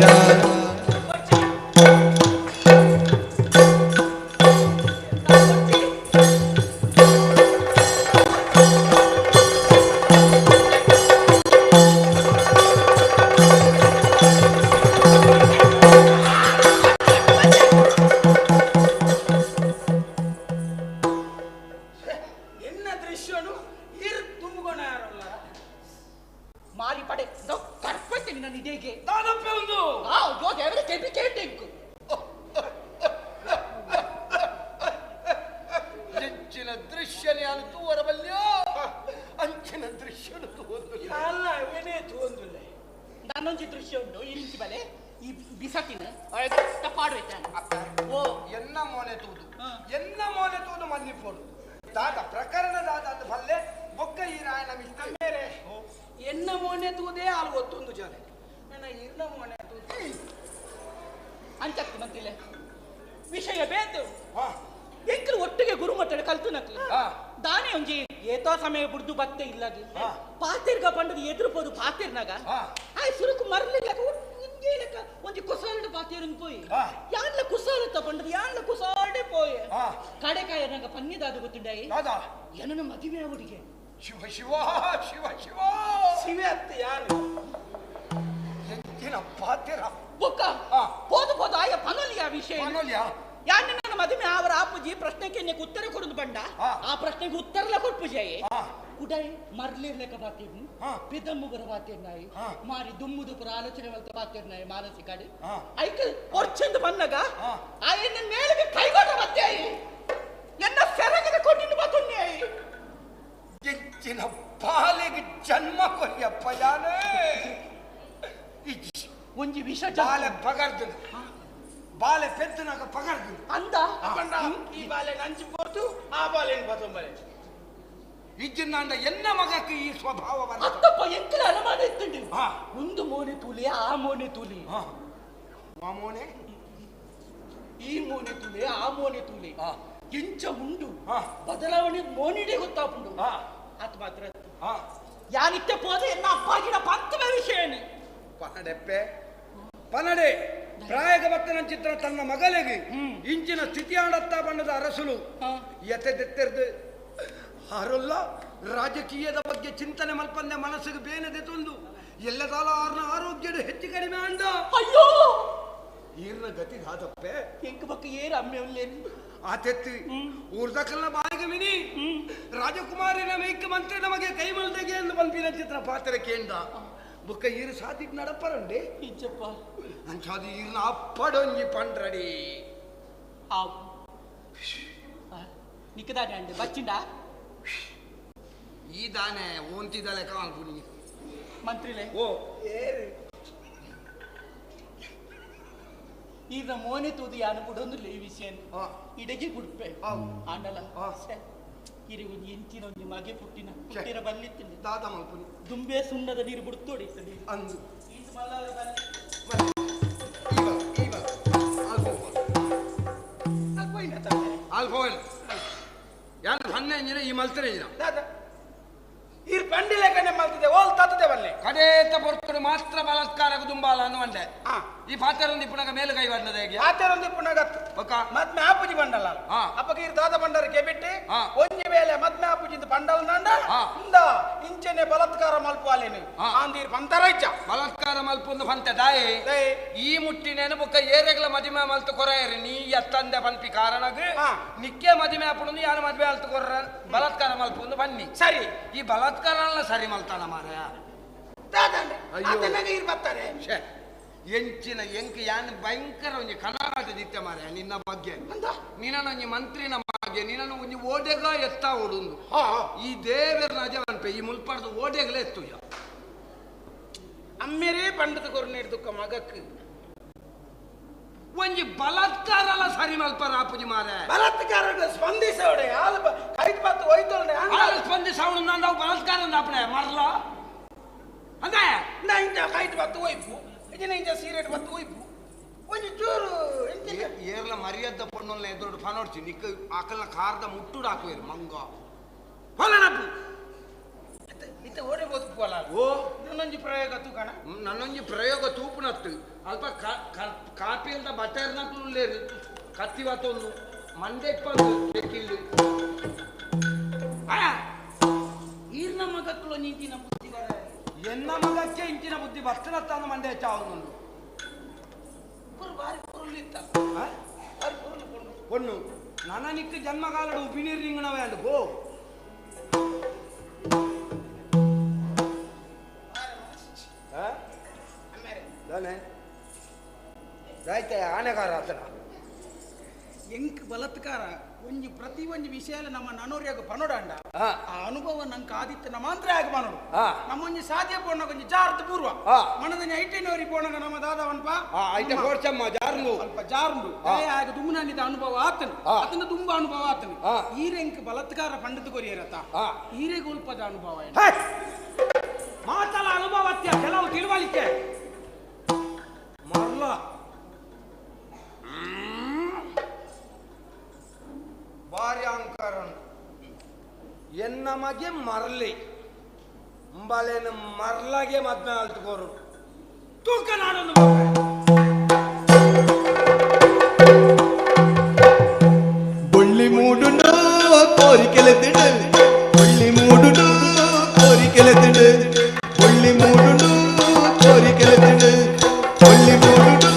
ಶಿವ ಶಿವ ಶಿವ ಶಿವ ಶಿವ ಅತ್ತ ಯಾನು ಎಂತಿನ ಪಾತಿರ ಬೊಕ್ಕ ಪೋದು ಪೋದು ಆಯ ಪನೊಲಿಯ ವಿಷಯ ಪನೊಲಿಯ ಯಾನ್ ನನ್ನ ಮದುವೆ ಅವರ ಆಪುಜಿ ಪ್ರಶ್ನೆಗೆ ನೆಕ್ ಉತ್ತರ ಕೊಡುದು ಬಂಡ ಆ ಪ್ರಶ್ನೆಗೆ ಉತ್ತರಲ ಕೊಡ್ಪುಜಾಯಿ ಕುಡೈ ಮರ್ಲಿರ್ಲೆಕ್ಕ ಬಾತಿರ್ನು ಪಿದಮ್ಮು ಬರ ಬಾತಿರ್ನಾಯಿ ಮಾರಿ ದುಮ್ಮುದು ಪುರ ಆಲೋಚನೆ ಮಲ್ತ ಬಾತಿರ್ನಾಯಿ ಮಾನಸಿಕ ಐಕ ಒರ್ಚಂದು ಬಂದಾಗ ಆ ಎನ್ನ ಮೇಲೆಗೆ ಕೈಗೊಡ ಬತ್ತೆ ಎನ್ನ ಸೆರಗದ ಕೊಟ್ಟಿನ ಬಾತುನ್ನಿ ಎಂಚಿನ ಬಾಲೆಗೆ ಜನ್ಮ ಕೊರಿಯಪ್ಪ ಯಾನೇ ಒಂಜಿ ವಿಷ ಬಾಲೆ ಪಗರ್ದು ಬಾಲೆ ಪೆದ್ದನಾಗ ಪಗರ್ದು ಅಂದ ಈ ಬಾಲೆ ನಂಚು ಪೋತು ಆ ಬಾಲೆ ಬತ್ತೊಂಬಲೆ ಇಜ್ಜಿನಾಂಡ ಎನ್ನ ಮಗಕ್ಕೆ ಈ ಸ್ವಭಾವ ಅತ್ತಪ್ಪ ಎಂಕಲ ಅನುಮಾನ ಇತ್ತುಂಡು ಒಂದು ಮೋನೆ ತೂಲಿ ಆ ಮೋನೆ ತೂಲಿ ಆ ಮೋನೆ ಈ ಮೋನೆ ತೂಲಿ ಆ ಮೋನೆ ತೂಲಿ ಎಂಚ ಉಂಡು ಬದಲಾವಣೆ ಮೋನಿಡೆ ಗೊತ್ತಾಪುಂಡು ಅದು ಮಾತ್ರ ಯಾನಿತ್ತೆ ಪೋದೆ ಎನ್ನ ಅಪ್ಪಾಜಿನ ಪಂತದ ವಿಷಯನೇ ಪನಡೆಪ್ಪೆ ಪನಡೆ ಪ್ರಾಯಗ ಬತ್ತನ ಚಿತ್ರ ತನ್ನ ಮಗಲಿಗೆ ಇಂಚಿನ ಸ್ಥಿತಿಯಾಡತ್ತ ಬಣ್ಣದ ಅರಸುಲು ಎತೆದೆತ್ತೆರ್ದು ಆರಲ್ಲ ರಾಜಕೀಯದ ಬಗ್ಗೆ ಚಿಂತನೆ ಮಲ್ಪಂದೆ ಮನಸ್ಸಿಗೆ ಬೇನದೆ ತೊಂದು ಎಲ್ಲದಾಲ ಆರ್ನ ಆರೋಗ್ಯದ ಹೆಚ್ಚು ಕಡಿಮೆ ಅಂದ ಅಯ್ಯೋ ಈರ್ನ ಗತಿ ದಾದಪ್ಪೆ ಎಂಕ ಬಕ್ಕ ಏರು ಅಮ್ಮೆ ಉಲ್ಲೇನು ಆತೆತ್ತಿ ಊರ್ದಕಲ್ಲ ಬಾಯಿಗೆ ಮಿನಿ ರಾಜಕುಮಾರಿನ ಮೇಕ ಮಂತ್ರಿ ನಮಗೆ ಕೈ ಮಲ್ದಗೆ ಎಂದು ಬಂಪಿನ ಚಿತ್ರ ಪಾತ್ರ ಕೇಂದ ಬುಕ್ಕ ಈರು ಸಾಧಿಗೆ ನಡಪರಂಡೆ ಇಜ್ಜಪ್ಪ ಅಂಚಾದು ಈರ್ನ ಅಪ್ಪಡೊಂಜಿ ಪಂಡ್ರಡಿ ಆವು ನಿಕ್ಕದಾನೆ ಅಂಡೆ ಬಚ್ಚಿಂಡ ಈ ದಾನೆ ಓಂತಿದ್ದಾಳೆ ಕಾಲ್ಪುನಿ ಮಂತ್ರಿಲೆ ಓ ಏರು ಈಗ ಮೋನೆ ತೂದು ಯಾನು ಬಿಡೊಂದಿಲ್ಲ ಈ ವಿಷಯ ಇಡಗಿ ಗುಡ್ಪೆ ಆಂಡಲ ಇರಿ ಒಂಜಿ ಎಂಚಿನ ಒಂಜಿ ಮಗೆ ಪುಟ್ಟಿನ ಪುಟ್ಟಿರ ಬಲ್ಲಿತ್ತಿನ ದಾದ ಮಲ್ಪುನಿ ದುಂಬೆ ಸುಣ್ಣದ ನೀರು ಬಿಡ್ತೋಡಿ ಅಂದು ಯಾರು ಹನ್ನೆ ಇಂಜಿನ ಈ ಮಲ್ತರೆ ಇಂಜಿನ ಈರ್ ಪಂಡಿಲೆ ಕಣ್ಣೆ ಮಲ್ತದೆ ಓಲ್ ತತ್ತದೆ ಬಲ್ಲೆ ಕಡೇತ ಪೊರ್ತುಡು ಮಾತ್ರ ಬಲಾತ್ಕಾರ ದುಂಬಾಲ ಅನ್ನು వంಡೆ ಈ ಪಾತೆರೊಂದು ಇಪ್ಪುನಗ ಮೇಲು ಕೈ ಬಂದದ ಹೇಗೆ ಪಾತೆರೊಂದು ಇಪ್ಪುನಗ ಮದ್ಮೆ ಆಪುಜಿ ಬಂಡಲ ಅಪ್ಪಗ ಈರ್ ದಾದ ಬಂಡರ ಕೆಬಿಟ್ಟಿ ಒಂಜಿ ವೇಳೆ ಮದ್ಮೆ ಆಪುಜಿಂದ ಬಂಡಲ ನಂಡ ಇಂದ ಇಂಚನೆ ಬಲಾತ್ಕಾರ ಮಲ್ಪುವಾಲೇನು ಆಂದೀರ್ ಪಂತರ ಇಚ್ಚ ಬಲಾತ್ಕಾರ ಮಲ್ಪುಂದು ಪಂತೆ ದಾಯಿ ಈ ಮುಟ್ಟಿನೇನು ಬೊಕ್ಕ ಏರೆಗಳ ಮದಿಮೆ ಮಲ್ತು ಕೊರಾಯರಿ ನೀ ಎತ್ತಂದೆ ಪನ್ಪಿ ಕಾರಣಗ್ ನಿಕ್ಕೆ ಮದಿಮೆ ಆಪುಂಡು ಯಾರು ಮದ್ವೆ ಅಲ್ತು ಕೊರ್ರ ಬಲಾತ್ಕಾರ ಮಲ್ಪುಂದು ಬನ್ನಿ ಸರಿ ಈ ಬಲಾತ್ಕಾರ ಸರಿ ಮಲ್ತಾನ ಮಾರಾಯ ಬರ್ತಾರೆ ಎಂಚಿನ ಎಂಕ್ ಯಾನ್ ಭಯಂಕರ ಒಂಜಿ ಕನಾಟ ದಿತ್ತೆ ಮಾರಾಯ ನಿನ್ನ ಬಗ್ಗೆ ನಿನ್ನ ಮಂತ್ರಿನ ಬಗ್ಗೆ ನಿನ್ನನ್ನು ಒಂಜಿ ಓಡೆಗ ಎತ್ತ ಓಡುಂದು ಈ ದೇವರ ಅಜವನ್ಪೆ ಈ ಮುಲ್ಪಾರ್ದು ಓಡೆಗಲೇ ಎತ್ತು ಅಮ್ಮೇರೇ ಪಂಡದ ಕೊರ್ನೇಡ್ದುಕ್ಕ ಮಗಕ್ ಒಂಜಿ ಬಲಾತ್ಕಾರಲ ಸರಿ ಮಲ್ಪರ ಆಪುಜಿ ಮಾರೆ ಬಲಾತ್ಕಾರ ಸ್ಪಂದಿಸೋಡೆ ಆಲ್ ಕೈಟ್ ಪತ್ತು ಹೋಯ್ತೋಡೆ ಆಲ್ ಸ್ಪಂದಿಸವಣ ನಾವು ಬಲಾತ್ಕಾರ ಅಂದಾಪಣೆ ಮರ್ಲ ಅಂದೆ ನಾ ಇಂಚ ಕೈಟ್ ಪತ್ತು ಹೋಯ್ಪು ಇಜಿನ ಇಂಚ ಸೀರೆಟ್ ಪತ್ತು ಹೋಯ್ಪು ಒಂಜಿ ಚೂರು ಏರ್ಲ ಮರ್ಯಾದ ಪೊಣ್ಣೊಲ್ಲ ಎದುರು ಫನೋಡ್ಚಿ ನಿಕ್ಕ ಆಕಲ್ನ ಕಾರ್ದ ಮುಟ್ಟುಡು ಹಾಕುವೇರು ಮಂಗ ಹೊಲನಪ್ಪು ಇತ್ತ ಓಡೆ ಬೋತು ಓ ನನ್ನೊಂಜಿ ಪ್ರಯೋಗ ತೂಕಣ ನನ್ನೊಂಜಿ ಪ್ರಯೋಗ ತೂಪುನತ್ತು ಅಲ್ಪ ಕಾಪಿಯಲ್ದ ಬಟ್ಟೆರ್ನಕ್ಲು ಕತ್ತಿ ವಾತೊಂದು ಮಂಡೆ ಕಿಲ್ಲು ಈರ್ನ ಮಗಕ್ಕಳು ಇಂಚಿನ ಬುದ್ಧಿ ಬರ ಎನ್ನ ಮಗಕ್ಕೆ ಇಂಚಿನ ಬುದ್ಧಿ ಬರ್ತನತ್ತಾನ ಮಂಡೆ ಹೆಚ್ಚಾವನು ಬಾರಿ ಪೊರುಳು ಇತ್ತ ಬಾರಿ ಪೊರುಳು ಪೊಣ್ಣು ಪೊಣ್ಣು ನನ್ನ ನಿಕ್ಕ ಜನ್ಮಕಾಲಡು ಉಪಿನೀರು ನಿಂಗಣವೇ ಅಂದು ಪೋ ಆನೆಗಾರ ಆತನ ಎಂಕ್ ಬಲತ್ಕಾರ ಒಂಜಿ ಪ್ರತಿ ಒಂಜಿ ವಿಷಯ ನಮ್ಮ ನನೋರಿಯಾಗ ಪನೋಡಂಡ ಆ ಅನುಭವ ನಂಗೆ ಆದಿತ್ಯ ನಮ್ಮ ಅಂತ್ರ ಆಗ ಪನೋಡು ನಮ್ಮೊಂಜಿ ಸಾಧ್ಯ ಪೋಣ ಒಂಜಿ ಜಾರ್ದ ಪೂರ್ವ ಮನದನಿ ಐಟೆನೋರಿ ಪೋಣಗ ನಮ್ಮ ದಾದವನ್ಪ ಐಟೆ ಫೋರ್ಚಮ್ಮ ಜಾರ್ನು ಅಲ್ಪ ಜಾರ್ನು ಆಗ ದುಮ್ಮನಾನಿದ ಅನುಭವ ಆತನು ಆತನ ತುಂಬ ಅನುಭವ ಆತನು ಈರೆಂಕ್ ಬಲತ್ಕಾರ ಪಂಡದ ಕೊರಿಯರತ ಈರೆ ಗೊಲ್ಪದ ಅನುಭವ ಮಾತಲ ಅನುಭವತ್ಯ ಕೆಲವು ತಿಳುವಳಿಕೆ ಮರ್ಲ ಭಾರ್ಯಾಂಕರನ್ ಎನ್ನ ಮಗೆ ಮರಲಿ ಅಂಬಾಲೇನು ಮರ್ಲಾಗೆ ಮದ್ಮೆ ಆಲ್ತುಕೋರು ತೂಕ ನಾಡನ್ನು ಬೊಳ್ಳಿ ಮೂಡುಂಡು ಕೋರಿಕೆಲೆತಿಡು ಬೊಳ್ಳಿ ಮೂಡುಂಡು ಕೋರಿಕೆಲೆತಿಡು ಬೊಳ್ಳಿ ಮೂಡುಂಡು ಕೋರಿಕೆಲೆತಿಡು ಬೊಳ್ಳಿ ಮೂಡುಂಡು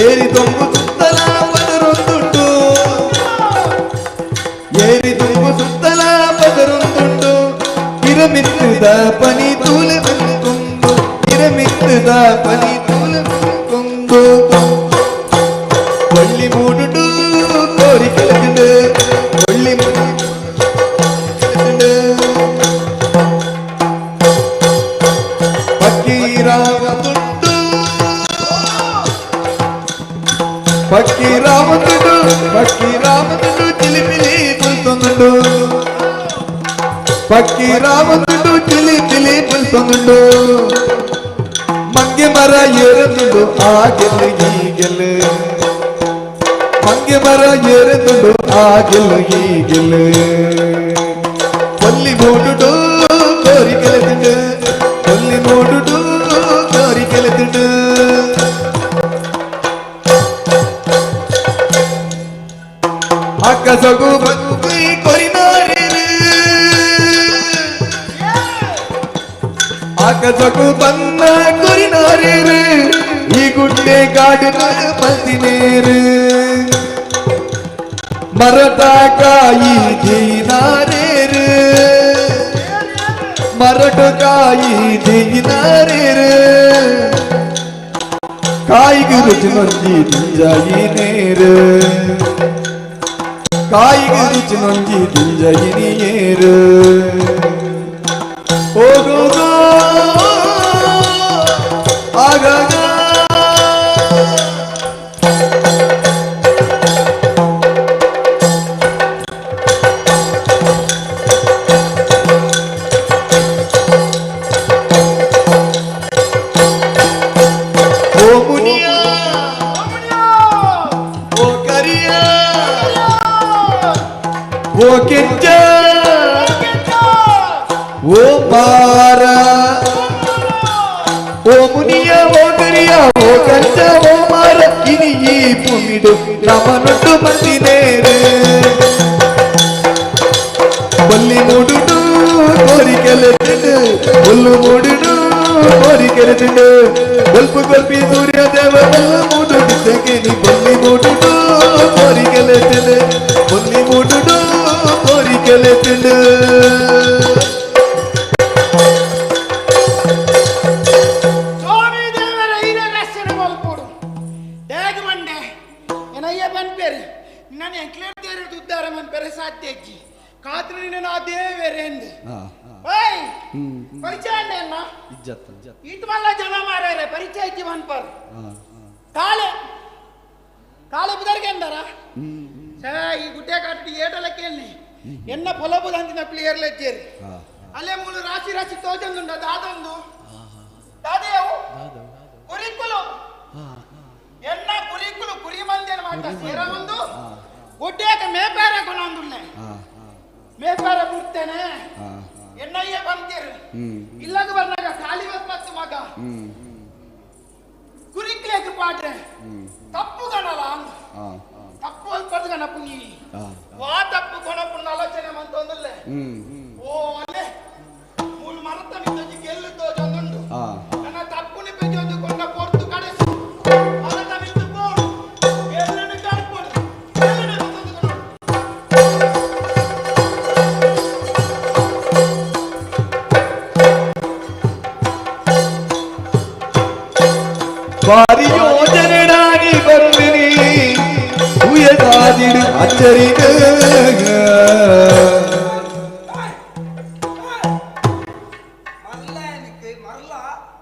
ಏರಿ ತುಂಬು ಸುತ್ತಲ ಪದರೊಂದುಂಟು ಏರಿ ತುಂಬು ಸುತ್ತಲ ಪದರೊಂದುಂಟು ಕಿರಮಿತ್ತದ ಪನಿ ತೂಲೆ ಕೊಂದು ಕಿರಮಿತ್ತದ ಪನಿ ತೂಲೆ ಕೊಂದು ಒಳ್ಳಿ ಮೂಡುಂಡು ಕೋರಿ ಕೆಲದುಂಡು ಒಳ್ಳಿ ಕೆಲದುಂಡು ಪಕ್ಕೀರಾವಂದುಂಟು ಪಕ್ಕಿ ರಾಮದುಂಡು ಪಕ್ಕಿ ರಾಮದುಂಡು ಚಿಲಿಪಿಲಿ ಪುಲ್ತೊಂದುಂಡು ಪಕ್ಕಿ ರಾಮದುಂಡು ಚಿಲಿ ಚಿಲಿ ಪುಲ್ತೊಂದುಂಡು ಮಂಗೆ ಮರ ಏರದುಂಡು ಆ ಗೆಲ್ಲು ಈ ಗೆಲ್ಲು ಮಂಗೆ ಮರ ಏರದುಂಡು ಆ ಗೆಲ್ಲು ಈ ಗೆಲ್ಲು ಕೊಲ್ಲಿ ಮೂಡುಡು ಕೋರಿ ಕೆಲೆದುಂಡು ಕೊಲ್ಲಿ ಮೂಡುಡು ಕೋರಿ ಕೆಲೆದುಂಡು ಅಕ್ಕಸಗು ಬಗ್ಗಿ ಕೊರಿನಾರೇರು ಅಕ್ಕಸಗು ಬನ್ನ ಕೊರಿನಾರೇರು ಈ ಗುಡ್ಡೆ ಕಾಡಿನ ಮಲ್ತಿನೇರು ಮರದ ಕಾಯಿ ದೀನಾರೇರು ಮರಟು ಕಾಯಿ ದೀನಾರೇರು ಕಾಯಿಗೆ ರುಚಿ ನೊಂಜಿ ದಿಂಜಾಯಿ ನೇರು ಕಾಯಿಗೆ ರುಚಿ ನೊಂಜಿ ದಿಂಜಯಿನಿಯೇರು ಹೋಗೋಗೋ ಆಗಾಗ ಓ ಮುನಿಯ ಓ ಕರಿಯ ಓ ಕೆಂಚ ಓ ಮಾರ ಓ ಮುನಿಯ ಓ ಕರಿಯ ಓ ಕಂಚ ಓ ಮಾರ ಇನಿ ಈ ಭೂಮಿಡು ನಮನೊಟ್ಟು ಮಂದಿನೇರು ಬಲ್ಲಿ ಮೂಡುಡು ಕೋರಿಕೆಲೆ ತಿಂಡು ಒಲ್ಲು ಮೂಡುಡು ಕೋರಿಕೆಲೆ ತಿಂಡು ಬೊಲ್ಪು ಕೊಲ್ಪಿ ಸೂರ್ಯ ದೇವ ಬಲ್ಲ ಮೂಡು ನೀ ಬೊಲ್ಲಿ ಮೂಡುಡು ಕೋರಿಕೆಲೆ ತಿಂಡು ಬೊಲ್ಲಿ ಮೂಡುಡು ಕೋರಿಕೆಲೆ ತಿಂಡು ಸ್ವಾಮಿ ದೇವರ ಹಿರಿಯ ರಕ್ಷಣೆ ಮಲ್ಪೋಡು ದೇಗ ಮಂಡೆ ಏನಯ್ಯ ಬನ್ಪೇರು ಕಾತ್ರಿನ ನಾ ದೇವರೆಂದು ಓಯ್ ಪರಿಚಯ ಅಣ್ಣ ಇಜ್ಜತ್ ಈತ ಮಲ್ಲ ಜನ ಮಾರಾರೆ ಪರಿಚಯ ಜೀವನ್ ಪರ್ ಕಾಳೆ ಕಾಳೆ ಬುದರ್ಗೆ ಅಂದಾರ ಸೇ ಈ ಗುಡ್ಡೆ ಕಾಟಿ ಏಟಲ ಕೇಳಿ ಎನ್ನ ಫಲಬುದಂತಿನ ಪ್ಲೇಯರ್ ಲೆಚ್ಚೇರಿ ಅಲ್ಲೇ ಮೂಲು ರಾಶಿ ರಾಶಿ ತೋಜೊಂದುಂಡ ದಾದೊಂದು ದಾದೆಯವು ಕುರಿಕುಲು ಎನ್ನ ಕುರಿಕುಲು ಕುರಿ ಮಂದಿನ ಮಾತ ಸೇರ ಒಂದು ಗುಡ್ಡೆಕ ಮೇಪಾರ ಗುಣೊಂದುಳ್ಳೆ ಮೇಪಾರ ಬಿಡ್ತೇನೆ ಎನ್ನಯ್ಯ ಬಂತೀರು ಇಲ್ಲದ ಬರ್ನಾಗ ಖಾಲಿ ಮತ್ತು ಮಗ ಕುರಿಕ್ಲೇಕ ಪಾಟ್ರೆ ತಪ್ಪು ಗಣಲ ತಪ್ಪು ಅಲ್ಪದ ಗಣಪು ನೀ ವಾ ತಪ್ಪು ಗಣಪುನ ಆಲೋಚನೆ ಮಂತೊಂದುಲ್ಲೆ ಓ ಅಲ್ಲೇ ಮೂಲು ಮರತ ನಿಂತೊಂಜಿ ಗೆಲ್ಲು ತೋಜೊಂದುಂಡು ನನ್ನ ತಪ್ಪುನಿ ಪೆಜೊಂದು ಕೊಂಡ ಪೊರ್ತು ಕಡೆಸು ಮರತ ನಿಂತು ಬೋಡು ಗೆಲ್ಲನ್ನು ಕಾಡ್ಪೋಡು ಗೆಲ್ಲನ್ನು ತಂದು ಕೊಡು. ಬಾರಿ ಯೋಜನೆಡಾಗಿ ಬಂದಿನಿ ಉಯದಾದಿಡು ಅಚ್ಚರಿಗ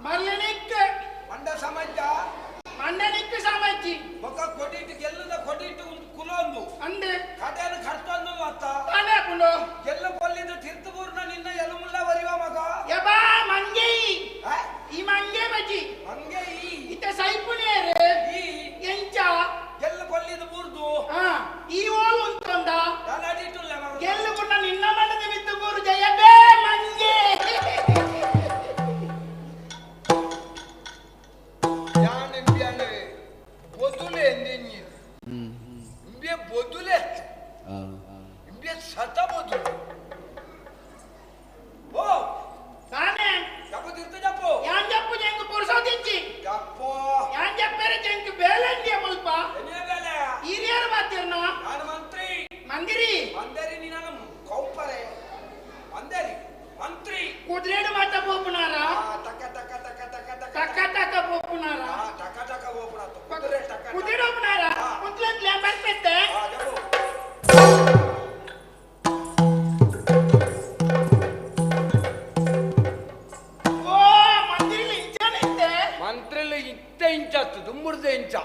ಮರ್ಲನಿಕ್ಕೆ ಮಂಡ ಸಮಾಜ ಮಂಡನಿಕ್ಕೆ ಸಮಾಜಿ ಬೊಕ್ಕ ಕೊಡಿಟ್ಟು ಗೆಲ್ಲದ ಕೊಡಿಟ್ಟು ಒಂದು ಕುಲೊಂದು ಅಂದೆ ಕಡೆಯನ್ನು ಕರ್ತೊಂದು ಅತ್ತ ತಾನೇ ಪುಂಡು ಗೆಲ್ಲ ಕೊಲ್ಲಿದ್ದು ತಿರ್ತಪೂರ್ಣ ನಿನ್ನ ಎಲುಮುಲ್ಲ ಬರಿವ ಮಗ ಯಬಾ ಮಂಗೆ ಈ ಮಂಗೆ ಬಜ್ಜಿ ಮಂಗೆ ಈ ಇತ್ತ ಸೈಪುನೇರೆ ಈ ಎಂಚ ಗೆಲ್ಲ ಕೊಲ್ಲಿದ್ದು ಬೂರ್ದು ಈ ಓಲು ಉಂಟೊಂದ ನಾನು ಅಡಿಟ್ಟುಲ್ಲ ಮಗ ಗೆಲ್ಲು ಪುಣ್ಣ ನಿನ್ನ ಮಂಡದ ಬಿದ್ದು ಬೂರು ಜಯಬೇ ಮಂಗೆ ಯಾನ್ ಇಂಬಿಯಾನೆ ಬೊದುಲೆ ಎಂದಿನಿ ಇಂಬಿಯ ಬೊದುಲೆ ಇಂಬಿಯ ಸತ ಬೊದುಲೆ ಓ ತಾನೇ ಜಪ್ಪು ತಿರ್ತು ಜಪ್ಪು ಯಾನ್ ಜಪ್ಪು ಜಂಕ್ ಪುರ್ಸೋದಿಚ್ಚಿ ಜಪ್ಪು ಯಾನ್ ಜಪ್ಪೇರೆ ಜಂಕ್ ಬೇಲಂಡಿಯ ಮುಲ್ಪ ಎನ್ನೇ ಬೇಲೆ ಹಿರಿಯರು ಮಾತಿರ್ನ ನಾನು ಮಂತ್ರಿ ಮಂದಿರಿ ಮಂದಿರಿ ನೀನು ಕೌಪರೆ ಮಂದಿರಿ ಮಂತ್ರಿ ಕುದುರೆಡು ಮಾತ ಪೋಪುನಾರ ಟಕ ಟಕ ಟಕ ಟಕ ಟಕ ಟಕ ಟಕ ಪೋಪುನಾರ ಟಕ ಟಕ ಪೋಪುನ ಕುದುರೆ ಟಕ ಕುದುರೆ ಹೋಪುನಾರ ಕುಂತ್ಲಂತ್ಲೆ ಬರ್ಪೆತ್ತೆ ಓ ಮಂದಿರಿಲಿ ಇಂಚನೆ ಇತ್ತೆ ಮಂತ್ರಿಲಿ ಇತ್ತೆ ಇಂಚತ್ತು ದುಮ್ಮುರ್ದೆ ಇಂಚ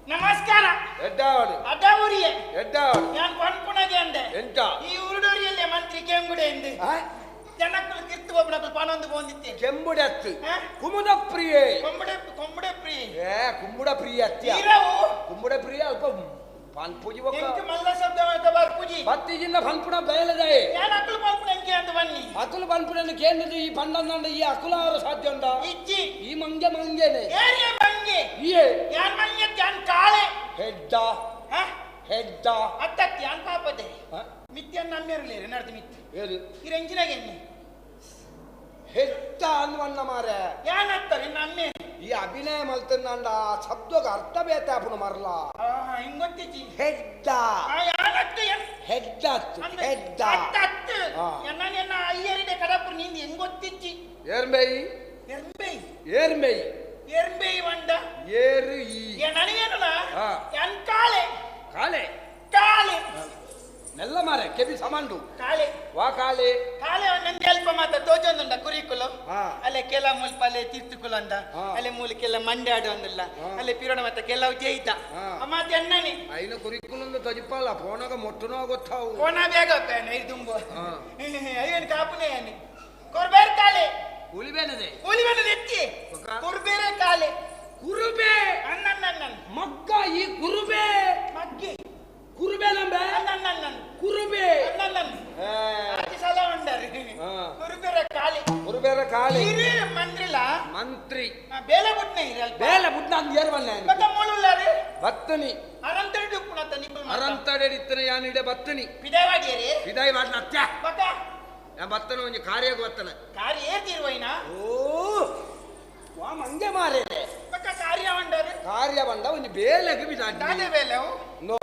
ನಮಸ್ಕಾರ ಎಡ್ಡಾವಡು ಅಡ್ಡ ಊರಿಯೇ ಎಡ್ಡಾವಡು ಯಾನ್ ಪನ್ಪುನಗೆ ಅಂದೆ ಎಂಚ ಈ ಊರುಡೂರಿಯಲ್ಲೇ ಮಂತ್ರಿ ಕೆಂಗುಡೆ ಎಂದೆ ಜನಕ್ಕಳು ಕಿರ್ತು ಒಬ್ಬನಕ್ಕಳು ಪನೊಂದು ಬಂದಿತ್ತೆ ಕೆಂಬುಡೆ ಅತ್ತು ಕುಮುದ ಪ್ರಿಯೆ ಕೊಂಬುಡೆ ಕೊಂಬುಡೆ ಪ್ರಿಯೆ ಏ ಕುಂಬುಡ ಪ್ರಿಯ ಅತ್ಯ ಇರವು ಕುಂಬುಡ ಪ್ರಿಯ ಅಲ್ಪ ಪನ್ಪುಜಿ ಒಕ್ಕ ಎಂಕ್ ಮಲ್ಲ ಶಬ್ದ ಮಾತ ಬರ್ಪುಜಿ ಬತ್ತಿಜಿಂದ ಪನ್ಪುಣ ಬಯಲದಾಯೆ ಯಾನ್ ಅಕ್ಕಲು ಪನ್ಪುಣ ಎಂಕೆ ಅಂತ ಬನ್ನಿ ಅಕುಲು ಪನ್ಪುಣನ ಕೇಂದ್ರದ ಈ ಪಂಡಂದಂಡ ಈ ಅಕುಲಾರ ಸಾಧ್ಯ ಉಂಡ ಇಜ್ಜಿ ಈ ಮಂಗೆ ಮಂಗೆನೆ ಏರಿಯ ಮಂಗೆ ಈಯೆ ಯಾನ್ ಮಂಗೆ ಯಾನ್ ಕಾಳೆ ಹೆಡ್ಡ ಹೆಡ್ಡ ಅತ್ತತ್ತಿ ಯಾನ್ ಪಾಪದೆ ಮಿತ್ಯನ್ ನಮ್ಮೆರ್ಲೇರು ನಡ್ದು ಮಿತ್ತು ಏರು ಇರೆಂಜಿನಾಗೆ ಎನ್ನಿ ಹೆಡ್ಡ ಅನ್ವನ್ನ ಮಾರೆ ಯಾನ್ ಅತ್ತಾರೆ ನಮ್ಮೆ ಈ ಅಭಿನಯ ಮಲ್ತಂದ ಆ ಶಬ್ದಕ್ಕೆ ಅರ್ಥ ಬೇತಾಪುಣ ಮರಲ ಹಿಂಗೊತ್ತಿಜಿ ಹೆಡ್ಡ ಯಾನತ್ತು ಹೆಡ್ಡ ಅತ್ತು ಹೆಡ್ಡ ಅತ್ತತ್ತು ಎನ್ನ ಎನ್ನ ಅಯ್ಯರಿಡೆ ಕಡಪುರ್ ನಿಂದು ಹೆಂಗೊತ್ತಿಜ್ಜಿ ಏರ್ಮೈ ಎರ್ಮೈ ಏರ್ಮೈ ಎರ್ಮೈ ವಂಡ ಏರು ಈ ನನಗೇನಲ್ಲ ಎನ್ ಕಾಳೆ ಕಾಳೆ ಕಾಳೆ ನೆಲ್ಲ ಮಾರೆ ಕೆಬಿ ಸಮಾಂಡು ಕಾಳೆ ವಾ ಕಾಳೆ ಕಾಳೆ ಒಂದೊಂದು ಅಲ್ಪ ಮಾತ ತೋಜೊಂದುಂಡ ಕುರಿಕುಲು ಅಲ್ಲೇ ಕೆಲ ಮುಲ್ಪ ಅಲ್ಲೇ ತೀರ್ಥಕುಲು ಅಂದ ಅಲ್ಲೇ ಮೂಲಕ್ಕೆಲ್ಲ ಮಂಡ್ಯಾಡು ಅಂದಿಲ್ಲ ಅಲ್ಲೇ ಪಿರೋಣ ಮತ್ತೆ ಕೆಲವು ಜೈತ ಮಾತೆ ಅಣ್ಣನಿ ಐನ ಕುರಿಕುಲೊಂದು ತಜಿಪ್ಪಲ್ಲ ಫೋನಾಗ ಮೊಟ್ಟುನೋ ಗೊತ್ತಾವು ಫೋನ ಬೇಗ ದುಂಬು ಅಯ್ಯನ್ ಕಾಪುನೇ ಕೊರ್ಬೇರ್ ಕಾಳೆ ಕೂಲಿ ಬೇನದೆ ಕೂಲಿ ಬೇನದೆ ಎತ್ತಿ ಕುರ್ಬೇರೆ ಕಾಲೆ ಕುರುಬೆ ಅಣ್ಣಣ್ಣ ಮಗ್ಗ ಈ ಕುರುಬೆ ಮಗ್ಗಿ ಕುರುಬೆ ನಂಬೆ ಅಣ್ಣಣ್ಣ ಕುರುಬೆ ಅಣ್ಣಣ್ಣ ಆಚೆ ಸಲ ಉಂಡರು ಕುರುಬೇರ ಕಾಲೆ ಕುರುಬೇರ ಕಾಲೆ ಇರು ಮಂತ್ರಿಲ ಮಂತ್ರಿ ಬೇಲೆ ಬುಟ್ನ ಇರಲ್ ಬೇಲೆ ಬುಟ್ನ ಅಂದ್ ಏರ್ ಬನ್ನೆ ಬತ್ತ ಮೂಳುಲ್ಲಾರು ಬತ್ತನಿ ಅರಂತಡಿ ಉಪ್ಪುನತ ನಿಕ್ಕುಲ್ ಅರಂತಡಿ ಇತ್ತನೆ ಯಾನಿಡೆ ಬತ್ತನಿ ಪಿದಾಯ್ ವಾಡಿಯರಿ ಪಿದಾಯ್ ವಾಡ್ನ ಅತ್ಯ ಬತ್ತ ಯಾ ಬತ್ತನ ಒಂಜಿ ಕಾರ್ಯಗ್ ಬತ್ತನ ಕಾರ್ಯ ಏರ್ದಿರುವೈನಾ ಓ ವಾ ಮಂಗೆ ಮಾರೇರೆ ಬಕ್ಕ ಕಾರ್ಯ వంಡರು ಕಾರ್ಯ ಬಂಡ ಒಂಜಿ ಬೇಲೆಗ್ ಬಿದಾಡಿ ದಾದೆ ಬೇಲೆ ನೋ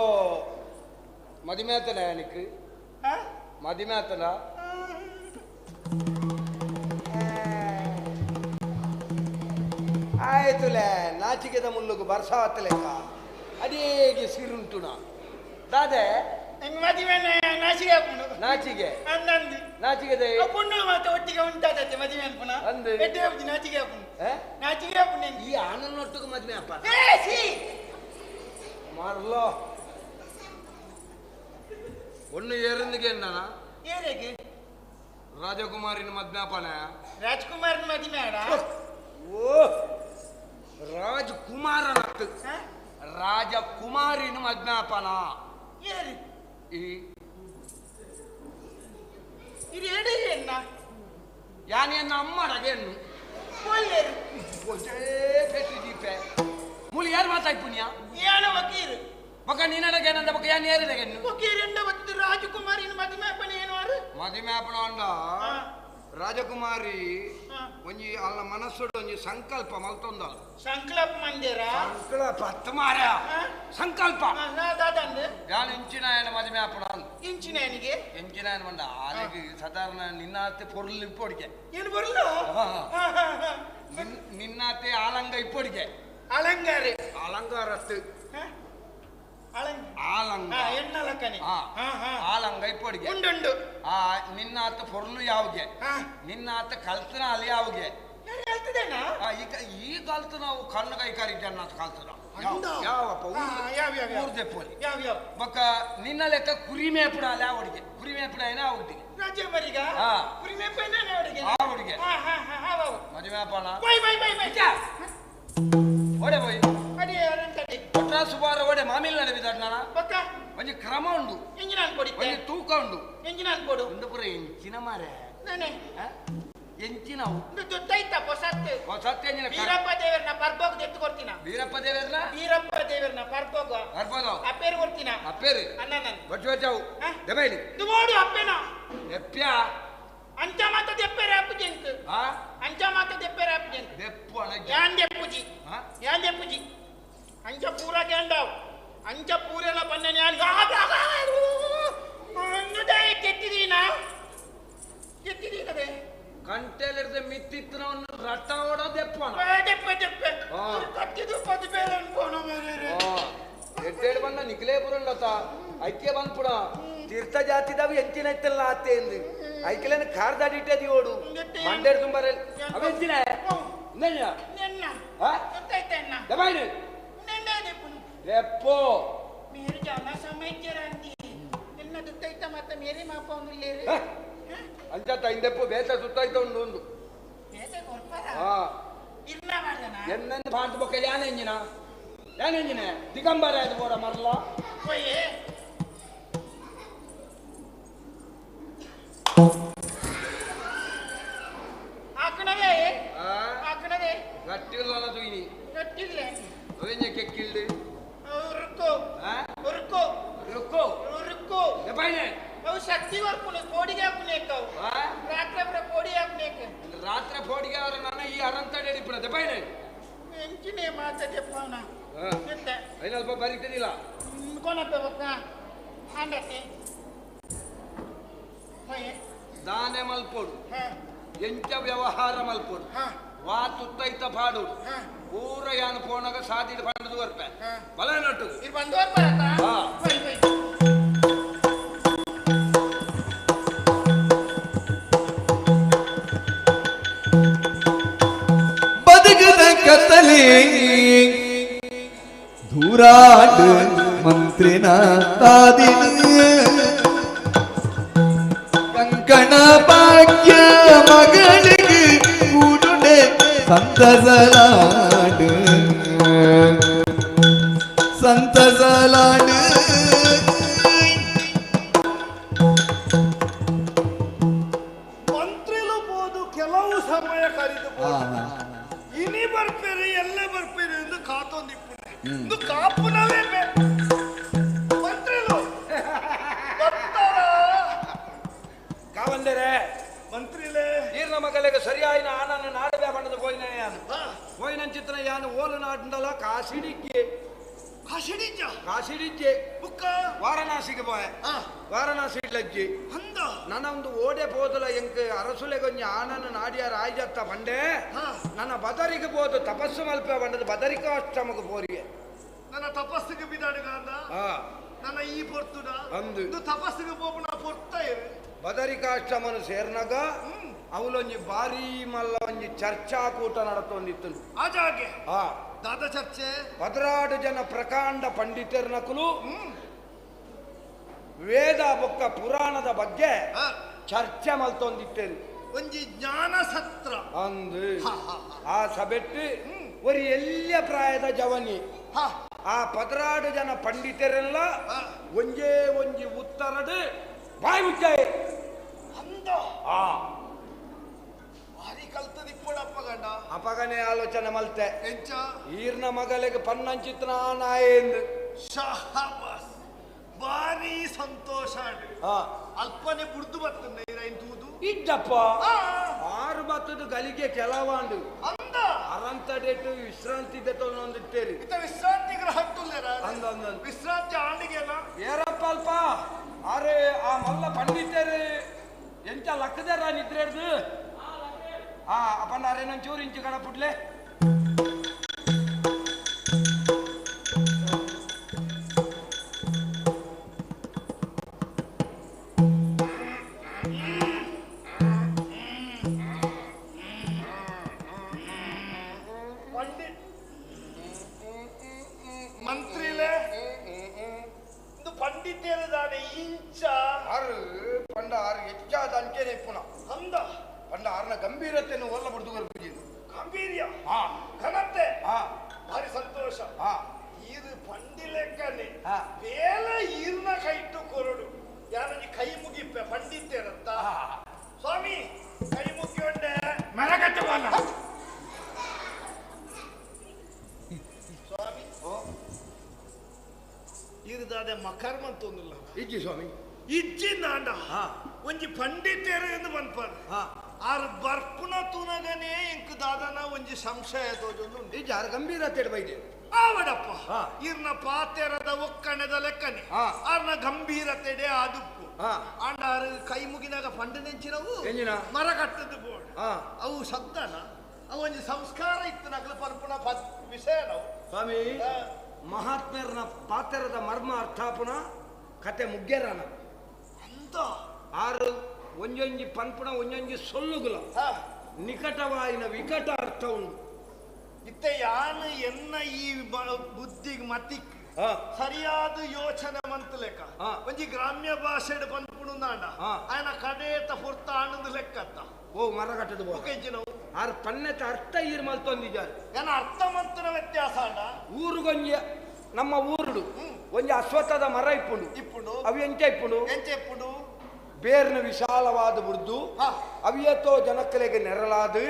ಮದಿಮೇತನ ಯಾನಿಕ್ ಮದಿಮೇತನ ಆಯ್ತುಲೆ ನಾಚಿಕೆದ ಮುಲ್ಲುಗು ಬರ್ಸಾವತ್ತಲೆಕ್ಕ ಅದೇಗೆ ಸಿರುಂಟುನ ದಾದೆ ಮದಿಮೆ ನಾಚಿಗೆ ಹಾಕೊಂಡು ನಾಚಿಗೆ ಅಂದಂದು ನಾಚಿಗೆ ಪುಣ್ಣು ಮಾತ್ರ ಒಟ್ಟಿಗೆ ಉಂಟಾದತ್ತೆ ಮದಿಮೆ ಅನ್ಪುನ ಅಂದು ಎಡ್ಡೆ ಹೋಗಿ ನಾಚಿಗೆ ಹಾಕೊಂಡು ನಾಚಿಗೆ ಹಾಕೊಂಡು ಈ ಆನನ್ನೊಟ್ಟಿಗೆ ಮದ್ವೆ ಅಪ್ಪ ಮಾರ್ಲೋ ಒಣ್ಣು ಏರಂದಿಗೆ ಎಣ್ಣನ ಏರೆಗೆ ರಾಜಕುಮಾರಿನ ಮದ್ವೆ ಅಪ್ಪನ ರಾಜ್ಕುಮಾರನ ಮದಿಮೆ ಆಡ ಓ ರಾಜಕುಮಾರನ ರಾಜಕುಮಾರಿನ ಮದ್ವೆ ಏರಿ ಈ ಇದು ಎಡೆ ಎಣ್ಣ ಯಾನೆನ್ನ ಅಮ್ಮಡಗೆಣ್ಣು ಒಲ್ಲೇರು ದೀಪೆ ಮೂಲಿ ಯಾರು ಮಾತಾಯ್ಪುಣ್ಯ ಯಾನ ವಕೀರು ಬೊಕ ನೀನಡಗೇನಂದ ಬೊಕ ಯಾನ್ ಏರಡಗೆಣ್ಣು ವಕೀರೆಂಡ ಬತ್ತು ರಾಜಕುಮಾರಿನ ಮದಿಮೆ ಅಪ್ಪನ ಏನು ಆರು ಮದಿಮೆ ಅಪ್ಪನ ಅಂಡ ರಾಜಕುಮಾರಿ ಒಂಜಿ ಅಲ್ಲ ಮನಸ್ಸುಡು ಒಂಜಿ ಸಂಕಲ್ಪ ಮಲ್ತೊಂದಲ್ಲ ಸಂಕಲ್ಪ ಮಂದಿರ ಸಂಕಲ್ಪ ಹತ್ತು ಮಾರ ಸಂಕಲ್ಪ ಯಾನ್ ಇಂಚಿನಾಯನ ಮದಿಮೆ ಅಪ್ಪನ ಇಂಚಿನಾಯನಿಗೆ ಇಂಚಿನಾಯನ ಮಂಡ ಆಲೆಗೆ ಸಾಧಾರಣ ನಿನ್ನಾತೆ ಪೊರ್ಲು ಇಪ್ಪೊಡಿಗೆ ಏನು ಪೊರ್ಲು ನಿನ್ನಾತೆ ಆಲಂಗ ಇಪ್ಪೊಡಿಗೆ ಅಲಂಗಾರ ಅಲಂಗಾರತ್ತು ಆಲಂಗ ಎಣ್ಣಲಕ್ಕನೆ ಆಲಂಗ ಇಪ್ಪೊಡಿಗೆ ಉಂಡುಂಡು ಆ ನಿನ್ನಾತ ಪೊರ್ಲು ಯಾವ್ಗೆ ನಿನ್ನಾತ ಕಲ್ತನ ಅಲ್ಲಿ ಯಾವ್ಗೆ ಈಗ ಈ ಕಲ್ತು ನಾವು ಕಣ್ಣು ಕೈ ಕರಿಜನ್ನ ಕಲ್ತನ ಯಾವಪ್ಪ ಊರ್ದೆ ಪೋಲಿ ಬೊಕ್ಕ ನಿನ್ನ ಲೆಕ್ಕ ಕುರಿ ಮೇಪುಡ ಅಲ್ಲ ಅವಡಿಗೆ ಕುರಿ ಮೇಪುಡ ಏನ ಅವಡಿಗೆ ರಾಜಮರಿಗ ಕುರಿ ಮೇಪುಡ ಅವಡಿಗೆ ಅವಡಿಗೆ ಮದುವೆ ಅಪ್ಪಣ ಬೈ ಬೈ ಬೈ ಬೈ ಓಡೆ ಬೋಯ್ ಅದೇ ಅರಂತಡೆ ಕೊಟ್ರ ಸುಬಾರ ಓಡೆ ಮಾಮಿಲ್ ನಡವಿದಾಡ್ನಾನ ಬೊಕ್ಕ ಒಂಜಿ ಕ್ರಮ ಉಂಡು ಎಂಜಿನ ಕೊಡಿ ಒಂಜಿ ತೂಕ ಉಂಡು ಎಂಜಿನ ಕೊಡು ಒಂದು ಪುರ ಎಂಚಿನ ಮಾರೆ ನಾನೇ ಎಂಚಿನ ದುಡ್ಡೈತ ಹೊಸತ್ತೆ ಹೊಸತ್ತೆ ಎಂಜಿನ ವೀರಪ್ಪ ದೇವರನ್ನ ಪರ್ಬೋಗ ದೆತ್ತು ಕೊಡ್ತೀನ ವೀರಪ್ಪ ದೇವರನ್ನ ವೀರಪ್ಪ ದೇವರನ್ನ ಪರ್ಬೋಗ ಪರ್ಬೋಗ ಅಪ್ಪೇರು ಕೊಡ್ತೀನ ಅಪ್ಪೇರು ಅಣ್ಣ ನಾನು ಬಚ್ಚು ಬಚ್ಚಾವು ದಬೈಲಿ ದುಮೋಡು ಅಪ್ಪೇನ ಎಪ್ಪ್ಯ ಅಂಚ ಮಾತ ದೆಪ್ಪೇರೆ ಅಪ್ಪು ಜಂಕ್ ಅಂಚ ಮಾತ ದೆಪ್ಪೇರೆ ಅಪ್ಪು ಜಂಕ್ ದೆಪ್ಪು ಅಣ ಯಾನ್ ದೆಪ್ಪುಜಿ ಯಾನ್ ದೆಪ್ಪುಜಿ ಅಂಚ ಪೂರ ಗೇಂಡಾವ್ ಅಂಚ ಪೂರೆಲ್ಲ ಬನ್ನ ಯಾನ್ ಕೆತ್ತಿದೀನ ಕೆತ್ತಿದೀನದೇ ಕಂಟೆಲಿರ್ದ ಮಿತ್ತಿತ್ತನವನ್ನು ರಟ್ಟ ಓಡ ದೆಪ್ಪಣ ದೆಪ್ಪ ದೆಪ್ಪ ಕಟ್ಟಿದು ಪದು ಬೇರೆ ಅನ್ಕೋಣ ಮೇರೆ ಎಡ್ಡೆಡ್ ಬಣ್ಣ ನಿಖಲೇ ಬುರಂಡತ ಐಕ್ಯ ಬಂದ್ಪುಡ ತೀರ್ಥ ಜಾತಿದವು ಎಂಚಿನ ಐತಲ್ಲ ಆತೆ ಎಂದು ಐಕ್ಯಲೇನ ಖಾರ್ದಾಡಿಟ್ಟದಿ ಓಡು ಮಂಡೇರ್ ತುಂಬಾರೆ ಅವ ಎಂಚಿನ ನೆನ್ನ ದಬಾಯ್ನೆ ದೆಪ್ಪೋ ಮೇರೆ ಜಾನ ಸಮಯ ನಿನ್ನ ದುತ್ತೈತ ಮತ್ತೆ ಮೇರೆ ಮಾಪ ಒಂದು ಅಂಚತ್ತ ಇಂದೆಪ್ಪು ಬೇಸ ಸುತ್ತಾಯ್ತ ಉಂಡು ಉಂಡು ಎನ್ನನ್ನು ಪಾಂಟ್ ಬೊಕ್ಕ ಯಾನ ಎಂಜಿನ ಯಾನ ಎಂಜಿನ ದಿಗಂಬರ ಆಯ್ತು ಬೋಡ ಮರಲ ಆಕಣವೇ ಆಕಣವೇ ಗಟ್ಟಿಲ್ಲ ತೂಯಿನಿ ಗಟ್ಟಿಲ್ಲ ಅವೆಂಜ ಕೆಕ್ಕಿಲ್ದು ರುಕ್ಕೋ ರುಕ್ಕೋ ರುಕ್ಕೋ ರುಕ್ಕೋ ಎಪಾಯ್ನೆ ಅವು ಶಕ್ತಿ ವರ್ಪುನೆ ಕೋಡಿಗೆ ಹಾಕುನೇಕವು ರಾತ್ರಿ ಪುರ ಕೋಡಿ ಹಾಕುನೇಕ ರಾತ್ರಿ ಫೋಡಿಗೆ ಅವರ ನನ್ನ ಈ ಅರಂತಡೆ ಇಪ್ಪಣ ದೆಪಾಯ್ನೆ ಎಂಚಿನೇ ಮಾತ ದೆಪ್ಪವನ ಐನಲ್ಪ ಬರೀತದಿಲ್ಲ ಕೊನಪ್ಪ ಬೊಕ್ಕ ಅಂಡತ್ತೆ ದಾನೆ ಮಲ್ಪೋಡು ಎಂಚ ವ್ಯವಹಾರ ಮಲ್ಪೋಡು ವಾ ತುತ್ತೈತ ಪಾಡು ಪೂರ ಯಾನು ಪೋನಾಗ ಸಾದಿಡ ಪಂಡದು ಬರ್ಪೆ ಬಲ ನಟ್ಟು ಬಂದು ಬರ್ಪ ಬದುಕದ ಕತ್ತಲೆ ಧೂರಾಡು ಮಂತ್ರಿನ ತಾದಿನ ಕಂಕಣ ಭಾಗ್ಯ ಮಗಳಿಗೆ ಕೂಡುಡೆ ಸಂತಸಲಾಡು ಸಂತಸಲಾಡು ಮಂತ್ರಿಲು ಬೋದು ಕೆಲವು ಸಮಯ ಕರೆದು ಇನಿ ಬರ್ಪೇರಿ ಎಲ್ಲ ಬರ್ಪೇರಿ ಎಂದು ಕಾತೊಂದಿಪ್ಪುನೆ ಇದು ಕಾಪುನವೇ ಮಂತ್ರಿಲು ಬರ್ತಾರ ಕಾವಂದರೆ ಮಂತ್ರಿಲೇ ಈರ್ನ ಮಗಲಿಗೆ ಸರಿಯಾಯಿನ ಆನನ್ನ ನಾಡಬೆ ಬಣ್ಣದ ಪೋಯಿನ ಯಾನು ಪೋಯಿನ ಚಿತ್ರ ಯಾನು ಓಲು ನಾಡಂದಲ ಕಾಶಿಡಿಕ್ಕೆ ಕಾಶಿಡಿಜ್ಜ ಕಾಶಿಡಿಜ್ಜೆ ಬುಕ್ಕ ವಾರಣಾಸಿಗೆ ಪೋಯೆ ವಾರಣಾಸಿ ಲಜ್ಜಿ ಅಂದ ನನ್ನ ಒಂದು ಓಡೆ ಪೋದಲ ಎಂಕ್ ಅರಸುಲೆ ಕೊಂಜ ಆನನ್ನ ನಾಡಿಯಾರ ಆಯ್ಜತ್ತ ಬಂಡೆ ನನ್ನ ಬದರಿಗೆ ಪೋದು ತಪಸ್ಸು ಮಲ್ಪೆ ಬಂಡದ ಬದರಿಕಾಶ್ರಮಕ್ಕೆ ಪೋರಿಗೆ ನನ್ನ ತಪಸ್ಸಿಗೆ ಬಿದಾಡುಗ ಅಂದ ನನ್ನ ಈ ಪೊರ್ತುಡ ಅಂದು ತಪಸ್ಸಿಗೆ ಪೋಪುನ ಪೊರ್ತ ಬದರಿಕಾಶ್ರಮನು ಸೇರ್ನಾಗ ಅವಲೊಂಜಿ ಭಾರಿ ಮಲ್ಲ ಒಂಜಿ ಚರ್ಚಾಕೂಟ ನಡತೊಂದಿತ್ತು. ಆ ಜಾಗೆ ದಾದ ಚರ್ಚೆ 16 ಜನ ಪ್ರಕಾಂಡ ಪಂಡಿತರ್ನಕುಲು ವೇದ ಬೊಕ್ಕ ಪುರಾಣದ ಬಗ್ಗೆ ಚರ್ಚೆ ಮಲ್ತೊಂದಿತ್ತೇರು. ಒಂಜಿ ಜ್ಞಾನ ಸತ್ರ ಅಂದು ಆ ಸಭೆಟ್ಟು ಒರಿ ಎಲ್ಲ ಪ್ರಾಯದ ಜವನಿ ಆ 16 ಜನ ಪಂಡಿತರೆಲ್ಲ ಒಂಜೇ ಒಂಜಿ ಉತ್ತರಡು ಬಾಯಿ ಮುಚ್ಚಾಯ ಅಂದ ಭಾರಿ ಕಲ್ತದಿಪ್ಪಡಪ್ಪ ಗಂಡ. ಅಪಗನೆ ಆಲೋಚನೆ ಮಲ್ತೆ ಎಂಚ ಈರ್ನ ಮಗಲಿಗೆ ಪನ್ನಂಚಿತ್ನ ನಾಯೇಂದು. ಶಹಬಾಸ್ ಭಾರಿ ಸಂತೋಷ. ಅಲ್ಪನೆ ಬುಡ್ದು ಬರ್ತದೆ ತೂದು ಇದ್ದಪ್ಪ ಆರು ಬತ್ತದ ಗಲಿಗೆ ಕೆಲವಾಂಡು ಅಂದ ಅರಂತಡೇಟು ವಿಶ್ರಾಂತಿ ದೆತ್ತೊಂದಿತ್ತೇರಿ. ಇತ್ತ ವಿಶ್ರಾಂತಿ ಗ್ರಹ ಅಂದ ವಿಶ್ರಾಂತಿ ಆಂಡಿಗೆಲ್ಲ ಏರಪ್ಪ ಅಲ್ಪ ಆರೆ ಆ ಮಲ್ಲ ಪಂಡಿತರು ಎಂಚ ಲಕ್ಕದಾರ ನಿದ್ರೆ ಹಿಡ್ದು ಆ ಅಪ್ಪಣ್ಣ ಅರೇನೊಂಚೂರು ಇಂಚು ಕಣ ಪುಟ್ಲೆ. ಪಂಡಿತ್ ಮಂತ್ರಿಲೇ ಪಂಡಿತೇರಿದಾನೆ ಇಂಚ ಆರು ಪಂಡ ಆರು ಹೆಚ್ಚಾದ ಅಂಚೆನೆ ಇಪ್ಪುನ ಅಂದ ಪಂಡ ಆರ್ನ ಗಂಭೀರತೆಯನ್ನು ಒಲ್ಲ ಬಡ್ದು ಗಾಂಭೀರ್ಯ ಘನತೆ ಭಾರಿ ಸಂತೋಷ. ಇದು ಪಂಡಿಲೆಕ್ಕನೆ ಬೇಲೆ ಈರ್ನ ಕೈಟ್ಟು ಕೊರಡು ಯಾರೊಂಜಿ ಕೈ ಮುಗಿಪ್ಪೆ ಪಂಡಿತೇರಂತ ಸ್ವಾಮಿ ಕೈ ಮುಗಿಯೊಂಡೆ ಮರಗಟ್ಟವಲ್ಲ ಸ್ವಾಮಿ. ಇರುದಾದೆ ಮಕರ್ಮ ಅಂತ ಒಂದಿಲ್ಲ ಇಜ್ಜಿ ಸ್ವಾಮಿ ಇಜ್ಜಿ ನಾಂಡ ಒಂಜಿ ಪಂಡಿತೇರು ಎಂದು ಪನ್ಪರ್ ಆರು ಬರ್ಪುನ ತುನಗನೇ ಇಂಕ್ ದಾದನ ಒಂಜಿ ಸಂಶಯ ತೋಜೊಂದು ಇಜ್ಜಿ ಆರು ಗಂಭೀರತೆ ಬೈದೆ ಆವಡಪ್ಪ ಇರ್ನ ಪಾತೆರದ ಒಕ್ಕಣದ ಲೆಕ್ಕನೆ ಆರ್ನ ಗಂಭೀರತೆಡೆ ಆದುಪ್ಪು ಆಂಡ ಆರು ಕೈ ಮುಗಿನಾಗ ಪಂಡ ನೆಂಚಿನವು ಮರ ಕಟ್ಟದ ಬೋರ್ಡ್ ಅವು ಶಬ್ದನ ಅವು ಒಂಜಿ ಸಂಸ್ಕಾರ ಇತ್ತು ನಕಲು ಪರ್ಪುನ ವಿಷಯ ನಾವು ಸ್ವಾಮಿ ಮಹಾತ್ಮರನ ಪಾತೆರದ ಮರ್ಮ ಅರ್ಥಾಪುನ ಕತೆ ಮುಗ್ಗೆರನ ಅಂತ ಆರು ಒಂಜೊಂಜಿ ಪನ್ಪುಣ ಒಂಜೊಂಜಿ ಸೊಲ್ಲುಗುಲ ನಿಕಟವಾಯಿನ ವಿಕಟ ಅರ್ಥ ಉಂಟು. ಇತ್ತೆ ಯಾನು ಎನ್ನ ಈ ಬುದ್ಧಿಗೆ ಮತಿಕ್ ಸರಿಯಾದ ಯೋಚನೆ ಮಂತ ಲೆಕ್ಕ ಒಂಜಿ ಗ್ರಾಮ್ಯ ಭಾಷೆ ಪನ್ಪುಣು ನಾಂಡ ಆಯನ ಕಡೇತ ಪುರ್ತ ಆನಂದ ಲೆಕ್ಕತ್ತ ಓ ಮರ ಕಟ್ಟದು ಆರು ಪನ್ನೆತ ಅರ್ಥ ಈರ್ ಮಲ್ತೊಂದಿದ್ದಾರೆ ಏನ ಅರ್ಥ ಮಂತನ ವ್ಯತ್ಯಾಸ ಅಣ್ಣ. ಊರುಗೊಂಜಿ ನಮ್ಮ ಊರುಡು ಒಂಜಿ ಅಶ್ವತ್ಥದ ಮರ ಇಪ್ಪುಂಡು ಇಪ್ಪುಂಡು ಅವು ಎಂಚ ಇಪ್ಪುಂಡು ಎಂಚ ಇಪ್ಪುಂಡು ಬೇರ್ನ ವಿಶಾಲವಾದ ಬುಡ್ದು ಅವಿಯತೋ ಜನಕ್ಕಲೆಗೆ ನೆರಳಾದು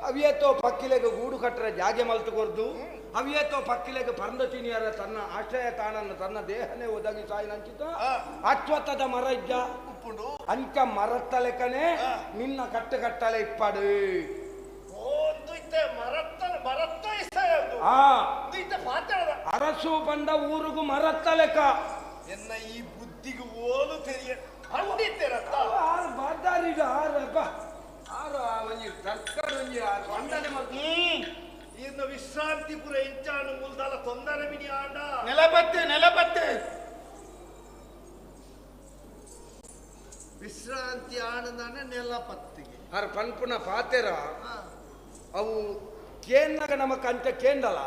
ಅವಿಯತೋ ಪಕ್ಕಿಲೆಗೆ ಗೂಡು ಕಟ್ಟರ ಜಾಗೆ ಮಲ್ತು ಕೊರ್ದು ಅವಿಯತೋ ಪಕ್ಕಿಲೆಗೆ ಪರ್ಂದ ತಿನಿಯರ ತನ್ನ ಆಶ್ರಯ ತಾಣನ್ನು ತನ್ನ ದೇಹನೇ ಒದಗಿಸಾಯಿನಂಚಿತ ಅಶ್ವತ್ಥದ ಮರ ಇದ್ದ ಅಂಚ ಮರತ್ತ ಲೆಕ್ಕನೆ ನಿನ್ನ ಕಟ್ಟು ಕಟ್ಟಲೆ ಇಪ್ಪಾಡು ಅರಸು ಬಂದ ಊರಿಗೂ ಮರತ್ತ ಲೆಕ್ಕ ಎನ್ನ ಈ ಬುದ್ಧಿಗೆ ಓಲು ತೆರಿಯ ವಿಶ್ರಾಂತಿ ಪುರ ಇಂಚಾನು ಮುಲ್ದಾಲ ತೊಂದರೆ ಮಿನಿ ಆಂಡ ನೆಲಬತ್ತೆ ನೆಲಬತ್ತೆ ವಿಶ್ರಾಂತಿ ಆನಂದಾನೆ ನೆಲಪತ್ತಿಗೆ ಆರ್ ಪನ್ಪುನ ಪಾತೆರ ಅವು ಕೇಂದ್ರಗ ನಮ್ಮ ಕಂಚ ಕೇಂದಲ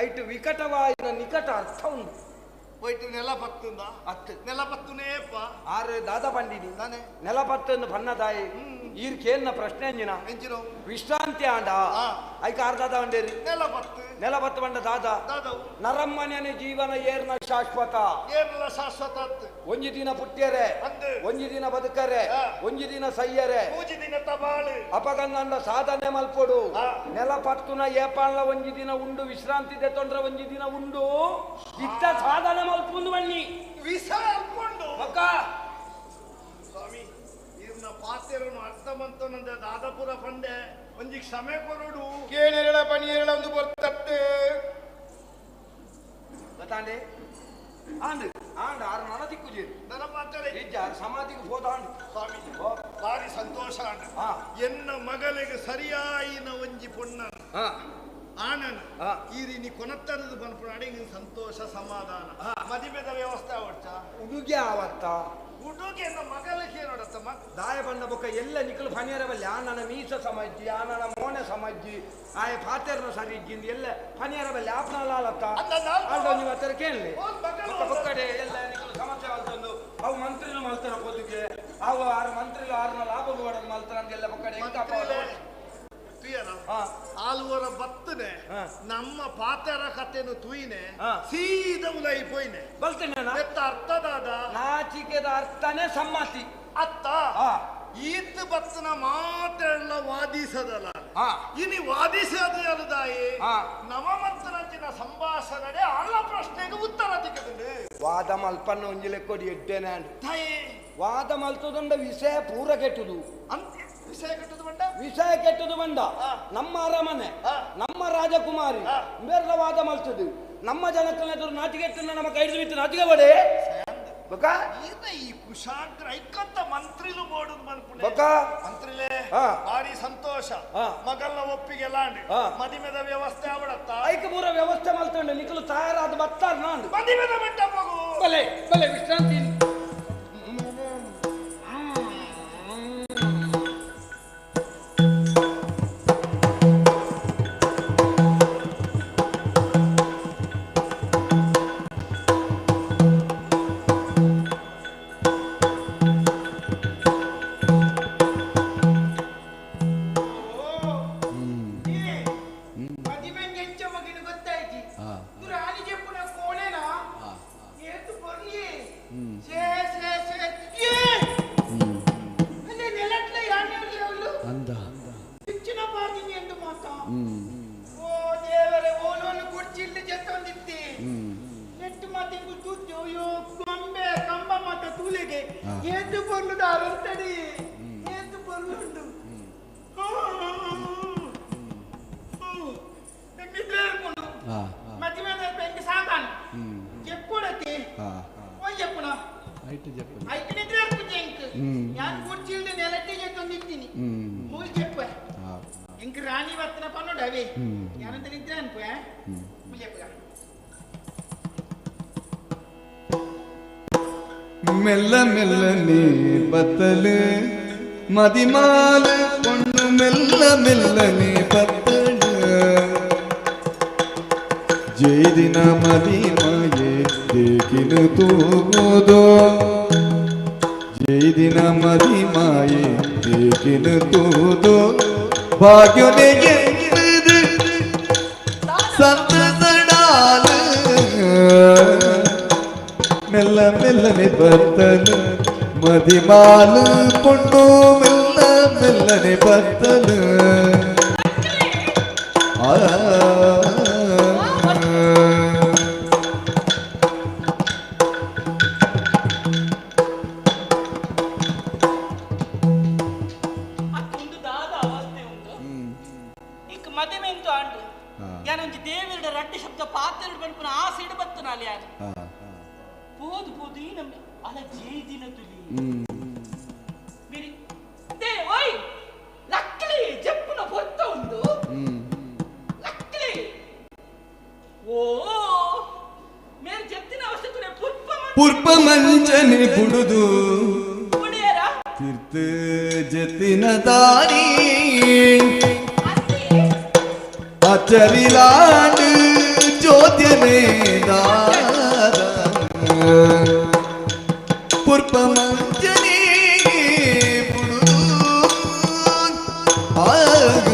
ಐಟು ವಿಕಟವಾಯಿನ ನಿಕಟ ಅರ್ಥ ಉಂಟು. ಹೋಯ್ತು ನೆಲಪತ್ತುಂದ ಅತ್ತು ನೆಲಪತ್ತುನೇಪ ಆರು ದಾದ ಪಂಡಿನಿ ತಾನೆ ನೆಲಪತ್ತನ್ನು ಬನ್ನದಾಯಿ ಈರ್ ಕೇಂದ್ರ ಪ್ರಶ್ನೆ ಅಂಜಿನ ವಿಶ್ರಾಂತಿ ಆಂಡ ಐಕ ಆರ್ ದಾದ ಬಂಡೇರಿ ನೆಲಪತ್ತು ನೆಲಪತ್ತು ಬಂಡ ದಾದ ನರಮ್ಮನೆ ಜೀವನ ಏರ್ನ ಶಾಶ್ವತ ಏರ್ನ ಶಾಶ್ವತ ಒಂಜಿ ದಿನ ಪುಟ್ಟಿಯರೆ ಒಂಜಿ ದಿನ ಬದುಕರೆ ಒಂಜಿ ದಿನ ಸಯ್ಯರೆ ಮೂಜಿ ದಿನ ತಬಾಳು ಅಪಗಂದ ಸಾಧನೆ ಮಲ್ಪೊಡು ನೆಲಪತ್ತುನ ಏಪಾಳ್ನ ಒಂಜಿ ದಿನ ಉಂಡು ವಿಶ್ರಾಂತಿ ದೆತ್ತೊಂಡ್ರ ಒಂಜಿ ದಿನ ಉಂಡು ಇತ್ತ ಸಾಧನೆ ಮಲ್ಪುಂದು ಬನ್ನಿ ವಿಷ ಅಲ್ಪುಂಡು ಅಕ್ಕ ಸ್ವಾಮಿ ಇರ್ನ ಪಾತೆರನು ಅರ್ಥ ಮಂತನಂದ ದಾದಪುರ ಪಂಡೆ ಒಂಜಿ ಕ್ಷಮೆ ಕೊರಡು ಕೇಳೆರಳ ಪನಿಯರಳ ಒಂದು ಬರ್ತತ್ತೆ ಗೊತ್ತಾಂಡೆ ಆಂಡ್ ಆಂಡ್ ಆರು ನನ ದಿಕ್ಕುಜೇರು ನನ್ನ ಪಾತೆರೆ ಇಜ್ಜ ಆರು ಸಮಾಧಿಗೆ ಹೋದಾಂಡ್ ಸ್ವಾಮಿ ಭಾರಿ ಸಂತೋಷ ಆಂಡ್ ಎನ್ನ ಮಗಳಿಗೆ ಸರಿಯಾಯಿನ ಒಂಜಿ ಪೊಣ್ಣ ಆನನ್ ಈರಿ ನೀ ಕೊನತ್ತರದು ಬನ್ಪುನಾಡಿ ಸಂತೋಷ ಸಮಾಧಾನ ಮದಿಮೆದ ವ್ಯವಸ್ಥೆ ಅವಡ್ಚ ಉಡುಗೆ ಆವತ್ತ ಉಡುಗೆ ಮಗಲಕ್ಕೆ ನೋಡತ್ತಮ್ಮ ದಾಯ ಬಂದ ಬೊಕ್ಕ ಎಲ್ಲ ನಿಕಲು ಫನಿಯರ ಬಲ್ಲಿ ಆನನ ಮೀಸ ಸಮಜ್ಜಿ ಆನನ ಮೋನೆ ಸಮಜ್ಜಿ ಆಯ ಫಾತೆರ್ನ ಸರಿ ಇಜ್ಜಿಂದ ಎಲ್ಲ ಫನಿಯರ ಬಲ್ಲಿ ಆಪ್ನ ಲಾಲತ್ತ ಅಲ್ಲ ನೀವು ಹತ್ತಿರ ಕೇಳಲಿ ಬೊಕ್ಕಡೆ ಎಲ್ಲ ನಿಕಲು ಸಮಸ್ಯೆ ಮಲ್ತೊಂದು ಅವು ಮಂತ್ರಿಲು ಮಲ್ತನ ಕೊದುಗೆ ಅವು ಆರು ಮಂತ್ರಿಲು ಆರ್ನ ಲಾಭ ಮಾಡೋದು ಮಲ್ತನ ಎಲ್ಲ ಬೊಕ್ಕಡೆ ಎಂತ ಆಲ್ವರ ಬತ್ತನೆ ನಮ್ಮ ಪಾತೆರ ಕಥೆನು ತುಯಿನೆ ಸೀದ ಉಲೈ ಪೋಯ್ನೆ ಬಲ್ತೇನೆ ಅರ್ಥದಾದ ನಾಚಿಕೆದ ಅರ್ಥನೇ ಸಮ್ಮತಿ ಅತ್ತ ಈತ್ ಬತ್ತನ ಮಾತೆಲ್ಲ ವಾದಿಸದಲ್ಲ ಇನಿ ವಾದಿಸದಲ್ಲದಾಯಿ ನಮ ಮಂತ್ರಂಚಿನ ಸಂಭಾಷಣೆ ಅಲ್ಲ ಪ್ರಶ್ನೆಗೆ ಉತ್ತರ ತಿಕ್ಕದುಂಡು ವಾದ ಮಲ್ಪನ್ನ ಒಂಜಿ ಲೆಕ್ಕೊಡಿ ಎಡ್ಡೇನೆ ವಾದ ಮಲ್ತದಂಡ ವಿಷಯ ಪೂರ ಕೆಟ್ಟುದು ವಿಷಯ ಕೆಟ್ಟದು ಬಂಡ ವಿಷಯ ಕೆಟ್ಟದು ಬಂಡ ನಮ್ಮ ಅರಮನೆ ನಮ್ಮ ರಾಜಕುಮಾರಿ ಬೇರೆ ವಾದ ಮಲ್ತದು ನಮ್ಮ ಜನಕ್ಕೂ ನಾಚಿಕೆಟ್ಟು ನಮ್ಮ ಕೈ ಬಿಟ್ಟು ನಾಚಿಕೆ ಬಡೆ ಈ ಕುಶಾಗ್ರ ಐಕಂತ ಮಂತ್ರಿಲು ಬೋಡುದು ಮನ್ಪುಣೆ ಮಂತ್ರಿಲೇ ಭಾರಿ ಸಂತೋಷ ಮಗಲ್ಲ ಒಪ್ಪಿಗೆ ಲಾಂಡ್ ಮದಿಮೆದ ವ್ಯವಸ್ಥೆ ಅವಡತ್ತ ಐಕ ಪೂರ ವ್ಯವಸ್ಥೆ ಮಲ್ತಂಡೆ ನಿಕಲು ತಯಾರಾದ ಬತ್ತಾರ ನಾಂಡು ಮದಿಮೆದ ಬೆಟ್ಟ ಮಗು ಬಲೆ ಬಲೆ ವಿಶ್ರಾಂತಿ ಮೆಲ್ಲ ಮೆಲ್ಲನೆ ಬತ್ತಲು ಮದಿಮಾಲ பொண்ணு மெல்ல மெல்லನೆ ಬತ್ತಲು ಜೈದಿನ ಮದಿಮಾಯೆ ದೇಕಿನು ತೂಗುದೋ ಜೈದಿನ ಮದಿಮಾಯೆ ದೇಕಿನು ತೂದೋ ಭಾಗ್ಯನೆ ಸಂತಸಡಾಲ ಮೆಲ್ಲ ಮೆಲ್ಲನೆ ಬರ್ತಲು ಮದಿಮಾಲು ಪೊಣ್ಣು ಮೆಲ್ಲ ಮೆಲ್ಲನೆ ಬರ್ತಲು ಆ ಪುರ್ಪಮಂಚನೆ ಬುಡುದು ತೀರ್ಥ ಜತಿನ ದಾರಿ ಅಚರಿಲಾಂಡು ಜ್ಯೋತಿನೇ ದಾರ ಪುರ್ಪಮಂಚನೆ ಬುಡುದು ಆಗ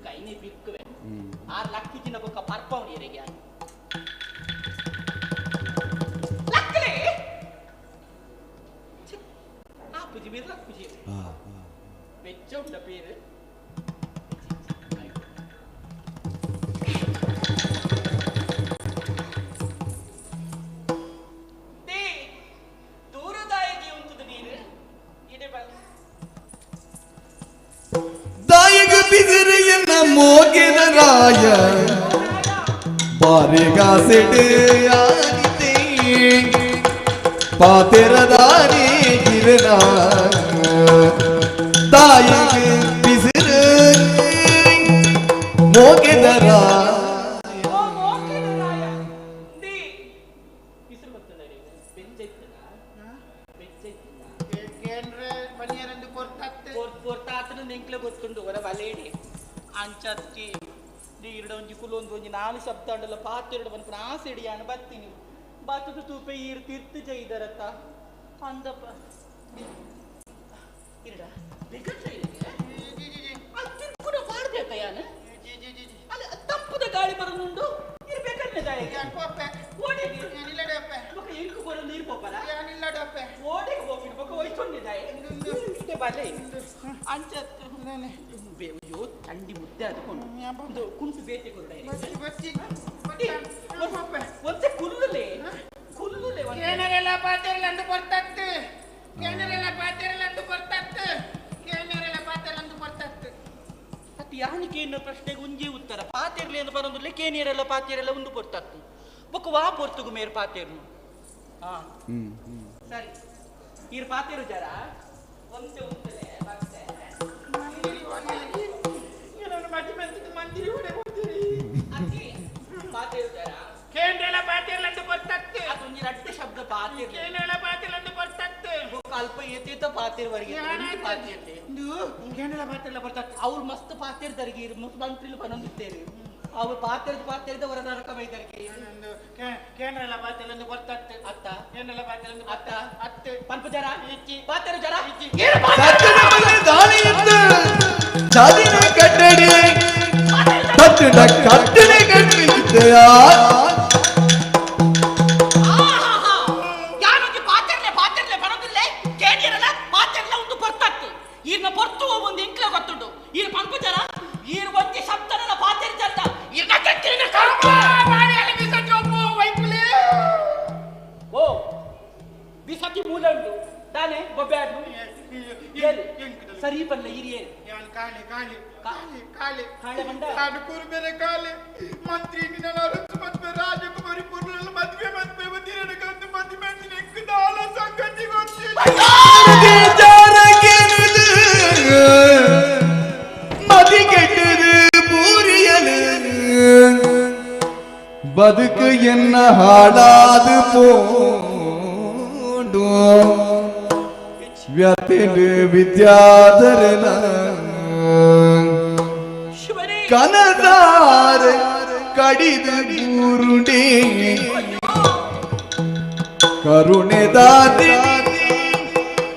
ಕೈನೇ ಬಿಕ್ಕುವೆ ಆ ಲಕ್ಕಿ ಚಿನ್ನ ಬೊಕ್ಕ ಪರ್ಪವನು ಎರೆಗೆ. ರಾಯ ಬಾರಿಗಾಸೆಡು ಆನಿತೆ ಪಾತೆರದಾರಿ ಗಿರನ ತಾಯಿಗೆ ಬಿಸಿರು ಮೋಕೆದರ ಗೊತ್ತುಂಡು ಹೊರ ಬಲೇಡಿ ಅಂಚತ್ತಿ ನೀರುಡ ಒಂಜಿ ಕುಲೊಂದು ಒಂಜಿ ನಾಲು ಶಬ್ದ ಉಂಡಲ್ಲ ಪಾತೆರಡು ಬಂದ್ಕೊಂಡು ಆಸೆ ಇಡಿಯಾಣ ಬತ್ತೀನಿ ಬತ್ತದ ತೂಪೆ ಈರು ತೀರ್ತು ಜೈದರತ್ತ ಅಂದಪ್ಪ ಇರಡ ತಿರ್ಕುಡ ಪಾಡ್ಬೇಕ ಯಾನು ಅಲ್ಲ ತಂಪುದ ಗಾಳಿ ಬರೋದುಂಡು ಇರ್ಬೇಕನ್ನೆ ಓಡೆಗೆ ಇಂಕು ಬರೋ ನೀರು ಪೋಪರ ಓಡೆಗೆ ಹೋಗ್ಬಿಡು ಬೊಕ್ಕ ಒಯ್ಕೊಂಡಿದ್ದಾಯ ಬಲೆ ಅಂಚತ್ತು ಅಯ್ಯೋ ಥಂಡಿ ಮುದ್ದೆ ಅದಕ್ಕೊಂಡು ಕುಂಟು ಬೇತೆ ಕೊರಡ ಒಂದೇ ಕುಲ್ಲುಲೆ ಕುಲ್ಲುಲೆ ಕೇನರೆಲ್ಲ ಪಾತೆರಲಂದು ಕೊರ್ತತ್ತು ಕೇನರೆಲ್ಲ ಪಾತೆರಲಂದು ಕೊರ್ತತ್ತು ಕೇನರೆಲ್ಲ ಪಾತೆರಲಂದು ಕೊರ್ತತ್ತು ಅದು ಯಾನಿಕೆ ಎನ್ನೋ ಪ್ರಶ್ನೆಗೆ ಒಂಜೇ ಉತ್ತರ ಪಾತೆರ್ಲಿ ಎಂದು ಬರೋದಿಲ್ಲ ಕೇನಿಯರೆಲ್ಲ ಪಾತೆರೆಲ್ಲ ಒಂದು ಪೊರ್ತತ್ತು ಬೊಕ್ಕ ವಾ ಪೊರ್ತುಗು ಮೇರ್ ಪಾತೆರ್ನು ಹಾ ಸರಿ ಈರ್ ಪಾತೆರು ಜರ ಒಂದೇ ಉತ್ತಲೆ ಮತ್ತೆ ಕೇಂದ್ರಲ ಪಾತೆರಲಂದು ಕೊರ್ತತ್ತು ಅದೊಂದು ರಡ್ಡು ಶಬ್ದ ಪಾತೆರ್ ಕೇಂದ್ರಲ ಪಾತೆರಲಂದು ಕೊರ್ತತ್ತು ಬೊಕ್ಕ ಅಲ್ಪ ಏತೇತ ಪಾತೆರ್ವರೆಗೆ ಪಾತೆರ್ಲಿ ಕೇಂದ್ರಲ ಪಾತೆರಲ ಕೊರ್ತತ್ತು ಅವ್ರು ಮಸ್ತ್ ಪಾತೆರ್ದರಿಗೆ ಮಂತ್ರಿಲು ಬನೊಂದಿತ್ತೇರು ಅವ್ರು ಪಾತೆರ್ದ ಪಾತೆರ್ದ ಹೊರ ನರಕ ಬೈದರಿಗೆ ಕೇಂದ್ರಲ ಪಾತೆರಲಂದು ಕೊರ್ತತ್ತು ಅತ್ತ ಕೇಂದ್ರಲ ಪಾತೆರಲಂದು ಅತ್ತ ಅತ್ತು ಪಂಪ ಜರ ಪಾತೆರು ಜರ ಚಾದಿನ ಕಟ್ಟಡಿ ಕಟ್ಟಡ ಕಟ್ಟಡೆ ಕಟ್ಟಿದ್ದೆಯಾ ಯಾನೊಂಜಿ ಪಾತೆರ್ಲೆ ಪಾತೆರ್ಲೆ ಬರೋದಿಲ್ಲ ಕೇಳಿರಲ್ಲ ಪಾತೆರ್ಲೆ ಒಂದು ಪೊರ್ತತ್ತು ಈರ್ನ ಪೊರ್ತು ಒಂದು ಇಂಕ್ಲೆ ಗೊತ್ತುಂಟು ಈರ್ ಪಂಪ ಜರ ಈರ್ ಒಂಜಿ ಶಬ್ದನಲ್ಲ ಪಾತೆರ್ ಜಲ್ಲ ಈರ್ನ ಕಟ್ಟಿನ ಓ ಬಿಸತಿ ಮೂಲ ಉಂಟು ದಾನೆ ಬೊಬ್ಬೆ ಆಡ್ಲು ಸರಿ ಪಲ್ಲ ಹಿರಿಯರು ಯಾನ್ ಕಾಲೆ ಕಾಲೆ ಕಾಲೆ ಕಾಲೆ ಕಾಳೆ ಬಂಡ ನಾನು ಕುರುಬೆರೆ ಕಾಲೆ ಮಂತ್ರಿ ನಿನ್ನ ಅರಸು ಮದ್ವೆ ರಾಜಕುಮಾರಿ ಪುರ್ಲಲ್ಲ ಮದ್ವೆ ಮದ್ವೆ ಮದಿರನ ಕಂದು ಮದ್ವೆ ಮಂದಿನ ದಾಲ ಸಂಗತಿ ಗೊತ್ತಿಲ್ಲ மதி கெட்டது பூரியலு பதுக்கு என்ன ಹಾಳಾದು ಪೋಂಡು ವ್ಯತಿಡು ವಿದ್ಯಾಧರನ ಕನದಾರ ಕಡಿದು ಬೂರುಡೆ ಕರುಣೆದಾದಿ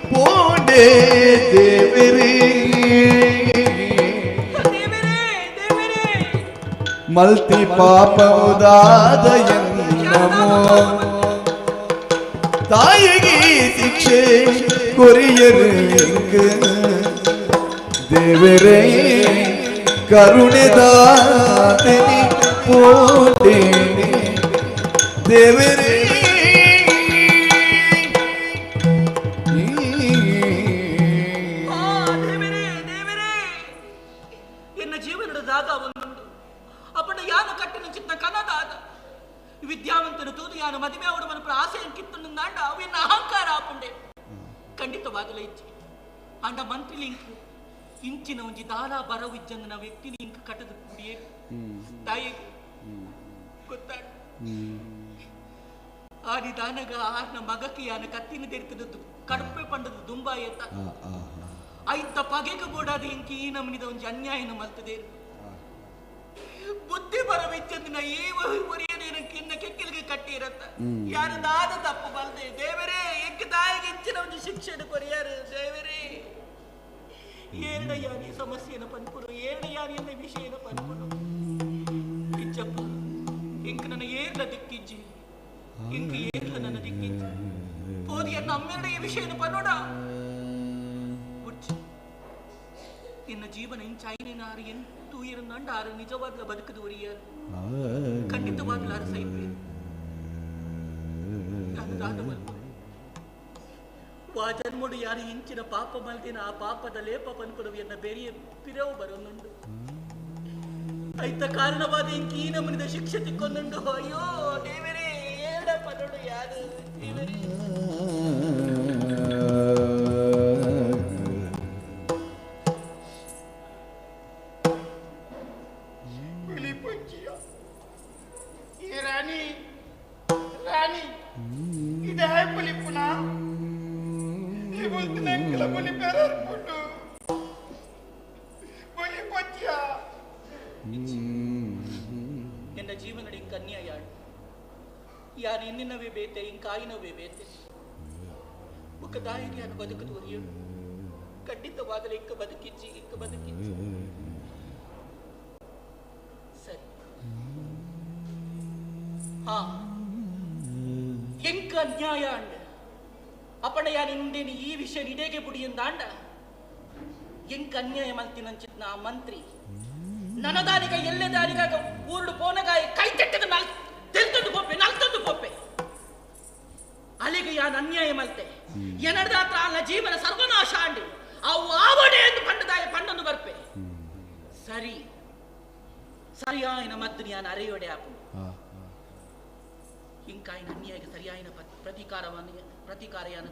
ಪೋಂಡೆ ದೇವರೇ ಮಲ್ತಿ ಪಾಪವುದಾದ ನಮೋ ತಾಯಿಗೆ ಶಿಕ್ಷೆ ಕೊರಿಯರು ದೇವರೇ ಕರುಣೆದಾತನಿ ಪೋಟೆ ದೇವರೇ ಎನ್ನ ಜೀವನದ ದಾಗ ಒಂದುಂಡು ಅಪ್ಪನ ಯಾನು ಕಟ್ಟಿನ ಚಿತ್ತ ಕನದಾದ ವಿದ್ಯಾವಂತನು ತೂದು ಯಾನು ಮದುವೆ ಅವಡು ಮನಪುರ ಆಸೆಯನ್ನು ಕಿತ್ತುಂಡು ನಾಂಡ ಅವು ಎನ್ನ ಅಹಂಕಾರ ಆಪುಂಡೆ ಖಂಡಿತವಾಗಲೇ ಇಚ್ಚಿ ಅಂಡ ಮಂತ್ರಿ ಲಿಂಕ್ ಇಂಚಿನ ಒಂಜಿ ದಾಲ ಬರವು ಇಜ್ಜಂದನ ವ್ಯಕ್ತಿ ಲಿಂಕ್ ಕಟ್ಟದ ಕೂಡಿಯೇ ತಾಯಿ ಗೊತ್ತಾಡ ಆ ನಿಧಾನಗ ಆರ್ನ ಮಗಕ್ಕೆ ಯಾನ ಕತ್ತಿನ ದೆರ್ತದ ಕಡುಪೆ ಪಂಡದ ದುಂಬಾಯತ ಐತ ಪಗೆಗೆ ಬೋಡಾದ ಇಂಕಿ ಈ ನಮನಿದ ಒಂಜಿ ಅನ್ಯಾಯನ ಮಲ್ತದೆ ಬುದ್ಧಿ ಬರವಿಚ್ಚಂದಿನ ಈ ಒರಿಯನೇನ ಕಿನ್ನ ಕೆಕ್ಕಿಲ್ಗೆ ಕಟ್ಟಿರತ್ತ ಯಾರು ದಾದ ತಪ್ಪು ಬಲ್ದೆ ದೇವರೇ ಎಕ್ಕ ತಾಯಿಗೆ ಹೆಚ್ಚಿನ ಒಂದು ಶಿಕ್ಷಣ ಕೊರಿಯಾರು ದೇವರೇ ಏರಡ ಯಾನಿ ಸಮಸ್ಯೆನ ಪನ್ಪುರು ಏರಡ ಯಾನಿ ಎನ್ನ ವಿಷಯನ ಪನ್ಪುರು ಇಚ್ಚಪ್ಪ ಇಂಕ ನನ್ನ ಏರ್ಲ ದಿಕ್ಕಿಜ್ಜಿ ಇಂಕ ಏರ್ಲ ನನ್ನ ದಿಕ್ಕಿಜ್ಜಿ ಪೋದಿಯ ನಮ್ಮೆರಡ ಈ ವಿಷಯನ ಪನ್ನೋಡ ಬುಡ್ಚಿ ನಿನ್ನ ಜೀವನ ಇಂಚಾಯಿನಾರು ಎಂತೂ ಇರಂದಾಂಡ ಆರು ನಿಜವಾಗ್ಲ ಬದುಕದು ಒರಿಯಾರು ಖಂಡಿತವಾಗ್ಲಾರು ಸೈಪೇರು ನಾನು ದಾದ ಮಲ್ಪ ವಾ ಜನ್ಮಡು ಯಾರು ಇಂಚಿನ ಪಾಪ ಮಲ್ದಿನ ಆ ಪಾಪದ ಲೇಪ ಪನ್ಪುರವು ಎನ್ನ ಬೆರಿಯ ಪಿರವು ಬರೋನುಂಡು ಐತ ಕಾರಣವಾದ ಇಂಕ ಈ ನಮನಿದ ಶಿಕ್ಷೆ ತಿಕ್ಕೊಂದುಂಡು. ಅಯ್ಯೋ ದೇವರೇ, ಏಡ ಪದಡು ಯಾರು ದೇವರೇ. ರಾಣಿ ರಾಣಿ ಇದೇ ಪುಲಿಪುನ ಈ ಬುಲ್ತಿನಂಕಲ ಪುಲಿ ಪೆರರ್ಪುಂಡು ಪುಲಿ ಪಚ್ಚಿಯ ಎನ್ನ ಜೀವನಡಿ ಇಂಕ ಅನ್ಯಾಯ ಯಾರು ಎನ್ನಿನವೇ ಬೇತೆ ಇಂಕಾಯಿನವೇ ಬೇತೆ ಬುಕ್ಕ ದಾಯಿಗೆ ಯಾರು ಬದುಕದು ಒರಿಯೋಡು ಖಂಡಿತವಾಗಲೇ ಇಂಕ ಬದುಕಿಜ್ಜಿ ಇಂಕ ಬದುಕಿಜ್ಜಿ. ಸರಿ ಹಾ ಎಂಕ ಅನ್ಯಾಯ ಅಂಡ ಅಪಣ ಯಾರು ಇಂದೇನು ಈ ವಿಷಯ ನಿಡೇಗೆ ಬುಡಿ ಎಂದಾಂಡ ಎಂಕ ಅನ್ಯಾಯ ಮಲ್ತಿನಂಚಿತ್ನ ಆ ಮಂತ್ರಿ ನನದಾರಿಗ ಎಲ್ಲೆದಾರಿಗಾಗ ಊರುಡು ಪೋನಗಾಯ ಕೈ ತೆಟ್ಟದ ನಾಲ್ ತೆಲ್ತೊಂದು ಪೊಪ್ಪೆ ನಾಲ್ತೊಂದು ಪೊಪ್ಪೆ ಅಲ್ಲಿಗೆ ಯಾನ್ ಅನ್ಯಾಯ ಮಲ್ತೆ ಎನಡ್ದಾತ್ರ ಅಲ್ಲ ಜೀವನ ಸರ್ವನಾಶ ಅಂಡಿ ಅವು ಆವಡೆ ಎಂದು ಪಂಡದಾಯ ಪಂಡೊಂದು ಬರ್ಪೆ. ಸರಿ ಸರಿಯಾಯನ ಮದ್ದು ಯಾನ್ ಅರೆಯೋಡೆ ಆಪು ಇಂಕಾಯಿನ ಅನ್ಯಾಯಕ್ಕೆ ಸರಿಯಾಯಿನ ಪ್ರತೀಕಾರವನ್ನು ಪ್ರತೀಕಾರಯಾನ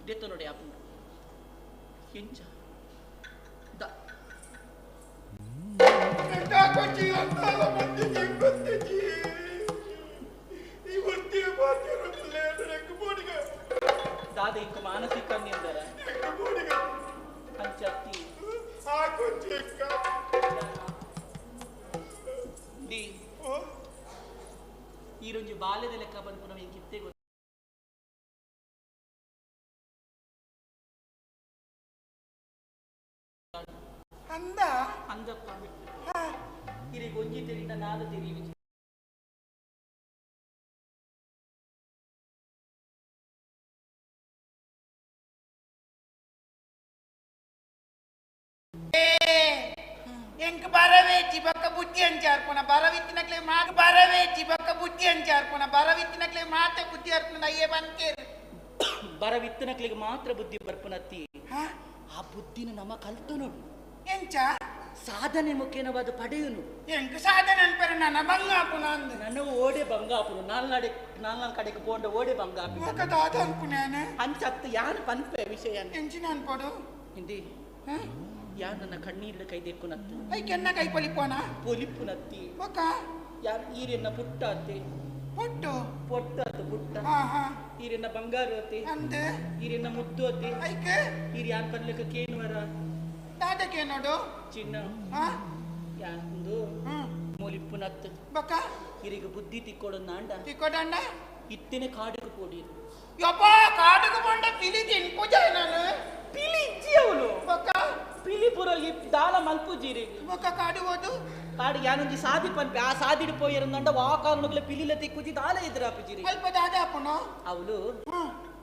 ದೆತ್ತನೊಡೆ ಆಪುಂಡು ಎಂಚ the ದಾದ ಇಂಕ ಮಾನಸಿಕ ನಿಂದರ ಅಂಚತ್ತಿ ದಿ ಈರೊಂಜಿ ಬಾಲ್ಯದ ಲೆಕ್ಕ ಪನ್ಪುನವ ಇಂಕಿತ್ತೆ ಗೊತ್ತು. ಅಂದ ಅಂದಪ್ಪ ಇರಿಗೆ ಒಂಜಿ ತೆರಿನ ನಾದ ತೆರಿಯುವಿ ಎಂಕ್ ಬರವೇಚಿ ಬಕ್ಕ ಬುದ್ಧಿ ಅಂಚಾರ್ಪುಣ ಬರವಿತ್ತಿನಕ್ಲೆ ಮಾತು ಬರವೇಚಿ ಬಕ್ಕ ಬುದ್ಧಿ ಅಂಚಾರ್ಪುಣ ಬರವಿತ್ತಿನಕ್ಲೆ ಮಾತೆ ಬುದ್ಧಿ ಅರ್ಪುಣ ಅಯ್ಯೇ ಬಂತೇರು ಬರವಿತ್ತನಕ್ಲಿಗೆ ಮಾತ್ರ ಬುದ್ಧಿ ಬರ್ಪುನತ್ತಿ ಆ ಬುದ್ಧಿನ ನಮ್ಮ ಕಲ್ತು ನೋಡು ಎಂಚ ಸಾಧನೆ ಮುಖೇನವಾದ ಪಡೆಯುನು ಎಂಕ್ ಸಾಧನೆ ಅನ್ಪೇರು ನನ್ನ ಬಂಗಾಪುನ ಅಂದ ನನ್ನ ಓಡೆ ಬಂಗಾಪುನು ನಾಲ್ನಾಡೆ ನಾಲ್ನಾಲ್ ಕಡೆಗೆ ಪೋಂಡ ಓಡೆ ಬಂಗಾಪು ಬೊಕ್ಕ ದಾದ ಅನ್ಪುನೇನೆ ಅಂಚತ್ತು ಯಾನ್ ಪನ್ಪೆ ವಿಷಯ ಎಂಚಿನ ಅನ್ಪೋಡು ಹಿಂದಿ ಯಾರ್ ನನ್ನ ಕಣ್ಣೀರಿನ ಕೈ ದೆಕ್ಕುನತ್ತು ಐಕೆನ್ನ ಕೈ ಪೊಲಿಪೋನ ಪೊಲಿಪುನತ್ತಿ ಬೊಕ್ಕ ಯಾರ್ ಈರೆನ್ನ ಪುಟ್ಟ ಅತ್ತೆ ಪೊಟ್ಟು ಪೊಟ್ಟ ಪುಟ್ಟ ಈರೆನ್ನ ಬಂಗಾರ ಅತ್ತೆ ಅಂದೆ ಈರೆನ್ನ ಮುದ್ದು ಅತ್ತೆ ಐಕೆ ಈರ್ ಯಾನ್ ಪನ್ಲೆಕ್ಕ ಕೇನುವರ ದಾದಕ್ಕೆ ನೋಡು ಚಿನ್ನ ಯಾಂದು ಮೊಲಿಪ್ಪುನತ್ತು ಬೊಕ್ಕ ಇರಿಗೆ ಬುದ್ಧಿ ತಿಕ್ಕೊಡೊಂದಾಂಡ ತಿಕ್ಕೊಡಂಡ ಇತ್ತಿನ ಕಾಡುಗೆ ಪೋಡಿ ಯಪ್ಪ ಕಾಡುಗೆ ಪೋಂಡ ಪಿಲಿ ತಿನ್ಪುಜ ನಾನು ಪಿಲಿ ಇಜ್ಜಿ ಅವನು ಬೊಕ್ಕ ಪಿಲಿ ಪುರ ದಾಲ ಮಲ್ಪುಜೀರಿ ಬೊಕ್ಕ ಕಾಡು ಹೋದು ಕಾಡು ಯಾನೊಂಜಿ ಸಾದಿ ಪನ್ಪೆ ಆ ಸಾದಿಡು ಪೋಯಿರಂದಂಡ ವಾ ಕಾರಣಗಳ ಪಿಲಿಲ ತಿಕ್ಕುಜಿ ದಾಲ ಎದುರಾಪುಜಿರಿ ಅಲ್ಪ ದಾದ ಅಪ್ಪನು ಅವಳು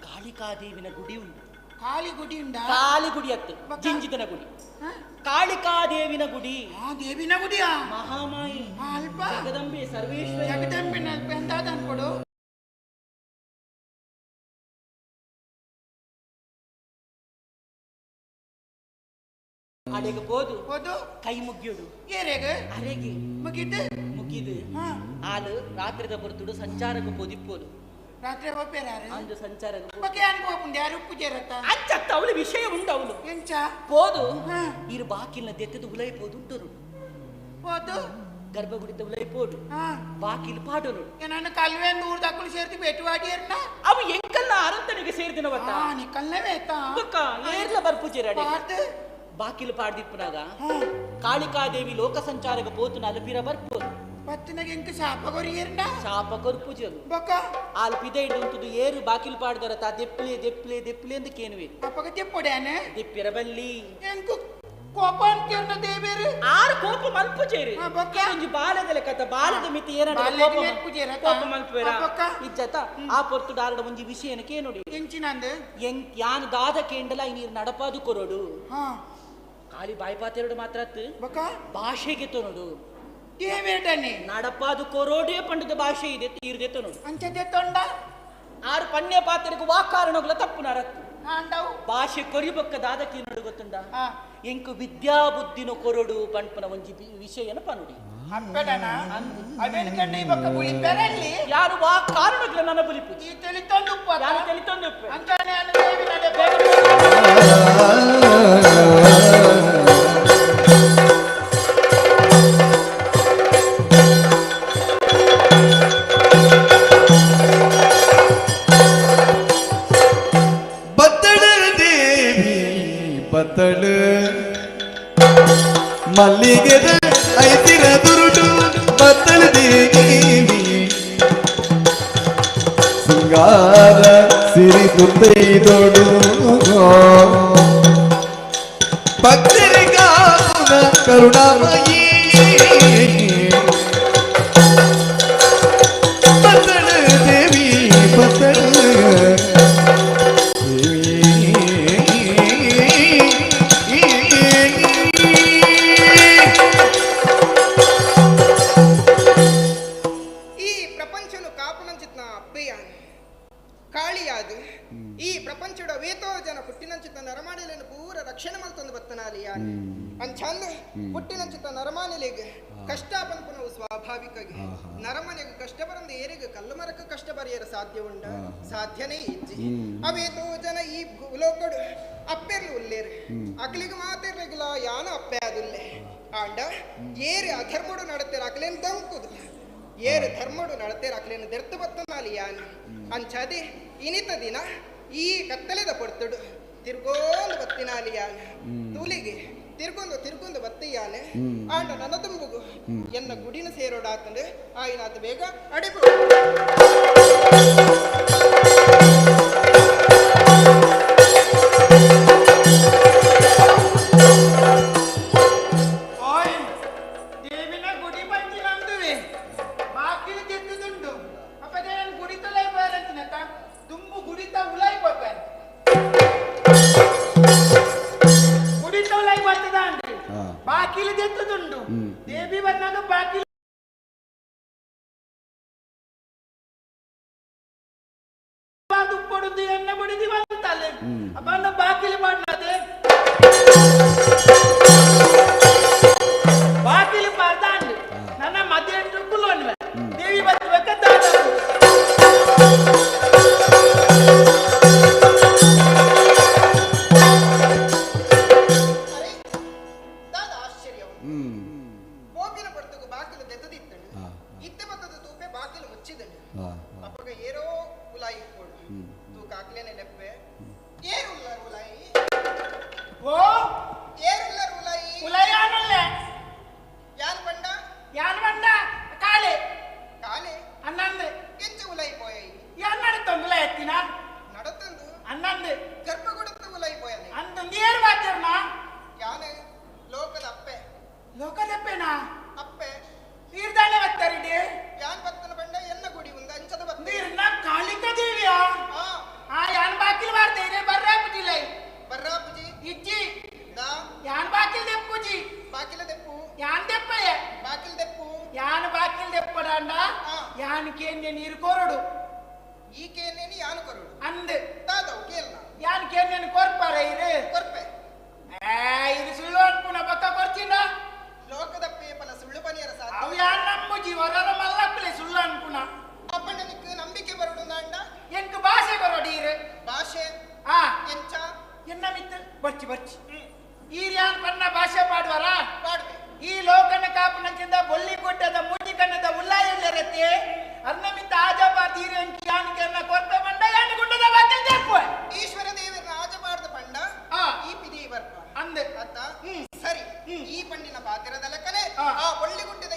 ಕಾಳಿಕಾದೇವಿನ ಗುಡಿ ಉಂಟು ಕಾಳಿ ಗುಡಿ ಉಂಡ ಕಾಳಿ ಗುಡಿ ಅತ್ತೆ ಜಿಂಜಿತನ ಗುಡಿ ಕಾಳಿಕಾದೇವಿನ ಗುಡಿ ದೇವಿನ ಗುಡಿಯಾ ಮಹಾಮಾಯಿ ಅಲ್ಪ ಜಗದಂಬೆ ಸರ್ವೇಶ್ವರಿ ಜಗದಂಬೆ ಎಂದಾದ ಅನ್ಕೊಡು ಅಡೆಗೆ ಪೋದು ಹೋದು ಕೈ ಮುಗಿಯೋಡು ಏರೆಗೆ ಅರೆಗೆ ಮುಗಿದು ಮುಗಿದು ಆಲು ರಾತ್ರಿದ ಬರ್ತುಡು ಸಂಚಾರಕ್ಕೆ ಪೋದಿಪ್ಪೋದು ರಾತ್ರಿ ಹೋಗ್ಬೇರಾರು ಅಂದು ಸಂಚಾರಕ್ಕೆ ಬಗ್ಗೆ ಅನ್ಕೋಪುಂಡು ಯಾರು ಉಪ್ಪುಜೇರತ್ತ ಅಂಚತ್ತ ಅವಳು ವಿಷಯ ಉಂಟು ಅವಳು ಎಂಚ ಪೋದು ಇರು ಬಾಕಿಲ್ನ ದೆತ್ತದು ಉಲೈ ಪೋದು ಉಂಟು ಹೋದು ಗರ್ಭಗುಡಿತ ಉಲೈ ಪೋಡು ಬಾಕಿಲ್ ಪಾಡೋನು ನಾನು ಕಲ್ವೆ ನೂರು ದಾಕುಲು ಸೇರ್ತಿ ಬೇಟುವಾಡಿಯರ್ನ ಅವು ಎಂಕಲ್ಲ ಅರಂತನಿಗೆ ಸೇರ್ದಿನವತ್ತ ನೀ ಕಲ್ಲವೇ ಬೊಕ್ಕ ಏರ್ಲ ಬರ್ಪುಜೇರ ಬಾಕಿಲು ಪಾಡ್ದಿಪ್ಪನಾಗ ಕಾಳಿಕಾದೇವಿ ಲೋಕ ಸಂಚಾರಕ ಪೋತು ಅಲ್ಪಿರ ಬರ್ಪೋದು ಪತ್ತಿನಾಗ ಎಂಕ ಶಾಪ ಕೊರಿಯರ್ನ ಶಾಪ ಕೊರ್ಪುಜರು ಬೊಕ್ಕ ಆಲ್ ಪಿದೆ ಇಡುಂತುದು ಏರು ಬಾಕಿಲು ಪಾಡ್ದರ ತಾ ದೆಪ್ಲೆ ದೆಪ್ಲೆ ದೆಪ್ಲೆ ಎಂದು ಕೇನುವೆ ಅಪ್ಪಗ ದೆಪ್ಪೊಡ್ಯಾನೆ ದೆಪ್ಪಿರ ಬಲ್ಲಿ ಎಂಕು ಕೋಪ ಅಂತೀರ್ನ ದೇವೇರು ಆರು ಕೋಪ ಮಲ್ಪುಜೇರು ಒಂಜಿ ಬಾಲದ ಲೆಕ್ಕತ ಬಾಲದ ಮಿತಿ ಏನ ಕೋಪ ಮಲ್ಪುವೇರ ಇಜ್ಜತ ಆ ಪೊರ್ತು ಡಾರಡ ಒಂಜಿ ವಿಷಯನ ಕೇನೋಡಿ ಎಂಚಿನಂದು ಎಂಕ್ ಯಾನ್ ದಾದ ಕೇಂಡಲ ಈ ನೀರು ನಡಪಾದು ಕೊರೋಡು ಖಾಲಿ ಬಾಯ್ಪಾತೆರಡು ಮಾತ್ರ ಭಾಷೆಗೆ ತೋನೋಡು ನಡಪಾದು ಕೊರೋಡೇ ಪಂಡದ ಭಾಷೆ ಇದೆ ತೀರ್ದೆ ತೋನೋಡು ಅಂಚದೆ ತೊಂಡ ಆರು ಪಣ್ಯ ಪಾತ್ರೆಗೂ ವಾ ಕಾರಣಗಳ ತಪ್ಪು ನರತ್ತು ಭಾಷೆ ಕೊರಿಬೊಕ್ಕ ದಾದಕ್ಕೆ ನೋಡು ಗೊತ್ತುಂಡ ಎಂಕು ವಿದ್ಯಾ ಬುದ್ಧಿನ ಕೊರಡು ಪನ್ಪನ ಒಂಜಿ ವಿಷಯನ ಪನುಡಿ ಯಾರು ವಾ ಕಾರಣಗಳ ನನ್ನ ಬುಲಿಪು ಯಾರು ತೆಲಿತೊಂದು ಮಲ್ಲಿಗೆದ ಐತಿರ ದುರುಡು ಬತ್ತಳು ದೇವಿ ಸಿಂಗಾರ ಸಿರಿ ದುತ್ತೈದೊಡು ಭಕ್ತರಿಗಾದ ಕರುಣಾಮಯಿ ಬತ್ತಳು ದೇವಿ ಬತ್ತಳು ಪುಟ್ಟಿನಂಚಿತ ನರಮಾನಿಲಿಗೆ ಕಷ್ಟ ಪನ್ಪುನವು ಸ್ವಾಭಾವಿಕಗೆ ನರಮನೆಗೆ ಕಷ್ಟ ಬರಂದ ಏರಿಗೆ ಕಲ್ಲು ಮರಕ್ಕೆ ಕಷ್ಟ ಬರೆಯರ ಸಾಧ್ಯ ಉಂಡ ಸಾಧ್ಯನೇ ಇಜ್ಜಿ ಅವೇತೋ ಜನ ಈ ಲೋಕಡು ಅಪ್ಪೆರ್ಲು ಉಲ್ಲೇರು ಅಕ್ಲಿಗೆ ಮಾತಿರ್ಲಿಲ್ಲ ಯಾನ ಅಪ್ಪೆ ಅದುಲ್ಲೆ ಆಂಡ ಏರು ಅಧರ್ಮಡು ನಡತೇರ ಅಕ್ಲೇನು ದಂಕುದು ಏರು ಧರ್ಮಡು ನಡತೇರ ಅಕ್ಲೇನು ದೆರ್ತು ಬತ್ತನಾಲಿ ಯಾನ ಅಂಚಾದಿ ಇನಿತ ದಿನ ಈ ಕತ್ತಲೆದ ಪೊರ್ತುಡು ತಿರ್ಗೋಂದು ಬತ್ತಿನಾಲಿ ಯಾನ ತೂಲಿಗೆ ತಿರ್ಗೊಂದು ತಿರ್ಗೊಂದು ಬತ್ತಿಯಾನೆ ಆಂಡ ನನ್ನ ತುಂಬುಗು ಎನ್ನ ಗುಡಿನ ಸೇರೋಡಾತಂಡು ಆಯಿನಾತ ಬೇಗ ಅಡಿಪು ದೇವಿನ ಗುಡಿ ಬಂದಿನಂದುವೆ ಬಾಕಿಲು ಗೆದ್ದುದುಂಡು ಅಪ್ಪದೇ ನಾನು ಗುಡಿ ತೊಲೈ ಬರಂತಿನತ ತುಂಬು ಗುಡಿತ ಉಲಾಯಿ ಪೋಪೆ ಬಾಕಿಲು ದೆತ್ತದುಂಡು ದೇವಿ ಬಂದಾಗ ಬಾಕಿಲು ಉಪ್ಪೊಡುದು ಎಣ್ಣೆ ಬಡಿದಿ ಬಂತಲ್ಲ ಅಪ್ಪ ಬಾಕಿಲು ಮಾಡದೆ ಬಾಕಿಲು ಪಾರ್ದಾಂಡು ನನ್ನ ಮಧ್ಯ ಕುಲ್ಲೋನ್ವೆ ದೇವಿ ಬರ್ತಬೇಕ ಸರಿ, ಈ ಪಣ್ಣಿನ ಪಾತಿರದಲಕ್ಕನೆ ಆ ಒಳ್ಳೆಗುಡ್ಡದ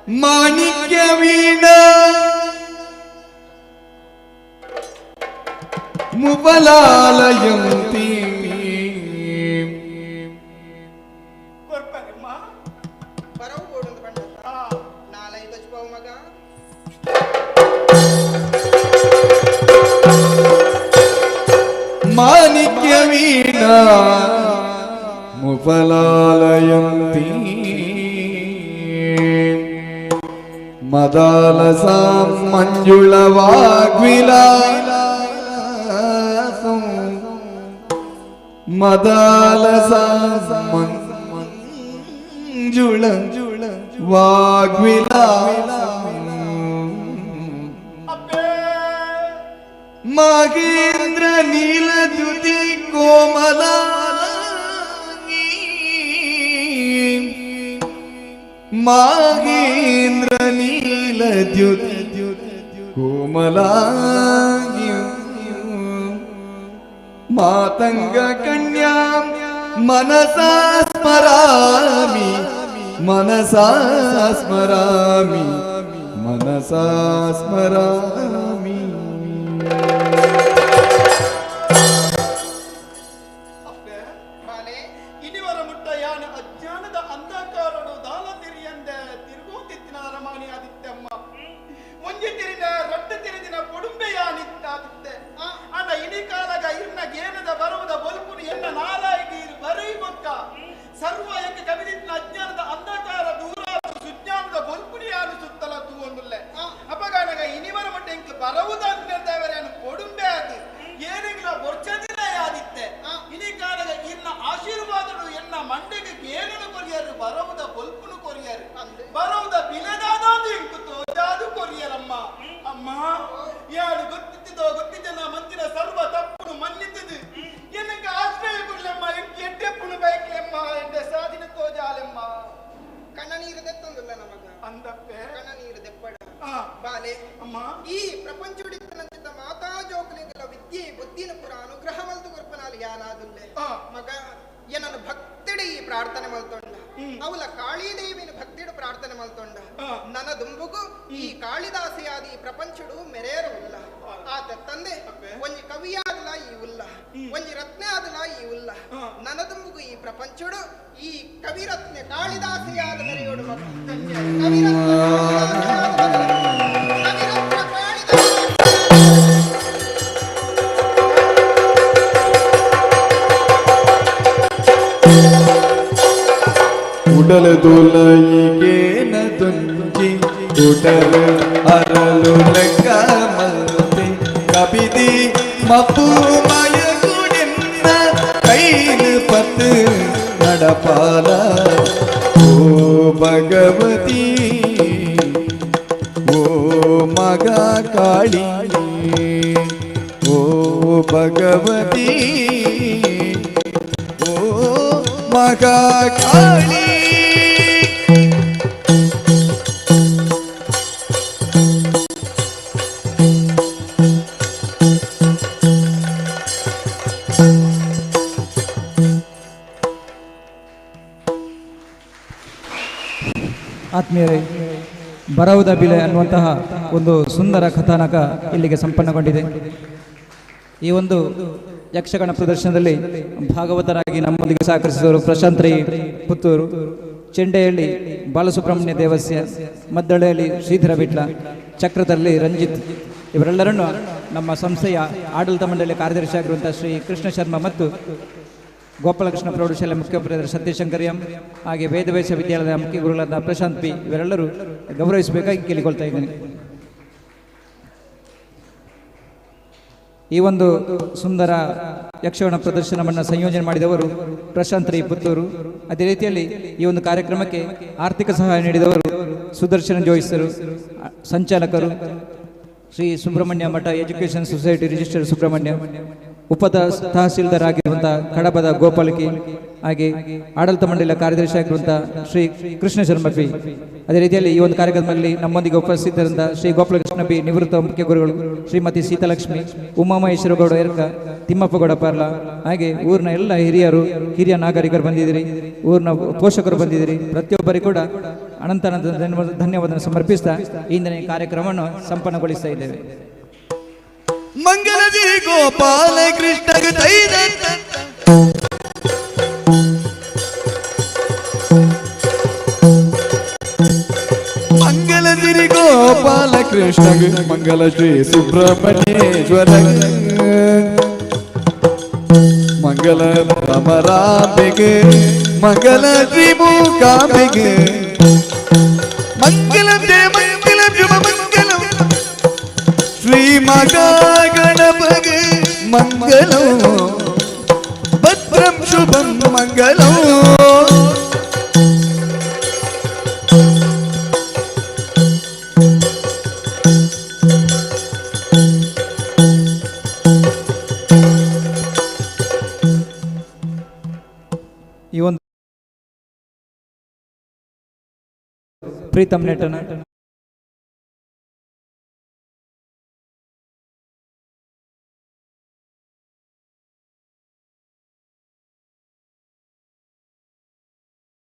ಮಾಣಿಕ್ಯ ವೀಣಾ ಮುಬಲಾಲಯಂತಿ ಬರವು ಬೋಡೊಂದು ಪಂಡ ನಾಲೈ ಬಜ್ಪಾವು ಮಗ. ಮಾಣಿಕ್ಯ ವೀಣಾ ಮುಫಲಾಲಯಂತಿ ಮದಾಲಸಾಂ ಮಂಜುಳ ವಾಗ್ವಿಲಾಸಂ ಮದಾಲಸಾಂ ಮಂಜುಳ ವಾಗ್ವಿಲಾಸಂ ಮಹೇಂದ್ರ ನೀಲದ್ಯುತಿ ಕೋಮಲಾಂಗಿ ಮಹೇಂದ್ರ ನೀಲದ್ಯುತಿ ಕೋಮಲಾಂಗಿ ಮಾತಂಗ ಕನ್ಯಾ ಮನಸಾ ಸ್ಮರಾಮಿ ಮನಸಾ ಸ್ಮರಾಮಿ ಮನಸಾ ಸ್ಮರಾಮಿ. ಇನಿವರ ಮುಟ್ಟ ಯಾನ ಅಜ್ಞಾನದ ಅಂಧಕಾರಡು ದಾಲ ತಿರಿಯಂದೆ ತಿರುಗೋತಿತ್ತಿನ ಅರಮಾನಿ ಆದಿತ್ಯಮ್ಮ ಒಂಜಿ ತಿರಿನ ರಡ್ಡು ತಿರಿದಿನ ಕೊಡುಂಬೆ ಯಾನಿತ್ತಾದಿತ್ತೆ ಅಂಡ ಇನಿ ಕಾಲಗ ಇರ್ನ ಗೇನದ ಬರುವುದ ಬೊಲ್ಪುನು ಎನ್ನ ನಾಲಾಯಿಗೆ ಇರು ಬರೈ ಬೊಕ್ಕ ಸರ್ವ ಎಂಕ ಕವಿದಿತ್ತಿನ ಅಜ್ಞಾನದ ಅಂಧಕಾರ ದೂರ ಸುಜ್ಞಾನದ ಬೊಲ್ಪುನಿ ಯಾನು ಸುತ್ತಲ ತೂವೊಂದುಲ್ಲೆ ಅಪಗಾನಗ ಇನಿವರ ಮಟ್ಟ ಎಂಕ್ ಬರವುದ ದೇವರೇನು ಕೊಡುಂಬೆ ಆದಿ ಏನಿಗ್ಲ ಬೊರ್ಚದಿನ ಯಾದಿತ್ತೆ ಇನಿ ಕಾಲಗ ಇನ್ನ ಆಶೀರ್ವಾದಡು ಎನ್ನ ಮಂಡೆಗೆ ಗೇನನು ಕೊರಿಯರು ಬರವುದ ಬೊಲ್ಪುನು ಕೊರಿಯರು ಬರವುದ ಬಿಲೆದಾದಾದು ಎಂಕು ತೋಜಾದು ಕೊರಿಯರಮ್ಮ. ಅಮ್ಮ ಯಾರು ಗೊತ್ತಿದ್ದೋ ಗೊತ್ತಿದ್ದ ಮಂದಿನ ಸರ್ವ ತಪ್ಪುನು ಮನ್ನಿದ್ದದು ಎನ್ನಕ್ಕೆ ಆಶ್ರಯ ಕೊಡ್ಲಮ್ಮ ಎಂಕ್ ಎಡ್ಡೆಪ್ಪುನು ಬಯಕ್ಲೆಮ್ಮ ಎಡ್ಡೆ ಸಾಧಿನ ತೋಜಾಲೆಮ್ಮ. ಕಣ್ಣ ನೀರು ದೆತ್ತೊಂದುಲ್ಲ ನಮಗ ಅಂದಪ್ಪೆ ಕಣ್ಣ ನೀರು ದೆಪ್ಪಡ ಬಾಲೆ ಅಮ್ಮ ಈ ಪ್ರಪಂಚಡಿತ್ತನಂತಿದ್ದ ಮಾತಾ ಜೋಕುಲಿಗೆಲ್ಲ ವಿದ್ಯೆ ಬುದ್ಧಿನ ಪುರ ಅನುಗ್ರಹ ಮಲ್ತು ಕೊರ್ಪನಾಲ್ ಯಾನಾದುಲ್ಲೆ ಮಗ ಏನನ್ನು ಭಕ್ತಿಡಿ ಈ ಪ್ರಾರ್ಥನೆ ಮಲ್ತೊಂಡ ಅವಲ ಕಾಳಿದೇವಿನ ಭಕ್ತಿಡು ಪ್ರಾರ್ಥನೆ ಮಲ್ತೊಂಡ ನನ್ನ ದುಂಬುಗು ಈ ಕಾಳಿದಾಸಿಯಾದ ಈ ಪ್ರಪಂಚಡು ಮೆರೇರ ಉಲ್ಲ ಆತ ತಂದೆ ಒಂಜಿ ಕವಿಯಾದಲ ಈ ಉಲ್ಲ ಒಂಜಿ ರತ್ನ ಆದಲ ಈ ಉಲ್ಲ ನನ್ನ ದುಂಬುಗು ಈ ಪ್ರಪಂಚಡು ಈ ಕವಿರತ್ನ ಕಾಳಿದಾಸಿಯಾದ ಮೆರೆಯೋಡು ಮಗ ಕವಿರತ್ನ ಉಡಲದೊಲಯಿಗೇನ ತುಂಜಿ ಉಡಲು ಅರಲು ಲೆಕ್ಕ ಮಲ್ತೆ ಕಬಿದಿ ಮಪ್ಪು ಮಯಗುಡೆನ್ನ ಕೈಲು ಪತ್ತು ನಡಪಾಲ ಓ ಭಗವತಿ ಓ ಮಗ ಕಾಳಿ ಓ ಭಗವತಿ ಓ ಮಗ ಕಾಳಿ. ಆತ್ಮೀಯರೇ, ಬರವುದ ಬಿಲೆ ಅನ್ನುವಂತಹ ಒಂದು ಸುಂದರ ಕಥಾನಕ ಇಲ್ಲಿಗೆ ಸಂಪನ್ನಗೊಂಡಿದೆ. ಈ ಒಂದು ಯಕ್ಷಗಾನ ಪ್ರದರ್ಶನದಲ್ಲಿ ಭಾಗವತರಾಗಿ ನಮ್ಮೊಂದಿಗೆ ಸಹಕರಿಸಿದವರು ಪ್ರಶಾಂತ್ ರೈ ಪುತ್ತೂರು, ಚೆಂಡೆಯಲ್ಲಿ ಬಾಲಸುಬ್ರಹ್ಮಣ್ಯ ದೇವಸ್ಯ, ಮದ್ದಳೆಯಲ್ಲಿ ಶ್ರೀಧರ ವಿಟ್ಲ, ಚಕ್ರದಲ್ಲಿ ರಂಜಿತ್, ಇವರೆಲ್ಲರನ್ನು ನಮ್ಮ ಸಂಸ್ಥೆಯ ಆಡಳಿತ ಮಂಡಳಿಯ ಕಾರ್ಯದರ್ಶಿಯಾಗಿರುವಂಥ ಶ್ರೀ ಕೃಷ್ಣ ಶರ್ಮಾ ಮತ್ತು ಗೋಪಾಲಕೃಷ್ಣ ಪ್ರೌಢಶಾಲೆ ಮುಖ್ಯೋಪಾಧ್ಯಾಯರು ಸತ್ಯಶಂಕರ್ ಎಂ ಹಾಗೆ ವೇದವ್ಯಾಸ ವಿದ್ಯಾಲಯದ ಮುಖ್ಯ ಗುರುಗಳಾದ ಪ್ರಶಾಂತ್ ಪಿ ಇವರೆಲ್ಲರೂ ಗೌರವಿಸಬೇಕಾಗಿ ಕೇಳಿಕೊಳ್ತಾ ಇದ್ದೇನೆ. ಈ ಒಂದು ಸುಂದರ ಯಕ್ಷಗಾನ ಪ್ರದರ್ಶನವನ್ನು ಸಂಯೋಜನೆ ಮಾಡಿದವರು ಪ್ರಶಾಂತ್ ರೈ ಪುತ್ತೂರು. ಅದೇ ರೀತಿಯಲ್ಲಿ ಈ ಒಂದು ಕಾರ್ಯಕ್ರಮಕ್ಕೆ ಆರ್ಥಿಕ ಸಹಾಯ ನೀಡಿದವರು Sudarshana ಜೋಯಿಸರು, ಸಂಚಾಲಕರು Shri Subrahmanya Math education society register Subrahmanya, ಉಪ ತಹಸೀಲ್ದಾರ್ ಆಗಿರುವಂಥ ಕಡಬದ ಗೋಪಾಲಕಿ, ಹಾಗೆ ಆಡಳಿತ ಮಂಡಳಿಯ ಕಾರ್ಯದರ್ಶಿ ಆಗಿರುವಂಥ ಶ್ರೀ ಕೃಷ್ಣ ಶರ್ಮ ಪಿ. ಅದೇ ರೀತಿಯಲ್ಲಿ ಈ ಒಂದು ಕಾರ್ಯಕ್ರಮದಲ್ಲಿ ನಮ್ಮೊಂದಿಗೆ ಉಪಸ್ಥಿತರಿಂದ ಶ್ರೀ ಗೋಪಾಲಕೃಷ್ಣ ಪಿ ನಿವೃತ್ತ ಮುಖ್ಯ ಗುರುಗಳು, ಶ್ರೀಮತಿ ಸೀತಾಲಕ್ಷ್ಮಿ, ಉಮಾಮಹೇಶ್ವರಗೌಡ ಎರ್ಕ, ತಿಮ್ಮಪ್ಪಗೌಡ ಪಾರ್ಲ, ಹಾಗೆ ಊರಿನ ಎಲ್ಲ ಹಿರಿಯರು, ಹಿರಿಯ ನಾಗರಿಕರು ಬಂದಿದ್ದೀರಿ, ಊರಿನ ಪೋಷಕರು ಬಂದಿದ್ದೀರಿ. ಪ್ರತಿಯೊಬ್ಬರಿಗೂ ಕೂಡ ಅನಂತ ಧನ್ಯವಾದ ಸಮರ್ಪಿಸ್ತಾ ಇಂದಿನ ಕಾರ್ಯಕ್ರಮವನ್ನು ಸಂಪನ್ನಗೊಳಿಸ್ತಾ ಇದ್ದೇವೆ. ಮಂಗಲದಿ ಗೋಪಾಲ ಕೃಷ್ಣ ಮಂಗಲಗಿರಿ ಗೋಪಾಲ ಕೃಷ್ಣ ಮಂಗಲ ಶ್ರೀ ಸುಬ್ರಹ್ಮಣ್ಯೇಶ್ವರ ಮಂಗಲ ಭ್ರಮರಾಂಬಿಗೆ ಮಂಗಲ ಶ್ರೀ ಮೂಕಾಂಬಿಗೆ ಮಂಗಲಂ ಜಯ ಮಂಗಲಂ ಶುಭ ಮಂಗಲಂ ಶ್ರೀ ಮಹಾಗಣಪಗೆ ಮಂಗಲಂ ಭದ್ರಂ ಶುಭಂ ಮಂಗಲಂ. ಈ ಒಂದು ಪ್ರೀತಮ್ ನೆಟ್ಟನ